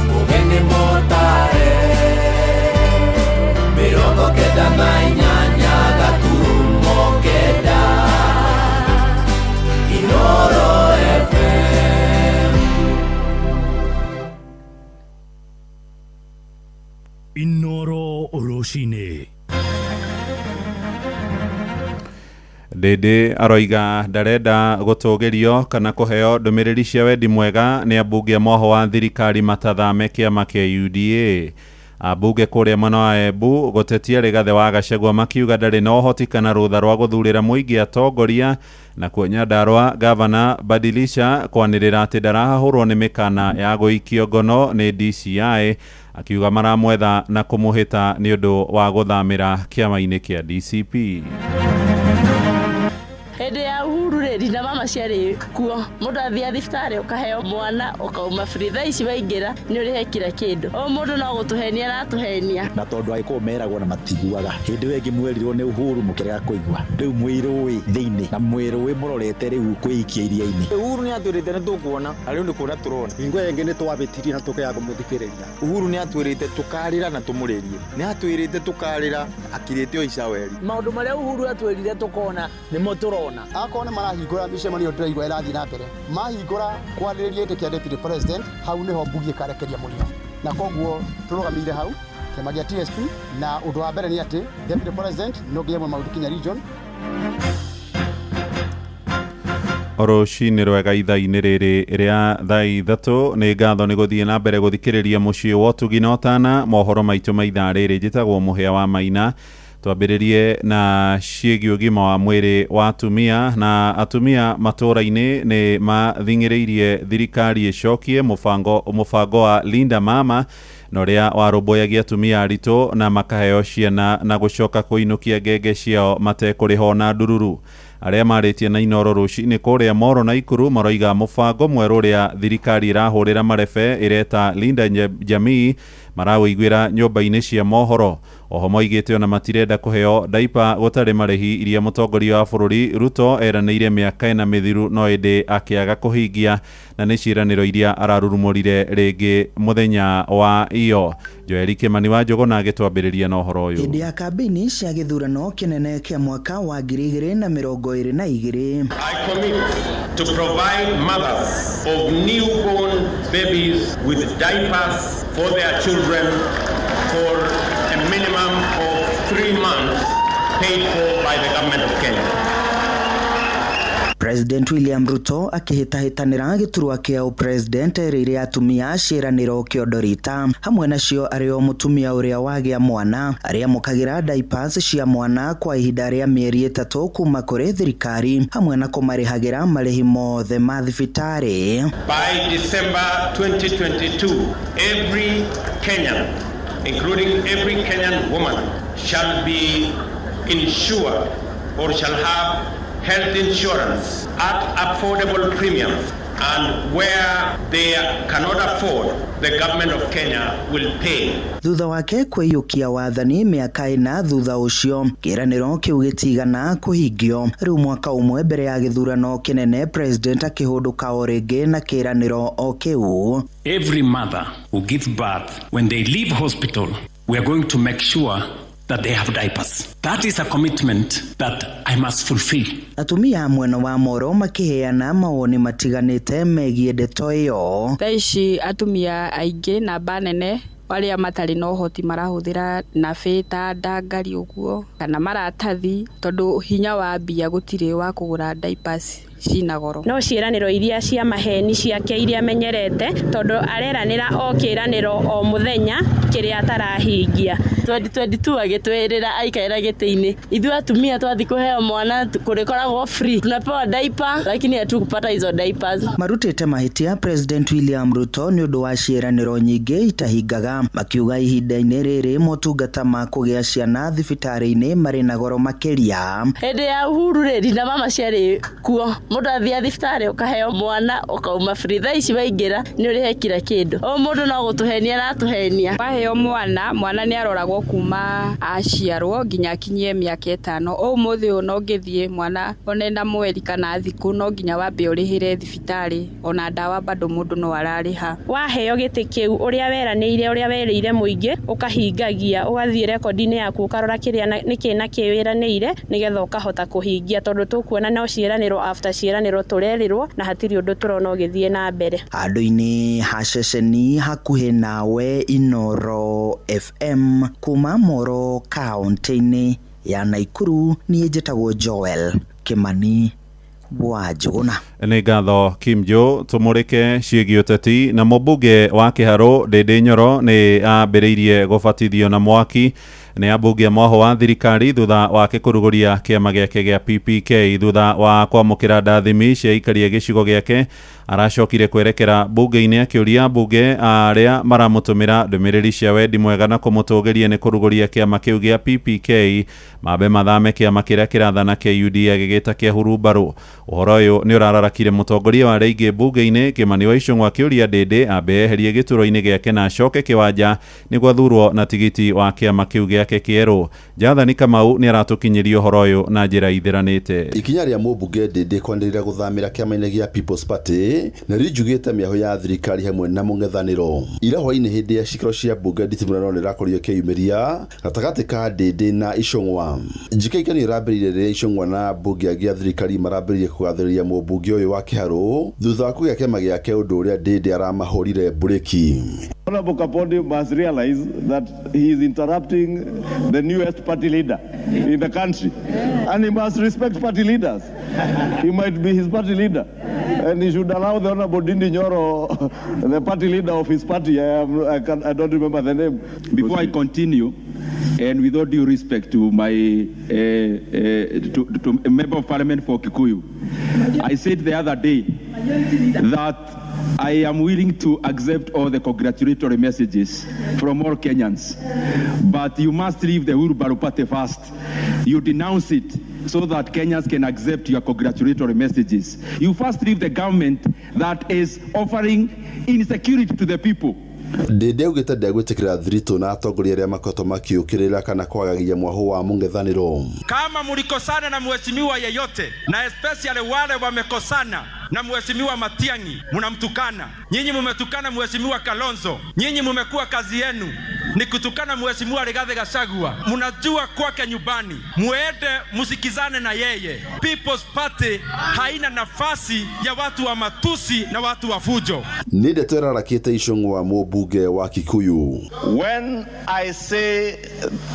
Mũgeni mũtare 98.9 Inoro FM. Inoro rũcinĩ. Ndĩndĩ aroiga ndarenda gũtũgĩrio kana kũheo ndũmĩrĩri cia wendi mwega nĩ ambunge a mwaho wa thirikari matathame kĩama kĩa UDA. Ambunge kũrĩa mwena wa Embu gũtetia Rigathĩ wa Gachagua makiuga ndarĩ na ũhoti kana rũtha rwa gũthurĩra mũingĩ atongoria. Nakuo Nyandarua gavana Badilisha kwanĩrĩra atĩ ndarahahũrwo nĩ mĩkana ya gũikio ngono nĩ DCI, akiuga maramwetha na kũmũhĩta nĩ ũndũ wa gũthamĩra kĩama-inĩ kĩa DCP. Hĩndĩ ya Uhuru rĩ, rina mama ciarĩ kuo, mũndũ athiaga thibitarĩ ũkaheo mwana ũkauma free. Thaa ici waingĩra nĩ ũrĩhe kila kĩndũ, o mũndũ no gũtũhenia aratũhenia. Na tondũ Agĩkũyũ meragwo na matiguaga, hĩndĩ ĩyo ĩngĩ mwerirwo nĩ Uhuru mũkĩrega kũigua, rĩu mwĩ rũĩ thĩinĩ na mwĩ rũĩ mũrorete rĩu kwĩikia iria-inĩ. Uhuru nĩ atwĩrĩte nĩ tũkuona, na rĩu nĩ kuona tũrona. Hingo ĩngĩ nĩ twabĩtirie na tũkĩaga kũmũthikĩrĩria. Uhuru nĩ atwĩrĩte tũkarĩra na tũmũrĩrie, nĩ atwĩrĩte tũkarĩra akirĩte o icaweri. Maũndũ marĩa Uhuru atwĩrire tũkona nĩmo tũrona. Akorwo nĩ marahingũra mĩcemanio ndĩraigua ĩrathiĩ na mbere, mahingũra kwarĩrĩria gĩtĩ kĩa deputy president, hau nĩho mbugi ĩkarekeria mũrĩo, na koguo tũrũgamĩire hau kĩama gĩa TSP. Na ũndũ wa mbere nĩ atĩ deputy president no nginya maũndũ kinya region. Rũcinĩ rwega ithaa-inĩ rĩrĩ rĩa thaa 3, nĩ ngatho nĩ gũthiĩ na mbere gũthikĩrĩria mũciĩ wa ũtugi na ũtana. Mohoro maitũ ma ithaa rĩrĩ, njĩtagwo Mũhĩa wa Maina. Twambĩrĩrie na ciĩgiĩ ũgima wa mwĩrĩ wa atumia, na atumia matũũra-inĩ nĩ mathing'ĩrĩirie thirikari ĩcokie mũbango wa Linda Mama na ũrĩa warũmbũyagia atumia aritũ na makaheo ciana na gũcoka kũinũkia ngenge ciao matekũrĩha na ndururu. Arĩa marĩtie na Inoro rũcinĩ kũrĩa Moro na Ikuru maroiga mũbango mwerũ ũrĩa thirikari ĩrahũrĩra marebe ĩreta Linda Jamii maraũiguĩra nyũmba-inĩ cia mohoro. Oho moigĩte ona matirenda kũheo daipa gũtarĩ marĩhi iria mũtongoria wa bũrũri Ruto eranĩire mĩaka 4 mĩthiru no ĩndĩ akĩaga kũhingia, na nĩ ciĩranĩro iria ararurumũrire rĩngĩ mũthenya wa iyo. Joeli Kimani wa Njũgũna agĩtwambĩrĩria na ũhoro ũyũ. Hĩndĩ ya kambĩini cia gĩthurano kĩnene kĩa mwaka wa 2022. I commit to provide mothers of newborn babies with diapers for their children for a minimum of 3 months paid for by the government of Kenya. President William Ruto akĩhĩtahĩtanĩra gĩturwa kĩa ũpresident erĩire atumia ciĩranĩro kĩondorita, hamwe nacio arĩ o mũtumia ũrĩa wagĩa mwana arĩa amũkagĩra diapers cia mwana kwa ihinda rĩa mĩeri 3 kuma kũrĩ thirikari, hamwe na kũmarĩhagĩra marĩhi mothe ma thibitarĩ. By December 2022, every Kenyan, including every Kenyan woman, shall be insured or shall have health insurance at affordable premiums, and where they cannot afford, the government of Kenya will pay. Thutha wake kwĩyũkia wathani mĩaka 4 thutha ũcio, kĩĩranĩro kĩu gĩtigana kũhingio. Rĩu mwaka ũmwe mbere ya gĩthurano kĩnene, president akĩhũndũka o rĩngĩ na kĩĩranĩro o kĩu. Every mother who gives birth, when they leave hospital, we are going to make sure that they have diapers. That is a commitment that I must fulfill. Atumia mwena wa Moro makĩheana mawoni matiganĩte megiĩ ndeto ĩyo. Thaa ici atumia aingĩ namba nene arĩa matarĩ na ũhoti marahũthĩra nabĩ ta ndangari ũguo kana maratathi, tondũ hinya wa mbia gũtirĩ wa kũgũra diapers cina goro. No ciĩranĩro iria cia maheni ciake iria amenyerete, tondũ areranĩra o kĩĩranĩro o mũthenya kĩrĩa atarahingia. 2022 agĩtwĩrĩra aikarĩra gĩtĩ-inĩ, ithuĩ atumia twathi kũheo mwana kũrĩkoragwo free, tunapewa diaper lakini hatukupata hizo diapers. Marutĩte mahĩtia President William Ruto nĩ ũndũ wa ciĩranĩro nyingĩ itahingaga, makiuga ihinda-inĩ rĩrĩ motungata ma kũgĩa ciana thibitarĩ-inĩ marĩ na goro makĩria. Hĩndĩ ya Uhuru rĩ, nina mama ciarĩ kuo, mũndũ athiĩ thibitarĩ ũkaheo mwana ũkauma free. Thaa ici waingĩra nĩ ũrĩhe kila kĩndũ, o mũndũ no gũtũhenia aratũhenia. Waheo mwana, mwana nĩ aroragwo kuma aciarwo nginya akinyie mĩaka 5. Ũmũthĩ ũyũ no ngĩthiĩ mwana one na mweri kana thikũ no nginya wambe ũrĩhĩre thibitarĩ, ona ndawa bado mũndũ no ararĩha. Waheo gĩtĩ kĩu ũrĩa weranĩire, ũrĩa werĩire mũingĩ ũkahingagia, ũgathiĩ rekondi-inĩ yaku ũkarora kĩrĩa nĩkĩ na kĩ wĩranĩire nĩgetha ũkahota kũhingia, tondũ tũkuona no ciĩranĩro after ciĩranĩro tũrerĩrwo na hatirĩ ũndũ tũrona ũgĩthiĩ na mbere. Handũ-inĩ ha ceceni hakuhĩ nawe Inoro FM kuma Moro kaunti-inĩ ya Naikuru, niĩ njĩtagwo Joel Kimani wa Njũgũna. Nĩ ngatho Kim Jo. Tũmũrĩke ciĩgiĩ ũteti na mũmbunge wa Kĩharũ Ndĩndĩ Nyoro nĩ ambĩrĩirie gũbatithio na mwaki nĩ ambunge a mwahũ wa thirikari thutha wake kũrugũria kĩama gĩake gĩa PPK. Thutha wa kwamũkĩra ndathimi cia aikaria gĩcigo gĩake, aracokire kwerekera bunge-inĩ akĩũria ambunge arĩa maramũtũmĩra ndũmĩrĩri cia wendi mwega na kũmũtũgĩria nĩ kũrugũria kĩama kĩu gĩa PPK mambe mathame kĩama kĩrĩa kĩrathana kĩa UDA gĩgĩta kĩa hurumbarũ. Ũhoro ũyũ nĩ ũrararakire mũtongoria wa arĩa aingĩ bunge-inĩ Kĩmani wa Ichung'wa akĩũria Ndĩndĩ ambe eherie gĩturwa-inĩ gĩake na acoke kĩwanja nĩguo athurwo na tigiti wa kĩama kĩu gĩake kĩerũ. Jathani Kamau nĩ aratũkinyĩria ũhoro ũyũ na njĩra ithĩranĩte. Ikinya rĩa mũmbunge Ndĩndĩ kwanĩrĩra gũthamĩra kĩama-inĩ gĩa People's Party nĩ rinjugĩte mĩahũ ya thirikari hamwe na mũng'ethanĩro. Ira hwaĩ-inĩ hĩndĩ ya cikaro cia mbunge nditimũrano nĩ ĩrakorirwo ĩkĩyumĩria gatagatĩ ka Ndĩndĩ na Ichung'wa. Njikaikano ĩrambĩrĩirie rĩrĩa Ichung'wa na ambunge angĩ a thirikari marambĩrĩirie kũgathĩrĩria mũmbunge ũyũ wa Kĩharũ thutha wa kũgĩa kĩama gĩake, ũndũ ũrĩa Ndĩndĩ aramahũrire mburĩki. Honorable Kapondi must realize that he is interrupting the newest party leader in the country. And he must respect party leaders. He might be his party leader. And he should allow the Honorable Ndindi Nyoro, the party leader of his party, I don't remember the name. Before I continue, and with all due respect to my to a member of parliament for Kikuyu, I said the other day that I am willing to accept all the congratulatory messages from all Kenyans, but you must leave the Wheelbarrow Party first. You denounce it so that Kenyans can accept your congratulatory messages. You first leave the government that is offering insecurity to the people. Ndĩndĩ augĩte ndegwĩtĩkĩra thiritũ na atongoria arĩa makoretwo makĩũkĩrĩra kana kwagagia mwahũ wa mũng'ethanĩro. Kama mlikosana na mheshimiwa yeyote, na especially wale wamekosana na mheshimiwa Matiang'i, mnamtukana. Nyinyi mumetukana mheshimiwa Kalonzo, nyinyi mumekuwa kazi yenu ni kutukana mheshimiwa Rigathi Gachagua. Mnajua kwake nyumbani, muende musikizane na yeye. People's Party haina nafasi ya watu wa matusi na watu wa fujo. Nĩ ndeto ĩrarakĩte Ichung'wa mũmbunge wa Kikuyu. When I say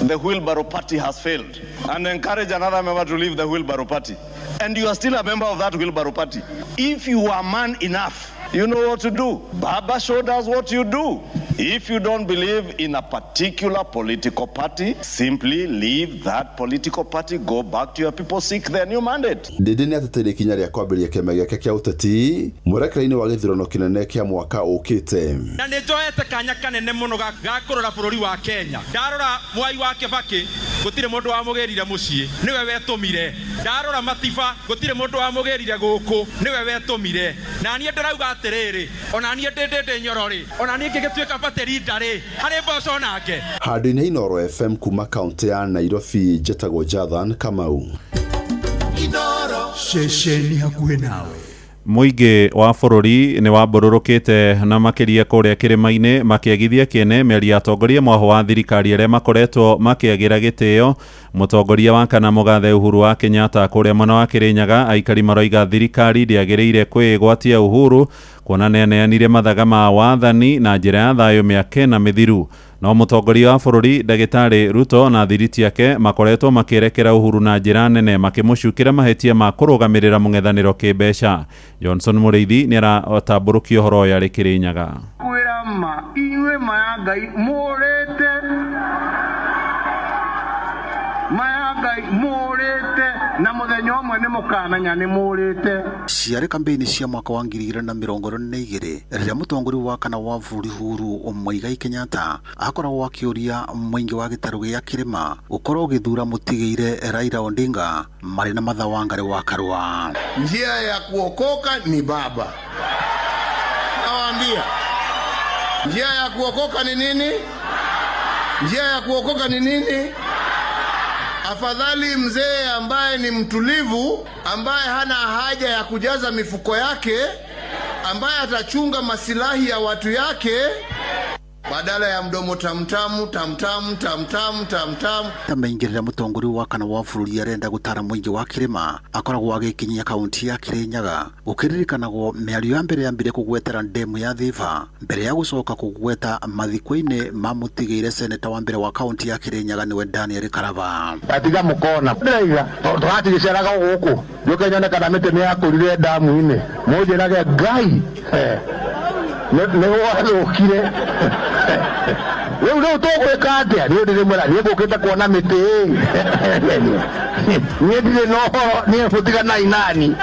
the Wheelbarrow Party has failed and encourage another member to leave the Wheelbarrow Party, and you are still a member of that Wheelbarrow Party, if you are man enough, you know what to do. Baba showed us what you do. If you don't believe in a particular political party, simply leave that political party, go back to your people, seek their new mandate. Ndĩndĩ nĩ ateteire ikinya rĩa kwambĩrĩria kĩama gĩake kĩa ũteti mwerekera-inĩ wa gĩthurano kĩnene kĩa mwaka ũkĩte. Na nĩ njoete kanya kanene mũno ga kũrora bũrũri wa Kenya. Ndarora Mwai wa Kibaki, gũtirĩ mũndũ wamũgĩrire mũciĩ, nĩwe wetũmire. Ndarora Matiba, gũtirĩ mũndũ wamũgĩrire gũkũ, nĩwe wetũmire. Na niĩ ndĩrauga atĩrĩrĩ, ona niĩ ndĩ Nyoro rĩ, ona niĩ ngĩgĩtuĩka party leader rĩ, harĩ mboco nake. Handũ-inĩ Inoro FM kuma kaunti ya Nairobi, njĩtagwo Jathan Kamau. Ceceni hakuhĩ nawe. Mũingĩ wa bũrũri nĩ wambũrũrũkĩte na makĩria kũrĩa kĩrĩma-inĩ makĩagithia kĩene mĩario ya atongoria mwahũ wa thirikari arĩa makoretwo makĩagĩra gĩtĩo mũtongoria wa kana mũgathe Uhuru wa Kenyatta. Kũrĩa mwena wa Kĩrĩnyaga aikari maroiga thirikari ndĩagĩrĩire kwĩgwatia Uhuru kuona nĩaneanire mathaga ma wathani na njĩra ya thayũ mĩaka ĩna mĩthiru. No mũtongoria wa bũrũri ndagĩtarĩ Ruto na thiriti yake makoretwo makĩerekera Uhuru na njĩra nene makĩmũcukĩra mahĩtia ma kũrũgamĩrĩra mũng'ethanĩro kĩmbeca. Johnson Mũrĩithi nĩaratambũrũkia ũhoro ũyũ arĩ Kĩrĩnyaga. Kwĩra ma inyuĩ ma ya Ngai mũrĩte. Maya Ngai mũrĩte na mũthenya ũmwe nĩ mũkamenya nĩ mũrĩte. Ciarĩ kambĩini cia mwaka wa 2022 rĩrĩa mũtongoria wa kana wa bũrũri Uhuru Muigai Kenyatta akoragwo akĩũria mũingĩ wa gĩtarũ gĩa kĩrĩma gũkorwo ũgĩthura mũtigĩire Raila Odinga marĩ na Martha Wangari wa Karua. Njia ya kuokoka ni Baba. Nawaambia, njia ya kuokoka ni nini? Njia ya kuokoka ni nini? Afadhali mzee ambaye ni mtulivu, ambaye hana haja ya kujaza mifuko yake, ambaye atachunga masilahi ya watu yake, badala ya mdomo tamtamu tamtamu tamtamu tamtamu. Ta maingĩ rĩrĩa mũtongoria wa kana wa bũrũri arenda gũtara mũingĩ wa kĩrĩma akoragwo agĩkinyia kaunti ya Kĩrĩnyaga gũkĩririkanagwo mĩario ya mbere yambire kũgwetera ndemu ya Thiba mbere ya gũcoka kũgweta mathiko-inĩ ma mũtigĩire seneta wa mbere wa kaunti ya Kĩrĩnyaga nĩwe Daniel Karaba. Atiga mũkona ndĩraiga tondũ tũratigĩceraga gũkũ njuke nyone kana mĩtĩ nĩ yakũrire ndamu-inĩ mũnjĩrage Ngai nĩ gwathũkire. Rĩu rĩu tũgwĩka atĩa? Niĩ ndĩrĩmwĩra niĩ ngũkĩte kuona mĩtĩ niĩ ndirĩ na ũhoro niĩ mũtiganai nani.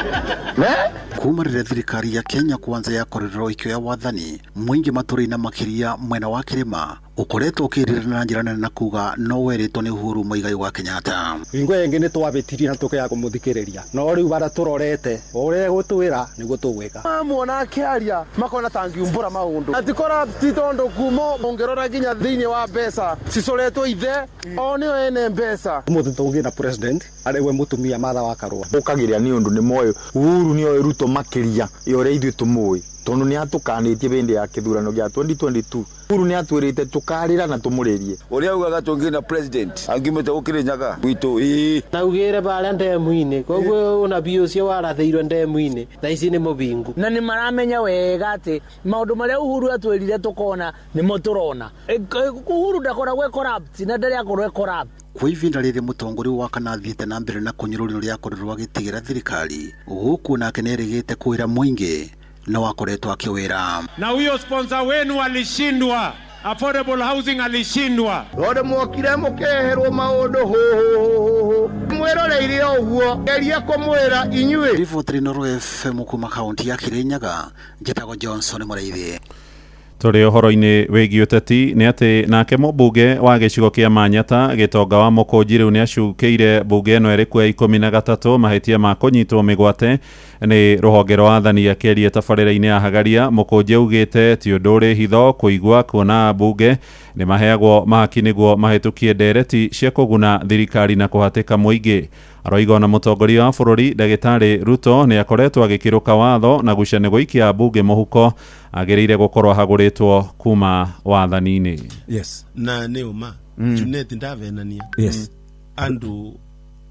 Kuma rĩrĩa thirikari ya Kenya kwanza yakorirwo ikĩoya wathani mũingĩ matũra-inĩ makĩria mwena wa kĩrĩma ũkoretwo ũkĩrĩra na njĩra nene na kuga no werĩtwo nĩ Uhuru Muigai wa Kenyatta. Hingo ĩngĩ nĩ twabĩtirie na tũkĩaga kũmũthikĩrĩria no rĩu bara tũrorete o ũrĩa egũtwĩra nĩguo tũgwĩka. Muona akĩaria makona ta angiumbũra maũndũ ati corrupt tondũ kuma ũngĩrora nginya thĩinĩ wa mbeca cicoretwo ithe o nĩo ene mbeca. Ũmũthĩ tũngĩ na president arĩ we mũtumia Martha wa Karua ũkagĩrĩa nĩ ũndũ nĩ moĩ Uhuru nĩoĩ Ruto makĩria ya ũrĩa ithuĩ tũmũĩ tondũ nĩ atũkanĩtie hĩndĩ ya kĩthurano gĩa 2022. Uhuru nĩ atwĩrĩte tũkarĩra na tũmũrĩrie. Ũrĩa augaga tũngĩ na president angimĩte gũkĩrĩnyaga gwitũ ĩĩ naugĩre barĩa ndemu-inĩ koguo ũnabii ũcio warathĩirwo ndemu-inĩ thaa ici nĩ mũbingu na nĩ maramenya wega atĩ maũndũ marĩa Uhuru atwĩrire tũkona nĩmo tũrona. Uhuru ndakoragwo e corrupt na ndarĩ akorwo e corrupt. Kwa ivinda rĩrĩ mũtongoria wa kana athiĩte na mbere na kũnyũrũrio rĩrĩa akorirwo agĩtigĩra thirikari gũkũ nake nĩerĩgĩte kwĩra mũingĩ no akoretwo akĩwĩra. Na huyo sponsor wenu alishindwa, affordable housing alishindwa. Tondũ mwokire mũkeherwo maũndũ hũhũhũhũ mwĩroreire ũguo geria kũmwĩra inyuĩ. Riboti Inooro FM kuma kaunti ya Kĩrĩnyaga njĩtagwo Johnson Mũraithi. Tũrĩ ũhoro-inĩ wĩgiĩ ũteti nĩ atĩ nake mũmbunge wa gĩcigo kĩa Manyata Gĩtonga wa Mũkũnji rĩu nĩacukĩire mbunge ĩno ĩrĩ kuoya 13 mahĩtia ma kũnyitwo mĩgwate nĩ rũhonge rwa athani akĩaria tabarĩra-inĩ ya Hagaria. Mũkũnji augĩte ti ũndũ ũrĩ hitho kũigua kuona mbunge nĩ maheagwo mahaki nĩguo mahĩtũkie ndereti cia kũguna thirikari na kũhatĩka mũingĩ. Aroiga ona mũtongoria wa bũrũri ndagĩtarĩ Ruto nĩ akoretwo agĩkĩrũka watho na guca gũikia mbunge mũhuko agĩrĩire gũkorwo ahagũrĩtwo kuma wathani-inĩ. Yes. Na nĩ ũma Junet ndavenania. Yes. Andũ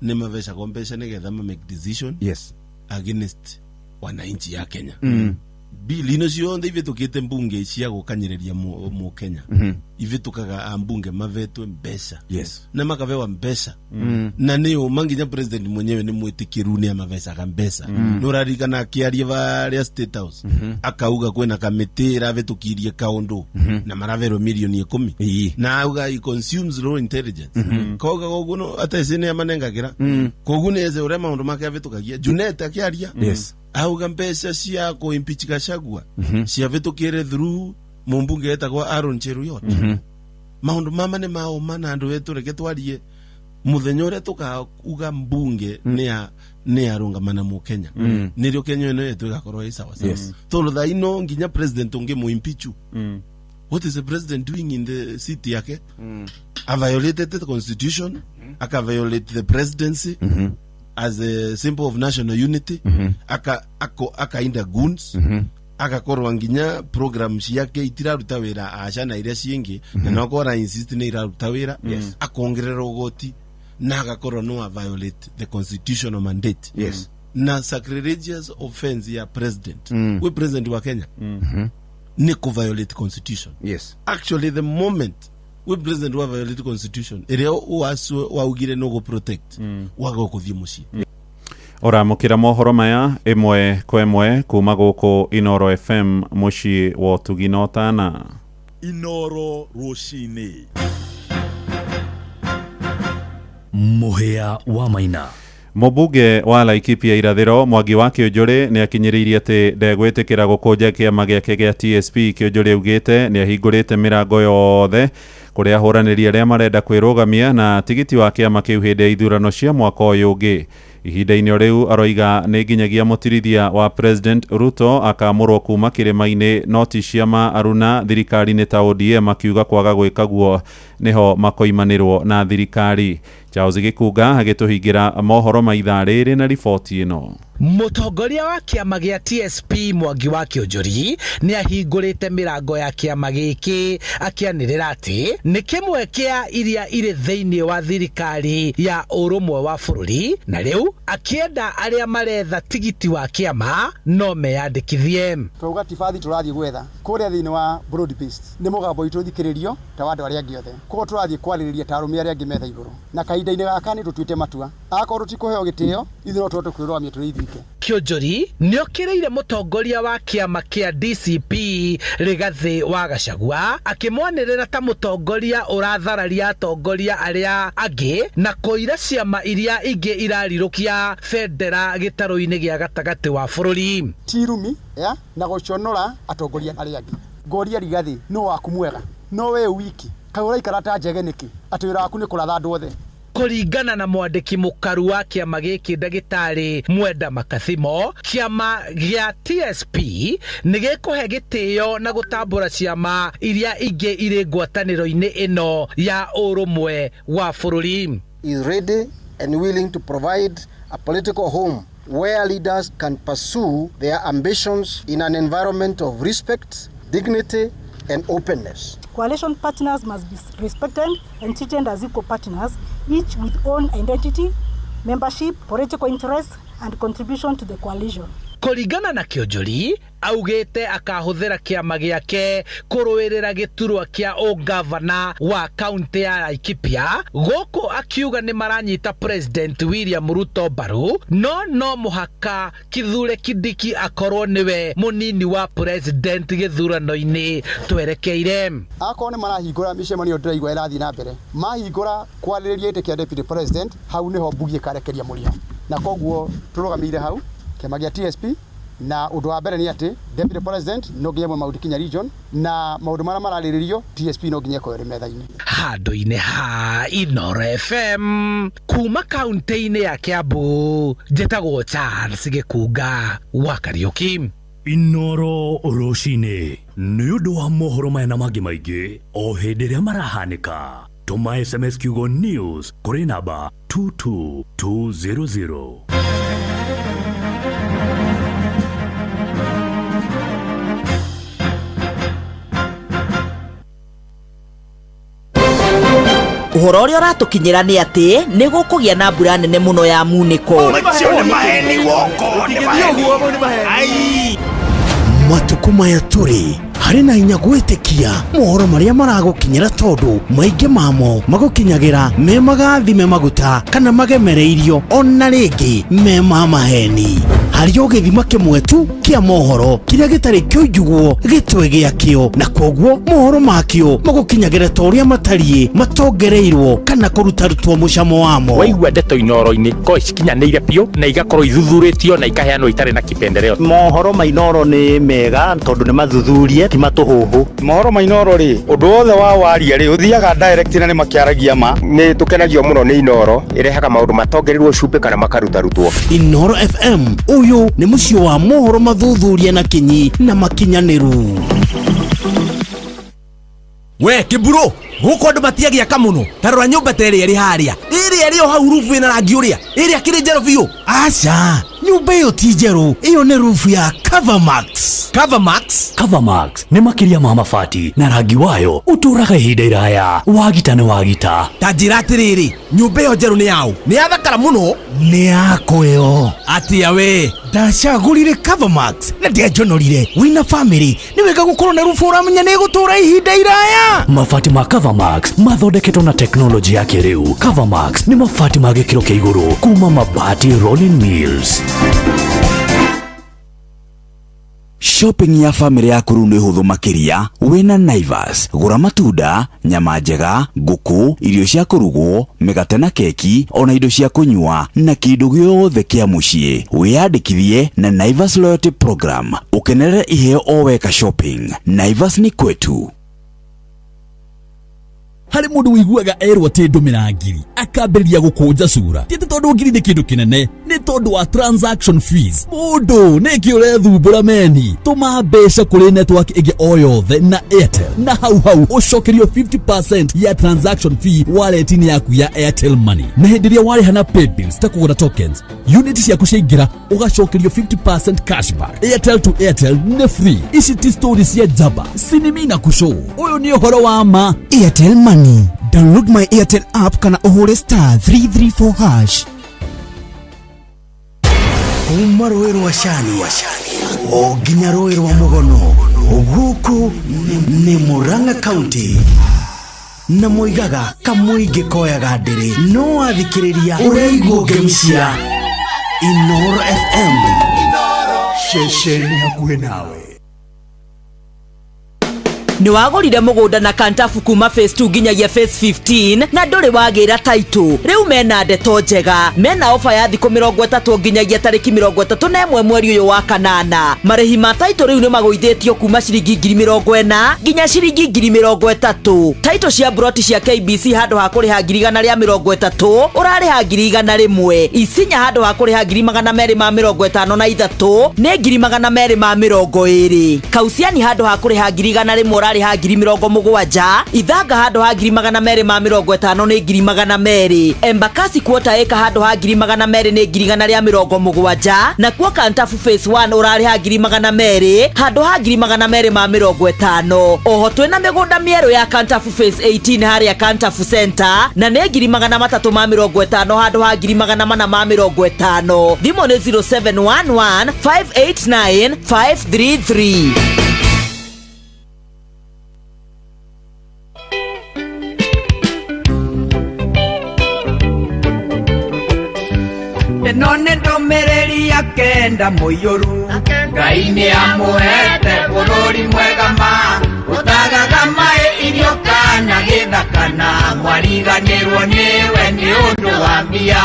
nĩ mavecagwo mbeca nĩgetha ma make decision. Yes. Against wananchi ya Kenya. Bill ino ciothe ivĩtũkĩte mbunge cia gũkanyĩrĩria mũkenya ivĩtũkaga ambunge mavetwe mbeca. Yes. Na makavewa mbeca. Na nĩ ũma nginya president mwenyewe nĩ mwĩtĩkĩru nĩ amavecaga mbeca. Nĩ ũraririkana akĩaria varĩa State House akauga kwĩna kamĩtĩ ĩravĩtũkirie kaũndũ na maraverwo milioni 10 na auga he consumes low intelligence. Kauga koguo no ateci nĩ amanengagĩra koguo nĩ ece ũrĩa maũndũ make avĩtũkagia. Junet akĩaria. Yes. Auga mbeca cia kũ-impeach Gachagua ciavĩtũkĩre through mũmbunge etagwo Aaron Cheruiyot. Maũndũ mama nĩ maũma na andũ wetu reke twarie mũthenya ũrĩa tũkauga mbunge nĩ arũngamana mũkenya nĩrĩo Kenya ĩno yetu ĩgakorwo ĩ sawa sawa. Tondũ thaa ino nginya president ũngĩ mũimpeach. What is the president doing in the city yake? A violated the constitution, aka violate the presidency as a symbol of national unity, akainda goons, agakorwo nginya program ciake itiraruta wĩra acana iria ciĩngĩ na nokora insist nĩ iraruta wĩra akongerera ũgoti na agakorwo no a violate the constitutional mandate. Yes. Na sacrilegious offense ya president we president wa Kenya nĩ kũ violate constitution. Yes. Actually the moment we president wa violate constitution ĩrĩa waugire no go protect waga gũthiĩ mũciĩ. Ũramũkĩra mohoro maya ĩmwe kwa ĩmwe kuma gũkũ Inooro FM mũciĩ wa ũtugi na ũtana. Inooro rũcinĩ. Mũhĩa wa Maina. Mũmbunge wa Laikipia Irathĩro Mwangi wa Kĩũnjũrĩ nĩ akinyĩrĩirie atĩ ndegwĩtĩkĩra gũkũnja kĩama gĩake gĩa TSP. Kĩũnjũrĩ augĩte nĩ ahingũrĩte mĩrango yothe kũrĩ ahũranĩri arĩa marenda kwĩrũgamia na tigiti wa kĩama kĩu hĩndĩ ya ithurano cia mwaka ũyũ ũngĩ. Ihinda-inĩ o rĩu aroiga nĩ nginyagia mũtirithia wa President Ruto akamũrwo kuma kĩrĩma-inĩ no ti ciama aruna thirikari-inĩ ta ODM, akiuga kwaga gwĩka guo nĩho makoimanĩrwo na thirikari. Charles Gĩkunga agĩtũhingĩra mohoro ma ithaa rĩrĩ na riboti ĩno. Mũtongoria wa kĩama gĩa TSP Mwangi wa Kĩũnjũri nĩ ahingũrĩte mĩrango ya kĩama gĩkĩ akĩanĩrĩra atĩ nĩ kĩmwe kĩa iria irĩ thĩinĩ wa thirikari ya ũrũmwe wa bũrũri, na rĩu akĩenda arĩa maretha tigiti wa kĩama no meyandĩkithie. Twauga ti bathi tũrathiĩ gwetha kũrĩa thĩinĩ wa broad based nĩ mũgambo witũ ũthikĩrĩrio ta wa andũ arĩa angĩ othe, koguo tũrathiĩ kwarĩrĩria ta arũme arĩa angĩ metha igũrũ, na kahinda-inĩ gaka nĩ tũtuĩte matua, akorwo tũtikũheo gĩtĩo ithuĩ no tũhote kwĩrũgamia tũrĩ ithuike. Kĩũnjũri nĩokĩrĩire mũtongoria wa kĩama kĩa DCP Rigathĩ wa Gachagua akĩmwanĩrĩra ta mũtongoria ũrathararia atongoria arĩa angĩ na kũira ciama iria ingĩ irarirũkia bendera gĩtarũ-inĩ gĩa gatagatĩ wa bũrũri. Ti irumi ya na gũconora atongoria arĩa angĩ. Ngoria Rigathĩ, nũ waku mwega? No we wiki kaĩ ũraikara ta njege nĩkĩ? Atĩ wĩra waku nĩ kũratha andũ othe. Kũringana na mwandĩki mũkaru wa kĩama gĩkĩ ndagĩtarĩ Mwenda Makathimo, kĩama gĩa TSP nĩ gĩkũhe gĩtĩo na gũtambũra ciama iria ingĩ irĩ ngwatanĩro-inĩ ĩno ya ũrũmwe wa bũrũri. Is ready and willing to provide a political home where leaders can pursue their ambitions in an environment of respect, dignity and openness. Coalition partners must be respected and treated as equal partners, each with own identity, membership, political interests, and contribution to the coalition. Kũringana na Kĩũnjũri, augĩte akahũthĩra kĩama gĩake kũrũĩrĩra gĩturwa kĩa ũngavana wa kaunti ya Laikipia, gũkũ akiuga nĩ maranyita President William Ruto mbaru, no no mũhaka Kithure Kindiki akorwo nĩwe mũnini wa president gĩthurano-inĩ twerekeire. Akorwo nĩ marahingũra mĩcemanio ndĩraigua ĩrathiĩ na mbere, mahingũra kwarĩrĩria gĩtĩ kĩa deputy president, hau nĩho mbugi ĩkarekeria mũrĩo, na koguo tũrũgamĩire hau kĩama gĩa TSP. Na ũndũ wa mbere nĩ atĩ deputy president no nginya aume Mount Kenya region, na maũndũ marĩa mararĩrĩrio TSP no nginya ĩkorwo ĩrĩ metha-inĩ. Handũ-inĩ ha Inooro FM kuma kaunti-inĩ ya Kiambu, njĩtagwo Charles Gĩkunga wa Kariũki. Inooro rũcinĩ nĩ ũndũ wa mohoro maya na mangĩ maingĩ o hĩndĩ ĩrĩa marahanĩka, tũma SMS kiugo news kũrĩ namba 22200. Ũhoro ũrĩa ũratũkinyĩra nĩ atĩ nĩ gũkũgĩa na mbura nene mũno ya munĩko. Macio nĩ maheni woko, nĩ maheni. Matukũ maya tũrĩ harĩ na hinya gwĩtĩkia mohoro marĩa maragũkinyĩra, tondũ maingĩ mamo magũkinyagĩra me magathime maguta kana magemereirio ona rĩngĩ me ma maheni. Harĩ o gĩthima kĩmwe tu kĩa mohoro kĩrĩa gĩtarĩ kĩoinjugwo gĩtwe gĩakĩo, na koguo mohoro makĩo magũkinyagĩra ta ũrĩa matariĩ, matongereirwo kana kũrutarutwo mũcamo wamo. Waigua ndeto Inooro-inĩ korwo cikinyanĩire biũ na igakorwo ithuthurĩtio na ikaheanwo itarĩ na kipendeleo. Mohoro ma Inooro nĩ mega tondũ nĩ mathuthurie, ti matũhũhũ. Mohoro ma Inooro rĩ, ũndũ wothe wa waria rĩ, ũthiaga direct na nĩ makĩaragia ma. Nĩ tũkenagio mũno nĩ Inooro, ĩrehaga maũndũ matongereirwo cumbĩ kana makarutarutuo. Inooro FM, ũyũ nĩ mũciĩ wa mohoro mathuthuria na kinyi na makinyanĩru. We kĩmburu, gũkũ andũ matiagĩaka mũno. Ta rora nyũmba ta ĩrĩa ĩrĩ harĩa, ĩrĩa ĩrĩ o hau rubu ĩna rangi ũrĩa, ĩrĩa kĩrĩ njerũ biũ. Aca, nyũmba ĩyo ti njerũ, ĩyo nĩ rubu ya Covermax. Covermax? Covermax nĩ makĩria ma mabati, na rangi wayo ũtũũraga ihinda iraya. Wagita nĩ wagita. Ta njĩra atĩrĩrĩ, nyũmba ĩyo njerũ nĩ yaũ? Nĩ yathakara mũno. Nĩ yakwa ĩyo. Atĩa we? Ndacagũrire Covermax na ndianjonorire. Wĩna famĩlĩ nĩ wega gũkorwo na rubu ũramenya nĩ ĩgũtũũra ihinda iraya. Mabati ma Covermax mathondeketwo na tekinoronjĩ ya kĩrĩu. Covermax nĩ mabati ma gĩkĩro kĩa igũrũ kuma Mabati Rolling Mills. Shopping ya famĩlĩ yaku rĩu nĩ hũthũ makĩria wĩna Naivas. Gũra matunda, nyama njega, ngũkũ, irio cia kũrugwo, mĩgate na keki, ona indo cia kũnyua na kĩndũ gĩothe kĩa mũciĩ. Wĩyandĩkithie na Naivas Loyalty Program ũkenerere iheo o weka shopping. Naivas ni kwetu. Harĩ mũndũ ũiguaga erwo atĩ ndũmĩra ngiri akambĩrĩria gũkũnja cura. Ti atĩ tondũ ngiri nĩ kĩndũ kĩnene, nĩ tondũ wa transaction fees. Mũndũ nĩkĩ ũrethumbũra meni? Tũma mbeca kũrĩ network ĩngĩ o yothe na Airtel, na hau hau ũcokerio 50% ya transaction fee wallet-inĩ yaku ya Airtel Money. Na hĩndĩ ĩrĩa warĩha na paybills ta kũgũra tokens, unit ciaku ciaingĩra ũgacokerio 50% cashback. Airtel to Airtel nĩ free. Ici ti story cia njamba, sinimi na kushow. Ũyũ nĩ ũhoro wa ma. Airtel Money. Download my Airtel app kana ũhũre star 334 hash. Kuma rũĩ rwa Cani o nginya rũĩ rwa Mũgono, gũkũ nĩ Murang'a County, na moigaga kamũingĩ koyaga ndĩrĩ, no wathikĩrĩria ũraigwo ngemi cia Inoro FM, ceceni hakuhĩ nawe. Nĩ wagũrire mũgũnda na Kantafu kuma phase 2 nginyagia phase 15 na ndũrĩ wagĩra taitũ. Rĩu mena ndeto njega, mena ofa ya thikũ 30 nginyagia tarĩki 31 mweri ũyũ wa kanana. Marĩhi ma taitũ rĩu nĩ magũithĩtio kuma ciringi 40,000 nginya ciringi 30,000. Taitũ cia broti cia KBC handũ ha kũrĩha 130,000 ũrarĩha 100,000. Isinya handũ ha kũrĩha 253,000 nĩ 220,000. Kausiani handũ ha kũrĩha 100,000 ũrarĩha 70,000. Ithanga handũ ha 250,000 nĩ 200,000. Embakasi quarter acre handũ ha 200,000 nĩ 170,000. Nakuo Kantafu phase 1 ũrarĩha 200,000 handũ ha 250,000. Oho twĩna mĩgũnda mĩerũ ya Kantafu phase 18 harĩa Kantafu Center na nĩ 350,000 handũ ha 450,000. Thimũ nĩ 0711 589 533. Ĩno nĩ ndũmĩrĩri ya kenda mũiyũru, Ngai nĩ amũhete bũrũri mwega ma ũtagaga maĩ irio kana gĩthakana, mwariganĩrwo nĩwe nĩ ũndũ wa mbia.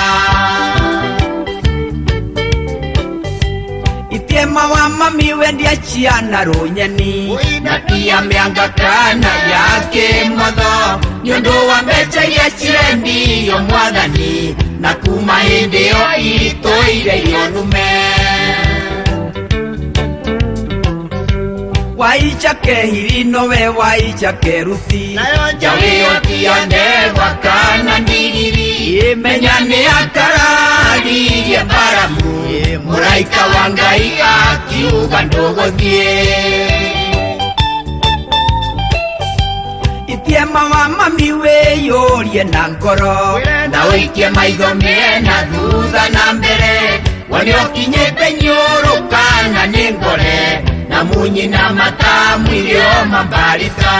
Itiema wa mami wendia ciana rũnyeni na tia mĩanga kana ya kĩmotho, nĩ ũndũ wa mbeca iria cirendio mwathani, na kuma hĩndĩ ĩyo itũire irio nume. Waicha kehiri nowe waicha keruti, njaũ ĩyo ti ya ndegwa kana ndigiri, menya nĩ akararirie Baramu, mũraika wa Ngai akiuga ndũgũthiĩ. Itiema wa mami wĩyũrie na ngoro, na ũikie maitho mĩena thutha na mbere, wone ũkinyĩte nyũrũ kana nĩ ngore, na munyi na matamu irio mambarita.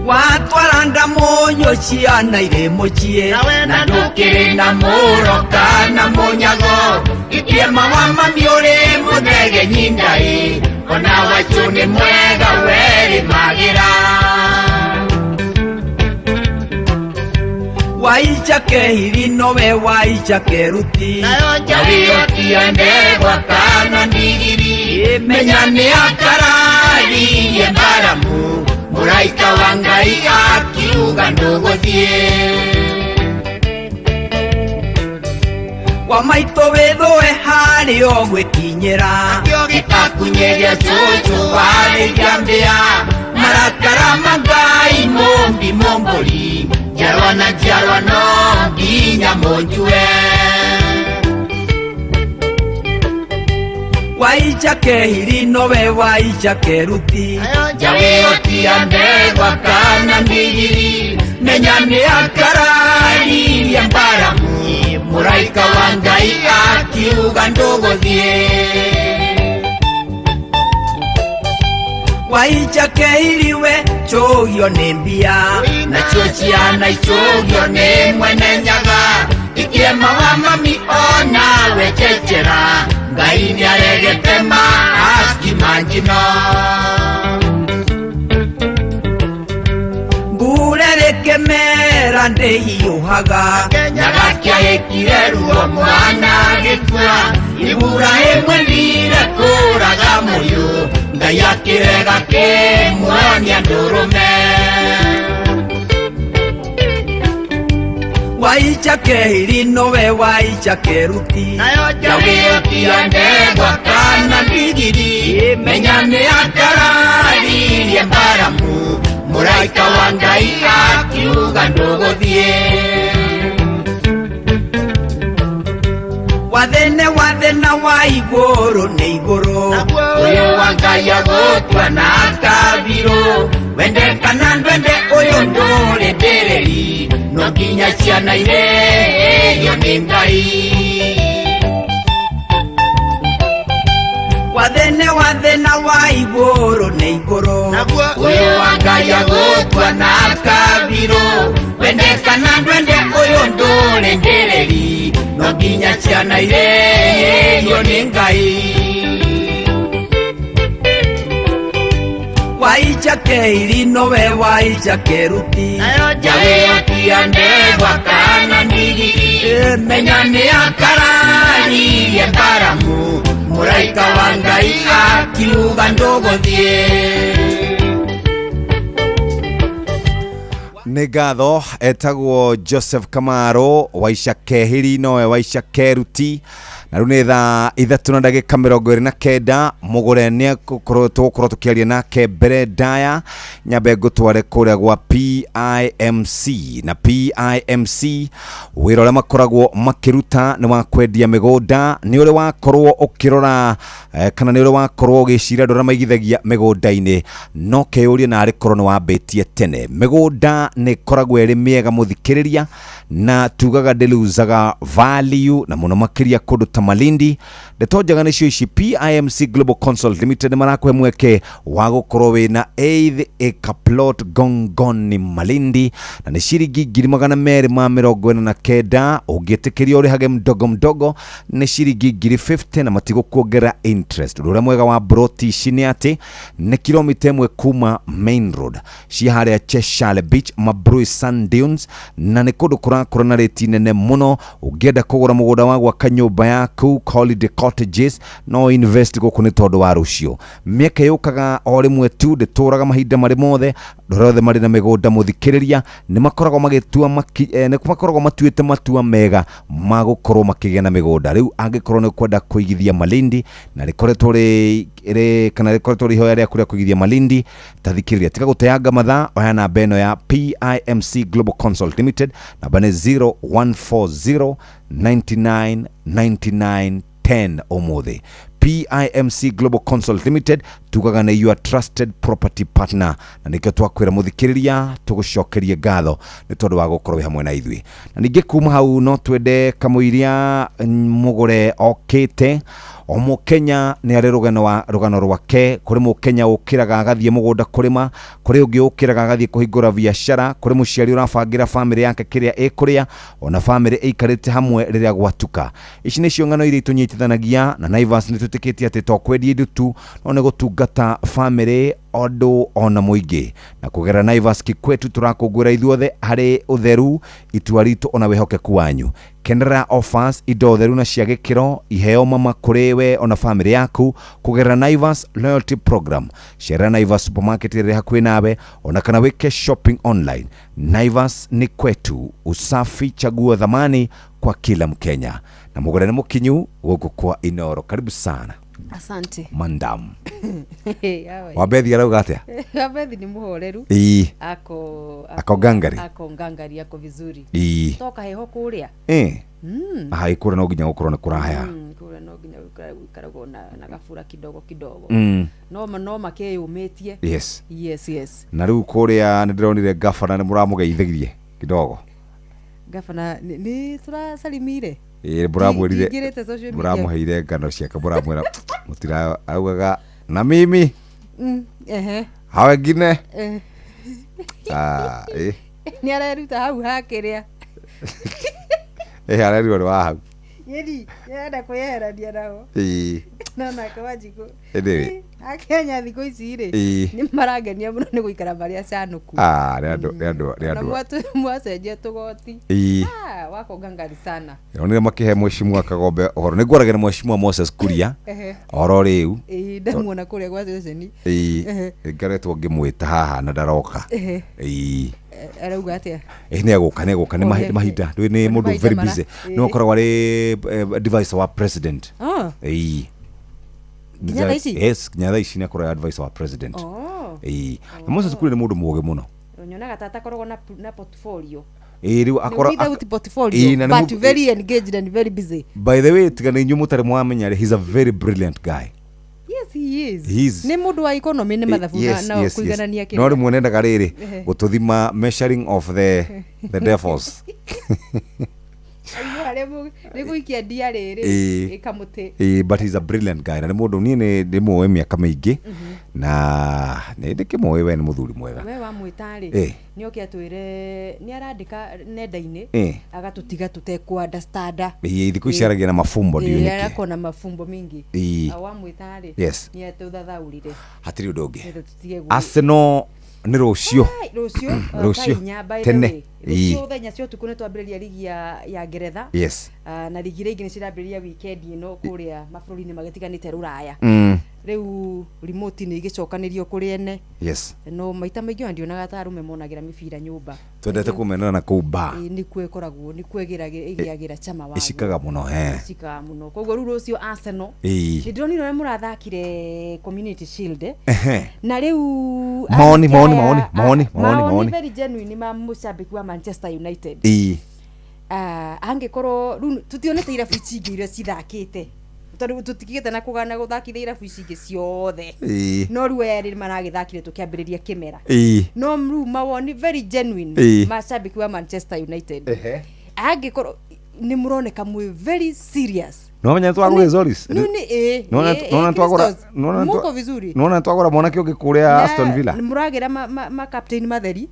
Watwara ndamunyo ciana irĩ mũciĩ, na ndũkĩrĩ na mũro kana mũnyago, itiema wa mami ũrĩ mũthege nyindai, ona wacũ nĩ mwega werĩ magĩra. Waicha kehiri nowe waicha keruti, njaũ ĩyo ti ya ndegwa kana ndigiri, menya nĩ akararirie Baramu, mũraika wa Ngai akiuga ndũgũthiĩ. Wa maitũ wĩthũe harĩ o gwĩkinyĩra, gĩkakunyeria cũcũ warĩria mbĩa, marakara ma Ngai mũmbi mũmbũri, njiarwa na njiarwa no nginya mũnjue. Waicha kehiri nowe waicha keruti, njaũ ĩyo ti ya ndegwa kana ndigiri, menya nĩ akararirie Baramu, mũraika wa Ngai akiuga ndũgũthiĩ. Waicha kehiri we chũgio nĩ mbia, nacio ciana icũgio nĩ mwene nyaga, Itiema wa mami onawe chechera Ngai nĩaregete maaski manjino Mbura rĩkĩmera ndĩhiũhaga Nyagakia ĩkire ruo mwana gĩkua Ibura ĩmwe ndire kũraga mũyũ Ngai akĩrega kĩmuonia ndũrũme Waicha kehiri nowe waicha keruti Nayo njawĩtia ndegwa kana ndigiri Menya nĩ akararirie mbaramu Mũraika wa Ngai akiuga ndũgũthiĩ Wathene wathena wa igũrũ nĩ igũrũ Ũyũ wa Ngai agũtua na akabirũ Wende kana ndwende ũyũ ndũrĩ ndĩrĩri No nginya ciana irĩo nĩ Ngai Wathene wathena wa igũrũ nĩ igũrũ Ũyũ wa Ngai agũtua na akabirũ Wende kana ndwende ũyũ ndũrĩ ndĩrĩri No nginya ciana irĩo nĩ Ngai Waicha keiri nowe waicha keruti Njawĩtia ndegwa kana ndigiri Menya nĩ akararirie mbaramu Mũraika wa Ngai akiuga ndũgũthiĩ Nĩ ngatho etagwo Joseph Kamaro waica kehiri nowe waica keruti na rĩu nĩ thaa 3 na ndagĩka 29 mũgũre nĩ tũgũkorwo tũkĩaria nake mbere ndaya nyambe ngũtware kũrĩa gwa PIMC na PIMC wĩra ũrĩa makoragwo makĩruta nĩ wa kwendia mĩgũnda nĩ ũrĩ wakorwo ũkĩrora kana nĩ ũrĩ wakorwo ũgĩciria andũ arĩa maigithagia mĩgũnda-inĩ no keyũrie na arĩ korwo nĩ wambĩtie tene mĩgũnda nĩ ĩkoragwo ĩrĩ mĩega mũthikĩrĩria na tugaga ndĩluzaga value na mũno makĩria kũndũ ta Malindi ndeto njega nĩcio ici PIMC Global Consult Limited marakũhe mweke wa gũkorwo wĩna 8 acre plot Gongoni Malindi na nĩ ciringi 249 ũngĩtĩkĩrio ũrĩhage mdogo mdogo nĩ ciringi 50 na matigũkuongerera interest ũndũ ũrĩa mwega wa broti ici nĩ atĩ nĩ kilomita 1 kuma main road ci harĩa Cheshire Beach Mabrui Sand Dunes na nĩ kũndũ kũrakũra na rĩti nene mũno ũngĩenda kũgũra mũgũnda wa gwaka nyũmba yaku holiday cottages no invest gũkũ nĩ tondũ wa rũciũ mĩeke yũkaga o rĩmwe tu ndĩtũraga mahinda marĩ mothe andũ arĩa othe marĩ na mĩgũnda mũthikĩrĩria nĩ makoragwo magĩtua nĩ makoragwo matuĩte matua mega ma gũkorwo makĩgĩa na mĩgũnda rĩu angĩkorwo nĩ ũkwenda kũigithia Malindi na rĩkoretwo rĩ kana rĩkoretwo rĩ ihoya rĩaku rĩa kũigithia Malindi ta thikĩrĩria tiga gũteanga mathaa oya namba ĩno ya PIMC Global Consult Limited namba nĩ 0140 99 99 10 ũmũthĩ PIMC Global Consult Limited tugaga nĩ your trusted property partner na nĩkĩo twakwĩra mũthikĩrĩria tũgũcokerie ngatho nĩ tondũ wa gũkorwo wĩ hamwe na ithuĩ na ningĩ kuma hau no twende kamũiria mũgũre okĩte o mũkenya nĩ arĩ rũgano rwake kũrĩ mũkenya ũkĩraga agathiĩ mũgũnda kũrĩma kũrĩ ũngĩ ũkĩraga agathiĩ kũhingũra biacara kũrĩ mũciari ũrabangĩra bamĩrĩ yake kĩrĩa ĩkũrĩa ona bamĩrĩ ĩikarĩte hamwe rĩrĩa gwatuka ici nĩcio ng'ano iria itũnyitithanagia na Naivas nĩ twĩtĩkĩtie atĩ to kwendia indo tu no nĩ gũtungata bamĩrĩ andũ ona mũingĩ na kũgerera Naivas Kikwetu tũrakũngũĩra ithuothe harĩ ũtheru itua ritũ ona wĩhokeku wanyu kenera offers indo theru na cia gĩkĩro iheo mama kũrĩ we ona bamĩrĩ yaku kũgerera Naivas loyalty program cerera Naivas supermarket ĩrĩa hakuhĩ nawe ona kana wĩke shopping online Naivas ni kwetu usafi chaguo dhamani kwa kila Mkenya na mũgũre nĩ mũkinyu gũkũ kwa Inoro karibu sana. Asante. Mandam. Wabethi arauga atia? Wabethi ni muhoreru. Ii. Ako ngangari. Ako ngangari ako vizuri. Ii. Toka heho kuria. Eh. Aha ikura no nginya gukorwo ni kurahea. Kura no nginya guikaragwo na gabura kidogo kidogo. No makeyumitie. Yes. Yes yes. Na riu kuria ni ndironire gavana ni muramugeithirie kidogo. Gavana ni turasalimire. Mũramwĩrire mũramũheire ngano ciake mũramwĩra mũtira augaga na mimi hao wengine nĩ areruta hau hakĩrĩa Arerirwo nĩ wa hau. Yeri yenda kwĩyeherania nao. No nake Wanjikũ. Anyway. Akenya thikũ ici rĩ, nĩ marangenia mũno nĩ gũikara marĩ acanũku. Ah, nĩ andũ nĩ andũ nĩ Na andũ. Mwacenjia tũgoti. Ah, wako ngangari sana. Onire makĩhe mheshimiwa Kagombe ũhoro. Nĩ ngwaragia na mheshimiwa Moses Kuria. Oro rĩu. Ĩĩ, ndamuona kũrĩa gwa ceceni. Ngoretwo ngĩmwĩta haha na ndaroka. Arauga atĩa? Nĩ egũka, nĩ egũka, nĩ mahinda. Nĩ Nĩ mũndũ mahinda very busy. Nĩ akoragwo arĩ advisor wa president. Nginya thaa ici? Yes, nginya thaa ici nĩ akoragwo advisor wa president. Na Moses Kuria nĩ mũndũ mũũgĩ mũno. Nyonaga ta atakoragwo na portfolio. Rĩu akora Without portfolio, na nĩ but very engaged and very busy. By the way, tiga nĩ inyuĩ mũtarĩ mwamenya rĩ, he's a very brilliant guy. Yes, he is. He is. Nĩ mũndũ wa economy, nĩ mathabu na kũiganania kĩrĩa. No rĩmwe nendaga rĩrĩ gũtũthima measuring of the devils. Aigua harĩa nĩ gũikia ndia rĩrĩ ĩkamũtĩ. But he's a brilliant guy na nĩ mũndũ niĩ nĩ ndĩmũĩ mĩaka mĩingĩ na nĩ ndĩkĩmũĩ we nĩ mũthuri mwega. We wamwĩta rĩ, nĩ oke atwĩre nĩ arandĩka nenda-inĩ agatũtiga tũtekũ understand. Thikũ ici aragia na mafumbo ndiũĩ nĩkĩ. Arakorwo na mafumbo mingi. Wamwĩta rĩ, nĩ atũthathaũrire. Hatirĩ ũndũ ũngĩ. Nĩgetha tũtige Arsenal nĩ rũciũ. Rũciũ, Rũciũ. thaa inya, by the Tene. way. Rũciũ thaa inya cia ũtukũ nĩ twambĩrĩria ligi ya Ngeretha. Na ligi iria ingĩ nĩ cirambĩrĩria weekend ĩno kũrĩa mabũrũri-inĩ magĩtiganĩte Rũraya. Rĩu remote nĩ igĩcokanĩrio kũrĩ ene. No maita maingĩ ona ndionaga ta arũme monagĩra mĩbira nyũmba. Twendete kũmenera na kũu bar. Nĩkuo ĩkoragwo, nĩkuo ĩgĩagĩra chama waguo. Ĩcikaga mũno, he. Ĩcikaga mũno. Koguo rĩu rũciũ Arsenal. Nĩ ndĩronire ũrĩa mũrathakire Community Shield. Na rĩu Maoni, anake maoni, aya, maoni, maoni, maoni, maoni. very genuine ma mũcambĩki wa Manchester United. Angĩkorwo rĩu tũtionete irabu ici ingĩ iria cithakĩte, tondũ tũtigĩte na kũgana gũthakithia irabu ici ingĩ ciothe. No rĩu aya erĩ maragĩthakire tũkĩambĩrĩria kĩmera. No rĩu mawoni very genuine ma cambĩki wa Manchester United. Angĩkorwo nĩ mũroneka mwĩ very serious. No menya twagũra Zoris. Nĩ Nona twagũra nona muko vizuri. Nona twagũra mwanake ũngĩ kũrĩa Aston Villa. Nĩ mũragĩra ma captain matheri.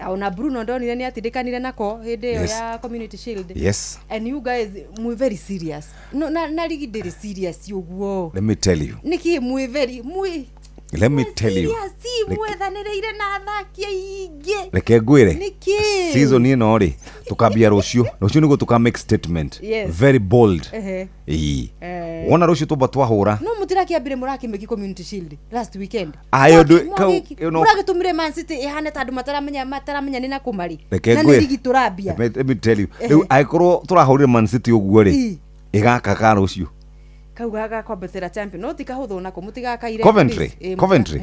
Ona Bruno ndonire nĩ atindĩkanire nako hĩndĩ ĩyo ya Community Shield. And you guys mwĩ very serious. No, na ligi ndĩrĩ serious ũguo. Let me tell you. Nĩkĩ mwĩ very mwĩ Let me tell you. serious mwethanĩrĩire na athaki aingĩ. Reke ngwĩre. Nĩkĩ? Season ĩno rĩ tukambia rũciũ. Rũciũ nĩguo tuka make statement. Very bold. Wona rũciũ twamba twahũra. No mũtirakĩambire mũrakĩmĩki Community Shield last weekend. Ayo ndũ kau ĩno Mũragĩtũmire Man City ĩhane ta andũ mataramenya nĩ nakũ marĩ. Reke Na nĩ ngwĩre. ligi tũrambia. Let me tell you. Rĩu angĩkorwo tũrahũrire Man City ũguo rĩ ĩgaka ka rũciũ. Kau gagakwambatĩra champion no tikahũthwo nako mũtigakaire. Coventry, Coventry.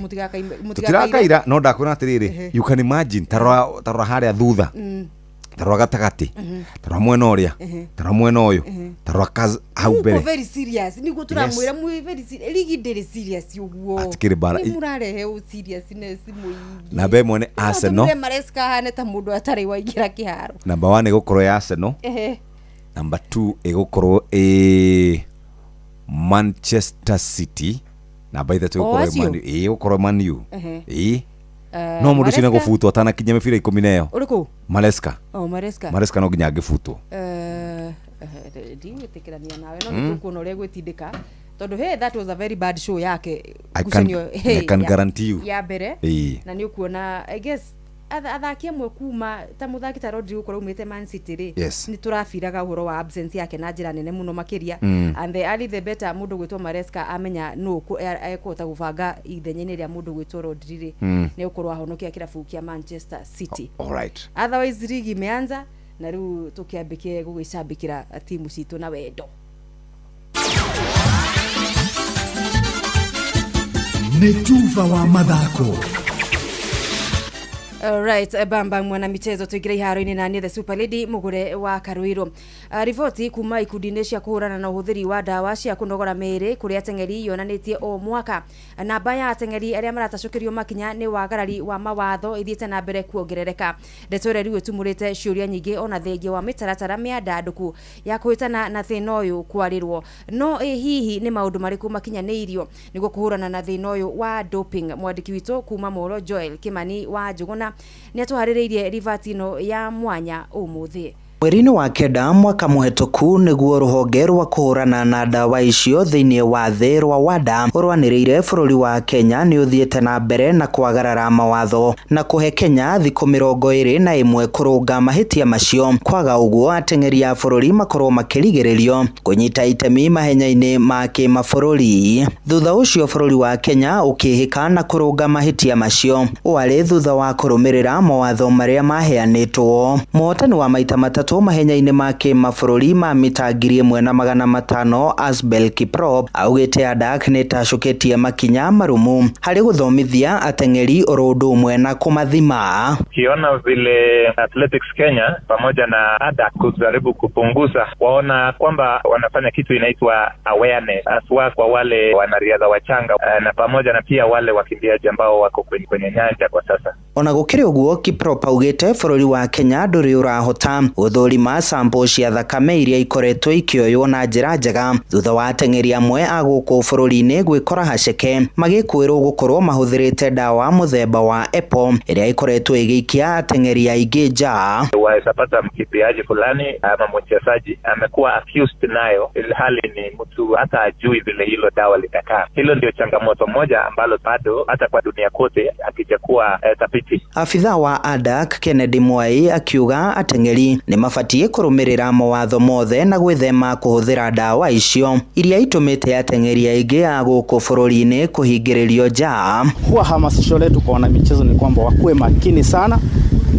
Tũtirakaira no ndakwĩra atĩrĩrĩ, you can imagine tarora harĩa thutha, tarora gatagatĩ, tarora mwena ũrĩa, tarora mwena ũyũ, tarora hau mbere. Very serious niguo tũramwĩra mwĩ very serious. Ligi ndĩrĩ serious ũguo. Hatikĩrĩ mbara. Nĩ mũrarehe ũ seriousness mũingĩ. Namba ĩmwe nĩ Arsenal. Tũmire Maresca ahane ta mũndũ atarĩ waingĩra kĩharo. Namba 1 ĩgũkorwo ya Arsenal. Namba 2 ĩgũkorwo ĩ Manchester City. Namba 3 ĩgũkorwo Man U. Ĩgũkorwo Man U. No mũndũ ũcio nĩegũbutwo atanakinyia mĩbira 10 na ĩyo. Ũrĩkũ? Maresca. Oh, Maresca. Maresca no nginya angĩbutwo. Ndigwĩtĩkĩrania nawe no nĩtũkuona ũrĩa egwĩtindĩka tondũ hey, that was a very bad show yake. I can guarantee you. Ya mbere. Na nĩ ũkuona I guess athaki amwe kuma ta mũthaki ta Rodri gũkorwo aumĩte Man City rĩ, nĩ tũrabiraga ũhoro wa absence yake na njĩra nene mũno makĩria. And the early the better mũndũ gwĩtwo Maresca amenya nũ ekũhota gũbanga ithenya-inĩ rĩa mũndũ gwĩtwo Rodri rĩ, nĩ ũkorwo ahonokia kĩrabu kĩa Manchester City. All right. Otherwise ligi imeanza na rĩu tũkĩambĩke gũgĩcambĩkĩra timu citũ na wendo. Nĩ tuba wa mathako. Alright, bamba mwana michezo tuingire iharo-inĩ na niĩ the super lady mũgũre wa Karuiru. Riboti kuma ikundi-inĩ cia kũhũrana na ũhũthĩri wa ndawa cia kũnogora mĩĩrĩ kũrĩ ateng'eri yonanĩtie o mwaka namba ya ateng'eri arĩa maratacũkĩrio makinya nĩ wagarari wa mawatho ithiĩte na mbere kuongerereka. Ndeto ĩrĩa rĩu ĩtumũrĩte ciũria nyingĩ ona thengia wa mĩtaratara mĩandandũku ya kũhĩtana na thĩna ũyũ kwarĩrwo. No ĩ hihi nĩ maũndũ marĩkũ makinyanĩirio nĩguo kũhũrana na thĩna ũyũ wa doping? Mwandĩki witũ kuma Moro Joel Kimani wa Njũgũna nĩ atũharĩrĩirie ribati ĩno ya mwanya ũmũthĩ. Mweri-inĩ wa kenda mwaka mũhetũku nĩguo rũhonge rwa kũhũrana na ndawa icio thĩinĩ wa thĩ rwa WADA rwanĩrĩire bũrũri wa Kenya nĩ ũthiĩte na mbere na kwagarara mawatho na kũhe Kenya thikũ 21 kũrũnga mahĩtia macio. Kwaga ũguo ateng'eri a bũrũri makorwo makĩrigĩrĩrio kũnyita itemi mahenya-inĩ ma kĩmabũrũri. Thutha ũcio bũrũri wa Kenya ũkĩhĩka na kũrũnga mahĩtia macio warĩ thutha wa kũrũmĩrĩra mawatho marĩa maheanĩtwo. Mũhotani wa maita matatũ mahenya-inĩ ma kĩmabũrũri ma mita 1500 Asbel Kiprop augĩte ADAK nĩ ĩtacũkĩtie makinya marumu harĩ gũthomithia ateng'eri oro ũndũ ũmwe na kũmathima. Ukiona vile Athletics Kenya pamoja na ADAK kujaribu kupunguza, waona kwamba wanafanya kitu inaitwa awareness haswa kwa wale wanariadha wachanga na pamoja na pia wale wakimbiaji ambao wako kwenye nyanja kwa sasa. Ona gũkĩrĩ ũguo Kiprop augĩte bũrũri wa Kenya ndũrĩ ũrahota gũthũrima sample cia thakame iria ikoretwo ikĩoywo na njĩra njega thutha wa ateng'eri amwe a gũkũ bũrũri-inĩ gwĩkora haceke magĩkwĩrwo gũkorwo mahũthĩrĩte ndawa mũthemba wa EPO ĩrĩa ĩkoretwo ĩgĩikia ateng'eri aingĩ nja. Waweza pata mkimbiaji fulani ama mchezaji amekuwa accused nayo, ilhali ni mtu hata ajui vile hilo dawa litakaa. Hilo ndio changamoto moja ambalo bado hata kwa dunia kote hakijakuwa thabiti. Afitha wa ADAK Kennedy Mwai akiuga ateng'eri nĩ mabatiĩ kũrũmĩrĩra mawatho mothe na gwĩthema kũhũthĩra ndawa icio iria itũmĩte ateng'eri aingĩ a gũkũ bũrũri-inĩ kũhingĩrĩrio nja. Huwa hamasisho letu kwa wanamichezo ni kwamba wakuwe makini sana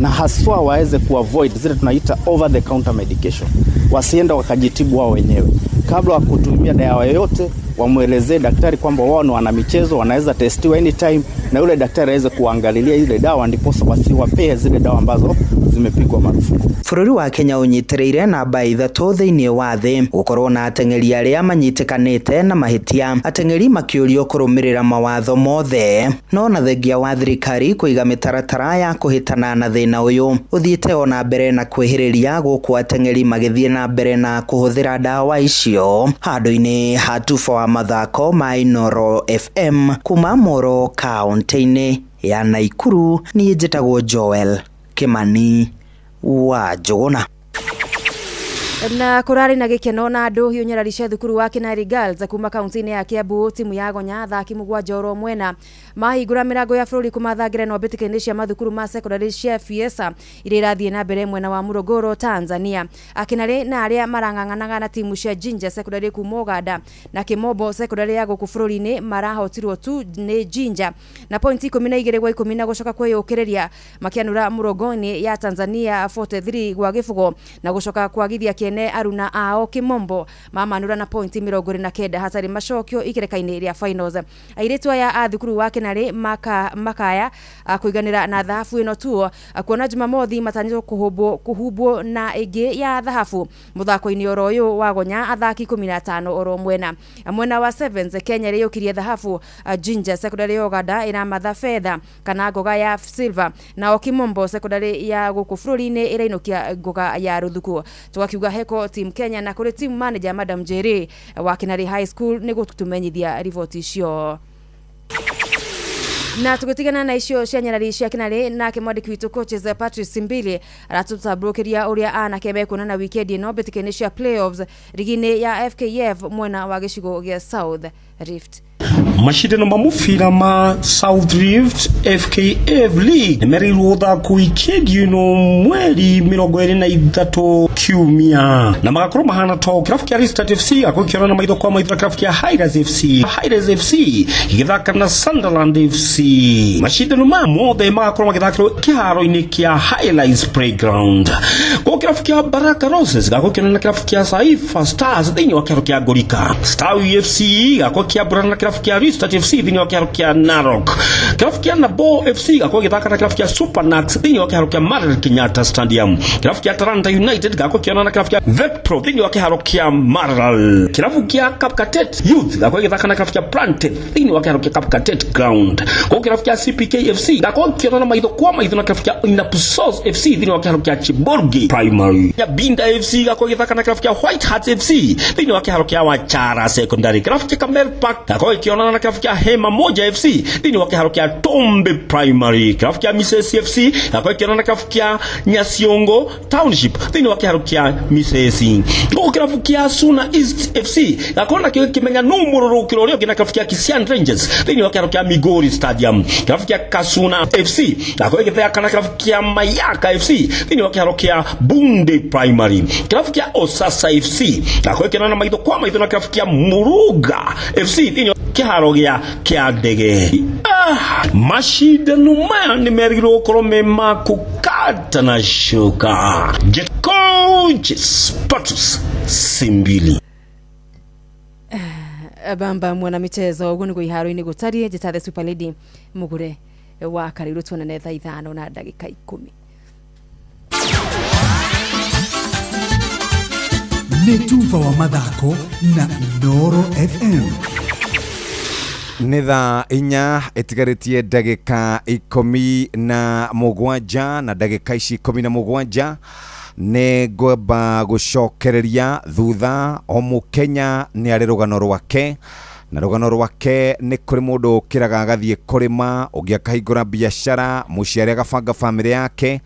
na haswa waweze kuavoid zile tunaita over the counter medication. Wasienda wakajitibu wao wenyewe. Kabla wa kutumia dawa yoyote wamwelezee daktari kwamba wao ni wanamichezo, wanaweza testiwa anytime, na yule daktari aweze kuangalilia ile dawa, ndiposa wasiwapee zile dawa ambazo zimepigwa marufuku. Bũrũri wa Kenya ũnyitĩrĩire namba 3 thĩinĩ wa thĩ gũkorwo na ateng'eri arĩa manyitĩkanĩte na mahĩtia, ateng'eri makĩũrio kũrũmĩrĩra mawatho mothe. No na thengia wa thirikari kũiga mĩtaratara ya kũhĩtana na thĩna ũyũ ũthiĩte ona mbere na kwĩhĩrĩria gũkũ ateng'eri magĩthiĩ na mbere na kũhũthĩra ndawa icio. Handũ-inĩ ha tuba wa mathako ma Inooro FM kuma Moro kaunti-inĩ ya Naikuru, niĩ njĩtagwo Joel Kimani wa Njũgũna. Na kũrarĩ na gĩkeno na andũ hiũ nyarari cia thukuru wa Kinari Girls kuma kaunti-inĩ ya Kiambu, timu ya Gonya athaki 7 oro mwena mahingũra mĩrango ya bũrũri kũmathangĩra no mbĩtĩka-inĩ cia mathukuru ma secondary cia Fiesa iria irathiĩ na mbere mwena wa Morogoro, Tanzania. Akinarĩ na arĩa marang'ang'anaga na timu cia Jinja Secondary kuma Uganda na Kĩmombo Secondary ya gũkũ bũrũri-inĩ marahotirwo tu nĩ Jinja na pointi 12 gwa 10 na gũcoka kwĩyũkĩrĩria makĩanũra Morogoro ya Tanzania 43 gwa gĩbugo na gũcoka kwagithia kĩene aruna ao Kimombo mamanura na pointi 29 hatarĩ macokio ikereka-inĩ rĩa finals. Airĩtu aya a thukuru wa Kinarĩ makaya kũiganĩra na thahabu ĩno tu kuona Jumamothi matanyĩtwo kũhumbwo na ĩngĩ ya thahabu mũthako-inĩ oro ũyũ wa Gonya athaki 15 oro mwena. Mwena wa Sevens Kenya ĩrĩũkirie thahabu, Jinja Secondary ya Uganda ĩramatha betha kana ngoga ya silver, nao Kimombo Secondary ya gũkũ bũrũri-inĩ ĩrainũkia ngoga ya rũthuku. Tũgakiuga heko team Kenya na kũrĩ team manager Madam Jerry wa Kinarĩ High School nĩ gũtũmenyithia riboti icio. Na tũgĩtigana na icio cia nyarari cia Kinarĩ, nake mwandĩki witũ coaches Patrice Simbili aratũtambũrũkĩria ũrĩa anake mekuonana wikendi ĩno mbĩtĩka-inĩ cia playoffs rigi-inĩ ya FKF mwena wa gĩcigo gĩa South Rift. Mashindano ma mubira ma South Rift FKF League nĩmerirwo gũthakwo wikendi ĩno mweri 23 kiumia na magakorwo mahana to kĩrabu kĩa Restart FC gakorwo kĩonana maitho kwa maitho na kĩrabu kĩa Highlands FC, Highlands FC gĩgĩthaka na Sunderland FC. Mashindano ma mothe magakorwo magĩthakĩrwo kĩharo-inĩ kĩa Highlands Playground. Kwa kĩrabu kĩa Baraka Roses gakorwo kĩonana na kĩrabu kĩa Saifa Stars thĩinĩ wa kĩharo kĩa Ngorika. Star FC gakorwo kĩambũrana na kĩrabu kĩa Restart FC thĩinĩ wa kĩharo kĩa Narok. Kĩrabu kĩa Nabo FC gakorwo gĩthaka na kĩrabu kĩa Supernax thĩinĩ wa kĩharo kĩa Maralal Kenyatta Stadium. Kĩrabu kĩa Talanta United gakorwo kĩonana na kĩrabu kĩa Vetpro thĩinĩ wa kĩharo kĩa Maralal. Kĩrabu kĩa Kapkatet Youth gakorwo gĩthaka na kĩrabu kĩa Planted thĩinĩ wa kĩharo kĩa Kapkatet Ground. Kwa kĩrabu kĩa CPK FC gakorwo kĩonana maitho kwa maitho na kĩrabu kĩa Inapsos FC thĩinĩ wa kĩharo kĩa Chiborgi Primary. Ya Binda FC gakorwo gĩthaka na kĩrabu kĩa White Hats FC thĩinĩ wa kĩharo kĩa Wachara Secondary. Kĩrabu kĩa Camel Park gakorwo gĩkĩonana na kĩrabu kĩa Hema Moja FC thĩinĩ wa kĩharo kĩa gĩa Tombe Primary. Kĩrabu kĩa Misesi FC gĩgakorwo gĩkĩonana na kĩrabu kĩa Nyaciongo Township thĩinĩ wa kĩharo kĩa Misesi. Gũkũ kĩrabu kĩa Suna East FC gĩgakorwo nakĩo gĩkĩmenya nũ mũrũrũkĩro ũrĩa ũngĩ na kĩrabu kĩa Kisian Rangers thĩinĩ wa kĩharo kĩa Migori Stadium. Kĩrabu kĩa Kasuna FC gĩgakorwo gĩgĩthaka na kĩrabu kĩa Mayaka FC thĩinĩ wa kĩharo kĩa Bunde Primary. Kĩrabu kĩa Osasa FC gĩgakorwo gĩkĩonana maitho kwa maitho na kĩrabu kĩa Muruga FC thĩinĩ wa kĩharo gĩa kĩa ndege. Macindano maya nĩ merĩgĩrĩirwo gũkorwo me ma kũkata na coka. Get coach Patrice Simbili. Bamba mwana michezo uguo niguo iharo-inĩ gũtariĩ. Njĩta the super lady mũgũre wa karĩrũ, tuonane thaa 5 na ndagĩka 10. Nĩ tuba wa mathako na Inooro FM. Nĩ thaa 4 ĩtigarĩtie ndagĩka 17, na ndagĩka ici 17 nĩ ngwamba gũcokereria thutha. O mũkenya nĩ arĩ rũgano rwake, na rũgano rwake nĩ kũrĩ mũndũ ũkĩraga agathiĩ kũrĩma, ũngĩ akahingũra biacara, mũciari agabanga bamĩrĩ yake,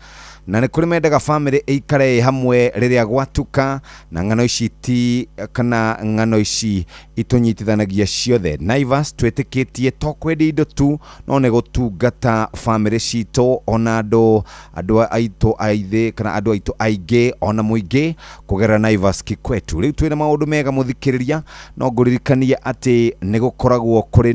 na nĩ kũrĩ mendaga bamĩrĩ ĩikare ĩ hamwe rĩrĩa gwatuka. Na ng'ano ici ti kana ng'ano ici itũnyitithanagia ciothe. Naivas twĩtĩkĩtie to kwendia indo tu, no nĩ gũtungata bamĩrĩ citũ, ona andũ aitũ aithĩ kana andũ aitũ aingĩ, ona mũingĩ kũgerera Naivas Kikwetu. Rĩu twĩna maũndũ mega mũthikĩrĩria, no ngũririkanie atĩ nĩ gũkoragwo kũrĩ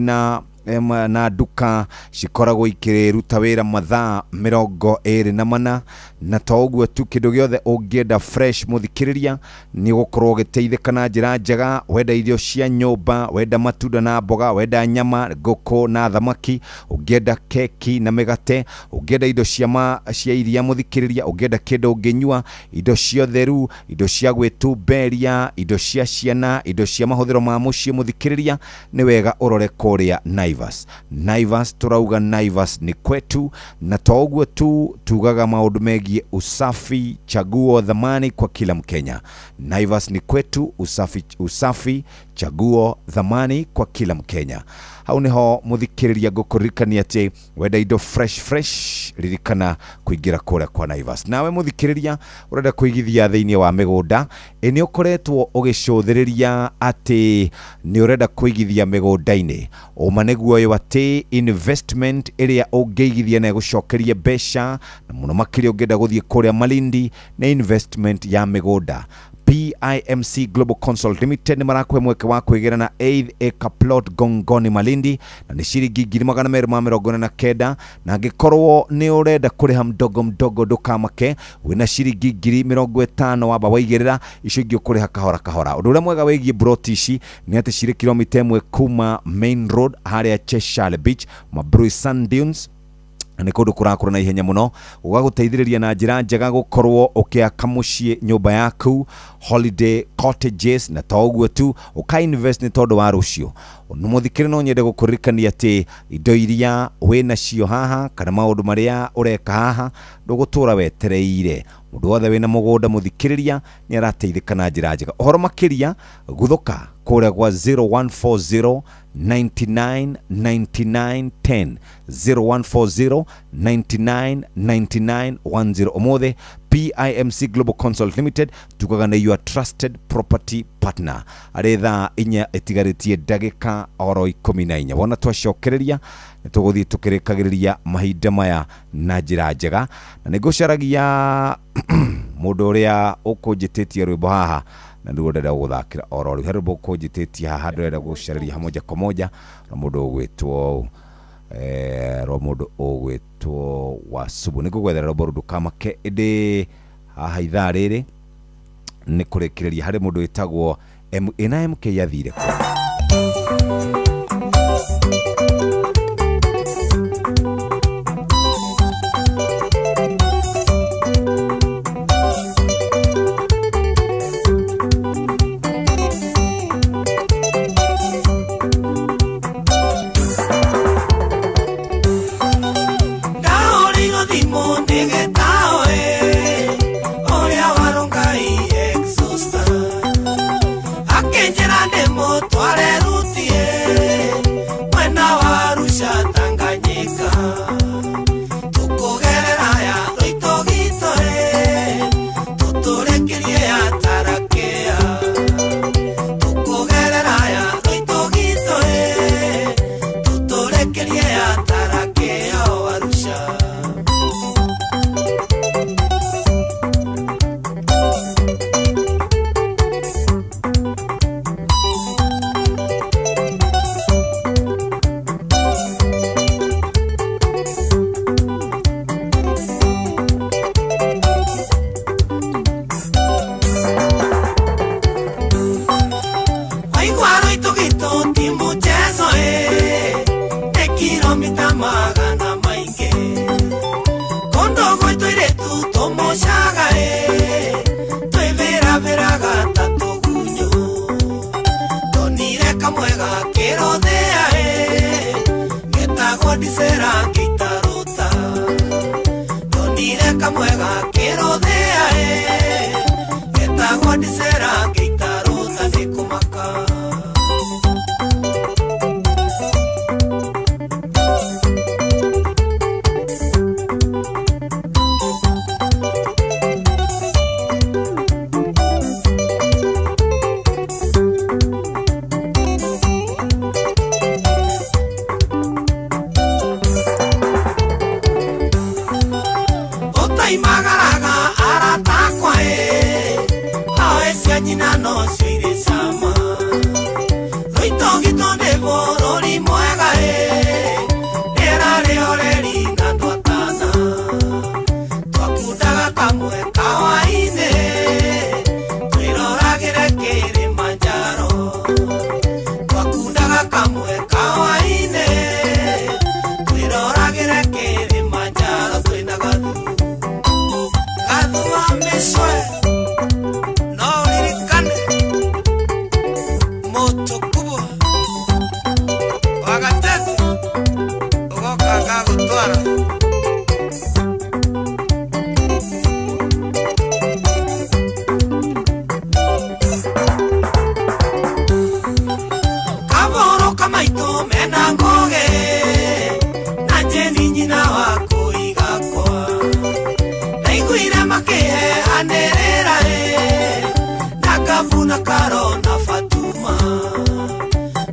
na nduka cikoragwo ikĩruta wĩra mathaa 24, na to ũguo tu, kĩndũ gĩothe ũngĩenda fresh mũthikĩrĩria nĩ ũgũkorwo ũgĩteithĩka na njĩra njega. Wenda irio cia nyũmba, wenda matunda na mboga, wenda nyama, ngũkũ na thamaki, ũngĩenda keki na mĩgate, ũngĩenda indo cia iria mũthikĩrĩria, ũngĩenda kĩndũ ũngĩnyua, indo cia ũtheru, indo cia gwĩtumberia, indo cia ciana, indo cia mahũthĩro ma mũciĩ mũthikĩrĩria, nĩ wega ũrore kũrĩa Naivas. Naivas turauga Naivas ni kwetu, na to ũguo tu, tugaga maũndũ megiĩ usafi, chaguo dhamani kwa kila Mkenya. Naivas ni kwetu, usafi, usafi chaguo dhamani kwa kila Mkenya. Hau niho muthikĩrĩria ngũkũririkania atĩ wenda indo fresh fresh, ririkana kũingĩra kũrĩa kwa Naivas. Nawe mũthikĩrĩria ũrenda kũigithia thĩinĩ wa mĩgũnda, ĩ nĩ ũkoretwo ũgĩcũthĩrĩria atĩ nĩ ũrenda kũigithia mĩgũnda-inĩ, ũma nĩguo ũyũ atĩ investment ĩrĩa ũngĩigithia na ĩgũcokerie mbeca, na mũno makĩria ũngĩenda gũthiĩ kũrĩa Malindi, nĩ investment ya mĩgũnda. PIMC Global Consult Limited nĩ marakũhe mweke wa kwĩgĩra na 8 acre plot Gongoni Malindi, na nĩ ciringi 249,000, na angĩkorwo nĩ ũrenda kũrĩha mdogo mdogo ndũkamake, wĩna ciringi 50,000 wamba waigĩrĩra, icio ingĩ ũkũrĩha kahora kahora. Ũndũ ũrĩa mwega wĩgiĩ broti ici nĩ atĩ cirĩ kilomita 1 kuma main road harĩa Cheshire Beach, Mabrui Sand Dunes, na nĩ kũndũ kũrakũra na ihenya mũno, gũgagũteithĩrĩria na njĩra njega gũkorwo ũkĩaka mũciĩ, nyũmba yaku, holiday cottages, na to ũguo tu, ũka invest nĩ tondũ wa rũciũ. Mũthikĩrĩ, no nyende gũkũririkania atĩ indo iria wĩnacio haha kana maũndũ marĩa ũreka haha ndũgũtũra wetereire. Mũndũ wothe wĩna mũgũnda mũthikĩrĩria nĩ arateithĩka na njĩra njega. Ũhoro makĩria guthũka kũrĩa gwa 0140 99 99 10, 0140 99 99 10. Ũmũthĩ PIMC Global Consult Limited tugaga nĩ your trusted property partner. Arĩ thaa 4 ĩtigarĩtie ndagĩka oro 14. Wona twacokereria nĩ tũgũthiĩ tũkĩrĩkagĩrĩria mahinda maya na njĩra njega, na nĩ ngũcaragia mũndũ ũrĩa ũkũnjĩtĩtie rwĩmbo haha, na nĩguo ndĩrenda gũgũthakĩra oro rĩu. He rwĩmbo ũkũnjĩtĩtie haha ndĩrenda gũcarĩria moja kwa moja na mũndũ ũgwĩtwo rwa mũndũ ũgwĩtwo Wasubu. Nĩ ngũgwethera rwĩmbo rũu, ndũkamake. Ĩndĩ haha ithaa rĩrĩ nĩ kũrĩkĩrĩria harĩ mũndũ wĩtagwo M ĩna MK athire kũ. Ndahũrĩirwo thimũ ndĩgetawe ũrĩa warũngai exhauster, akĩnjĩra ndĩmũtware. Magana maingĩ Kũndũ gwitũ irĩtu tũmocaga ĩ Twĩvĩravĩraga ta tũgunyũ Ndonire kamwe gakĩrothea ĩ Getagwo ndicera ngĩitarũta Ndonire kamwe gakĩrothea ĩ Getagwo ndicera ngĩitarũta nĩkũmaka. Ũtaimagaraga arata akwa ĩ Hawe cia nyina no cio irĩ cama Rũitũ gitũ nĩ bũrũri mwega ĩ Rĩera rĩhoreri na twatana Twakundaga kamwe kawainĩ Twĩroragĩre Kilimanjaro Twakundaga kamwe kawainĩ Twĩroragĩre Kilimanjaro twĩna gathu Gathu wa mĩcwe no ũririkane moto kubwa wa gatete ũgoka ngagũtwara. Kabũrũ kamaitũ mena ngũgĩ na Jane nyina wa kũiga kwa Ndaiguire makĩheanĩrĩra ĩ na Kabu na Karo na Fatuma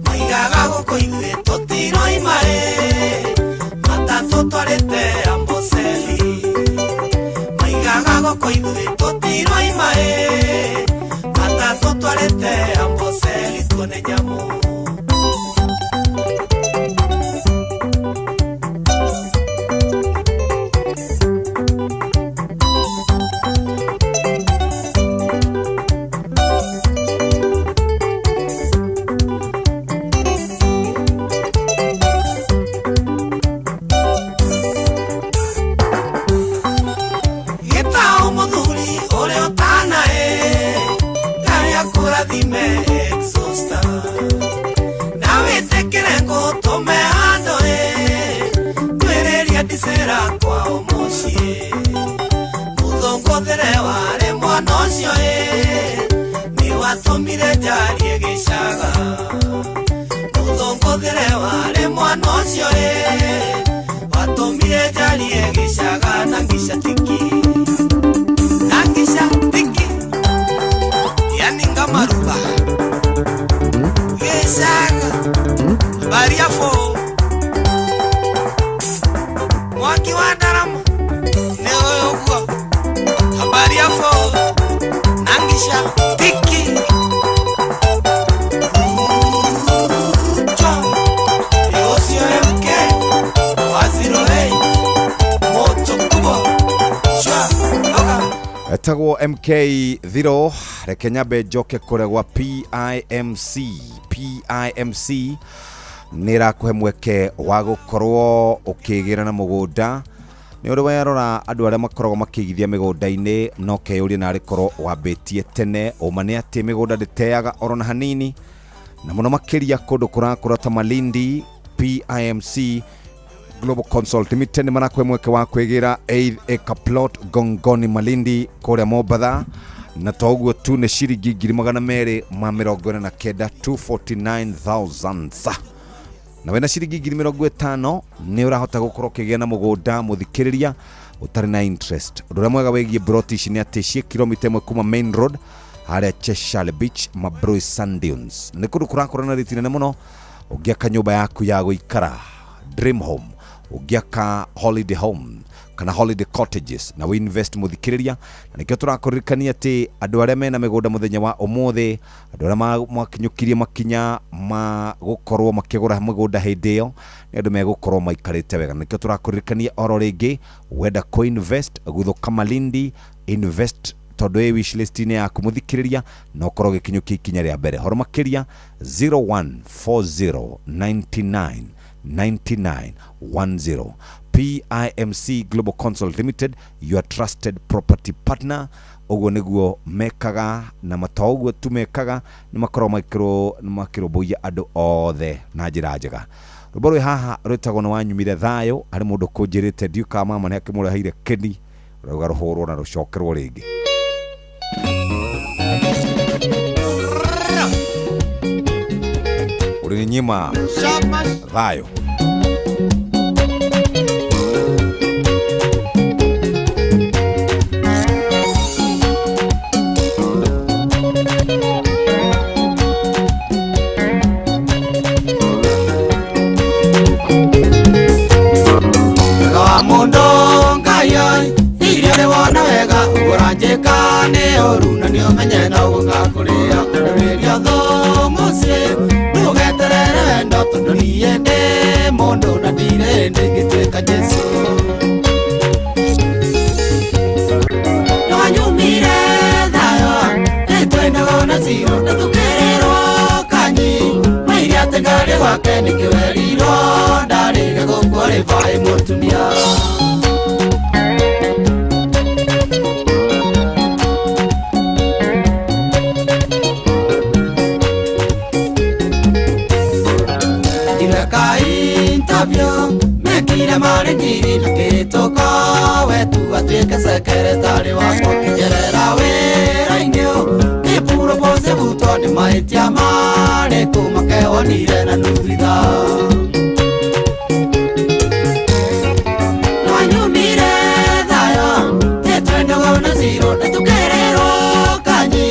Maigaga gũkũ ithuĩ tũtiroima ĩ matatũ twarĩte Amboseli Maigaga gũkũ ithuĩ tũtiroima ĩ matatũ twarĩte Amboseli tuone nyamũ. Gĩtaũ mũthuri ũrĩa ũtana ĩ Ngai akũrathime exhauster Na wĩtĩkĩre ngũtũme handũ ĩ Twĩrĩria ndicera kwao mũciĩ Mũthũngũthĩre warĩ mwana ũcio ĩ Nĩwatũmire njarie gĩcaga Mũthũngũthĩre warĩ mwana ũcio ĩ Watũmire njarie gĩcaga na ngicatiki na ngishatiki yani ngamaruba gĩcaga bariafo mwaki wa ndarama nĩ ũyũ ũguo habariafo na ngishatiki Ũcio MK wa 08 moto kubwa shwa oka Etagwo MK Thiro reke nyambe njoke kũrĩa gwa PIMC. PIMC nĩ ĩrakũhe mweke wa gũkorwo ũkĩgĩra na mũgũnda nĩ ũrĩ werora andũ arĩa makoragwo makĩigithia mĩgũnda-inĩ no keyũrie narĩ korwo wambĩtie tene ũma nĩ atĩ mĩgũnda ndĩteaga oro na hanini na mũno makĩria kũndũ kũrakũra ta Malindi. PIMC Global Consult Limited nĩ marakũhe mweke wa kwĩgĩra 8 acre plot Gongoni Malindi kũrĩa Mombatha na to ũguo tu nĩ ciringi 249,000 249,000 na wĩna ciringi 50,000 nĩ ũrahota gũkorwo ũkĩgĩa na mũgũnda mũthikĩrĩria ũtarĩ na interest. Ũndũ ũrĩa mwega wĩgiĩ broti ici nĩ atĩ ciĩ kilomita 1 kuma main road harĩa Cheshire Beach Mabrui Sand Dunes nĩ kũndũ kũrakũra na rĩti nene mũno ũngĩaka nyũmba yaku ya gũikara dream home ũngĩaka holiday home kana holiday cottages na we invest mũthikĩrĩria na nĩkĩo tũrakũririkania atĩ andũ arĩa mena mĩgũnda mũthenya wa ũmũthĩ andũ arĩa makinyũkirie makinya ma gũkorwo makĩgũra mĩgũnda hĩndĩ ĩyo nĩ andũ megũkorwo maikarĩte wega na nĩkĩo tũrakũririkania oro rĩngĩ wenda kũ-invest guthũka Malindi invest tondũ ĩ wishlist-inĩ yaku mũthikĩrĩria na ũkorwo ũgĩkinyũkia ikinya rĩa mbere horo makĩria 0140 99 99 10. PIMC Global Consult Limited, your trusted property partner. Ũguo nĩguo mekaga, na mata ũguo tu mekaga, nĩ makoragwo makĩrũmbũiya andũ othe na njĩra njega. Rwĩmbo rwĩ haha rwĩtagwo nĩ wanyumire thayũ, harĩ mũndũ kũnjĩrĩte ndiũkaga mama nĩ akĩmũreheire kĩni, rauga rũhũrwo na rũcokerwo rĩngĩ. Ũrĩnyima thayũ. Wega wa mũndũ Ngai oi, irio nĩ wona wega, ũranjĩka nĩ ũru na nĩ ũmenye no gũgakũrĩa. Kũrĩria thũ mũciĩ, ndũgeterere wendo tondũ niĩ ndĩ mũndũ na ndirĩ ndĩngĩtuĩka Jesũ. Nĩwanyumire thayũ, nĩtwendaga na ciro, na tũkĩrĩrwo kanyi. Maire atĩ ngarĩ gwake nĩkĩwerirwo, ndarĩre gũkũ arĩ baĩ mũtumia. Ndireka interview, mekire marĩ ngiri na kĩtũko, wetu atuĩke secretary wakwa kĩnjerera wĩra-inĩ ũyũ. Kĩpurobose butwo nĩ mahĩtia marĩkũ makewonire na nuthu ithaa. Nĩwanyumire thayũ, nĩtwendaga na ciro, na tũkĩrĩrwo kanyi.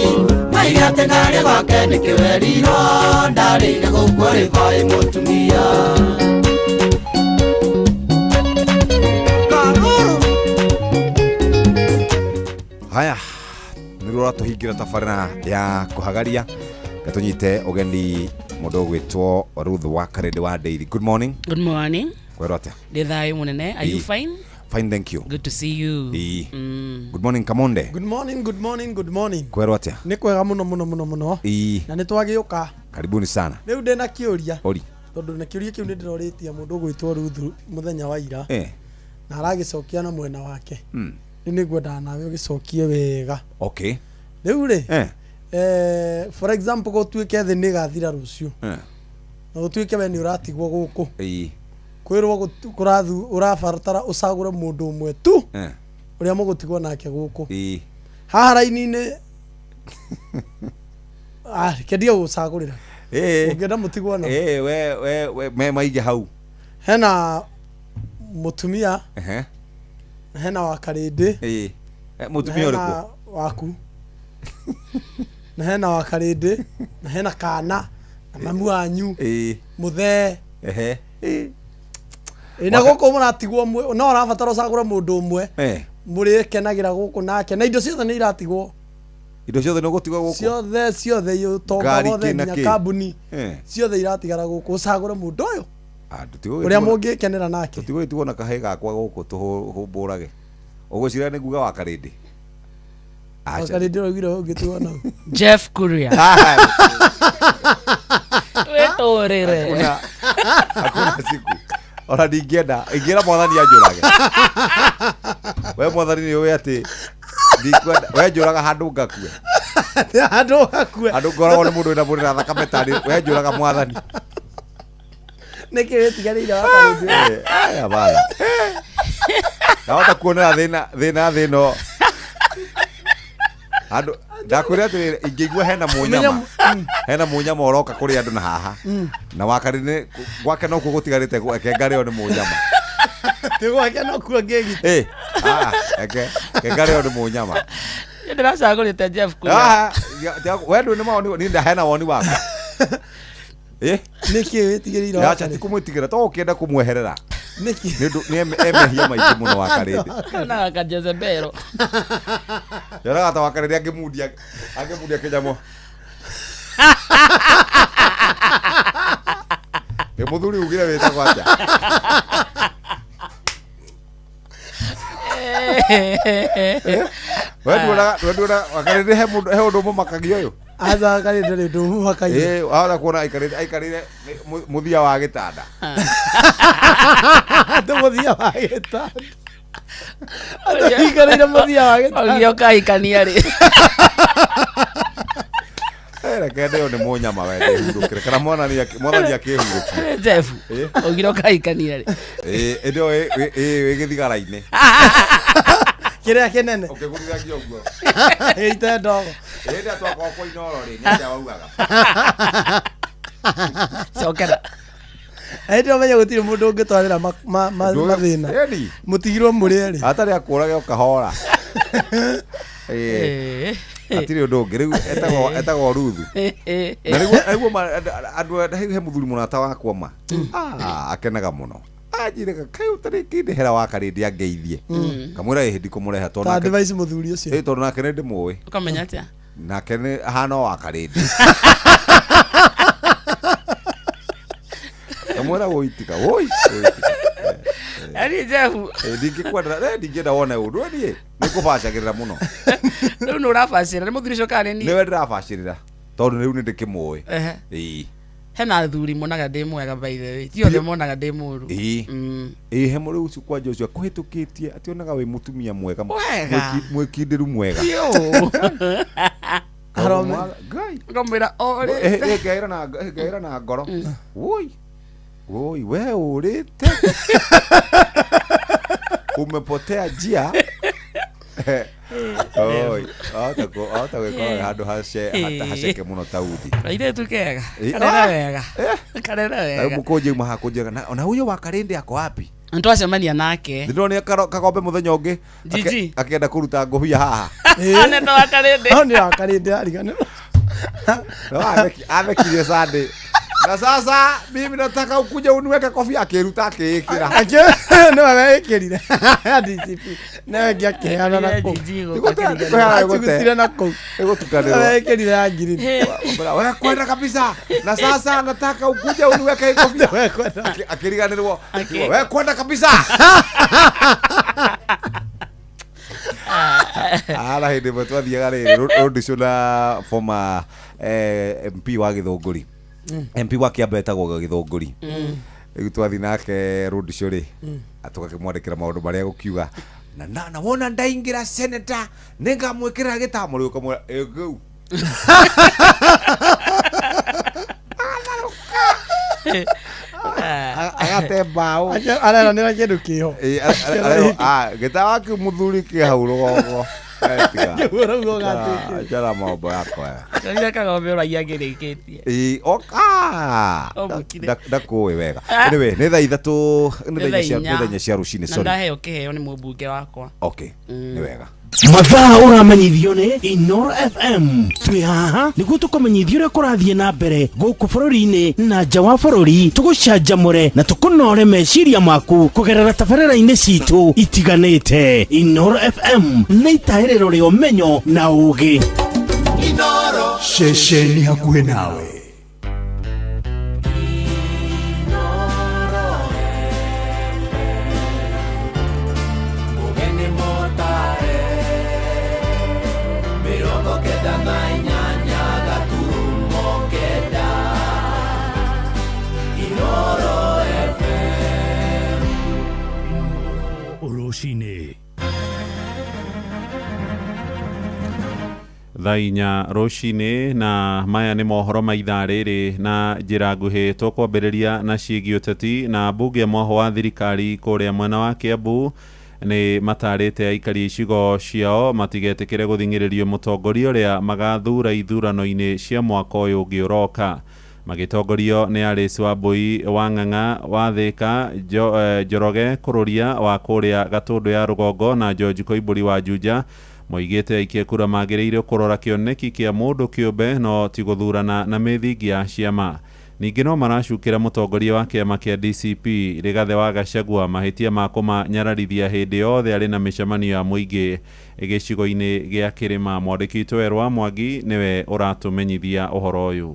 Maire atĩ ngarĩ gwake nĩkĩwerirwo, ndarĩire gũkũ arĩ baĩ mũtumia. Haya, nĩruo rũratũhingĩra tabarĩra ya kũhagaria. Gatũnyite ũgeni mũndũ ũgwĩtwo Ruth wa Karĩndĩ wa Daily. Good morning. Good morning. Kwĩrwo atĩa? Ndĩ thayũ mũnene. Are you Ĩĩ. fine? Fine, thank you. Good to see you. Ĩĩ. Good morning Kamonde. Good morning, good morning, good morning. Kwĩrwo atĩa? Nĩ kwega mũno mũno mũno mũno. Ĩĩ. Na nĩ twagĩũka. Karibuni sana. Rĩu ndĩna kĩũria. Ori. Tondũ na kĩũria kĩu nĩ ndĩrorĩtie mũndũ ũgwĩtwo Ruth mũthenya wa ira. Na aragĩcokia na mwena wake. Rĩu nĩ ngwendaga nawe ũgĩcokie wega. Okay. Rĩu rĩ, for example gũtuĩke thĩ nĩ ĩgathira rũciũ. Na gũtuĩke we nĩ ũratigwo gũkũ. Kwĩrwo kũrathu ũrabatara ũcagũre mũndũ ũmwe tu. Ũrĩa mũgũtigwo nake gũkũ. Haha raini-inĩ, reke ndige gũcagũrĩra. Ũngĩenda mũtigwo na. We, me maige hau. Hena mũtumia. Na hena wa Karĩndĩ. Mũtumia Na hena ũrĩkũ? Waku. Na hena wa Karĩndĩ, na hena kana, na mamu wanyu. Mũthee. Na gũkũ mũratigwo no ũrabatara ũcagũre mũndũ ũmwe. Mũrĩkenagĩra gũkũ nake, na indo ciothe nĩ iratigwo. Indo ciothe nĩ ũgũtigwo gũkũ? Ciothe, ciothe, ũtonga Ngari wothe, kĩ na nginya kĩ? kambuni. Ciothe iratigara gũkũ, ũcagũre mũndũ ũyũ. Ũrĩa mũngĩkenera nake. Tũtigũgĩtigwo na kahĩĩ gakwa gũkũ tũhũmbũrage. Ũgwĩciria nĩ nguga wa Karĩndĩ? Acha. Wa Karĩndĩ ũraugire ũngĩtigwo nau. Jeff Kuria. Wĩtũrĩre. Hakuna siku. Ona ndingĩenda, ingĩra mwathani anjũrage. We mwathani nĩ ũĩ atĩ ndikwenda, we njũraga handũ ngakue. Handũ ngakue. Handũ ngoragwo nĩ mũndũ wĩna mũrĩ na thakame tarĩ, we njũraga mwathani. Nĩkĩ wĩtiganĩire wa Karĩndĩ? Aya bana. Ndahota kuonera thĩna, thĩna thĩno. Andũ, ndakwĩra atĩrĩrĩ, ingĩigua hena mũnyama. Hena mũnyama ũroka kũrĩ andũ na haha. Na wa Karĩndĩ gwake nokuo gũtigarĩte eke ngarĩo nĩ mũnyama. Ti gwake nokuo ngĩgita. Eke ngarĩo nĩ mũnyama. Niĩ ndĩracagũrĩte Jeff Kuria. We ndũrĩ na mawoni, niĩ ndahena woni wakwa. Nĩkĩ wĩtigĩrĩire wa Acha, Karĩndĩ? ti kũmwĩtigĩra, to ũkĩenda kũmweherera. Nĩkĩ? Nĩ ũndũ nĩ emehia maingĩ mũno wa Karĩndĩ. Kana ka Jezebel. Yonaga ta wa Karĩndĩ angĩmundia kĩnyamũ. Nĩ mũthuri ugire wĩtagwo atĩa? We nduonaga, we nduonaga, wa Karĩndĩ he mũndũ, he ũndũ ũmũmakagia ũyũ? Aca Karĩndĩ rĩ ndũmũmakagia. Ĩ, wahota kuona aikarĩire mũthia wa gĩtanda. Atĩ mũthia wa gĩtanda. Atĩ aikarĩire mũthia wa gĩtanda. Ũgĩũka ũkahikania rĩ. Reke ndĩo nĩ mũnyama we ndĩhurũkĩre kana mwathani akĩhurũkie. Jeff, ũgire ũkahikania rĩ. Ĩ, ĩndĩ ĩyo wĩ gĩthigara-inĩ. Kĩrĩa kĩnene. Ũkĩgũrithagia ũguo. Gĩite ndogo. Hĩndĩ ĩrĩa twakorwo kwa Inooro rĩ, nĩ atĩa waugaga? Cokera. Hĩndĩ ĩyo menye gũtirĩ mũndũ ũngĩtwarĩra mathĩna. Ĩni. Mũtigirwo mũrĩ erĩ. Hatarĩ akũrage o kahora. Ĩ. Hatirĩ ũndũ ũngĩ rĩu etagwo Ruthu. Na nĩguo andũ he mũthuri mũrata wakwa ma. Akenaga mũno. Anjĩraga kaĩ ũtarĩ kĩndehera wa Karĩndĩ angeithie. Kamwĩra ĩhĩ ndikũmũrehe tondũ Ta nake advice mũthuri ũcio. Ĩ, tondũ nake nĩ ndĩmũĩ. Ũkamenya atĩa? Nake nĩ ahana o wa Karĩndĩ. Kamwĩra wũi tiga wũi. Yaani Jeff, Ndingĩkwenda ndingĩenda wone ũndũ niĩ nĩngũbacagĩrĩra mũno. Rĩu nĩ ũrabacĩra nĩ mũthuri ũcio kana nĩ niĩ? Nĩwe ndĩrabacĩrĩra tondũ rĩu nĩ ndĩkĩmũĩ. Ehe. Ĩĩ. Hena athuri monaga ndĩ mwega by the way. Ti othe monaga ndĩ mũru. Ĩĩ. Ĩĩ he mũrĩ ũcio kwanja ũcio akũhĩtũkĩtie atĩ onaga wĩ mũtumia mwega. Wega. Mwĩkindĩru mwega. Biũ. Arome. Ngai. Ũkamwĩra orĩte. Ngeĩra na ngoro. Woi. Woi we ũrĩte. Umepotea njia. Oi, ahota gwĩkora handũ haceke mũno ta uthi. Kairĩtu kega. Karera wega. Karera Rĩu wega. mũkũnjĩ uma haha kũnjĩra na huyo wa Karĩndĩ ako wapi? Nĩtwacemania nake. Ndĩronire kagombe mũthenya ũngĩ Gigi. akĩenda kũruta ngũbia haha. Nĩ wa Karĩndĩ. No nĩ wa Karĩndĩ ariganĩrwo. No athekirie Sunday. Na sasa mimi nataka ukuje uniweke kofia akĩruta akĩĩkĩra. Nĩwe weĩkĩrire. DCP. Nĩwe ũngĩ akĩheana na kũu. Akĩgutire na kũu. Ĩgũtukanĩrwo. Nĩwe weĩkĩrire ya ngirini. We kwenda kabisa. Na sasa nataka ukuje uniweke hii kofia. Akiriganĩrwo. We kwenda kabisa. Ara hĩndĩ ĩmwe twathiaga rĩrĩ road show na former MP wa Gĩthũngũri. MP wa Kiambu etagwo Gĩthũngũri. Rĩu twathiĩ nake road show rĩ, tũgakĩmwandĩkĩra maũndũ marĩa egũkiuga. Na wona ndaingĩra senator nĩngamwĩkĩrĩra gĩtamo rĩu ũkamwĩra ĩ kĩu. Agate mbaũ. Areranĩra kĩndũ kĩho. Gĩtawa kĩu mũthuri kĩ hau rũgongo. Nĩguo rũu ũgatuĩkire. Achana mambo yako haya. Ndorire kagombe ũragia ngĩrĩkĩtie. Ĩ, oka. Ũmbũkire. Ndakũĩ wega. Anyway, nĩ thaa ithatũ, nĩ thaa inya cia rũcinĩ, Na sorry. ndaheo kĩheo nĩ mũmbunge wakwa. Okay, nĩ wega. Mathaa ũramenyithio nĩ Inoro FM. Twĩ haha nĩguo tũkũmenyithia ũrĩa kũrathiĩ na mbere gũkũ bũrũri-inĩ na nja wa bũrũri, tũgũcanjamũre na tũkũnore meciria maku kũgerera tabarĩra-inĩ citũ itiganĩte. Inoro FM nĩ itahĩrĩro rĩa ũmenyo na ũũgĩ. Ceceni hakuhĩ nawe. Mũgeni mũtare 98 gaturumo 9 Inoro FM. Rũcinĩ. Thaa inya rũcinĩ na maya nĩ mohoro ma ithaa rĩrĩ na njĩra nguhĩ. Tũkwambĩrĩria na ciĩgiĩ ũteti na mbunge mwaho wa thirikari kũrĩa mwena wa Kiambu nĩ matarĩte aikari icigo ciao matigetĩkĩre gũthing'ĩrĩrio mũtongoria ũrĩa magathura ithurano-inĩ cia mwaka ũyũ ũngĩ ũroka. Magĩtongorio nĩ Alice Wambui wa Ng'ang'a wa Thika, Njoroge Kũrũria wa kũrĩa Gatũndũ ya Rũgongo na George Koimbũri wa Juja moigĩte aikia kura magĩrĩire kũrora kĩoneki kĩa mũndũ kĩũmbe no ti gũthurana na mĩthingi ya ciama. Ningĩ no maracukĩra mũtongoria wa kĩama kĩa DCP Rigathĩ wa Gachagua mahĩtia ma kũmanyararithia hĩndĩ yothe arĩ na mĩcemanio ya mũingĩ gĩcigo-inĩ gĩa Kĩrĩma. Mwandĩki witũ Werũ wa Mwangi nĩwe ũratũmenyithia ũhoro ũyũ.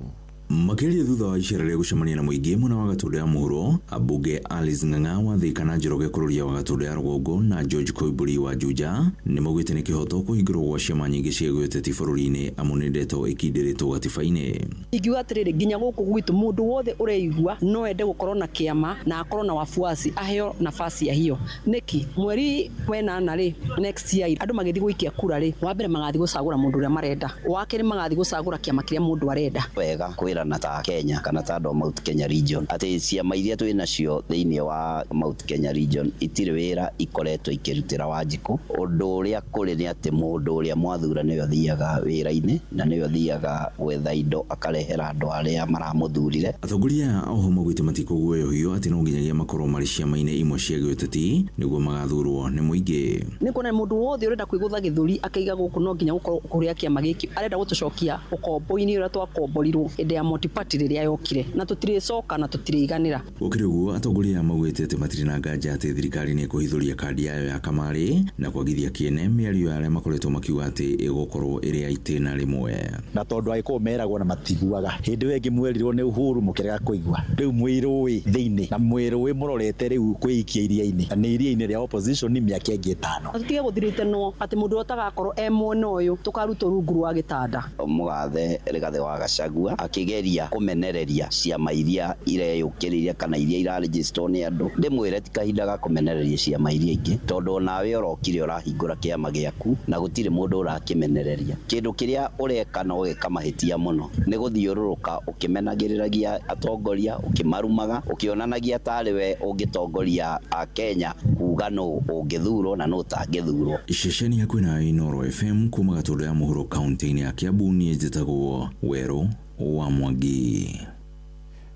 Makĩria thutha wa icera rĩa gũcemania na mũingĩ mwena wa Gatũndũ ya mũhuro, ambunge Alice Ng'ang'a wa Thika na Njoroge Kururia wa Gatũndũ ya rũgongo na George Koimburi wa Juja nĩ maugĩte nĩ kĩhoto kũhingũrwo gwa ciama nyingĩ cia gĩũteti bũrũri-inĩ amu nĩ ndeto ĩkindĩrĩtwo gatiba-inĩ. Ingiuga atĩrĩrĩ, nginya gũkũ gwitũ mũndũ wothe ũreigua no ende gũkorwo na kĩama na akorwo na wafuasi aheo nafasi ya hiyo. Nĩkĩ? Mweri wenana rĩ, next year andũ magĩthiĩ gũikia kura rĩ, wa mbere magathiĩ gũcagũra mũndũ ũrĩa marenda, wa kerĩ magathiĩ gũcagũra kĩama kĩrĩa mũndũ arenda. Wega kwĩrana ta Kenya kana ta andũ a Mount Kenya region atĩ ciama iria twĩ nacio thĩinĩ wa Mount Kenya region itirĩ wĩra ikoretwo ikĩrutĩra Wanjikũ. Ũndũ ũrĩa kũrĩ nĩ atĩ mũndũ ũrĩa mwathura nĩwe ũthiaga wĩra-inĩ na nĩwe ũthiaga gwetha indo akarehera andũ arĩa maramũthurire. Atongoria aya oho maugĩte matikũguoyohio atĩ no nginyagia makorwo marĩ ciama-inĩ imwe cia gĩũteti nĩguo magathurwo nĩ mũingĩ. Nĩ kuona mũndũ wothe ũrenda kwĩgũtha gĩthũri akaiga gũkũ no nginya gũkorwo kũrĩa kĩama gĩkĩ arenda gũtũcokia ũkombo-inĩ ũrĩa twakomborirwo hĩndĩ ya multi-party rĩrĩa yokire, na tũtirĩcoka na tũtirĩiganĩra. Gũkĩrĩ ũguo, atongoria aya maugĩte atĩ matirĩ na nganja atĩ thirikari nĩ ĩkũhithũria kandi yayo ya kamarĩ na kwagithia kĩene mĩario ya arĩa makoretwo makiuga atĩ ĩgũkorwo ĩrĩ ya itĩna rĩmwe. Na tondũ Agĩkũyũ meragwo na matiguaga, hĩndĩ ĩyo ĩngĩ mwerirwo nĩ Uhuru mũkĩrega kũigua, rĩu mwĩ rũĩ thĩinĩ na mwĩ rũĩ mũrorete rĩu kwĩikia iria-inĩ, na nĩ iria-inĩ rĩa opposition mĩaka ĩngĩ ĩtano. Na tũtige gũthirĩtenwo atĩ mũndũ ũrĩa ũtagakorwo e mwena ũyũ tũkarutwo rungu rwa gĩtanda. Mũgathe Rigathĩ wa Gachagua akĩgeria kũmenereria ciama iria ireyũkĩrĩire kana iria iraregisterwo nĩ andũ, ndĩmwĩre ti kahinda ga kũmenereria ciama iria ingĩ, tondũ onawe ũrokire ũrahingũra kĩama gĩaku na gũtirĩ mũndũ ũrakĩmenereria. Kĩndũ kĩrĩa ũreka no ũgeka mahĩtia mũno nĩ gũthiũrũrũka ũkĩmenagĩrĩragia atongoria, ũkĩmarumaga, ũkĩonanagia tarĩ we ũngĩtongoria a Kenya kuga nũ ũngĩthurwo na nũ ũtangĩthurwo. Ceceni hakuhĩ na Inooro FM kuma Gatũndũ ya mũhuro kaunti-inĩ ya Kiambu, niĩ njĩtagwo Werũ wa Mwangi.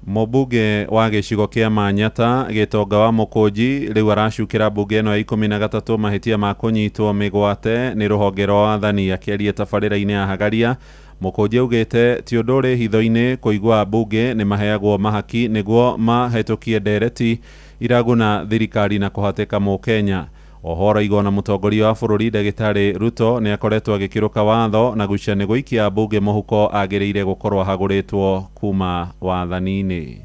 Mũmbunge wa gĩcigo kĩa Manyata Gĩtonga wa Mũkũnji rĩu aracukĩra mbunge ĩno ya 13 mahĩtia ma kũnyitwo mĩgwate nĩ rũhonge rwa wathani. Akĩaria tabarĩra-inĩ ya Hagaria, Mũkũnji augĩte ti ũndũ ũrĩ hitho-inĩ kũigua mbunge nĩ maheagwo mahaki nĩguo mahĩtũkie ndereti iraguna thirikari na kũhatĩka mũkenya. Oho ũraigwo na mũtongoria wa bũrũri ndagĩtarĩ Ruto nĩ akoretwo agĩkĩrũka watho na gucia nĩ gũikia mbunge mũhuko agĩrĩire gũkorwo ahagũrĩtwo kuma wathani-inĩ.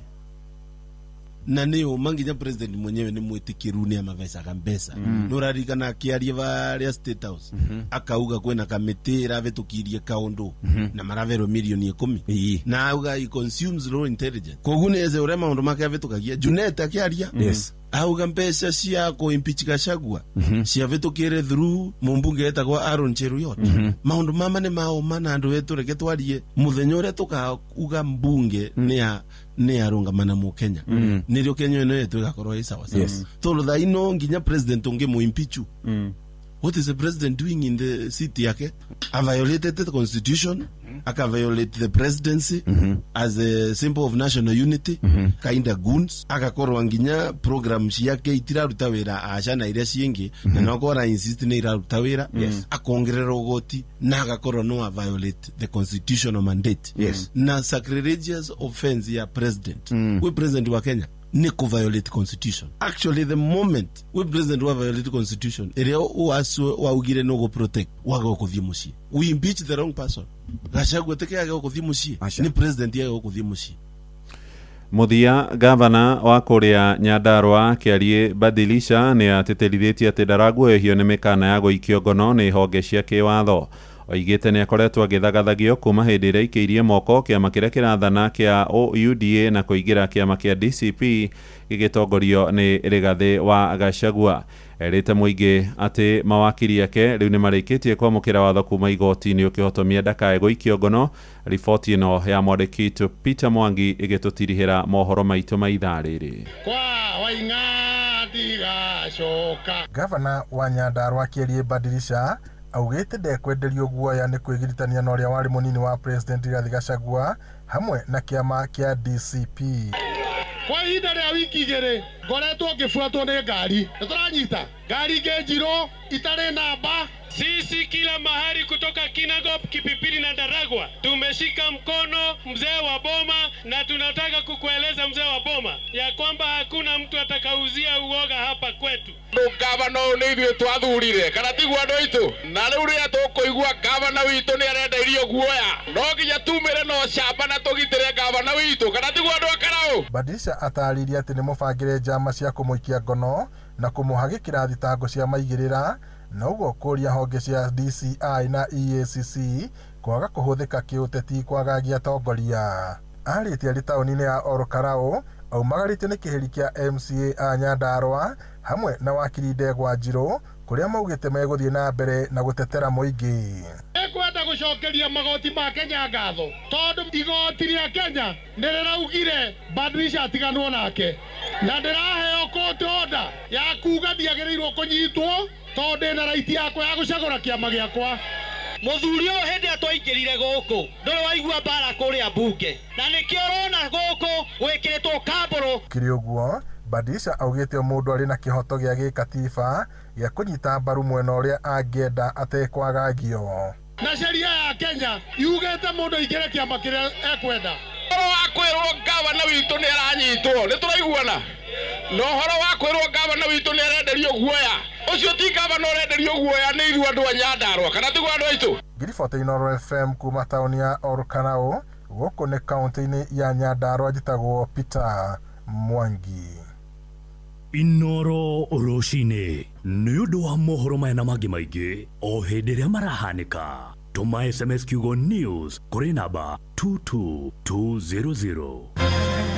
Na nĩ ũma nginya president mwenyewe nĩ mwĩtĩkĩru nĩ amabecaga mbeca. Nĩ ũraririkana akĩaria varĩa State House, akauga kwĩna kamĩtĩ ĩravĩtũkirie kaũndũ na maraverwo milioni 10, na auga he consumes low intelligence, koguo nĩ ece ũrĩa maũndũ make avĩtũkagia. Junet akĩaria auga mbeca cia kũ-impeach Gachagua ciavĩtũkĩre through mũmbunge etagwo Aaron Cheruiyot. Maũndũ mama nĩ maũma na andũ wetu, reke twarie mũthenya ũrĩa tũkauga mbunge nĩ nĩ arũngamana mũkenya, nĩrĩo Kenya ĩno yetu ĩgakorwo ĩ sawa sawa. Tondũ thaa ino nginya president ũngĩ mũimpeachu, what is the president doing in the seat yake? A violated the constitution, aka violate the presidency as a symbol of national unity, kinda goons, agakorwo nginya program ciake itiraruta wĩra aca na iria ciĩngĩ, na no insist nĩ iraruta wĩra, akongerera ũgoti na agakorwo no a violate the constitutional mandate na sacrilegious offense ya president. We president wa Kenya nĩ kũ violate constitution. Actually, the moment we president wa violate constitution ĩrĩa waugire no gũ protect, waga gũthiĩ mũciĩ. We impeach the wrong person. Gachagua teke age gũthiĩ mũciĩ, nĩ president age gũthiĩ mũciĩ. Mũthia, gavana wa kũrĩa Nyandarua Kĩariĩ Badilisha nĩ atĩtĩrithĩtie atĩ ndaraguoyohio nĩ mĩkana ya gũikio ngono nĩ honge cia kĩwatho. Oigĩte nĩ akoretwo agĩthagathagio kuma hĩndĩ ĩrĩa aikĩirie moko kĩama kĩrĩa kĩrathana kĩa UDA na kũingĩra kĩama kĩa DCP gĩgĩtongorio nĩ Rigathĩ wa Gachagua. Erĩte mũingĩ atĩ mawakiri ake rĩu nĩ marĩkĩtie kwamũkĩra watho kuma igoti-inĩ ũkĩhotomia ndakae gũikio ngono. Riboti ĩno ya mwandĩki witũ Peter Mwangi ĩgĩtũtirihĩra mohoro maitũ ma ithaa rĩrĩ. Kwa Waing'a ndigacoka. Gavana wa Nyandarua Kĩariĩ Badilisha augĩte ndekwenderio guoya nĩ kwĩgiritania na ũrĩa warĩ mũnini wa president Rigathĩ Gachagua hamwe na kĩama kĩa DCP. Kwa ihinda rĩa wiki 2 ngoretwo ngĩbuatwo nĩ ngari, nĩ tũranyita ngari ingĩ njirũ itarĩ namba Sisi kila mahali kutoka Kinangop, Kipipiri na Ndaragwa tumeshika mkono mzee wa boma, na tunataka kukueleza mzee wa boma ya kwamba hakuna mtu atakauzia uoga hapa kwetu. Gavana ũyũ nĩ ithuĩ twathurire kana tiguo andũ aitũ? Na rĩu rĩrĩa tũkũigua gavana witũ nĩ arenda irio guoya, no nginya tumĩre na ũcamba na tũgitĩre gavana witũ, kana tiguo andũ a Karau? Badilisha atarĩirie atĩ nĩ mũbangĩre njama cia kũmũikia ngono na kũmũhagĩkĩra thitango cia maigĩrĩra, na ũguo kũria honge cia DCI na EACC kwaga kũhũthĩka kĩũteti kwagagia atongoria. Arĩtie arĩ taũni-inĩ ya Ol Kalou aumagarĩtio nĩ kĩhĩri kĩa MCA a Nyandarua hamwe na wakiri Ndegwa Njirũ, kũrĩa maugĩte megũthiĩ na mbere na gũtetera mũingĩ. Nĩngwenda gũcokeria magoti ma Kenya ngatho tondũ igoti rĩa Kenya nĩ rĩraugire Badilisha atiganwo nake, na ndĩraheo court order ya kuga ndiagĩrĩirwo kũnyitwo tondũ ndĩna right yakwa ya gũcagũra kĩama gĩakwa. Mũthuri ũyũ hĩndĩ ĩrĩa twaingĩrire gũkũ ndũrĩ waigua mbara kũrĩa mbunge, na nĩkĩo ũrona gũkũ gwĩkĩrĩtwo kambũrũ. Kĩrĩ ũguo, Badilisha augĩte o mũndũ arĩ na kĩhoto gĩa gĩkatiba gĩa kũnyita mbaru mwena ũrĩa angĩenda atekwagagio. Na sheria ya Kenya yugĩte mũndũ aingĩre kĩama kĩrĩa ekwenda. Ũhoro wa kwĩrwo gavana witũ nĩ aranyitwo, nĩ tũraiguana? Na ũhoro wa kwĩrwo gavana witũ nĩ arenderio guoya, ũcio ti gavana ũrenderio guoya, nĩ ithuĩ andũ a Nyandarua, kana tiguo andũ aitũ? Ngiribota Inooro FM kuma taũni ya Ol Kalou, gũkũ nĩ kaũntĩ-inĩ ya Nyandarua, njĩtagwo Peter Mwangi. Inooro rũcinĩ nĩ ũndũ wa mohoro maya na mangĩ maingĩ o hĩndĩ ĩrĩa marahanĩka, tũma SMS kiugo news kũrĩ namba 22200.